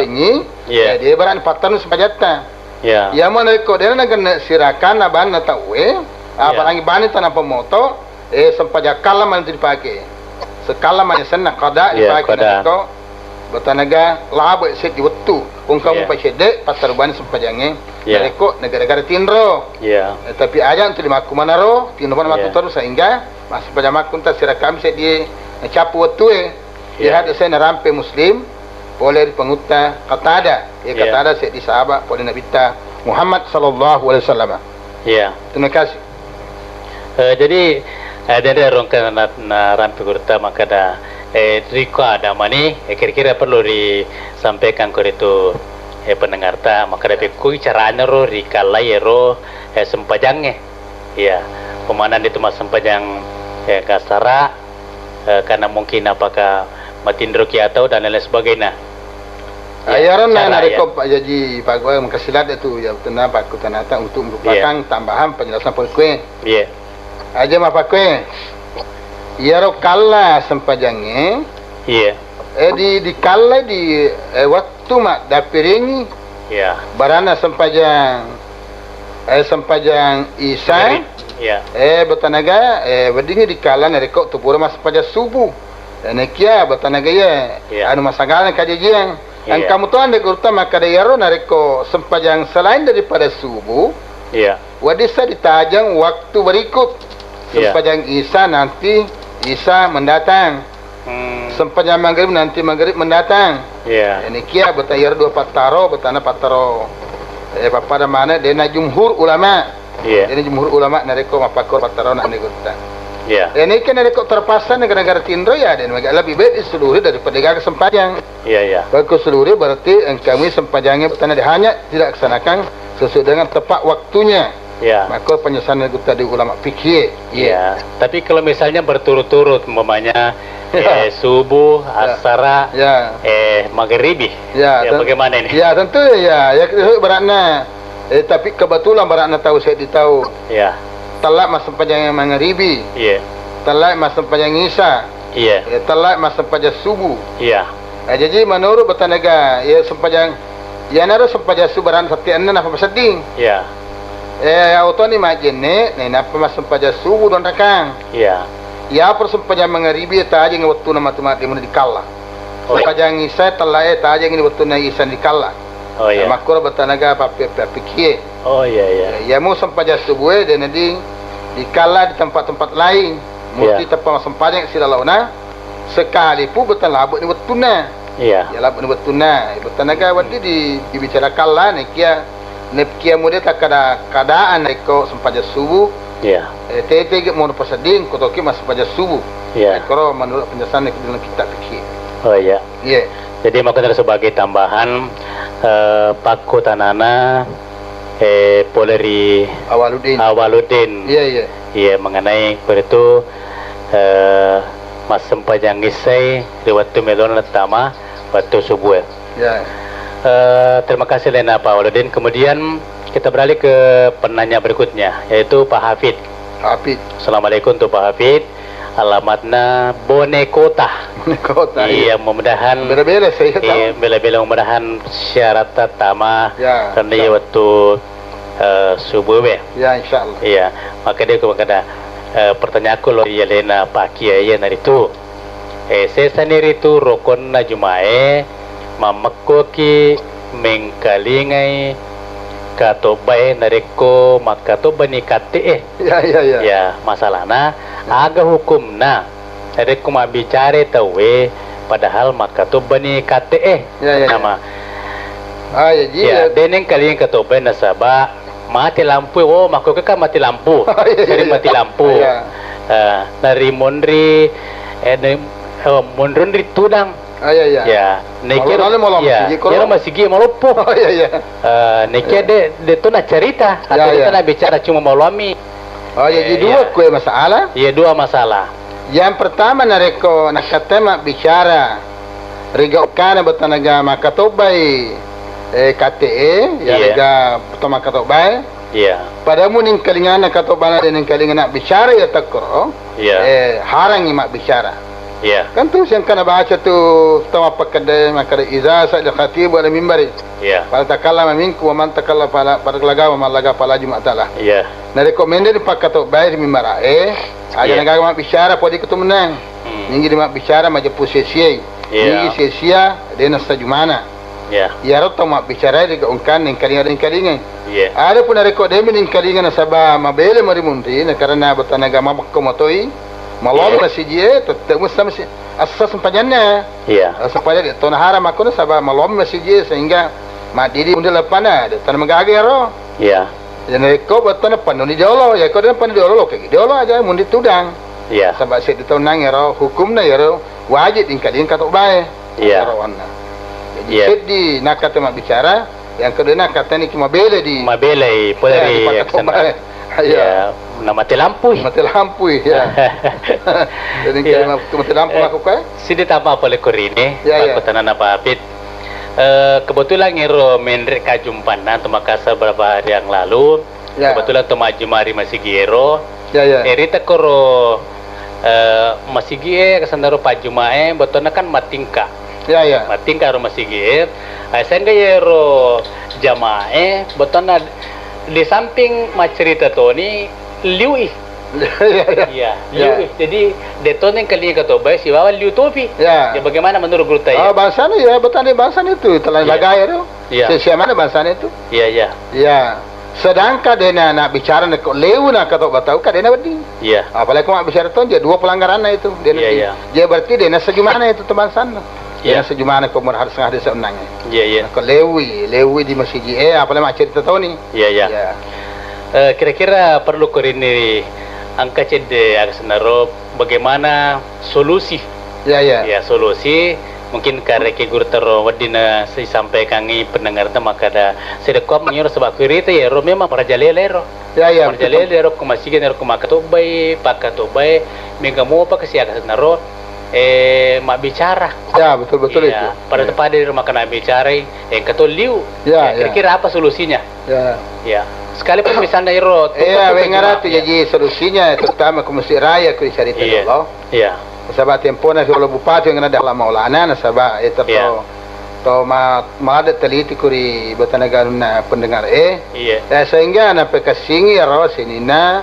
Iya. Eh, dia barani pattarung sempajatta. Iya. Iya, mo narekko dena nagenne sirakang na banna tauwe, iya, apalagi bani tanah pemoto, eh, sempajang kalla mani tu dipake. Sekalla mani senna qada, iya, dipake qada. Narekko betanaga labe seddi wettu, pungkamu, iya, pa sedde, pattarubani sempajangnge. Iya. Narekko negara-negara tinro. Iya. Eh, tapi aja untuk dimakku manaro, tinro mana, iya, matu terus sehingga mas sempajang makkunta sirakang seddi, eh, cappu wettue. Iya. Iya, hadis saya narampe Muslim, pole ri pengutta Qatada. Ya, iya, Qatada seddi sahabat pole Nabitta Muhammad sallallahu alaihi wasallam. Iya. Terima kasih. Eh, jadi, eh, denre rongka na, narampe gurutta makkeda, eh, riko ada mani, eh, kira-kira perlu disampaikan ko ritu, eh, pendengarta, makkeda, iya, pekkui carana ro rikallai ero, eh, sempajangnge. Iya, pemanang itu massempajang, eh, kasara, eh, karena mungkin apakah matinroki atau dan lain sebagainya. Ah, iya, iyaro na, cara, narekko, iya, Pak Jaji, Pak Goe, makasilat itu, ya, tenang, Pak, kutanata untuk, iya, merupakan tambahan penjelasan Pak Kue. Iya. Aja ma Pak Kue. Iyaro kalla sempajangnge. Iya. Eh, di, dikallai di, eh, wettu maddapirengi. Iya. Barana sempajang, eh, sempajang Isya. Maghrib. Iya. Eh, betanaga, eh, weddingngi dikala narekko tu pura massempajang subuh. Eh, nekia betanaga iya, iya, anu, masagala kajajiang. Iya. Engka muto ande gurutta makkada iyaro narekko sempajang selain daripada subuh, iya, wedding sa ditajang waktu berikut. Iya. Sempajang Isya nanti, Isya mendatang. Hmm. Sempajang maghrib nanti maghrib mendatang. Iya. Ini kia beta iyaro dua pattaro, betana pattaro, eh, pappada mana dena jumhur ulama. Iya. Dena jumhur ulama narekko mappakkoro pattaro na ande gurutta. Iya. Ini kan narekko terpaksa negara-negara tinro ya, dan lebih baik diseluruh daripada gagal sempajang. Iya, iya. Bako seluruh berarti engkami sempajangnya betana hanya tidak laksanakan sesuai dengan tepat waktunya. Iya. Maka penyesalan itu tadi ulama fikih. Iya. Iya. Tapi kalau misalnya berturut-turut, umpamanya, iya, eh, subuh, iya, asara, iya, eh, maghribi. Iya, ya, ten-, bagaimana ini? Iya, tentu ya, ya, beratnya. Eh, tapi kebetulan beratnya tahu, saya di tahu. Iya. Telat massempajang maghribi. Iya. Telat massempajang isya. Iya. Eh, telat massempajang subuh. Iya. Eh, jadi menurut betanaga, ya, sempajang, ya, naro sempajang subuh beratna sette enna napa pasedding. Iya. Eh, ya, otoni majjenne, nainappa massempajang subuh dua rakang. Iya. Ya, per sempajang maghribi, ya, tajeng wettuna matu-matu muni dikalla. Oh, iya. Sempajang isya telat, eh, tajeng ini wettuna isya dikalla. Oh, iya. Makkoro betanaga pappi-, pappikie. Oh, iya, iya. Ya, iya mu sempajang subuh, eh, dena di, dikalla di tempat-tempat lain. Musti, iya, teppa massempajang silalauna. Sekalipun betang labu ni wettunna. Iya. Ya, labu ni wettunna. Betanaga wedding di, dibicarakan lah, nekia, nekia mude takkada-kadaan rekko sempajang subuh. Iya. Eh, tete ge mau pasedding, kotoki massempajang subuh. Iya. Koro menurut penjelasan dalam kitab fikih. Oh, iya. Iya. Jadi, makanya sebagai tambahan, eh, pakkutanana, eh, pole ri Awaludin. Awaludin. Iya, iya. Iya, mengenai itu, eh, massempajang isai ri wettu melona tama wettu subuh. Ya. Eh, terima kasih, Lena, Pak Waludin. Kemudian kita beralih ke penanya berikutnya, yaitu Pak Hafid. Hafid. Assalamualaikum, untuk Pak Hafid. Alamatna Bone Kota. Bone Kota, iya, iya. Mudah-mudahan, bela-bela saya, iya, tahu. Bela-bela, mudah-mudahan syarat tama, ya, karena, ya, insya Allah, waktu, eh, subuh, be. Ya, insya Allah. Iya, maka dia kepada, eh, pertanyaanku lo, iya, Lena, Pak Kiai, iya, naritu. Eh, sesani ritu rokonna Jumae, mammekkoki mengkalingai katobbae narekko makkatobbani katte'e. Ya, ya, ya. Ya, masalahna, ya, aga hukumna narekko mabbicara tauwe padahal makkatobbani katte'e? Ya, ya, ya. Nama. Ah, ya, ji, ya, ya. De nengkalingai katobbae nasaba mati lampu, oh, makko kan mati lampu. Oh, iya, iya, sering iya. Mati lampu. Iya. Eh, nari monri, eh, nari, eh, monri ri tudang. Ah, iya, iya. Ya, nekero, maloppo, iya, masigi koro. Kero masigi maloppo. Oh, iya, iya. Eh, nekia, iya, de, de tu na cerita, iya, atau, iya, kita na bicara cuma maluami. Oh, iya, jadi, eh, dua, iya, kue masalah. Iya, dua masalah. Yang pertama, narekko nakkattema bicara riga ukkana betanaga makkatobbai, eh, katte'e, iya, riga to makkatobbae. Iya. Pada mu ningkalinganna katobbana de ningkalinganna bicara ya takkoro, iya, eh, harangi mabbicara. Iya. Kan tu siangkana baca tu tau mappakkedde makkeda, "Iza sa'idal khatibu ala mimbari." Iya. Fala takallama minku wa man takallama fala, fala laga wa man laga fala juma'ata lah. Iya. Narekko mende ni pakkatobbai ri mimbara e, aja, iya, nagaga mabbicara podi ketu menang. Hmm. Ninggi di mabbicara majeppu sia-siai. Iya. Ninggi sia-sia de nassa jumana. Iya. Iyaro tau mabbicara de gaungkan nengkalinga de nengkalinga. Iya. Adapun narekko de mi nengkalinga nasaba mabele marimunri, na karena betanaga mabekko matoi, malomo, iya, masiji e, tette mussa masi-, assa sempajanna. Iya. Assa sempajanna de tona haram makko nasaba malomo masiji e sehingga maddidi munde leppana, de tona magaga iyaro. Iya. Jadi, narekko bettuanna pennuni diolo, ya, ko de pennuni diolo, loke diolo aja, mundi tudang. Iya. Saba seddi taung nang ero hukumna ero wajib dingkalinga katobbae. Iya. Ero wanna. Jadi, iya, seddi nakkate mabbicara, yang kedua nakkate niki mabelai di, mabelai, pole, iya, ri di pakkatobbae. Iya. Iya, na mate lampui. Mate lampui, ya. Jadi, iya, kayak mate lampu, iya, makko kae. Siddi tama pole korine, iya, iya, pakkutanana Pak Hafid. Eh, kebetulan ero menre kajumpanna to Makassar beberapa hari yang lalu. Ya. Kebetulan to majjuma ri masigi ero. Ya, ya. Eh, rita koro, eh, masigi e, kasandaro pajjuma e, bettuanna kan matingka. Ya, ya. Matingka ro masigi e. Eh, sehingga ero jamae, bettuanna di samping maccerita toni, Liu i. Iya, iya, iya. Iya, liu i. Jadi, de' to nengkalinga katobae sibawa liu topi. Iya. Ya, bagaimana menurut gurutta, ya? Oh, bangsana, ya, betane bangsana itu, telah bagai itu. Iya. Sia-sia mana bangsana itu? Iya, iya. Iya. Sedangkan de'na, na bicara neko liu na katoba tau, ka de'na wedding. Iya. Apalagi ko mabbicara to, dia dua pelanggaranna itu, de'na wedding. Iya, iya. Dia berarti de'na seju mana itu to bangsana. Iya. De'na seju mana ko murah harus ngade seunangnge. Iya, iya. Neko liu i, liu i di masigi, eh, apalagi maccerita toni. Iya, iya. Iya. Eh, kira-kira perlu kurini engka cedde aga senaro bagaimana solusi? Iya, iya. Ya, solusi mungkin kareke gurutta ro wedding na sisampaikangi pendengarta makkada sedekko mengiro sebab kurita ya ro memang merajalela ro. Iya, iya, betul. Merajalela ro ko masigi ro ko makkatobbai, pakkatobbai, mega mopa kesiaga senaro eh, mabbicara. Ya, betul, betul itu. Iya, pada-pada ro makkada bicarai, eh, engka to liu. Ya, ya, ya. Kira-kira apa solusinya? Ya. Ya. Sekalipun misalnya iro, iya, wengara tu jaji solusinya, terutama ke Mesir Raya ku dicarita dulu. Iya. Nasaba tempona si Bupati wengana dalam Maulana, nasaba, eh, terto, to ma-, malada teliti kuri batanaga anunna pendengar, eh. Iya. Eh, sehingga na pekassingi ro sininna,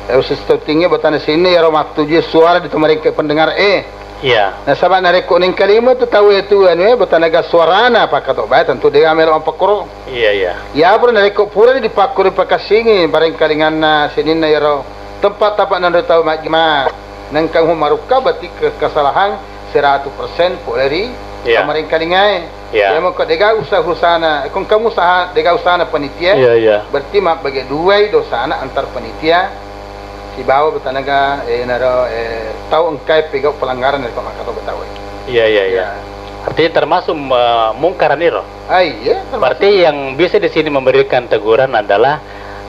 eh, usus tautingi batana sininna ro mattuju suara di pemerintah pendengar, eh. Iya. Nasaba narekko nengkalima tu tau e tu anu e, batanaga suarana pakkatobbae, tentu de' melo mapakkoro. Iya, iya. Iya, pura narekko purani dipakkoro pakassingi barengkalinganna sininna iyaro tempat tapa nanro tau majjema, nengka marukka berarti ke-, kesalahan seratus persen pole ri pamarengkalingae. Iya. Iya, mengko de' gaga usaha-usahana, ko engka usaha, de' gaga usahana panitia, iya, iya, berarti mabbage duai dosana antar panitia sibawa batanaga, eh, naro, eh, tau engkae pegau pelanggaran dari pemakato betawe. Iya, iya, iya. Iya. Artinya termasuk, eh, mungkaran iro. Ah, iya, termasuk. Berarti yang bisa di sini memberikan teguran adalah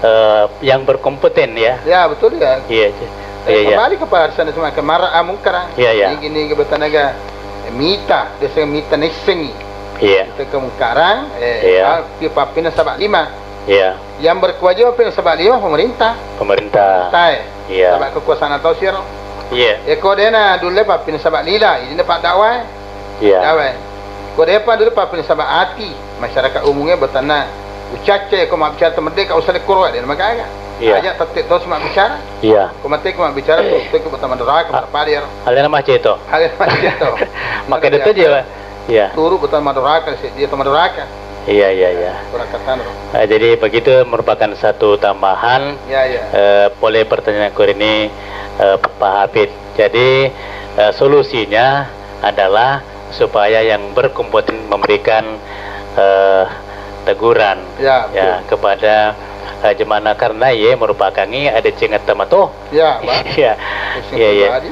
eh, yang berkompeten, ya. Ya, betul, ya. Iya, iya. Eh, iya, iya. Kembali kepada sana semua, ke mara amungkara. Iya, iya. Ini gini, ke batanaga, eh, mita, biasanya mita nessengi. Iya. Kita kemungkaran, eh, iya, ah, pi-, pappina sabak lima. Iya. Yang berkewajiban pappina sabak lima pemerintah. Pemerintah. Pemerintah, eh. Iya. Sabak kekuasaan atau siro. Iya. Ya, ko dena dulu pappina sabak lila, ini dapat dakwah. Iya. Dawe. Ko depa dulu papping saba ati masyarakat umumnya bertanya, ucacce ko mabbicara temedde ka usah dekoro, de' magaga. Iya. Aja tette to mabbicara. Iya. Ko mate ko mabbicara tu, tu ko bertanya madoraka, berpadir. Alena macet to. Alena macet to. Maka itu dia, Pak. Iya. Turu bertanya madoraka, si dia to madoraka. Iya, iya, iya. Kurang kata, no. Eh, jadi begitu merupakan satu tambahan, iya, iya, eh, pole pertanyaan kuri ini, eh, Pak Hafid. Jadi, eh, solusinya adalah supaya yang berkompeten memberikan, eh, teguran, ya, ya, betul, kepada, eh, jemana, karena ye merupakan i ada cengetta mato. Ya, Pak. Iya. Iya, iya. Pribadi.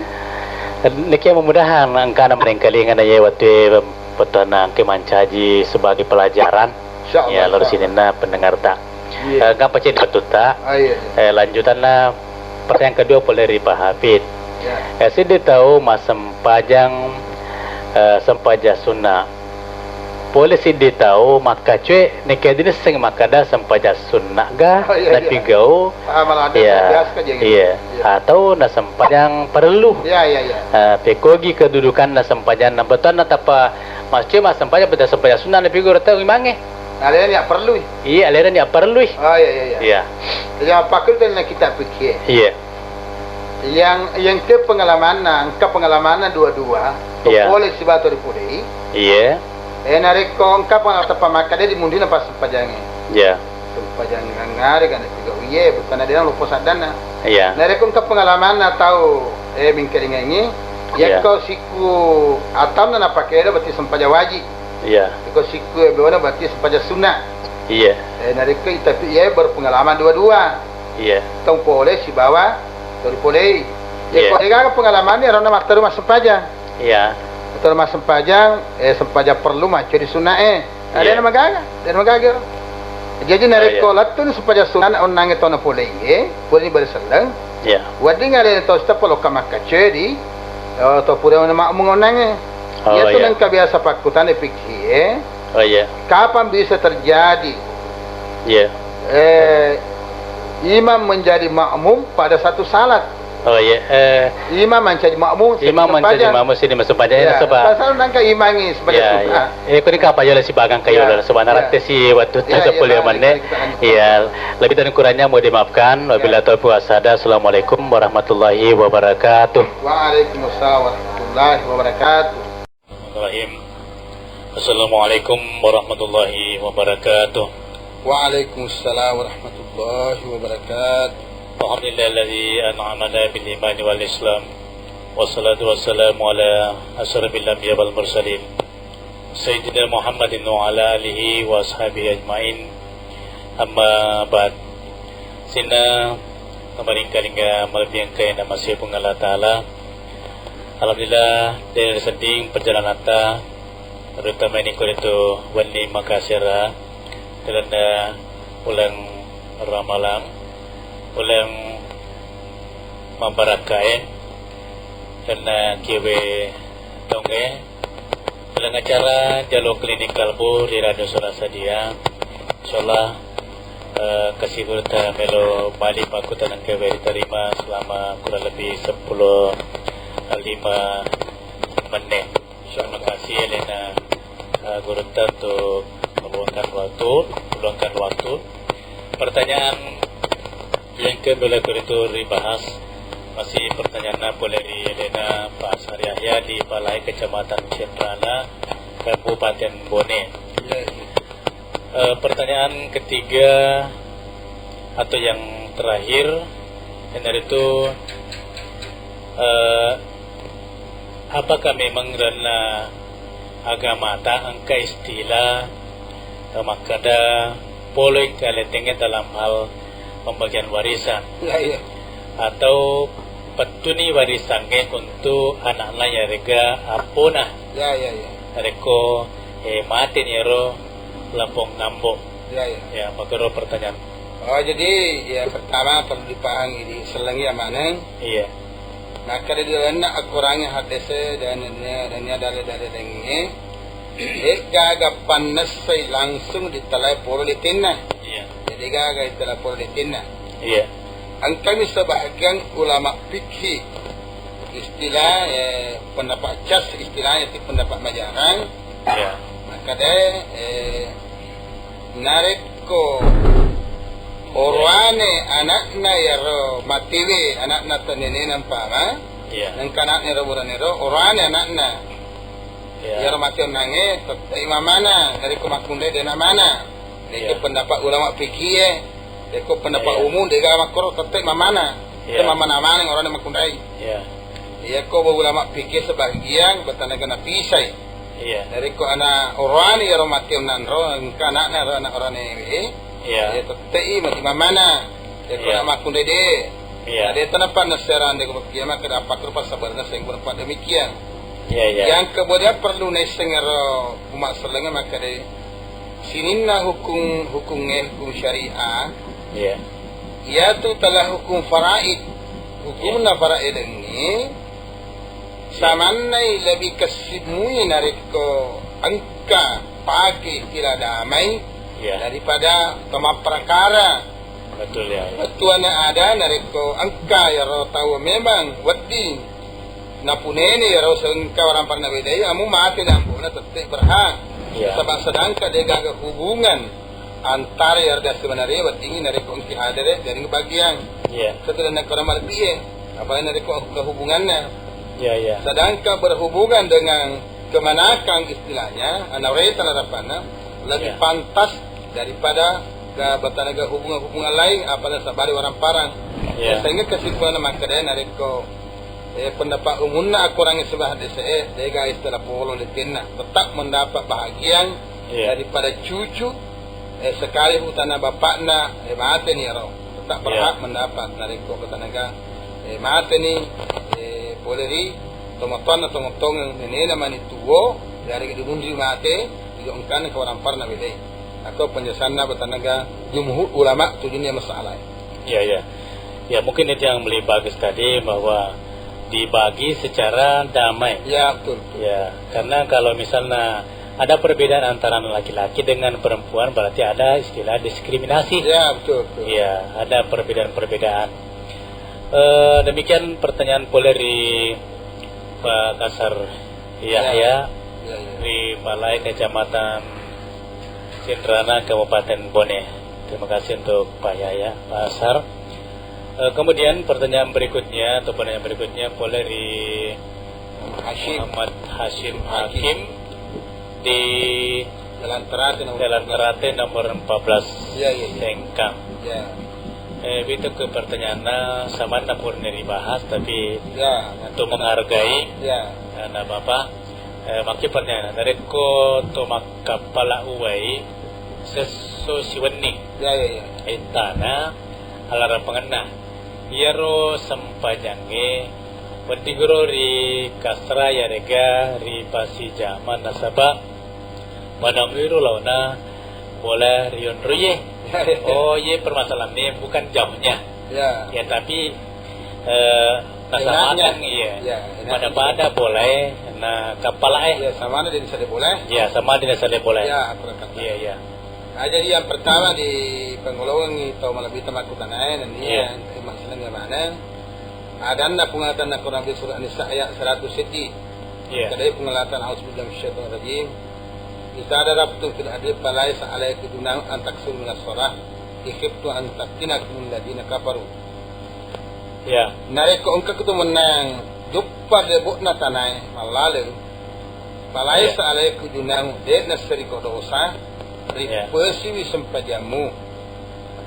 Niki mudah-mudahan engkana merengkalingan ye waktu petana engke mancaji sebagai pelajaran. Insya Allah, ya, lurus insya Allah. Sininna pendengar ta. Iya. Eh, gampang cedde' batutta. Ah, iya, iya. Eh, lanjutanna pertanyaan kedua pole ri Pak Hafid. Iya. Eh, seddi tau massempajang, eh, sempajang sunna. Pole seddi tau makkacoe, nekia dinisseng makkada sempajang sunna ga, oh, iya, iya, napigau. Ah, malah ada, iya, biasa kan, iya, iya. Iya. Atau nasempajang parellu. Iya, iya, iya. Eh, pekogi kedudukanna sempajang na betuanna tappa mascoe massempajang, pada sempajang sunna napigau tau imangnge. Alena nia' parellui. Iya, alena nia' parellui. Oh, iya, iya, iya. Iya. Iya, pakkutanna kitab fikih. Iya. Yang, yang ke pengalamanna, engka pengalamanna dua-dua, iya, to pole sibawa to ripolei. Iya. Eh, narekko engka pengalaman teppa makkeda di mundina passempajangnge. Iya. Sempajang ngare gana tiga uye, bukanna de' naloppo saddanna. Iya. Narekko engka pengalamanna tau, eh, mingkaringengi, iya, yakko sikku atamna napakeda berarti sempajang wajib. Iya. Iko sikku e bewana berarti sempajang sunna. Iya. Eh, narekko ita tu iyae berpengalaman dua-dua. Iya. Tong pole sibawa to ripolei. Iya. Iya. Ko degaga pengalamanna, arona matteru massempajang. Iya. Matteru massempajang, eh, sempajang perlu macco di sunna e. Iya. Ada na magaga, ada na magaga. Jadi, oh, narekko, iya, lettu ni sempajang sunna onnangnge tau napolei e, purani bari selleng. Iya. Wedding alena tau siteppa lokka makkaccoe di, eh, tau pura makmum onnangnge. Oh, iya. Iyatu nengka biasa pakkutana fikih e. Oh, iya. Kapan bisa terjadi, iya, eh, imam menjadi makmum pada satu salat? Oh, iya. Eh, imam mancaji makmum, imam mancaji makmum, sini masuk panjang. Ya, nasaba pasal nangka imangi sebagai ya, sunnah. Ya. Eh, kuni kapa yola sibagang kayola, ya, nasaba ya, naratte si waktu ya, ya, sepuluh ya, menit. Iya, lebih dan kurangnya mau dimaafkan. Wabillahi taufiq wasada. Assalamualaikum warahmatullahi wabarakatuh. Waalaikumsalam warahmatullahi wabarakatuh. Bismillahirrahmanirrahim. Assalamualaikum warahmatullahi wabarakatuh. Waalaikumsalam warahmatullahi wabarakatuh. Alhamdulillahilladzi an'amana bil imani wal islam. Wassalatu wassalamu ala asyrafil anbiya wal mursalin. Sayyidina Muhammadin wa ala alihi wa ashabihi ajmain. Amma ba'd. Sininna pamarengkalingga malebbi engkae namasei Puang Allah Ta'ala. Alhamdulillah, de' risedding perjalananta, terutama ini ko ritu wenni Makassar, lalenna uleng Ramalang, uleng mabbarakkae, lalenna kiwe tonge, Dalam acara Jalur Klinik Kalbu ri Radio Suara Sadia, insyaallah, eh, kasi gurutta melo bali pakkutanengkewe riterima selama kurang lebih sepuluh lima menit. Terima kasih, Elena, eh, gurutta untuk meluangkan waktu, meluangkan waktu. Pertanyaan yang kedua itu dibahas masih pertanyaan pole ri Elena Pak Sari Yahya di Palai Kecamatan Cenrana, Kabupaten Bone. Iya, iya. Eh, pertanyaan ketiga atau yang terakhir, yaitu, eh, apakah memang karena agamata engka istilah, eh, makkeda poloi engka lettengnge dalam hal pembagian warisan. Ya, ya. Atau pettuni warisangnge untuk anakna yarega appona. Ya, ya, ya. Narekko, eh, mateni ero lapong ambo. Ya, ya. Ya, makkero pertanyaan. Oh, jadi, ya, pertama perlu dipahami, disellengi ya maneng. Iya. Makkeda di lalenna akorangnge haddese dan, dan, dan dalil-dalil laingnge, de'gaga pannessai langsung ditalai polo lettenna. Iya. Jadi gaga ditalai polo lettenna. Iya. Engkami sebahagian ulama fikih istilah, eh, pendapat cas istilahnya itu pendapat majarang. Iya. Makkeda, eh, narekko oroane anakna yaro matewe, anakna tenenena mpama, iya, nengka anakna ro buranero, oroane anakna. Iya. Iyaro mate onnangnge, tette' mamana, narekko makkunrai de'na mana. Narekko, iya, pendapat ulama fikih e, narekko pendapat, iya, umum de'ga makkoro, tette' mamana. Iya. Tette' mamana maneng oroane makkunrai. Iya. Iyako ulama fikih sebagian batanaga napisai. Iya. Narekko ana' oroane iyaro mate onnanro, engka anakna ro anak oroane we. Iya. Iya, tette'i mati mamana. Iya. Iyako anak makkunrai de'. Iya. Nah, de' tanapa naserang de' ko kiamat kada apa terus sabarna sehingga pada demikian. Iya, iya. Yang kemudian perlu naisseng ero umat sellengnge makkeda sininna hukum, hukumnge, hukum syariah. Iya. Iyatu telah hukum faraid. Hukumna, iya, faraid ini samannai lebih kesimui narekko engka pake istilah damai, iya, daripada temapprakara. Betul, ya, ya. Bettuanna ada narekko engka yaro tau memang wedding napunene yaro sengka waramparna wedai, amu mate na ambona tette' berhak. Iya. Saba' sedangkan de'gaga hubungan antara yaro sebenarnya weddingngi narekko engki hadere jaring bagian. Iya. Setelah nakara malebbi'e, apalagi narekko engka hubunganna. Iya, iya. Sedangkan berhubungan dengan kemenakan istilahnya, ana reta larapanna lebih, iya, pantas daripada ga batanaga hubungan-hubungan lain, apalagi sabari waramparang. Iya. Sehingga kesimpulanna makkeda narekko eh, pendapat umumna akorangnge sebab haddese'e, de'ga istilah polo lettenna. Tetap mendapat bahagian, iya, daripada cucu, eh, sekali utana bapakna, eh, mateni ero. Tetap, iya, berhak mendapat narekko batanaga, eh, mateni, eh, pole ri tomatoanna, tomatoangeng nenena mani tuo, yarega dimunri mate, dijo engkana ke waramparna wedai. Atau penjelasanna batanaga jumhur ulama tujunna masalah. Iya, iya. Ya, mungkin itu yang beliau bagus tadi, bahwa dibagi secara damai. Ya, betul, betul. Ya, karena kalau misalnya ada perbedaan antara laki-laki dengan perempuan, berarti ada istilah diskriminasi. Ya, betul, betul. Ya, ada perbedaan-perbedaan. Eh, demikian pertanyaan pole ri Pak Kasar Yahya, ya, ya, ri Palai, Kecamatan Sinrana, Kabupaten Bone. Terima kasih untuk Pak Yahya, Pak Kasar. Eh, kemudian pertanyaan berikutnya atau pertanyaan berikutnya pole ri Hashim. Muhammad Hashim Hakim. Hakim di Jalan Terate nomor Jalan empat belas. Terate nomor empat belas, ya, ya, ya, Sengkang. Ya. Eh, itu ke pertanyaanna samanna purni dibahas, tapi ya, untuk menghargai, ya, eh, nggak apa-apa. Eh, maki pertanyaan, narekko to makkappala uwai sesso siwenni. Ya, ya, ya. Ittana alarang pengenna. Iyaro sempajangnge wedding guru ri kasra yarega ri pasijama nasaba manang iro laona bola rionroye. Ya, ya, ya. Oh, iye permasalahannya bukan jamnya. Ya. Ya, tapi, eh, enaknya. Iya. Ya, enaknya. Pada-pada bolae na kappalae. Ya, sama ada di sana boleh. Ya, sama di sana boleh. Ya, aku kata. Iya, iya. Nah, jadi yang pertama di pengolongi tau malebbi tau makkutanae, nennia, iya, yang masalah yang mana? Adanna Puang Allah Ta'ala Quran di surah An-Nisa ayat seratus seddi. Iya. Kadai Puang Allah Ta'ala, "A'udzubillahi minasyaitonir rajim. Idza darabtum fil ardi falaisa 'alaikum junahun an taqsuru minas shalah. In khiftum an yaftinakumul ladzina kafaru." Iya. Narekko engka kutu mennang joppa ri lebo'na tanae mallaleng, falaisa, iya, 'alaikum junahun, de' naseriko dosa, iya, ripasiwi sempajammu.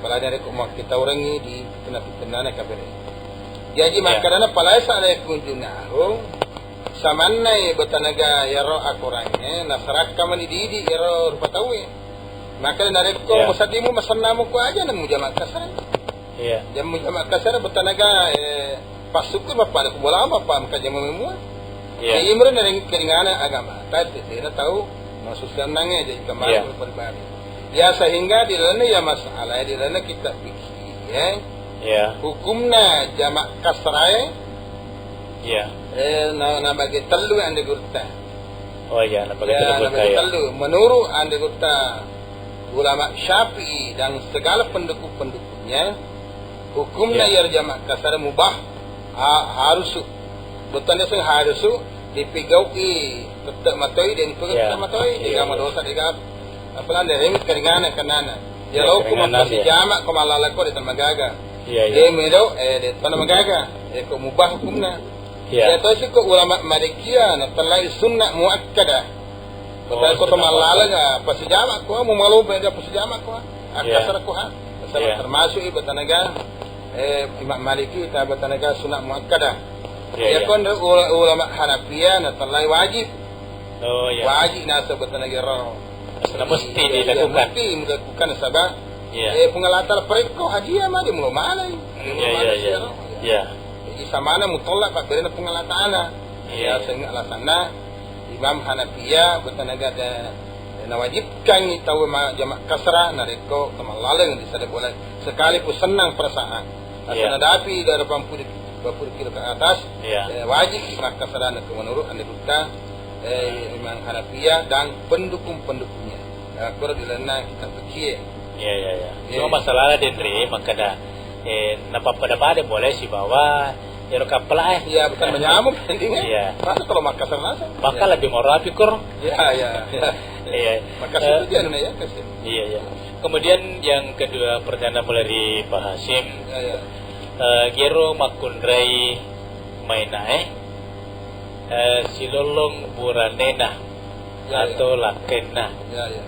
Apalagi narekko makkitaurengngi di fitnah-fitnahna kafir. Jaji, iya, makkedana, "Falaisa 'alaikum junahun." Samannai betanaga iyaro akorangnge, nasarakka mani didi iyaro rupa tauwe. Maka narekko, iya, musaddimu masennamu ko aja na mujama kasar. Iya. Jam mujama kasar betanaga, eh, passukkuru bappa, ada kubola bappa, maka jama memua. Iya. Jadi imro nareng keringana agama. Tapi tidak tahu maksud senangnya jadi kembali, iya, ke pribadi. Ya, sehingga di dalamnya ya masalah, di dalamnya kita pikir, ya. Iya. Hukumna jamak kasrae, iya, eh, na, nabage tellu ande gurutta. Oh iya, nabage, iya, tellu gurutta, nabage, iya, tellu. Menurut ande gurutta ulama Syafi'i dan segala pendukung-pendukungnya, hukumna, iya, iyaro jamak kasar mubah, ha-, harusu. Bukan dia sing harusu, dipigau'i tette matoi, dan itu, iya, tette matoi, iya, dia, iya, madosa, dia, apalagi dia remit keringana, kenana. Iya, ya, lo keringana, hukum pasti dia jamak, ko malala ko, dia tau magaga. Iya, iya. Dia melo, eh, dia tau magaga. Eh, ko mubah hukumna. Iya. Iya, terus ko ulama Malikiyah, na tellai sunnah muakkadah. Oh, betul, ko sunnah muakkadah. Malala ga, pasti jamak ko, mau malu, beda pasti jamak ko. Iya. Akasar ko, ha. Iya. Termasuk i betanaga, eh, Imam Maliki, ta betanaga sunnah muakkadah. Iya, iya, iya. Ko ula-, ulama Hanafiyah, na tellai wajib. Oh, iya. Wajib nasa betanaga ro. Karena mesti, iya, iya, dilakukan. Mesti dilakukan, sabab, iya, eh, Puang Allah Ta'ala parekko hadiah mah, dia mulo malai. Iya, iya, iya. Iya. Jadi samana mutolak, Pak, berena Puang Allah Ta'ala. Iya. Ya, sehingga alasanna Imam Hanafiyah betanaga ada, nawajibkan tau ma-, jamak kasra, narekko kemallaleng di sada bola. Sekalipun senang perasaan. Iya. Asal nadapi dari delapan puluh, dua puluh kilo ke atas, iya, eh, wajib makkasarana ke menurut ande gurutta, eh, Imam Hanafiyah dan pendukung-pendukungnya. Ya, kurang dilenna kita pikie. Iya, iya, iya. Iya. Cuma masalahnya, Denre, makkeda, eh, napappada-pada boleh sibawa ero kappala, eh. Iya, bukan menyamuk, intinya. Iya. Masa kalau Makassar langsung? Bahkan, iya, lebih merapi, kur. Iya, iya, iya. Iya. Makassar, eh, itu dia, ya, kasih. Iya, iya. Kemudian yang kedua, pertanyaan mulai dari Pak Hasyim. Iya, iya. Eh, gero makkunrai mainae, eh, silollong buranena, ya, ya, atau lakkenna. Ya, ya.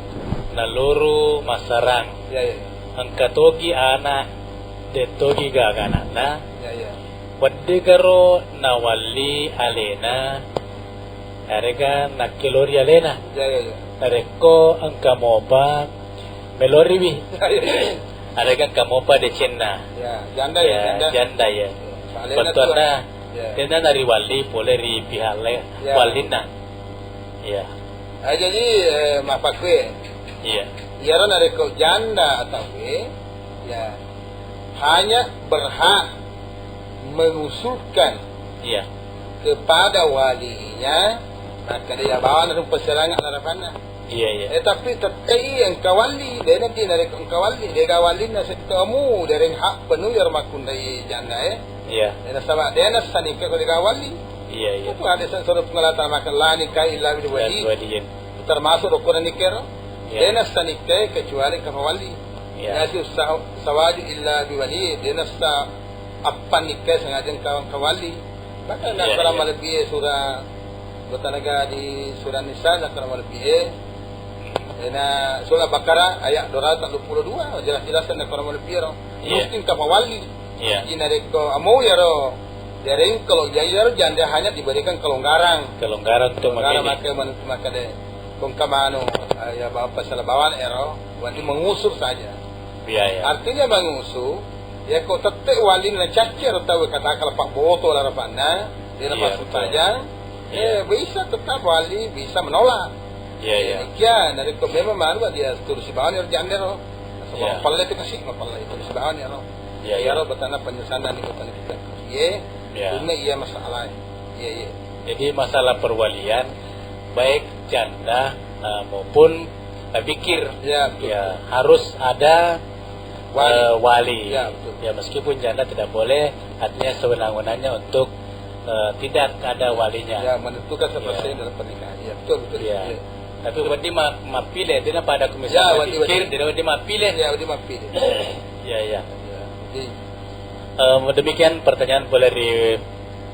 Naluru masarang. Ya, ya. Engka togi ana, de togi gaga anakna. Ya, ya. Weddegaro nawalli alena, arega nakkelori alena. Ya, ya, ya. Narekko engka mopa meloriwi. Ya, ya, ya. Arega engka mopa decenna. Ya, janda ya, ya, janda. Janda ya. Alena bettuanna, tua. Ya. Tena nariwalli pole ri pihak lain, ya, wallinna. Ya. Ah, jadi, eh, mappakue. Iya. Iyaro narekko janda atau, eh, ya, hanya berhak mengusulkan, iya, kepada walinya, maka dia bawa na rupa serangga harapanna. Iya, iya. Eh, tapi tette iya engka walli, dena di narekko engka walli, dega wallinna settomu, dereng hak penuh ya rumah kundai janda, eh. Iya. Dena sama, dena sanikka ko dega walli. Iya, iya. Itu ada sen-, suruh pengelata makan la nikah illa bil wali. Illa bil wali. Termasuk rukun nikah. Iya. Dena sanikka kecuali engka walli. Iya. Ya, si sa-, sawaju illa bil wali, dena sa-, appan nikah sengaja engka, engka walli. Maka iya, nakkarang iya. Malebbi e sura Kota Naga di Surah Nisa, nakkarang malebbi e. Ena Surah Baqarah ayat dua ratus dua puluh dua, jelas-jelas nakkarang malebbi ero. Iya. Mesti engka mawalli. Iya. Jadi narekko amo yaro, dereng kalau jadi yaro janda hanya diberikan kelonggaran. Kelonggaran untuk kelonggaran memilih. Maka men-, maka de. Kongka manu, eh, ya bapak salah bawaan ero, berarti mengusur saja. Iya, iya. Artinya mengusur, ya kok tette wallinna caccer tau kata kalau Pak Boto lah rapanna, dia iya, lepas betul. Saja, iya. Eh, bisa tetap wali bisa menolak. Iya, iya. Demikian, dari kok memang baru dia terus bawaan ero janda ro. Sebab iya. Pelle itu kasih, pelle itu terus bawaan ero. Iya, iya. Ero betana penyesalan di kota kita. Iya. Iya. Ini iya masalah. Iya, iya. Jadi masalah perwalian, baik janda, eh, maupun, eh, bikir. Ya, betul. Ya, harus ada, wali. Eh, wali. Ya, betul. Ya, meskipun janda tidak boleh, artinya sewenang-wenangnya untuk, eh, tidak ada walinya. Ya, menentukan siapa ya. Saja dalam pernikahan. Ya, betul, betul. Ya. Ya. Tapi wedding ma-, mappile, dena pada ku misalnya ya, wedding, pikir, wedding. Dena wedding mappile. Ya, wedding mappile. Ya, ya. Ya, jadi eh, demikian pertanyaan pole ri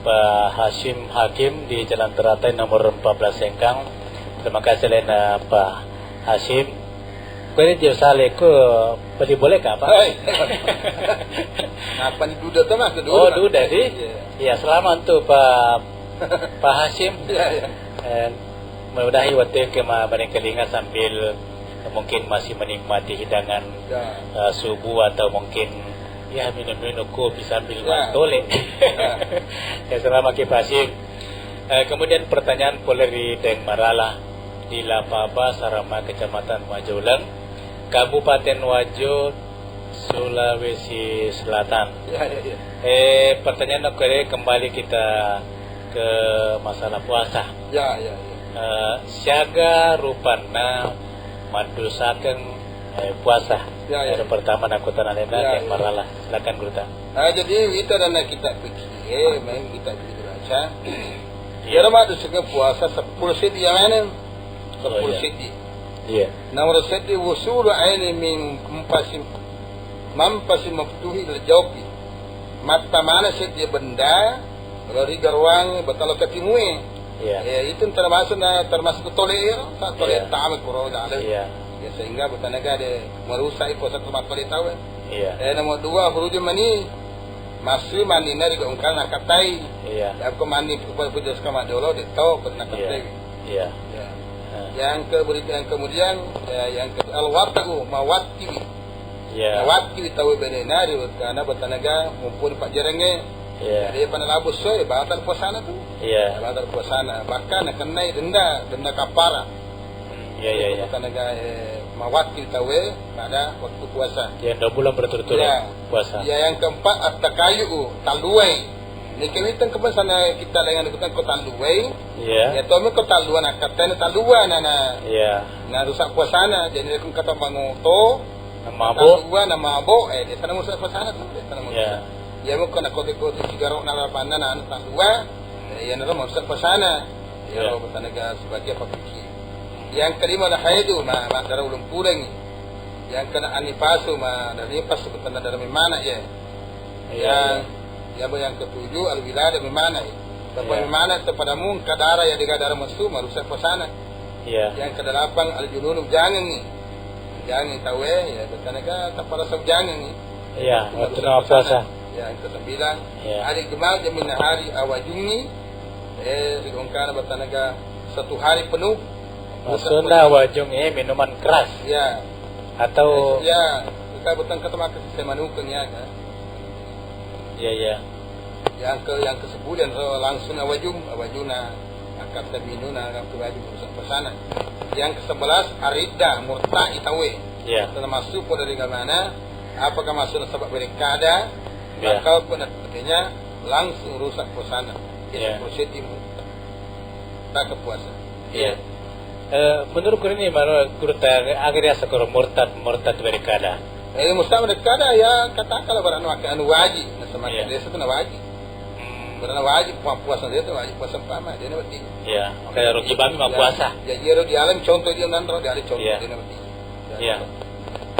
Pak Hasyim Hakim di Jalan Teratai nomor empat belas Sengkang. Terima kasih lainna Pak Hasyim. Kue dia saleko beli boleh kah, Pak? Hei. Apa ni duda tu, Mas? Oh, duda, sih? Iya. Iya, selamat tu, Pak, Pak Hasyim. Iya, iya. Eh, mudah-mudahan waktu yang kema-, barangkali ingat sambil mungkin masih menikmati hidangan, ya. Eh, subuh atau mungkin ya, minum-minum kopi sambil ya. Mantole. Ya. Ya, selama Ki Hasyim. Eh, kemudian pertanyaan pole ri Deng Marala di Lapaba, Sarama, Kecamatan Wajo Uleng, Kabupaten Wajo, Sulawesi Selatan. Ya, ya, ya. Eh, pertanyaan aku ini kembali kita ke masalah puasa. Ya, ya, ya. Eh, siaga rupanna maddusakan, eh, puasa. Ya, ya. Yang pertama nakutan alena ya, yang ya. Marala. Silakan, Guru ta. Ah, jadi itu adalah kita pikir, eh, main kita pikir baca. Iya. Kira maddusakan puasa sepuluh seddi yang mana? Sepuluh oh, iya. Seddi. Iya. Nomor seddi wusulu aini min mumpasi, mampasi maftuhi lil jaufi. Matta mana seddi benda, Lo ri garuang batalo katimue. Iya. Eh, itu termasuk na, termasuk tole ero, tak tole iya. Tama kuro dale. Iya. Ya, sehingga butanaga de merusak iko satu matole tau. Iya. Eh, nomor dua, hurujul mani. Masih mani na ri gaungkal nakatai. Iya. Ya, ko mani ko putus kama dolo de tau ko nakatai. Iya. Iya. Ya. Nah. Yang ke-, yang kemudian, ya, yang ke-, al-wata'u mawati. Iya. Nawakki tau benena ri wettana batanaga mumpuni pajjarengnge. Iya. Jadi pada labu soe batal puasana tu. Iya. Batal puasana. Bahkan nakennai denda, denda kapara. Iya, iya, iya. Batanaga, eh, mawakki tau pada waktu puasa. Iya, dua bulan berturut-turut iya. Puasa. Iya, yang keempat at-takayu, talluai. Ini kami tengke sana kita dengan kita ko talluai. Iya. Ya, to ko talluan akatana talluan nana. Iya. Na rusak puasana, jadi aku kata mangoto. Mabuk. Tallua na mabuk, eh, de sana musa pasana tu, de sana musa. Iya. Iya, mukko na kote-kote sigarok na lapanna na anu tallua, eh, iya naro musa pasana. Iya. Iya, ro batanaga sebagai apa pikir. Yang kelima ada haidu, ma, ma darah ulung pulengi. Yang kena anifasu, ma, dari pas batana darah memana, ya. Iya, yang, iya. Yang, yang ketujuh al-wilada memana, ya. Bapak iya. Memana kepadamu, kadara ya dega darah mesu, marusak pasana. Iya. Yang kedelapan, al-jununu, jangangi. Jangangi tau e, ya, betanaga taparasa jangangi. Iya, itu waktu marusak na puasa. Pasana. Ya, yang kesembilan, iya. Hari Jumat, jamin hari awajungi, eh, rigongkana betanaga satu hari penuh. Maksudnya awajung, eh, minuman keras. Ya. Atau ya, kita betang kata makan semanukeng ya, kan? Iya, iya. Yang ke, yang ke sebulan, so, langsung awajung, awajuna, akad terminuna, akad terwajung, urusan pesana. Yang ke sebelas, aridda, murtad, itawe. Iya. Termasuk pada dari mana, apakah masuk sebab mereka ada, iya. Bakal pun artinya langsung rusak pesana. Iya. Proses timu. Tak ke puasa. Iya. Eh, menurut guru ini, menurut guru ta-, aga riaseng koro murtad, murtad berekada? Eh, murtad berekada, ya, katakanlah barang anu, anu wajib, nasaba makkeda desa tu na wajib. Barang wajib, pu-, puasa dia tu wajib, puasa pertama, dia na berarti. Ya, makanya rugi bami mah puasa. Ya, dia rugi alam contoh dia nanro, dia ada contoh dia na berarti. Ya.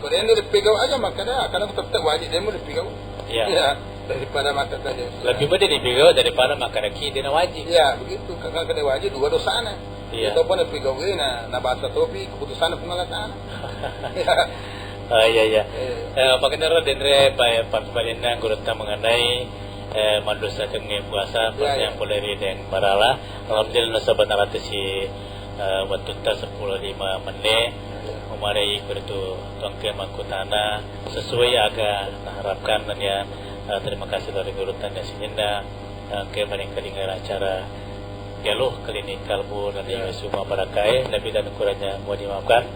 Ko de' na dipegau aja, makkeda, karena tetap wajib dia mau dipegau. Ya. Ya, daripada makkeda dia. Lebih baik dia dipegau daripada makkeda ki dia na wajib. Ya, begitu. Karena kada wajib dua dosana. Iya. Itu pun pigau'na, na bahasa topi keputusan Puang Allah Ta'ala. Iya. Oh, iya, iya. Iya. Eh, makanya ro denre pa-, pa-, palinna gurutta mengenai, eh, mandosakengnge puasa, iya, iya, yang boleh ri deng barala. Alhamdulillah, nasaba narate si, eh, wattutta seppulo lima menit. Iya. Umarai kuritu tongke makkutana sesuai aga naharapkan dan ya, eh, terima kasih dari gurutta dan sininna. Engka manengkalinga acara Galuh Klinik Kalbu dan, iya, Yosua Barakai, lebih dan kurangnya mohon dimaafkan.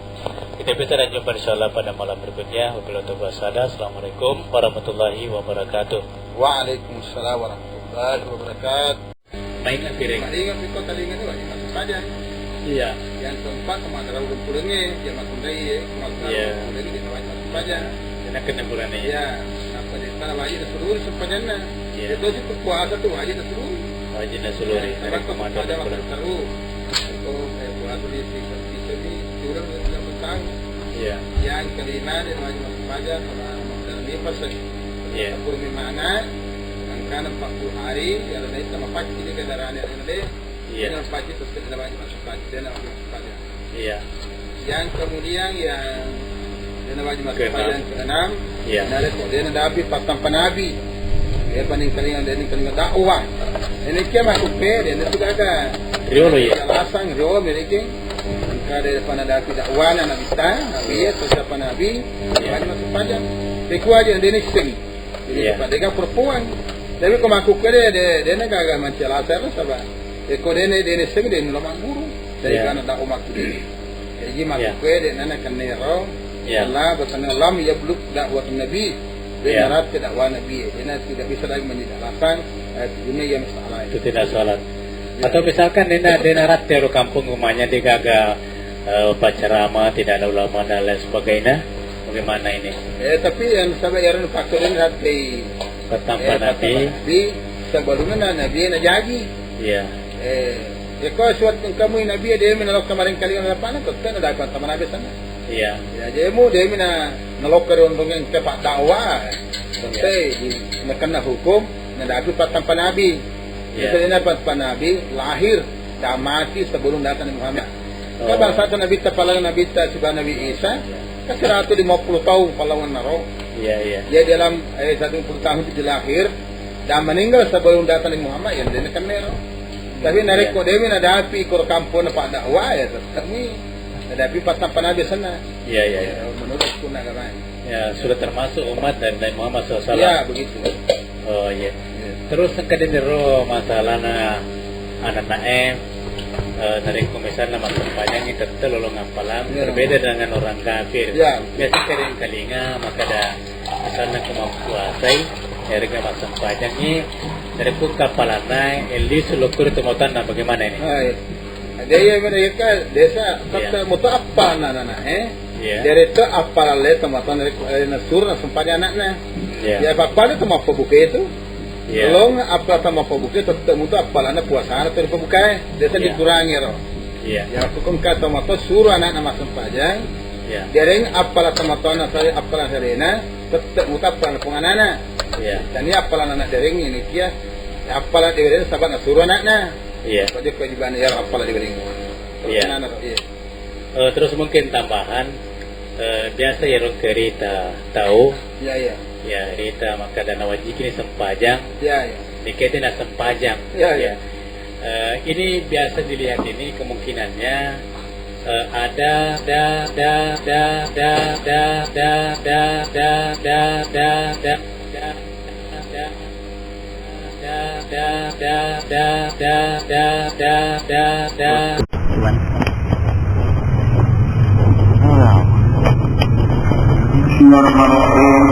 Kita berjumpa insyaallah pada malam berikutnya. Wabillahi taufiq wal hidayah. Assalamualaikum warahmatullahi wabarakatuh. Waalaikumsalam warahmatullahi wabarakatuh. Main lagi, Reng. Paling apa kau tadi ingat tu, wajib masuk saja. Iya. Yang keempat, sama ada urung pulangnya, dia masuk lagi, ya. Iya. Urung pulangnya, dia wajib masuk saja. Dia kena bulan ini. Iya. Apa dia, kalau wajib dah seluruh sempajannya. Iya. Itu sih puasa tu wajib dah seluruh. Wajib dah seluruh. Iya, sama tu ada waktu seluruh. Itu, eh, puasa di, di, di, di, kurang dari tiga puluh tahun. Iya. Yang kelima, dia wajib masuk saja, sama, sama dalam nifas, ya. Iya. Sepuluh lima anak, sedangkan empat puluh hari, ya, ada itu sama pagi, dia darahnya, ada. Iya. Dena paja, terus dena wajib masuk paja, dena wajib masuk paja. Iya. Yang kemudian yang dena wajib masuk paja yang keenam, iya, narekko dena dapi pattampa nabi. Dia panengkalinga, dia panengkalinga dakwah. Ini kia masuk pe, dia itu ada. Riolo, iya. Alasan riolo mereka. Engka dia pada dapi dakwahna nabi ta, nabi ya, terus apa nabi, iya, wajib masuk paja. Pekua aja, dia ini sing. Jadi, iya, pada dia perempuan. Tapi ko makkukue de, de, de na gaga mancaji alasan, nasaba. E, ko de na, de na seng, de na magguru. Dari, iya, kana dakwah makkukue. Jadi, iya, makkukue de na, na kennero. Iya. Allah, batana lam yablug dakwah Nabi. De, iya, naratte dakwah Nabi. De na tidak bisa lagi menjadi alasan, eh, dunia yang salah. Itu tidak salah. Iya. Atau misalkan de na, de naratte ro kampung rumahnya, de gaga, eh, pacarama, tidak ada ulama dan lain sebagainya. Bagaimana ini? Eh, tapi yang sampai yang pakai ini hati. Pattampa, eh, nabi. Pattampa nabi, sebelumnya na-, nabi na jaji. Iya. Eh, ya, kau suat kamu nabi, dia mina lokka marengkalinga na lapana, tetap na dapat pattampa nabi sana. Iya. Ya, jadi mu dia mina nalokka rondongan ke pak dakwah. Iya. Sampai di, na kena hukum, na dapat pattampa nabi. Iya. Jadi na pattampa nabi lahir dan mati sebelum datang Muhammad. Oh. Kan bangsa Nabi ta, palang Nabi ta siba Nabi Isa, iya, kan seratus lima puluh tahun palangan naro. Iya, iya. Dia dalam, eh, satu puluh tahun itu lahir dan meninggal sebelum datang Nabi Muhammad, ya, dia kennero. Tapi, iya, narekko dewi nadapi koro kampung pak dakwah, ya, tetap ni nadapi pattampa nabi sana. Iya, iya, iya. Ya, menurut kuna agama. Ya, sudah termasuk umat dari Nabi Muhammad sallallahu alaihi wasallam. Ya, begitu. Oh, iya. Iya. Terus engka deniro masalahna anana'e, eh, narekko misalna massempajangngi tette lolong appalang, iya, berbeda dengan orang kafir. Iya. Biasa kering kalinga makkada misalna ko mappuasai, erega massempajangngi, narekko kappalanna elli sulukuri tomotanna, bagaimana ini? Ah, iya. Jadi, iya, benar, iya, kan, desa, iya, tetap mutu appalanna, eh? Iya. Jadi, itu appalan le, teman-teman, eh, nasur, nasempajang anaknya. Iya. Ya, apa-apa itu mau buka itu. Iya. Belum, apa-apa mau buka, tetap mutu appalanna puasana, tetap buka, eh. Desa, iya, dikurangi, roh. Iya. Ya, aku kan kata, teman-teman, suruh anaknya masuk pajang. Iya. Jadi, appalan teman-teman, saya, appalan serena, tetap mutu appalan penganana. Iya. Dan ini appalan anak dering ini, dia, appalan dering, sabar, suruh anaknya. Iya. Pada kewajiban ya, appalang diberi. Iya. Iya. Eh, terus mungkin tambahan, eh, biasa ya, rong kerita tahu. Iya, iya. Ya, rita makkada nawajiki ni sempajang. Iya, iya. Dikete na sempajang. Iya, iya. Ya. Eh, ini biasa dilihat ini kemungkinannya, eh, ada, da, da, da, da, da, da, da, da, da, da, da, da, da, da, da, بسم الله الرحمن الرحيم.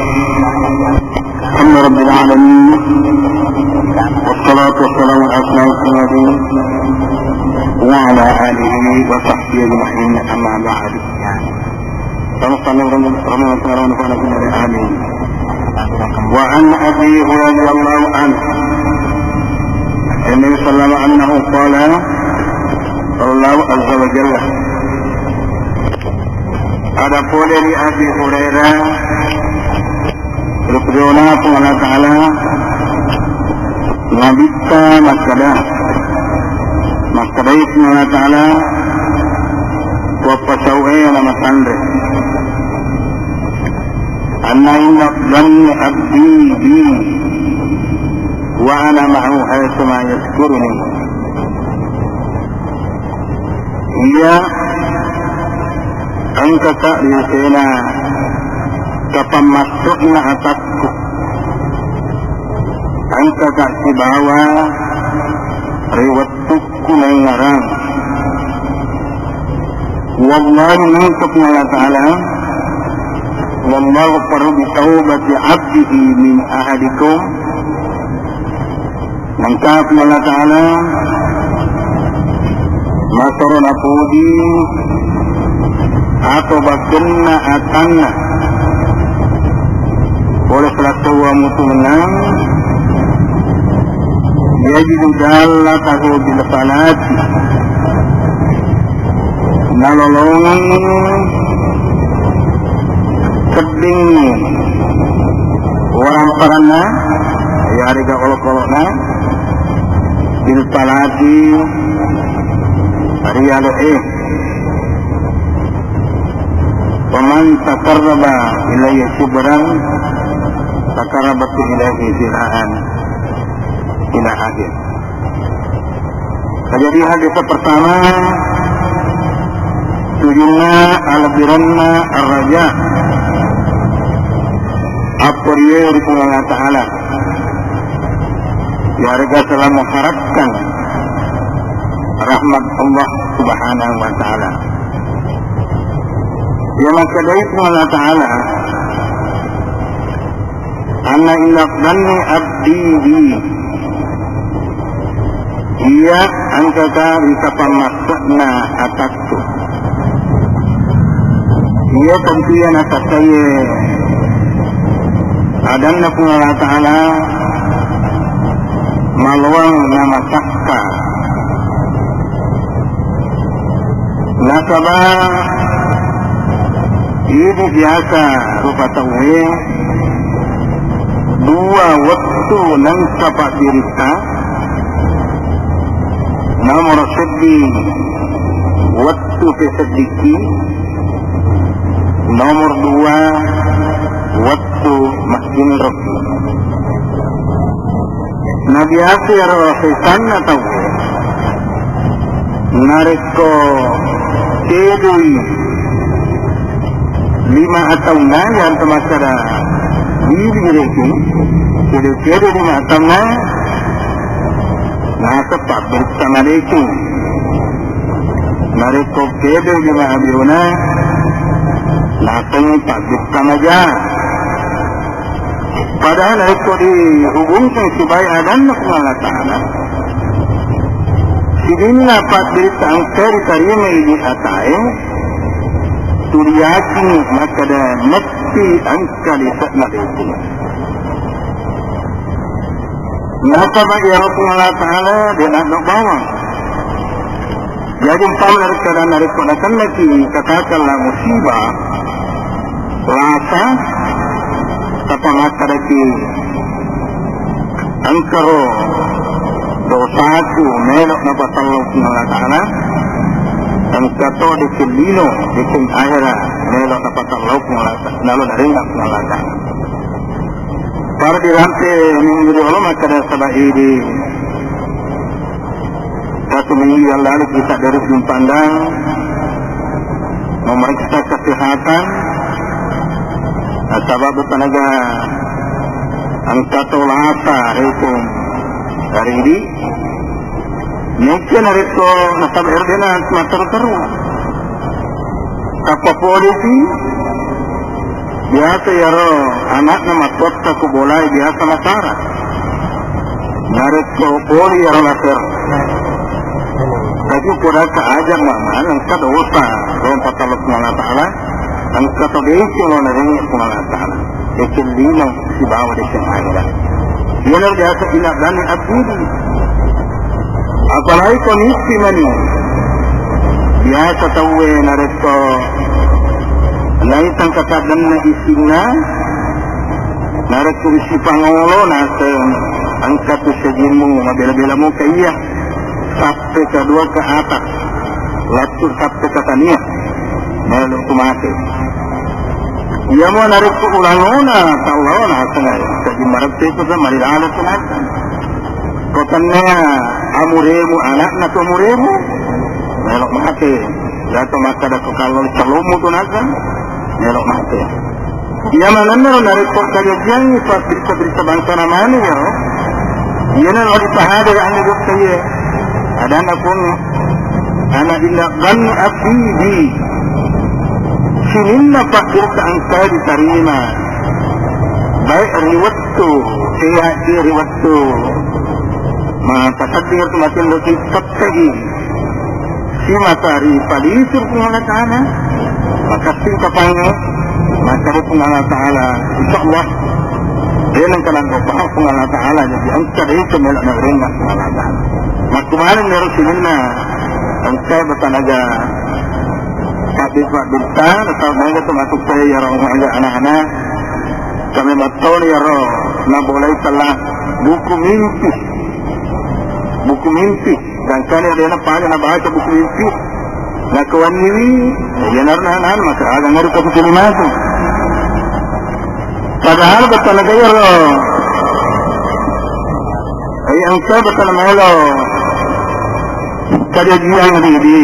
الحمد لله رب العالمين. والصلاة والسلام على أشرف المرسلين وعلى آله وصحبه أجمعين، أما بعد. Sama-sama rombongan, rombongan pengarang depan aku dari amin. وعن أبي رضي الله عنه النبي صلى الله عليه وسلم أنه قال، قال الله عز وجل. Ada pole ri Abi Hurairah, ripujiona Puang Allah Ta'ala, Nabitta makkeda, makkedai Puang Allah Ta'ala, kuappasau'e ana matanre. Anna inna dhanni abdi bi wa ana ma'ahu haitsuma yadhkuruni. Iya, engkaka ri asena kapang massu'na atakku. Engkaka sibawa ri wettukku naingngarang. Wallahi, nangka Puang Allah Ta'ala, wallahu a'lamu bi taubati abdihi min ahadikum. Nangka Puang Allah Ta'ala masoro napuji atobakenna atanna pole sala tauwa mutu mennang, yajidu dallatahu bil falati, nalolongengngi sedding waramparanna, yarega olokolo'na, bil falati, ri ale'e. Faman taqarraba ilayya shibran, taqarrabtu ilaihi zira'an, ila akhir. Jadi hadis pertama, tujunna alebbirenna ar-raja, apporie ri Puang Allah Ta'ala, yarega selalu mengharapkan rahmat Allah Subhanahu wa Ta'ala. Iya makkedai Puang Allah Ta'ala, anna inna dhanni abdi bi. Iya, engkaka ri kapang massu'na atakku. Iya, tentu iya nakasaiye adanna Puang Allah Ta'ala maloang namasakka. Nasaba idi biasa rupa tauwe, dua wettu nengka pabbiritta, nomor seddi wettu peseddikki, nomor dua wettu massinroki. Na biasa iyaro setanna tauwe, narekko kedoi lima ataunna, yanto makkeda bili rekeng, kedo-kedo lima ataunna, naseng pabbiritta madeceng. Narekko kedo lima abiona, naseng pabbiritta maja. Padahal narekko dihubungkan sibawa adanna Puang Allah Ta'ala, sininna pabbiritta engka ritarima idi atae, tuli yakin makkeda metti engka lise'na deceng. Nasaba iyaro Puang Allah Ta'ala de' naddo bawang. Jadi umpama narekko, narekko nasennaki katakanlah musibah, lasa, tappa makkedaki engkaro dosaku melo' napatellao Puang Allah Ta'ala, engkato deceng lino, deceng ahera melo' napatellao Puang Allah Ta'ala, nalo narengnga Puang Allah Ta'ala. Pada dirampe minggu riolo makkeda saba idi. Satu minggu yang lalu kita dari Simpandang memeriksa kesehatan, nasaba tenaga angkat lasa itu hari ini. Mungkin hari itu nasaba R D na matteru-teru. Tappa polisi, biasa iyaro anakna mattotta ku bolai biasa masara. Narekko poli iyaro laser, ta Puraka aja mamang engka dosa, dosa Allah Subhanahu wa Ta'ala, engka to deceng lo narengnge Subhanahu wa Ta'ala. Deceng lino sibawa deceng akhirat. Iyana biasa ina dani abdi. Apalagi ko nippi mani. Biasa tauwe narekko naitang katadanna isinna, narekko isi pangolo naseng engka tu sejimmu mabela-bela muka iya. Sappe kedua ke atas, lattu sappe ke tania, melo tu mate. Iya mo narekko ulangona, tallona, sengaja. Jadi mareppeku sama di dalam tu naseng. Ko tennea amuremu anakna tu amuremu, melo mate. Iya to makkada ko kallolo calommu tu naseng, melo mate. Iya manennaro narekko kajajiangngi pa berita-berita bangsana mani iyaro. Iyana lo dipahada ya ande dokter iye. Adanna pun ana illa dhanni abdi bi. Sininna pabbirita engka ditarima. Baik ri wettu, iya ri wettu. Ma pasadding tu matin lo kitab tadi. Simata ri palisir Puang Allah Ta'ala, makessing kapangnge, makkeda Puang Allah Ta'ala, insya Allah, de nengka langka pahang Puang Allah Ta'ala, jadi engka de itu melok narengnga Puang Allah Ta'ala. Makkumaneng nero sininna, engka batanaga, tapi Pak Birta, atau mega tu masuk saya ya orang aja anak-anak, kami matoni ya roh, nabolai telah buku mimpi, buku mimpi. Gangkana alena pada nabaca buku mimpi, nakuanniwi, iyanaro nahan maka aga ngaru kapituli matu. Padahal betul lagi ya lo. Ai engka betul melo. Kajajiang di, di.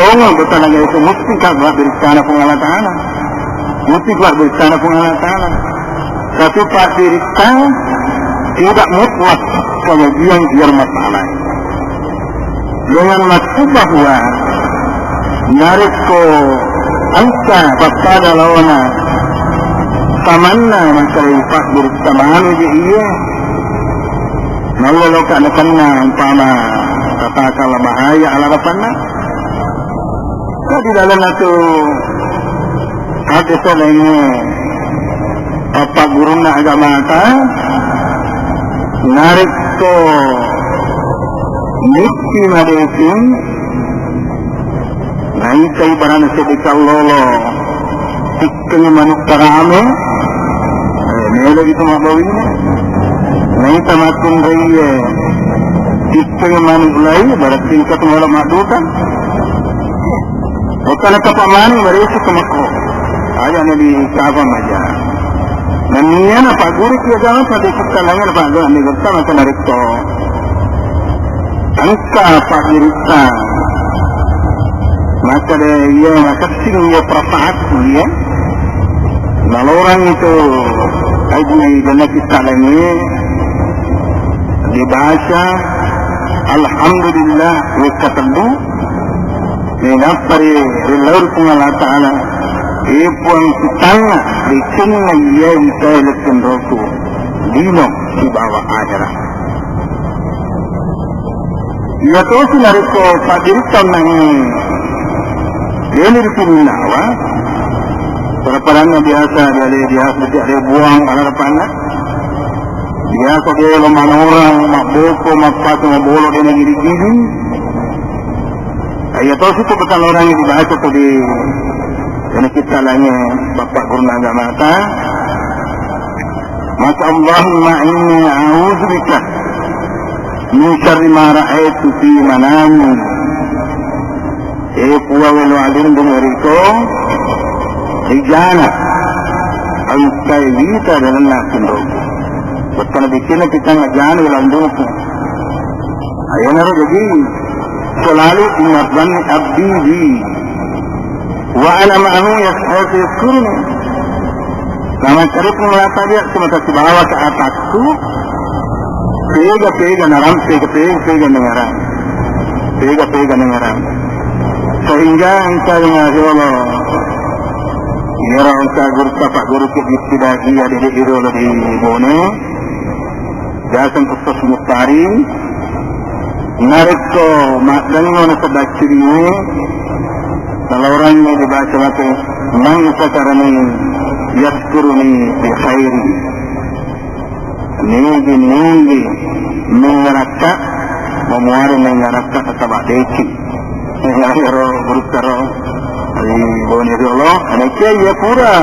Tongo betul lagi itu mesti kak buat beritana Puang Allah Ta'ala. Mesti kuat beritana Puang Allah Ta'ala. Tapi Pak Dirita tidak mutlak kajajiang biar masalah. Dengan maksud bahwa narekko engka pappada laona samanna masalai Pak Dirita manu je iya. Nallo loka nakenna umpama katakanlah bahaya ala rapanna. Jadi dalam satu Ate saleng, eh, pappaggurunna agamata, narekko mitti madeceng, naitai barana seddi kallolo, tikkengi manuk tarame, eh, melo itu mabbawina. Naita makkunraie, tikkengi manuk lai, berarti engka tu melo madduka. Bukan apa mani, baru itu ke Mekko. Aja na di Ka'bah maja. Nennia napagguru ki agama pada sekalian napagguru ni getta maka narekko. Engka Pak Dirita. Maka de iya makessing iya perasaanku iya. Nalorang itu haji dana kita lagi dibaca alhamdulillah wekka teddu. Nainappa ri, ri laur Puang Allah Ta'ala, e Puang, sitangnga, ricenna iya engkae letting roku, lino sibawa ahera. Iya tosi narekko paddiritta nang deni ripinnawa, pada-padanna biasa diale, biasa diale buang, ala rapanna. Biasa de lo manorang, mabboko, mappatu, mabolo, de nagidi-gidi. Iya tosi tu betalorang di bahasa tu di, ini kita lagi Bapak Guru Naga Mata. Maka Allahumma inni a'udzubika min syarri ma ra'aitu fi manami. E Puang, welo alindung riko rijana engkae wita dalenna tinroku. Bettana bikinna kita ngajana lindungku. Ayo naro jadi selalu ingat abdi di wa ana ma'ahu ya saya kurni. Sama cerita melata dia semata sibawa ke atasku. Pega-pega narampe, pega-pega nengarang. Pega-pega nengarang. Sehingga engka dengan Allah. Iyaro engka guru, Pak Guru ke ibtidaiyah di, di, di Bone. Biasa Ustaz Mutari. Narekko maddengngo nasaba ciriwe, nalorangngi dibaca maka, "Man sakarani yaskuruni bi khairi." Nigi-nigi mengarakka, memuari mengarakka nasaba deki. Iyaro gurutta ro, ri Bone Riolo, anakku iya pura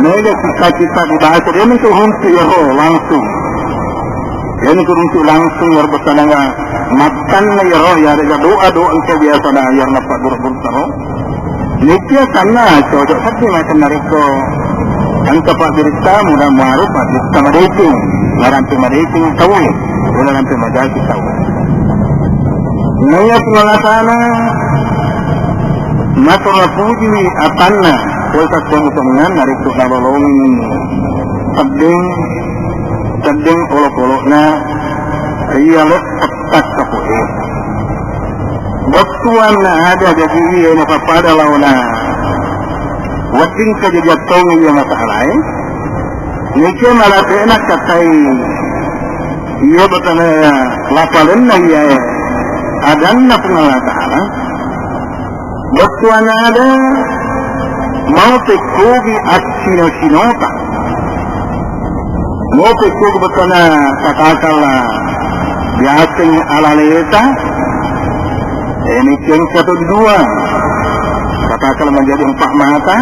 mega cita-cita dibaca, dia mintu huntu iyaro langsung. Dia mintu huntu langsung, iyaro bettuanna ga mattanna iyaro, iyarega doa-doa engka biasa na iyaro nappa guru-gurutta ro. Nikia sanna cocok sedding macam narekko engka pabbiritta muda muaru pabbiritta madeceng, narampe madeceng tauwe, wala rampe majaki tauwe. Naiya Puang Allah Ta'ala matur napuji atanna, woi sakkontongan narekko nalolongi sedding, sedding olok-olokna ria lo pettak kapoe. Bettuanna ada jaji iya napappada laona wedding kajajiang tong iya masalae. Nike malate'na katai iya betana lapalenna iya adanna Puang Allah Ta'ala. Bettuanna ada mau tekkugi assino-sinota. Mau tekkugi bettuanna katakala biaseng alaleta. Ini kengka tu dua. Katakala menjadi empat mata.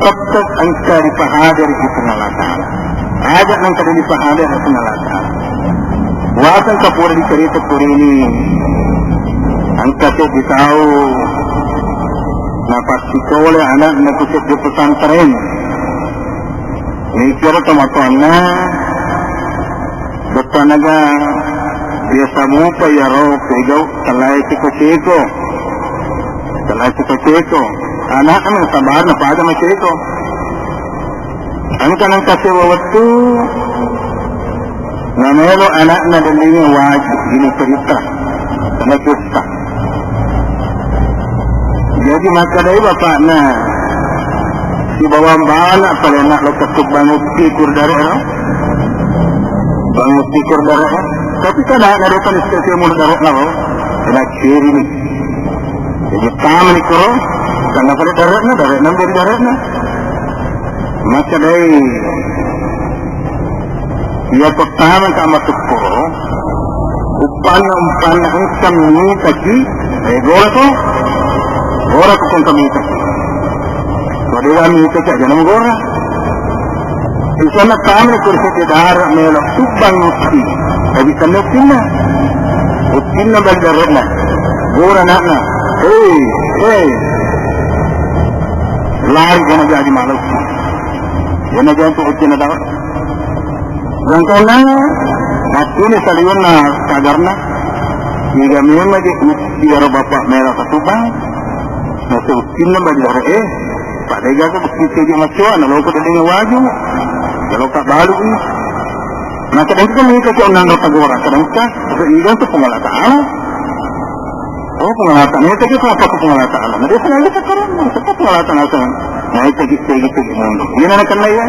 Tetap engka dipahadari Puang Allah Ta'ala. Aja nang kada dipahada na Puang Allah Ta'ala. Waseng kapura dicerita kurini, engka seddi tau napassikola anakna ku seddi pesantren. Mikir tomatoanna, bettuanna ga biasa mupa iyaro pegau tellae ceko-ceko. Tellae ceko-ceko. Anakna sabarna pada maceko. Engka nengka sewa wettu, namelo anakna dellinge waju, ini cerita, karena kisah. Jadi makkedai bapakna, si bawang bana pale anak lo ketuk bangutti kur dare ro, bangutti kur dare ro. Tapi kan anak dari kan istri mau dare ro, kena ciri nih. Jadi tamani koro, karena pada dare na, dare na, dari dare na. Makkedai, iya pertama ka matukkoro, uppanna, umpanna engka mitaki, eh, gora ko, gora ko engka mitaki. Ko dewa mitaki aja namo gora. Isanna tamani kursi ke dare melo, tubbang utti. Tapi sanna uttinna. Uttinna bali dare na. Gora anakna. Hei, hei. Lari jana jaji malukki. Jana jantu ucina dawa. Gangkana, makkuni saliwenna kagarna. Iga memang je utti aro bapak mela satubang. Nasa uttinna bali dare, eh. Pada iga ko bukti teje macoa, na loko delinga waju. Kalau tak balu. Nah, kadang kita mengika ke undang kota gora, kadang kita, iga tu pengalata. Oh, pengalata. Nah, itu kita apa pengalata? Nah, dia sengaja sekarang, kita pengalata asal. Nah, itu kita gitu gitu mundur. Iya, nak kena ya.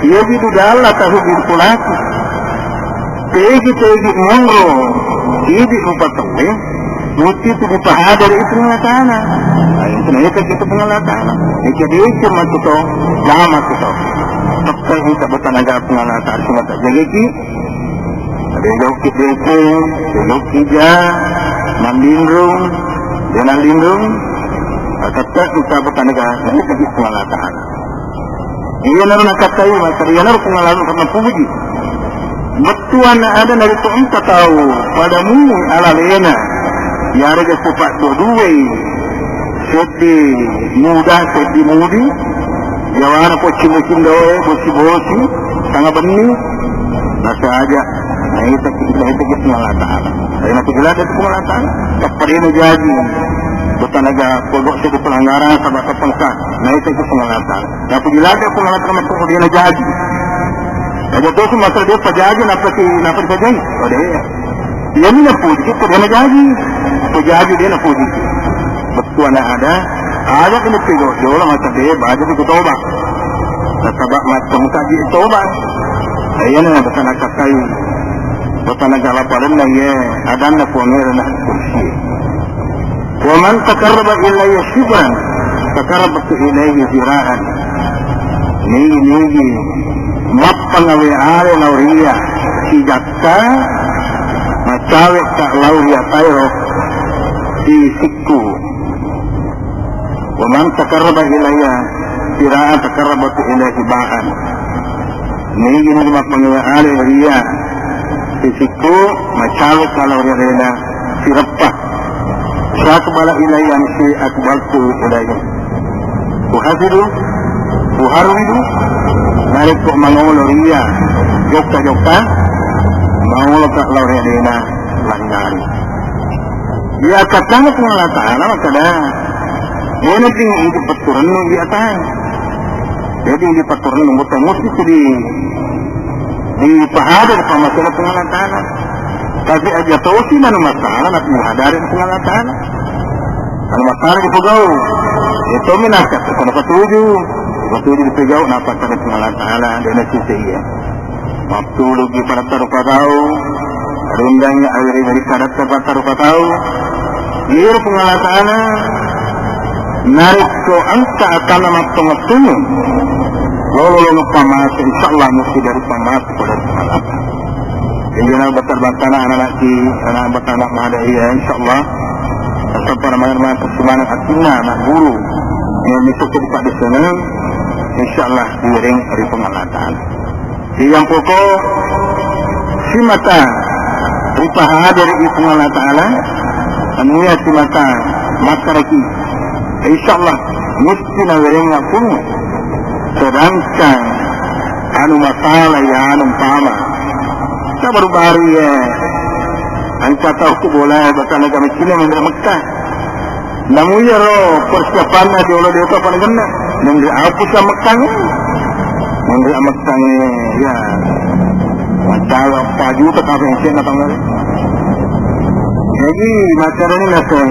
Iya, gitu dalam tahu gitu lagi. Tegi-tegi monro, idi rupa tauwe, musti tu dipahadari itu Puang Allah Ta'ala. Nah, itu nah, itu kita Puang Allah Ta'ala. Jadi itu maksud to, lama tu to. Tepat kita bertanaga Puang Allah Ta'ala, cuma tak jaga ki. Ada jauh ki dukung, ada jauh ki ja, mandindrung, jangan lindung. Tetap kita bertanaga, nah, itu kita Puang Allah Ta'ala. Iyanaro nakattai, maka iyanaro pengalaman karena puji. Bettuanna ada narekko engka tau pada mui alalena, yarega sipa dua-duai, seddi muda, seddi mudi, jawana pocci-pocci doe, bosi-bosi, tanga benni, nasaja, naita kita itu Puang Allah Ta'ala. Ayo naku jelas itu Puang Allah Ta'ala. Tappa dena jaji, betanaga pogok seddi pelanggaran, sabak tepengka, naita itu Puang Allah Ta'ala. Napuji ladde Puang Allah Ta'ala, makkoro dena jaji. Aja tosi masalah dia pajaji, napa si, napa dipajai? Oh, deh. Iya, ini napuji, kok dena jaji? Pajaji dia napuji. Bettuanna ada, ada kena pego, jola macam dia, baca itu toba. Nasaba macam kaji toba. Iya, nah, bukan akatai. Patanaga laparenna iye adanna Puangngera na kursi. Wa man taqarraba ilayya shibran, taqarrabtu ilaihi zira'an. Nigi-nigi mappangawe ale lao ri iyya sijakka, macawekka lao ri iyya taero sisikku. Wa man taqarraba ilayya zira'an taqarrabtu ilaihi ba'an. Nigi-nigi mappangawe ale ri iyya sisikku, macawekka lao ri iyya sireppa. Wa aqbala ilayya amshi aqbaltu ilayhi. Uhasidu, uharwidu, narekko mangolo ri iyya jokka-jokka, mangoloka lao ri alena lari-lari. Iya, kattana Puang Allah Ta'ala makkeda, dena ding idi petturennu iya tae. Jadi idi petturennu mboto musti tu di, dipahada ri pammasena Puang Allah Ta'ala. Tapi aja tosi nanu masalah na dihadari Puang Allah Ta'ala. Kalau masalah dipegau, itu minasya, kalau ketujuh, ketujuh dipegau, napa tadi Puang Allah Ta'ala, dena sisi iya. Mattuluki pada tarupa tau, rundangi awiri-wiri sadatta pada tarupa tau. Iyaro Puang Allah Ta'ala, narekko engka atanna mattongettungi, lolo-lolo pamase, insyaallah musti dari pamase pada Puang Allah Ta'ala. Jadi, na batar-batana anak-anak ki, anak batana mada iya, insyaallah. Tetap pada mangan-mangan semangat atina anak guru. Yang itu ke depan di sana, insyaallah diiring dari Puang Allah Ta'ala. Yang pokok simata ripahaderi Puang Allah Ta'ala, anu iya simata mataraki. Insyaallah musti nawerengnga Puang. Sedangkan anu masalah ya anu umpama. Sabaru-baru ya. Engka tau ku bola batana kami Cina menre Mekah. Namu iyaro persiapanna jolo deto apa nagenna. Menre apa sa Mekah ni? Menre Mekah ni, ya. Masalah apa juta kafe sih na tanggal. Jadi masalah ni naseng.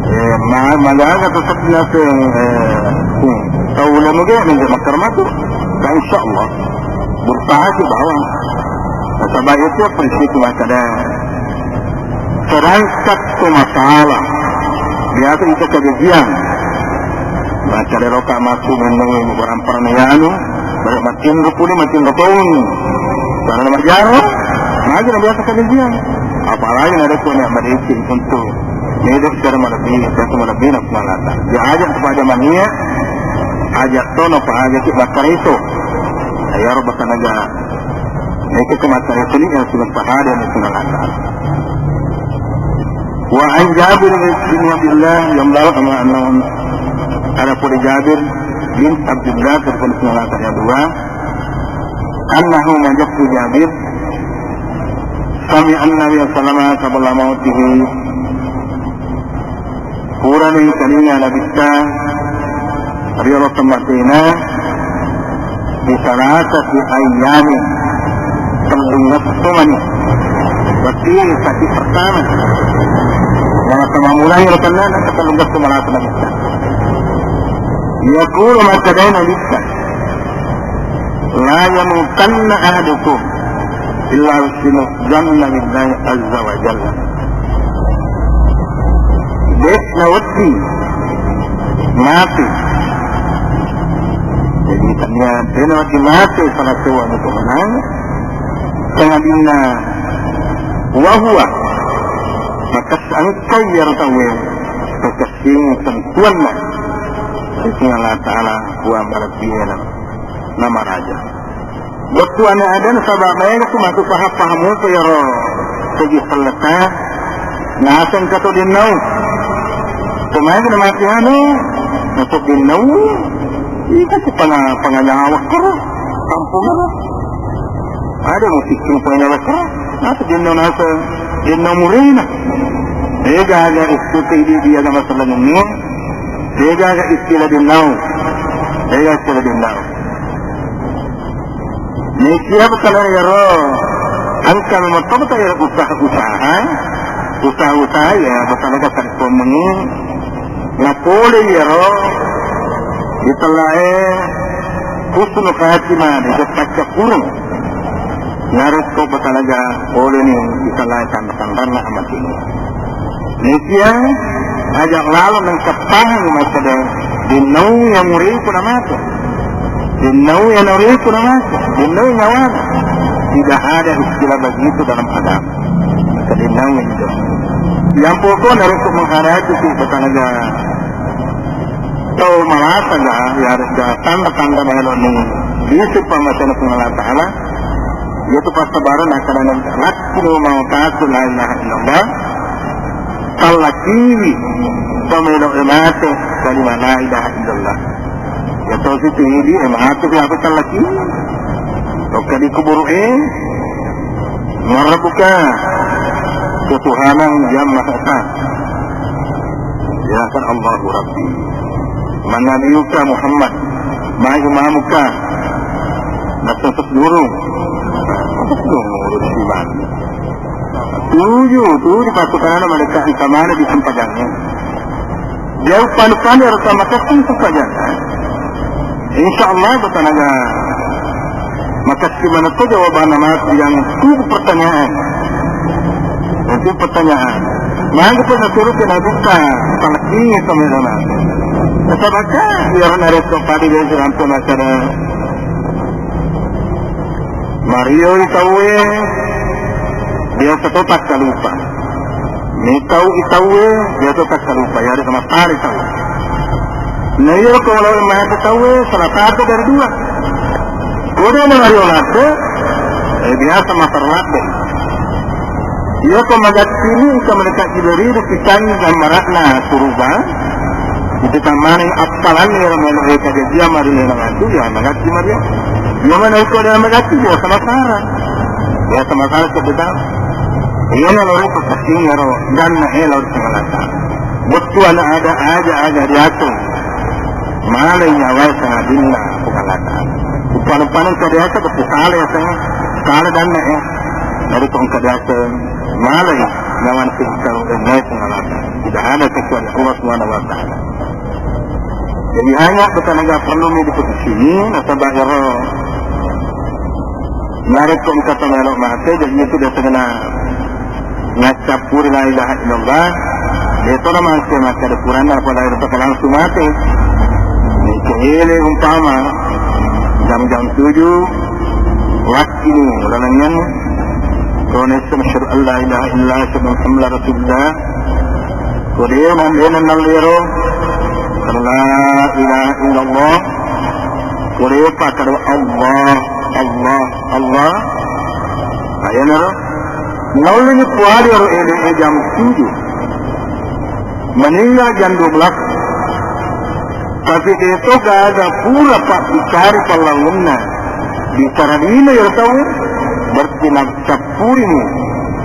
Eh, ma-, magaga tetap naseng, eh, hmm. Tau lama ge menre Mekah matu. Nah, insyaallah. Bertahan ke bawah. Nasaba itu prinsip masalah. Terangkat tu masalah. Biasa itu kejadian. Masalah roka masuk menunggu beberapa anu. Banyak makin rupuni, makin rupuni. Karena majar, majar biasa kejadian. Apalagi ada punya berisi untuk hidup secara lebih, secara lebih nak mengalata. Dia ajak kepada mania, ajak tono, apa aja sih bakar itu. Ayo, bakar negara. Itu kematian itu nih yang sudah pahada yang sudah lancar. Wa an Jabir bin Abdullah radhiyallahu anhu, ada pun Jabir bin Abdullah, terpun sudah lancar yang dua. Annahu, majak Jabir, sami an Nabi sallallahu alaihi wasallam qabla mautihi. Purani taninga Nabitta ri olo temmatena di salasati ayyami, tellungesso mani. Berarti sati pertama. Dalam temamulai rekanna, tellungesso malasa Nabitta. Yaqulu, makkeda Nabitta, la yamutanna ahadukum illa husinu zanna billahi azza wa jalla. De' nawedding mate. Jadi, tania de' nawedding mate salah sewa itu menang. Sangadinna wa huwa, maka sangkai iyaro tauwe, maka sing tentuanna. Sing Allah Ta'ala wa marabbiena. Namaraja. Bettuanna ada nasaba maega tu matu paham-paham mupa iyaro segi selleta, naseng kato dennau. Pemain kena mati anu, nasab dennau. Ika tu panga-, panganyawa kero, kampung kero. Ada musik tu panganyawa kero. Nasab dennau naseng, dennau murina. Ega aga istilah di dia agama selengnya. Ega aga istilah dennau. Ega istilah dennau. Naikiya betala iyaro engka memetto betala iyaro usaha-usaha, usaha-usaha iya betala ka sarekkomengngi napole iyaro ditellae husnul khatimah, diteppaccappureng. Narekko batanaga poleni isalae tanra-tanranna amatini. Nekia aja lalo nengka pahang makkeda, dennau yang uriku namate. Dennau yang uriku namate. Dennau nyawana. Tidak ada istilah begitu dalam agama. Maka dennau itu. Yang pokok narekko menghadapi si batanaga tau malasa ga, ya harus ga tanda-tanda maelo ni. Di sipa masena Puang Allah Ta'ala. Iyatu passabareng akkadana, lakkini mawataku la ilaha illallah, tallakiwi pamelo e mate kalima la ilaha illallah. Iyatu sitidi e mate, siapa tallakiwi? Tokka di kuburu e, marabuka ketuhanan yang maha esa. Ya kan Allahu Rabbi. Man nabiyuka Muhammad. Ma imamuka. Nasab guru. Nasab guru iman. Tuju, tuju pasukan malaikat ikamana di sempajannya. Dia upanu-panu harus sama kesing sempajannya. Insya Allah batanaga makessing manetto jawabanna matu yang tuku pertanyaan. Itu pertanyaan. Mangga pun suruh kena buka, talakini sama nama. Kata baca, biar narik kepadi dari serampu masyarakat. Mario itawe, biasa to takkalupa. Metau itawe, biasa takkalupa. Ya ada sama sekali tahu. Na iyaro ko lao mate tauwe salah satu dari dua. Ko de na mario ladde, eh, biasa matar ladde. Iya ko magattini engka malaikat Jibril pitangi gambarakna suruga. Itu tamane appalanni ero melo e kajajian mari ero ngatu ya magatti mario. Iya mana iko de magatti biasa masara. Biasa masara sebetulnya. Iya na lori pekasing ero dan na elo sengalata. Wettu ana ada aja aga diatur. Malai nyawae sangadinna Puang Allah Ta'ala. Upanu-panu engka biasa betul salah ya saya. Salah dan ya. Dari kau engka biasa malai nyawa sing kau enai Puang Allah Ta'ala. Tidak ada kecuali Allah Subhanahu wa Ta'ala. Jadi hanya bukan agak perlu ni di posisi ini, nasabah ero. Narekko engka tau melo mate, jadi itu dia terkena naccappuri la ilaha illallah, de to namangke makkeda kuranna pada ero langsung mate. Mikaele umpama jam-jam tujuh, wakkini ulanangngan, ko nessa masyhadu an la ilaha illallah, asyhadu anna Muhammadar Rasulullah, ko de nandena nallero, la ilaha illallah, ko de pakkada Allah, Allah, Allah, ayanaro, Naulini puari ero ele e jam tujuh. Meninggal jam dua belas. Tapi de to gaga pura pabbicari pallangunna. Bicara lima ero tau, berarti naccappurini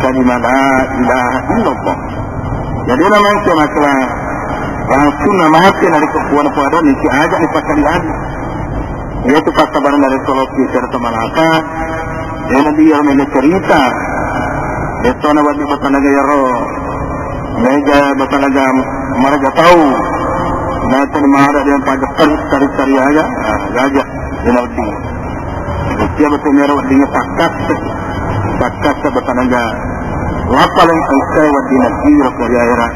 kalima la ilaha illallah. Jadi namanya masalah langsung namate narekko puana puada niki aja ni pakali-ali. Iyatu passabarenna Rasulullah sallallahu alaihi wasallam, iya Nabi iyaro mega cerita. Betona wajib batanaga iyaro mega batanaga maraja tau. Natani mara dia pada tari-tari aja. Nah, gajah dia Nabi. Dia betul mera weddingnge takkatte. Takkatte batanaga. Lapaleng engkai wedding Nabi ro koriaera.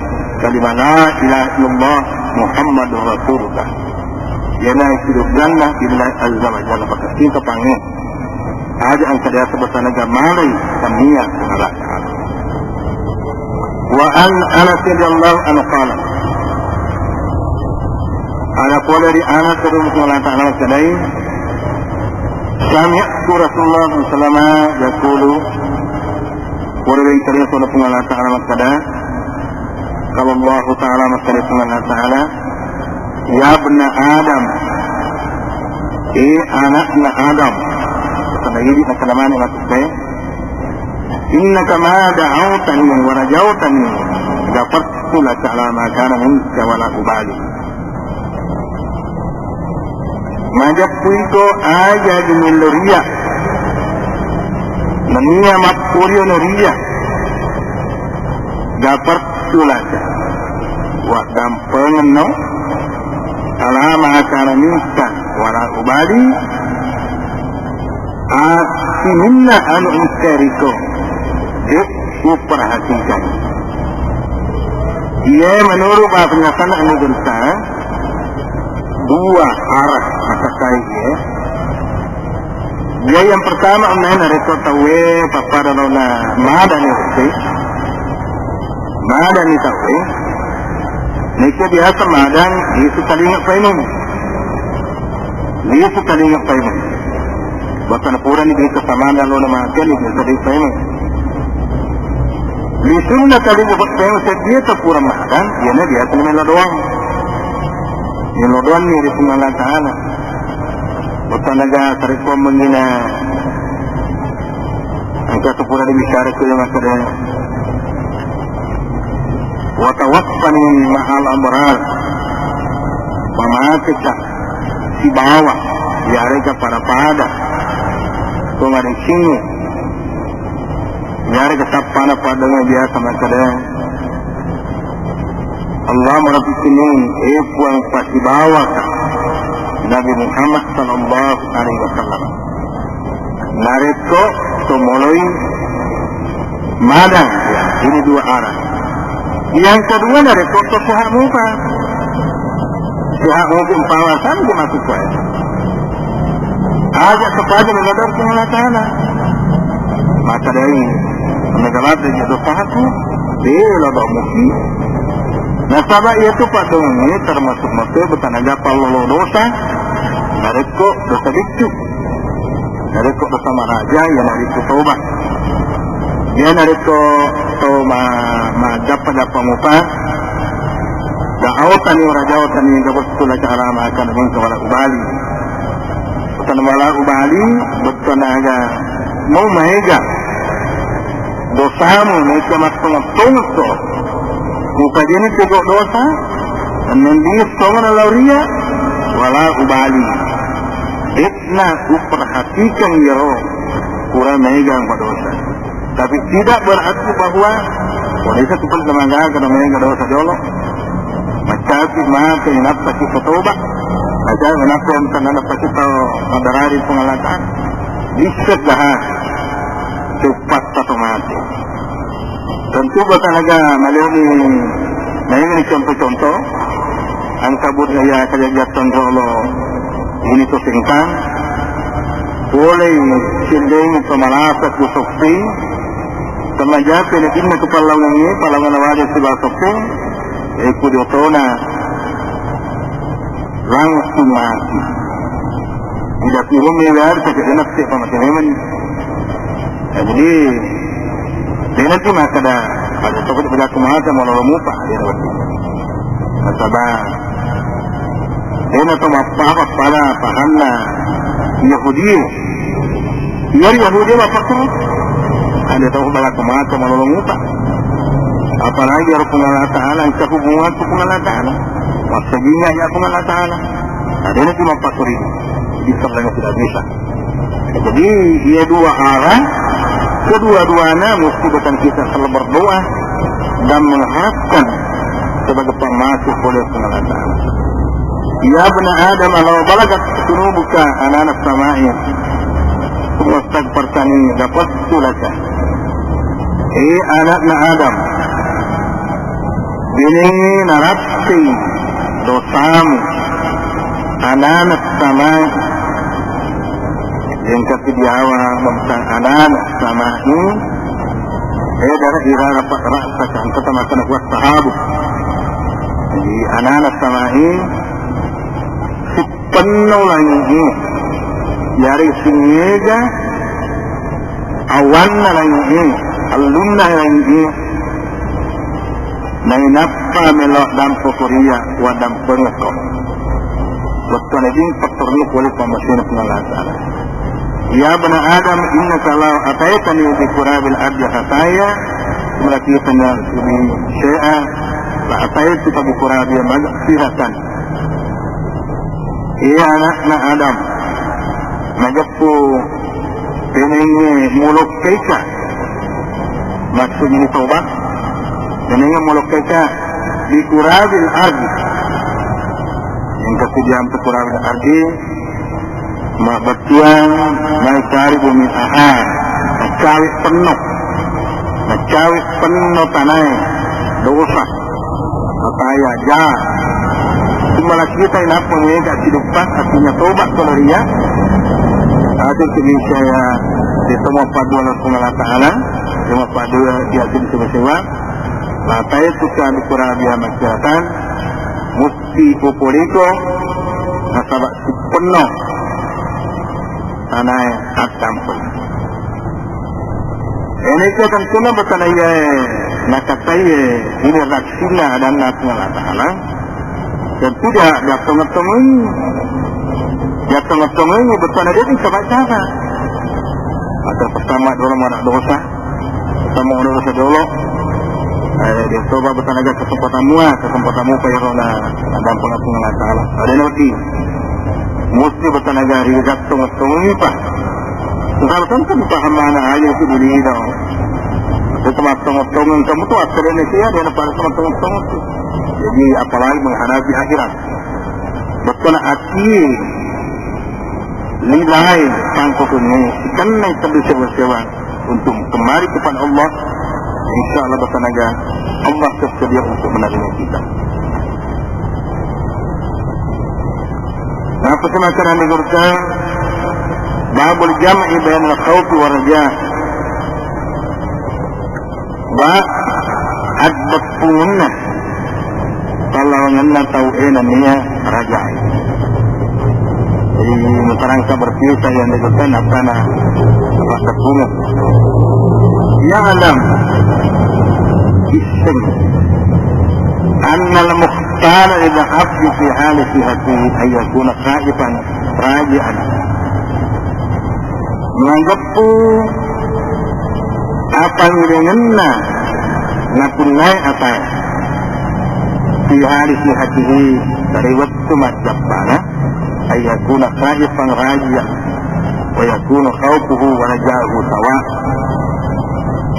Kalima la ilaha illallah Muhammadur Rasulullah. Iyana sidugganna billahi azza wa jalla, pakasingka pangnge. Aja engka diasa batanaga malai tania neraka. Wa an Anas radhiyallahu anhu qala. Ada pole ri Anas radhiyallahu ta'ala anhu, sami'tu Rasulullah sallallahu alaihi wasallam yaqulu, pura ri kalian Puang Allah Ta'ala makkada, Kalau Allah Ta'ala makkeda Puang Allah Ta'ala, "Ya ibna Adam, eh anakna Adam." Karena ini akan mana maksudnya? "Innaka ma da'awtani wa rajautani, ghafartu laka ala ma kana minka wa la ubali." Majeppu iko aja di mello ria. Nennia mappurio no ria. Gapartu laka. Waddampengenno. Alama kana minta wala ubali. A Minna anu engka riko, de' uperhatikan. Iya, menurut bahasa penjelasan anu genta, dua arah matakai ya. Iya, yang pertama, narekko tauwe pappada laona madani, madani tauwe. Neke biasa madang, itu talinga paimeng. Lisu talinga paimeng. Bahkan purani bisa samana laona makan, itu tadi paimeng. Lisunna talinga paimeng sedia tu pura madang, iyana biasa melo doang. Melo doang ni di Puang Allah Ta'ala. Bahkan naga tarekko mengina, engka tu pura dibicara ke makkeda, "Wa tawaffani ma'al abrar." Pamateka sibawa, iyarega pada-pada to madecengnge. Iyarega sappana paddanga biasa makkeda, "Allahumma rafiqni, eh Puang, pasibawaka Nabi Muhammad sallallahu alaihi wasallam." Narekko to moloi madang, ya, ini dua arah. Yang kedua, narekko to sehat muka. Sehat muka pawasan ke masuk kuat. Aja kepada mengadar Puang Allah Ta'ala. Maka dari negara dari dosaku, bela bamuki. Nasaba iya tu paddongengnge termasuk mate betanaga pallolo dosa, narekko dosa biccu. Narekko dosa maraja, iya narekko toba. Iya narekko to ma-, majappa-jappa mupa, da autani waraja autani gabettu la cara makan mingka wala ubali. Tan wala ubali, bettu naga mau maega dosamu, naika mattonga-tonga to. Mupajani tego dosa, nendia songana lauria, wala ubali. Detna uperhatikan iyaro pura maega madosa. Tapi tidak berarti bahwa Polisi tu pun lembaga kena maega dosa jolo. Macapi mate nappa kita toba. Macapi nappa yang kena nappa kita madarari pengalatan. Bisa dah cepat satu mati. Tentu bakal naga maliuni. Nah, ini contoh-contoh. Angka budaya kajajatan jolo. Ini tu singkang. Boleh sindeng pemalasa kusukti. Tamajapi na dinna tu pallawangnge, pallawanna waja sibawa soppeng, e, ku diotona langsung mati. Tidak turun ni dari sakit enak sih pamati memang. Ya, jadi, dia nanti maka ada, ada toko tu berlaku mata, mau lalu mupa, dia nanti. Nasaba, dena to mappaha pada pahanna Yahudi. Iya Yahudi mappakkuro. Ada tau balaku mata malolong uta. Apalagi harus Puang Allah Ta'ala, engka hubungan tu Puang Allah Ta'ala. Maksudnya ya Puang Allah Ta'ala. Nah, dena tu mappakkuri. Bisa lagi tidak bisa. Jadi, ia dua arah, kedua-duanya mesti bukan kita selalu berdoa dan mengharapkan sebagai pemasuh oleh Puang Allah Ta'ala. Ya bani Adam, law balagat dunubuka anana samai, tsumma istaghfartani, ghafartu laka. Eh, anakna Adam, Binengngi narappei dosamu, anana samai, engka tu diawa makkutana anana samai, eh, dara irara pa-, rasa kan, kata makkutana kuat sahabu. Jadi, anana samai, penno langi'e, yari singega awanna langi'e, allunna langi'e, nainappa melo dampo koria wadampengekko. Wettu najing petturunni pole pammasena Puang Allah Ta'ala. Ya bani Adam, innaka law ataitani bi qurabil ardi khataya, tsumma laqitani bi syai'in la ataituka bi qurabiha maghfiratan. Iya anakna Adam, najeppu tenengnge mulokkaika, maksudnya ini taubat, tenengnge mulokkaika di kurabil ardi, yang ketiga untuk kurabil ardi, Mabbattuang mai karibu min aha, macawe penno, macawe penno tanae dosa, ataya ja. Cuma kita inappa mega siduppa, artinya tobat kalau ria. Atau bisa ya, itu mau padua Allah Taala, cuma padua ya, itu sewa-sewa. Matae suka dikurang dia masyarakat, musti upoliko, nasaba sipenno tanae attampe. Eneka tentuna batana iyae nakataie ini raksina adanna Puang Allah Taala. Tentu dia, dia tongeng-tongeng. Dia tongeng-tongeng, betul ada di sama-sama. Atau pertama dulu mana dosa, sama orang dosa dulu. Eh, dia coba bertanaga kesempatan mua, kesempatan mua kayak rona dan pengapungan Allah Taala. Ada nanti. Musti bertanaga rigat tongeng-tongeng, Pak. Misalkan kan paham mana aja itu dulu dong. Itu matong-matong kamu tuh asalnya sih ya, dia pada matong-matong tuh. Jadi apalagi menghadapi akhirat. Betul ati nilai pangkokunnya, karena itu sewa-sewa untuk kembali kepada Allah. Insya Allah bertenaga Allah tersedia untuk menerima kita. Nah, pesan acara ini babul jam'i bainal khawfi war raja. Ba, addeppungenna pallawangenna tau e nennia rajae. Jadi, masyarakat berpisah yang dikatakan apa na, apa teppungan. Ya'lam, isseng, annal muhtara ila abdi fi hali sihati ayyakuna khaifan raji'an. Mangeppu apa ngirengenna napunnai atae fi hali sihatihi, dari wettu majjappana, ayyakuna khaifan raji'an, wa yakunu khawfuhu wa raja'uhu sawa.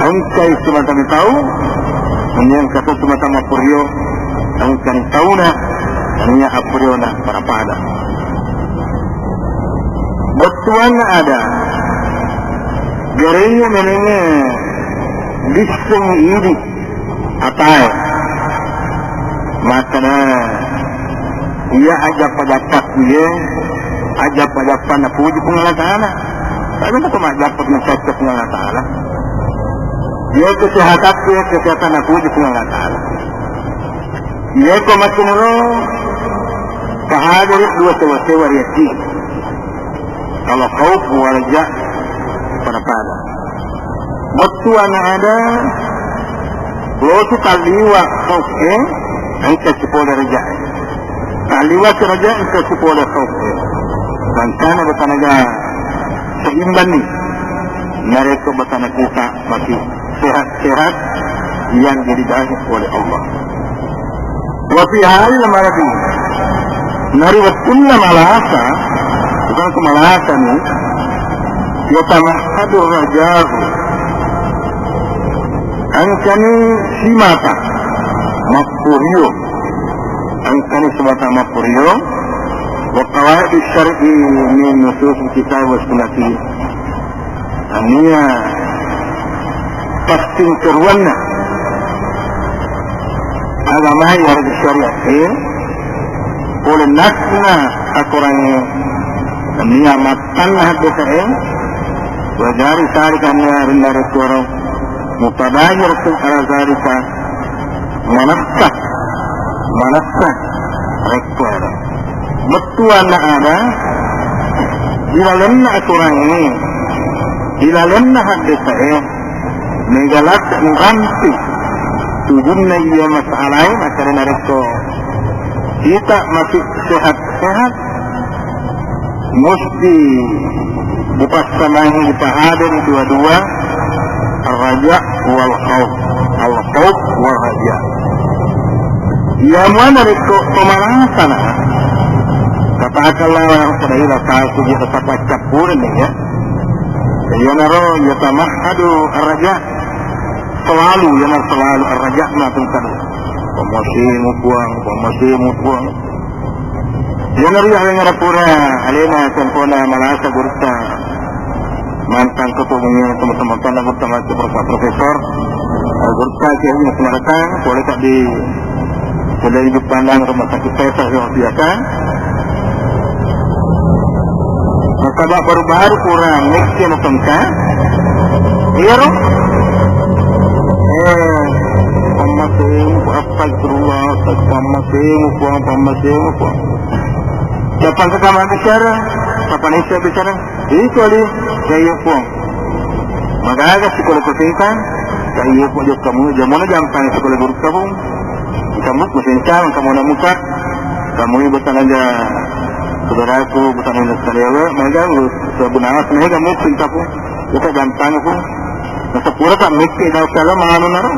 Engkai semata tau, yang kata semata mapurio, engkai tauna, hanya apuriona pada-pada. Bettuanna ada, gereya menenge disseng idi atae. Makana iya ajappa-jappa iye, ajappa-jappa napuji Puang Allah Taala. Tapi engka majappa na cacca Puang Allah Taala. Iya kesehatan, iya kesehatan napuji Puang Allah Taala. Iya ko makinro pahadere dua sewa-sewa riaki. Kalau khauf wa raja pada-pada. Bettuanna ada, lotu talliwa khauf e, engka sipole raja. Talliwa raja engka sipole khauf e. Mangkana batanaga seimbang ni. Narekko batana kita masih sehat-sehat yang diridai oleh Allah. Wa fi halil maradi, nari wettunna malasa, bukan ku malasa ni, yatamahhadu rajahu, engkani simata mappurio, engkani simata mappurio, wa qawaid syar'i min nusus kitab wa sunnati. Ania passingkeruanna agama yarega syariat e, pole nasna akorangnge, ania mattanna haddesa e, wa jari salika ania rinna rekoro mutabayiratun ala zalika manassa, manassa rekoro. Bettuanna ada, ilalenna aturangnge, ilalenna haddese'e, mega ladde nrampi tujunna iya masalae, makkedana rekko kita masih sehat-sehat, musti dipassamangi, dipahaderi dua-dua, ar-raja wal khauf, al-khauf wal raja. Iya muanna rekko pemalasanna, katakanlah pada ila satu dia tetap campur ini ya. Iyanaro yatamahhadu ar-raja, selalu, yana selalu ar-raja ma tentang pemasimu puang, pemasimu puang. Iyanaro iya wengngara pura alena sempona malasa gurutta. Mantang ko pemungin teman-teman tanah gurutta mati profesor. Gurutta kiai Semarang, boleh tak di, boleh di pandang rumah sakit Faisal yang biasa. Nasaba baru-baru pura mixi matengka. Iyaro. Eh, pammasemu, astagfirullah, pammasemu, Puang, pammasemu, Puang. Siapa engka kamu bicara? Siapa nih saya bicara? Iko li, ya iya, Puang. Magaga sikola kusingkang, ya iya, Puang, jokka mu, jamona jampang sikola gurutta, Puang. Kamu kusingkang, kamu nak muka, kamu ibu tanaja saudaraku, bukan anak sekalian, mereka sebut nama, mereka mungkin kamu, kita jampang, Puang. Nasapura tak mikir, dah kalau menganu naro.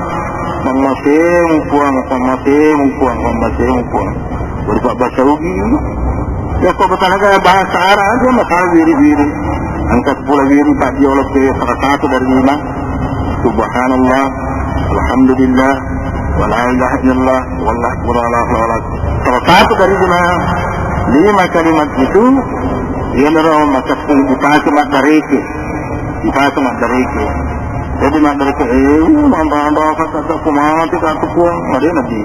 Pammasemu, Puang, pammasemu, Puang, pammasemu, Puang. Baru Pak Basaugi. Ya, kok bertanaga bahasa Arab aja, masalah wiri-wiri. Angka sepuluh wiri, Pak Diolog ke salah satu dari lima. Subhanallah, Alhamdulillah, wa la ilaha illallah, wallahu akbar, Allahu akbar. Salah satu dari lima, lima kalimat itu, iyanaro maka dipakai maddareke. Dipakai maddareke. Jadi maddareke, eh, mamba-mamba kata kumaha tidak tuh, Puang. Ada nabi.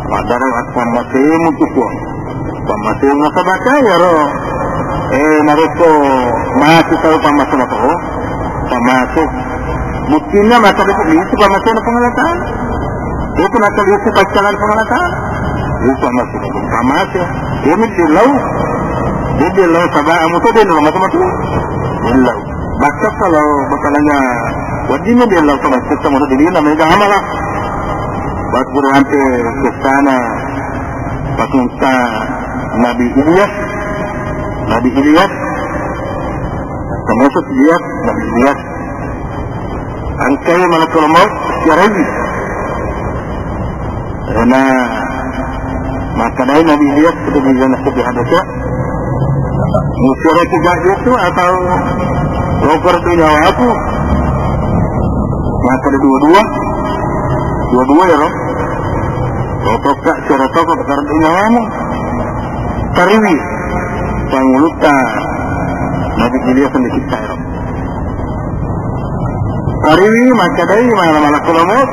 Madara pammasemu tu, Puang. Pammasemu nasaba iyaro. Eh, narekko mati tau pammasemu tu, pammasemu. Buktinya maka dekat itu pammasemu Puang Allah Ta'ala. Itu maka itu pacaran Puang Allah Ta'ala. Itu pammasemu. Pammasemu. Ini dilau. Dia dilau sabab kamu tuh dia nama teman tuh. Dilau. Bahkan kalau bertanya, wajibnya dilau sama kita mau diri namanya amala. Buat guru ante kestana. Patunta Nabi Ilyas, Nabi Ilyas, termasuk Ilyas, Nabi Ilyas. Angkai malakul maut siarewi. Karena makkedai Nabi Ilyas, sudah bilang sudah ada. Musyawarah juga itu atau lokor tu nyawa aku. Maka ada dua-dua. Dua-dua ya, Rob. Tokokka, sira toko karena nyawamu. Tariwi pangulutta Nabi Ilyas di kita, ya. Tariwi makkadai mana malakul maut.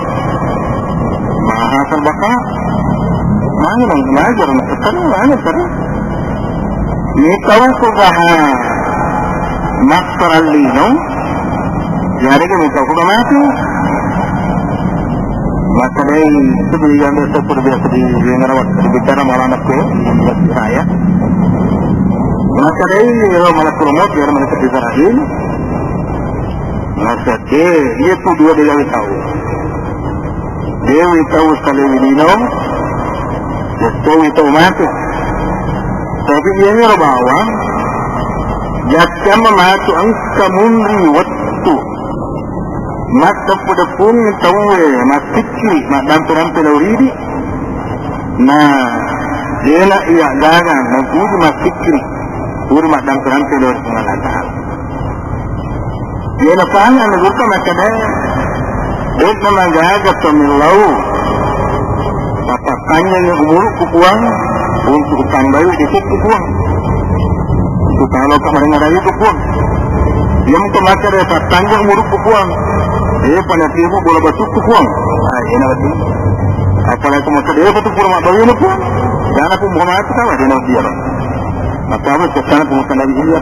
Maha serbaka. Mana nang ngajar nak tariwi mana tariwi. Mitau ku gaha makkara lino, jadi ke mitau ku mati. Maka dai itu yang biasa, seperti biasa di, di ngerawat, di bicara malah anak ku, saya. Maka dai, kalau malah kurang biar mereka bisa rajin. Maka dia, dia tuh dua dia tahu. Dewi tau salewi lino, ya dewi tau matu. Tapi iyami ro bawang, jattiamma matu engka munri wettu. Matteppu-teppung tauwe massikkiri, maddampe-dampe lao ridi. Na, dena iya gaga, na kudu massikkiri, kudu maddampe-dampe lao ri Puang Allah Ta'ala. Iya, napahang anu gurutta makkeda, de'na magaga tomillau, papattanjengi umurukku Puang, untuk utambai dikukku Puang. Untuk talo ka marengarai ku Puang. Iya muka makkeda pattanjeng umurukku Puang. Eh, panatimu bola batukku Puang. Ah, iya na berarti. Apalagi makkeda, eh, betul Puang, mabbawini Puang. Jangan aku mau mati, kawan, dia na dia. Apa, apa, kesana Puang, iya.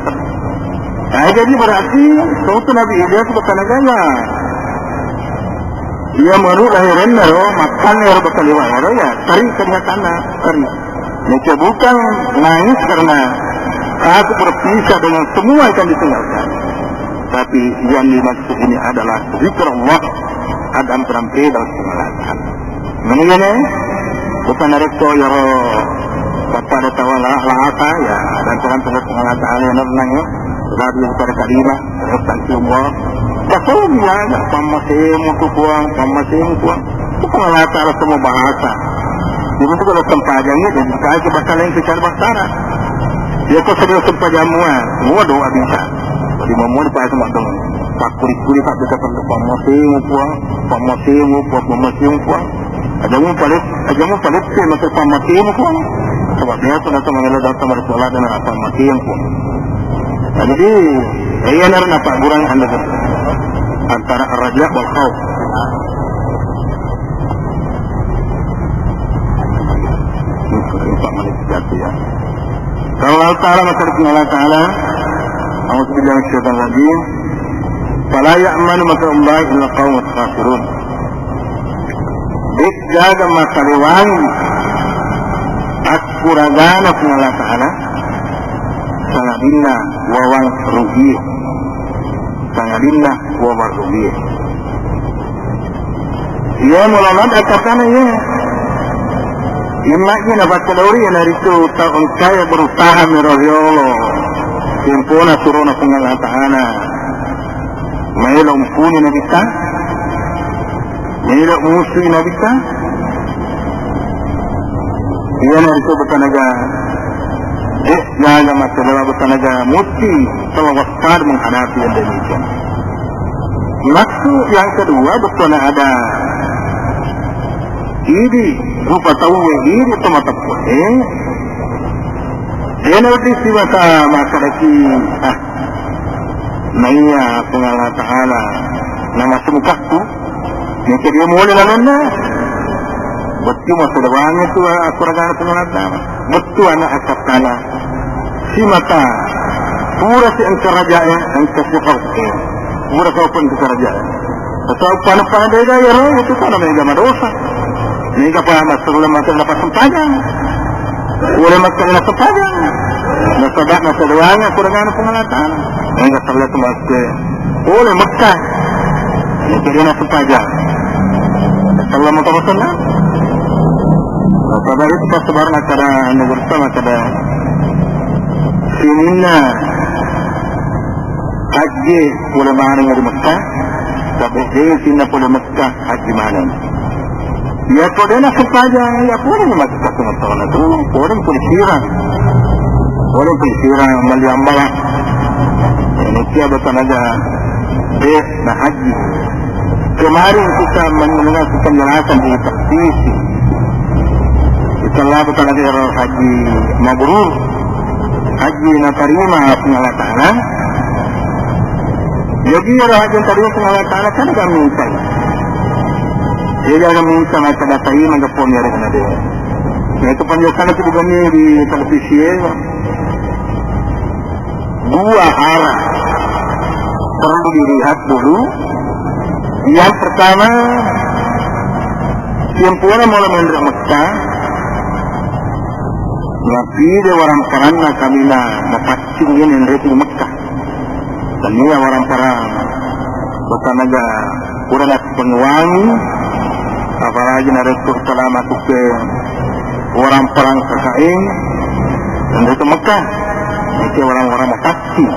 Nah, jadi berarti, sautu Nabi Ilyas bertanya gaya. Iya, menurut lahiranna ro, makanna ro, bakal lewat ro, ya, tari kenyataanna, tari. Maka bukan nangis karena takut berpisah dengan semua yang ditinggalkan. Tapi yang dimaksud ini adalah zikir Allah, ada amperampe dalam segala hal. Mengenai bukan narekko yaro pada tawa lah, lah apa, ya, dan Tuhan, Tuhan Allah Ta'ala yang renang, ya. Lalu pada kalimah, terus tangki Allah. Kasih dia, ya, pammasemu tu Puang, pammasemu Puang. Itu Puang Allah Ta'ala semua bahasa. Jadi itu kalau sempajangnya, dan kita aja bahasa lain secara bahasa Arab. Dia kok sering sempajang mua, mua doa bisa. Jadi mau mau dipakai sama dong. Pakuri-kuri tak bisa perlu pammasemu Puang, pammasemu Puang, pammasemu Puang. Aja mu palet, aja mu palet sih, masih pammasemu Puang. Sebab dia sudah sama Allah datang dari Allah dan apa mati yang pun. Nah, jadi, eh, iya, nara napa kurang anda tu antara raja wal khauf. Kalau Allah Ta'ala, maka Allah Ta'ala, أعوذ بالله من الشيطان الرجيم. فلا يأمن مكر الله إلا القوم الخاسرون. De'gaga masalewangi akkuragana Puang Allah Ta'ala, sangadinna wawang rugie, sangadinna wawang rugie. Iya, mulamat akatana iya. Immaji napakkedori, iyanaritu tau engkae berusaha mero riolo tempona surona Puang Allah Ta'ala. Maelo umpuni Nabitta, maelo musui Nabitta. Iyanaritu betanaga, eh, jaga masalah betanaga musti selalu waspada menghadapi yang demikian. Maksud yang kedua, betana ada idi rupa tauwe, idi tomatoa. Eh, ena uti siwata makadaki, ah, Naiya Puang Allah Ta'ala namasumukakku, maka dia mole lalonna. Bettu masalawangeng tu akkuragana Puang Allah Ta'ala. Bettu ana akkattana. Simata. Pura si engka rajae, engka si khauf. Pura si engka rajae. Atau pana-pana beda ya, roh, itu kana mega madosa. Mega pa masalah masalah pas sempajang. Pole makkedana sempajang. Nasaba nasadoangngi akkuragana Puang Allah Ta'ala. Engka salatu makke. Pole Mekka. Makkedana sempajang. Sallama terus na. Nasaba itu pas sebar makkeda negeri sama kada. Sininna hajji pole maneng di Mekka. Tapi dia sinna pole Mekka hajji maneng. Iya, ko dena sempajang, iya, pole ni mati satu tahun tu, pole pun sirang. Pole pun sirang, mali ambala. Ini kia betanaga, eh, na hajji. Kemarin kita mendengar penjelasan di televisi. Setelah betanaga hajji mabrur. Hajji natarima Puang Allah Ta'ala. Jadi, ero hajji natarima Puang Allah Ta'ala, kan gak minta. Jadi, gak minta, maka datai, maka pon ya, dengan dia. Nah, itu penjelasan itu bukannya di televisi ya. Dua arah perlu dilihat dulu. Yang pertama, timpuna mulai menrek Mekah, Napide warang paranna kaminang mapaccing ini nreti Mekah. Tania warang parang, betanaga pura nappenguangi, apalagi narekko selama kuke warang parang kakaing, nreti Mekah, itu warang-warang mapaccing.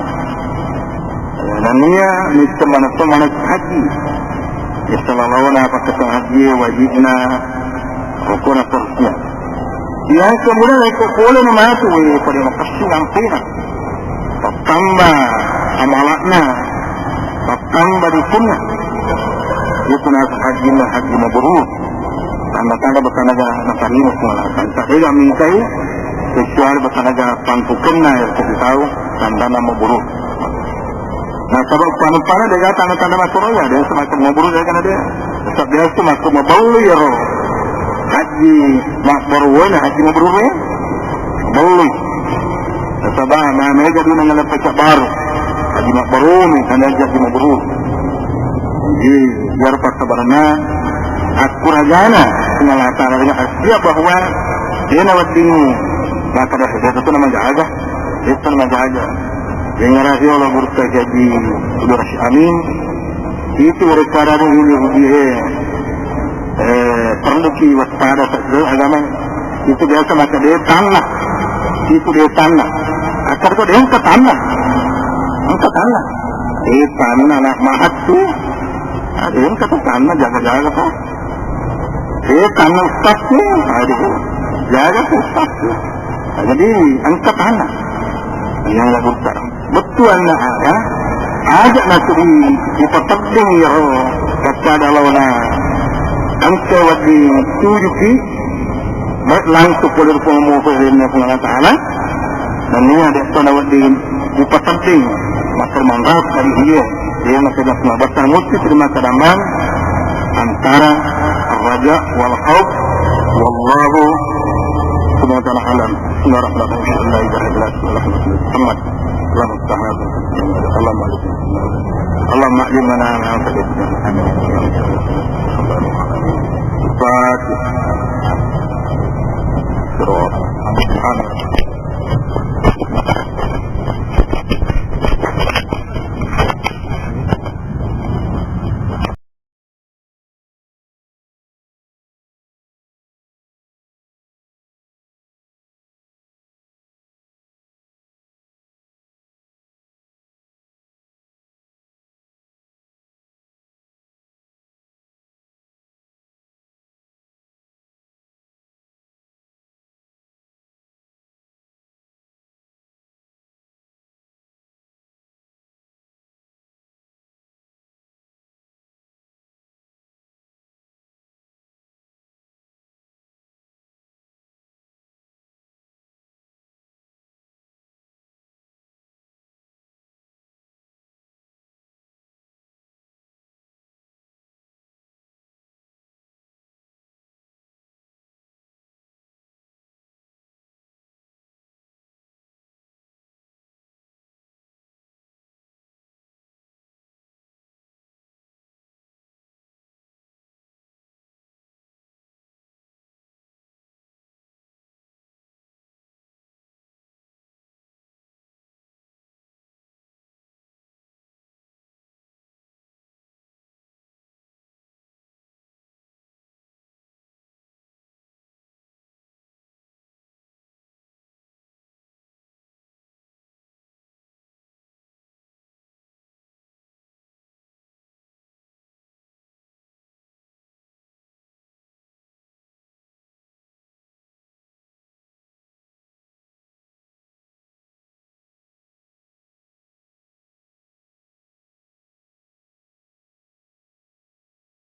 Nania nittemana to mana haji. Ya, sallalona pakkaseng haji, wajibna, rukuna, seterusnya. Yang kemudian naiko pole na matu, eh, pada makasih ampena. Pattamba amalakna, pattamba rukunna. Itu nasa haji na haji mabrur. Tanda-tanda betanaga natarima semua. Tanda dia mintai, kecuali betanaga pangkukenna yang kita tahu, tanda nama buruk. Nasaba uppanna-uppanna de'ga tanda-tanda makkoro, ya, de' semacam mabrur, de' kana de'. Nasaba biasa makko maballu iyaro haji mabrur, na haji mabrur, ya. Ballu. Nasaba ma mega duna ngala pecah baru. Haji mabrur ni, kana haji mabrur. Jadi, biar pasabarna akkuragana Puang Allah Ta'ala dengan asia bahwa dia nawadding maka dah itu nama jaga. Itu nama jaga. Yang ngarasi Allah Gurutta Haji Abdul Rashid Amin, itu daripada ini uji, eh, eh, perlu ki waspada satu agama. Itu biasa maka dia tanah. Itu dia tanah. Akar kok dia angkat tanah. Angkat tanah. Eh, tanah anak mahat tuh. Ada yang kata tanah jaga-jaga kok. Eh, tanah ustaz tuh. Aduh, jaga tuh ustaz tuh. Nah, jadi angkat tanah. Yang lagu sekarang. Bettuanna aga, aja' nasuri ipateddeng iyaro paccada laona engka wedding tujuki Baik, langsung pole ri Puang Musa ri Puang Allah Ta'ala. Dan ini ada pada wedding dipasedding makkeda manrap dari iya. Iya makkeda semua batang musti terima kadambang antara raja wal khauf. Wallahu subhanahu wa ta'ala alam. Bismillahirrahmanirrahim. La ilaha illa Allah Muhammad. Allahumma salli ala Muhammad. Allahumma allimna ma yanfa'una. Fatihah. Sirata.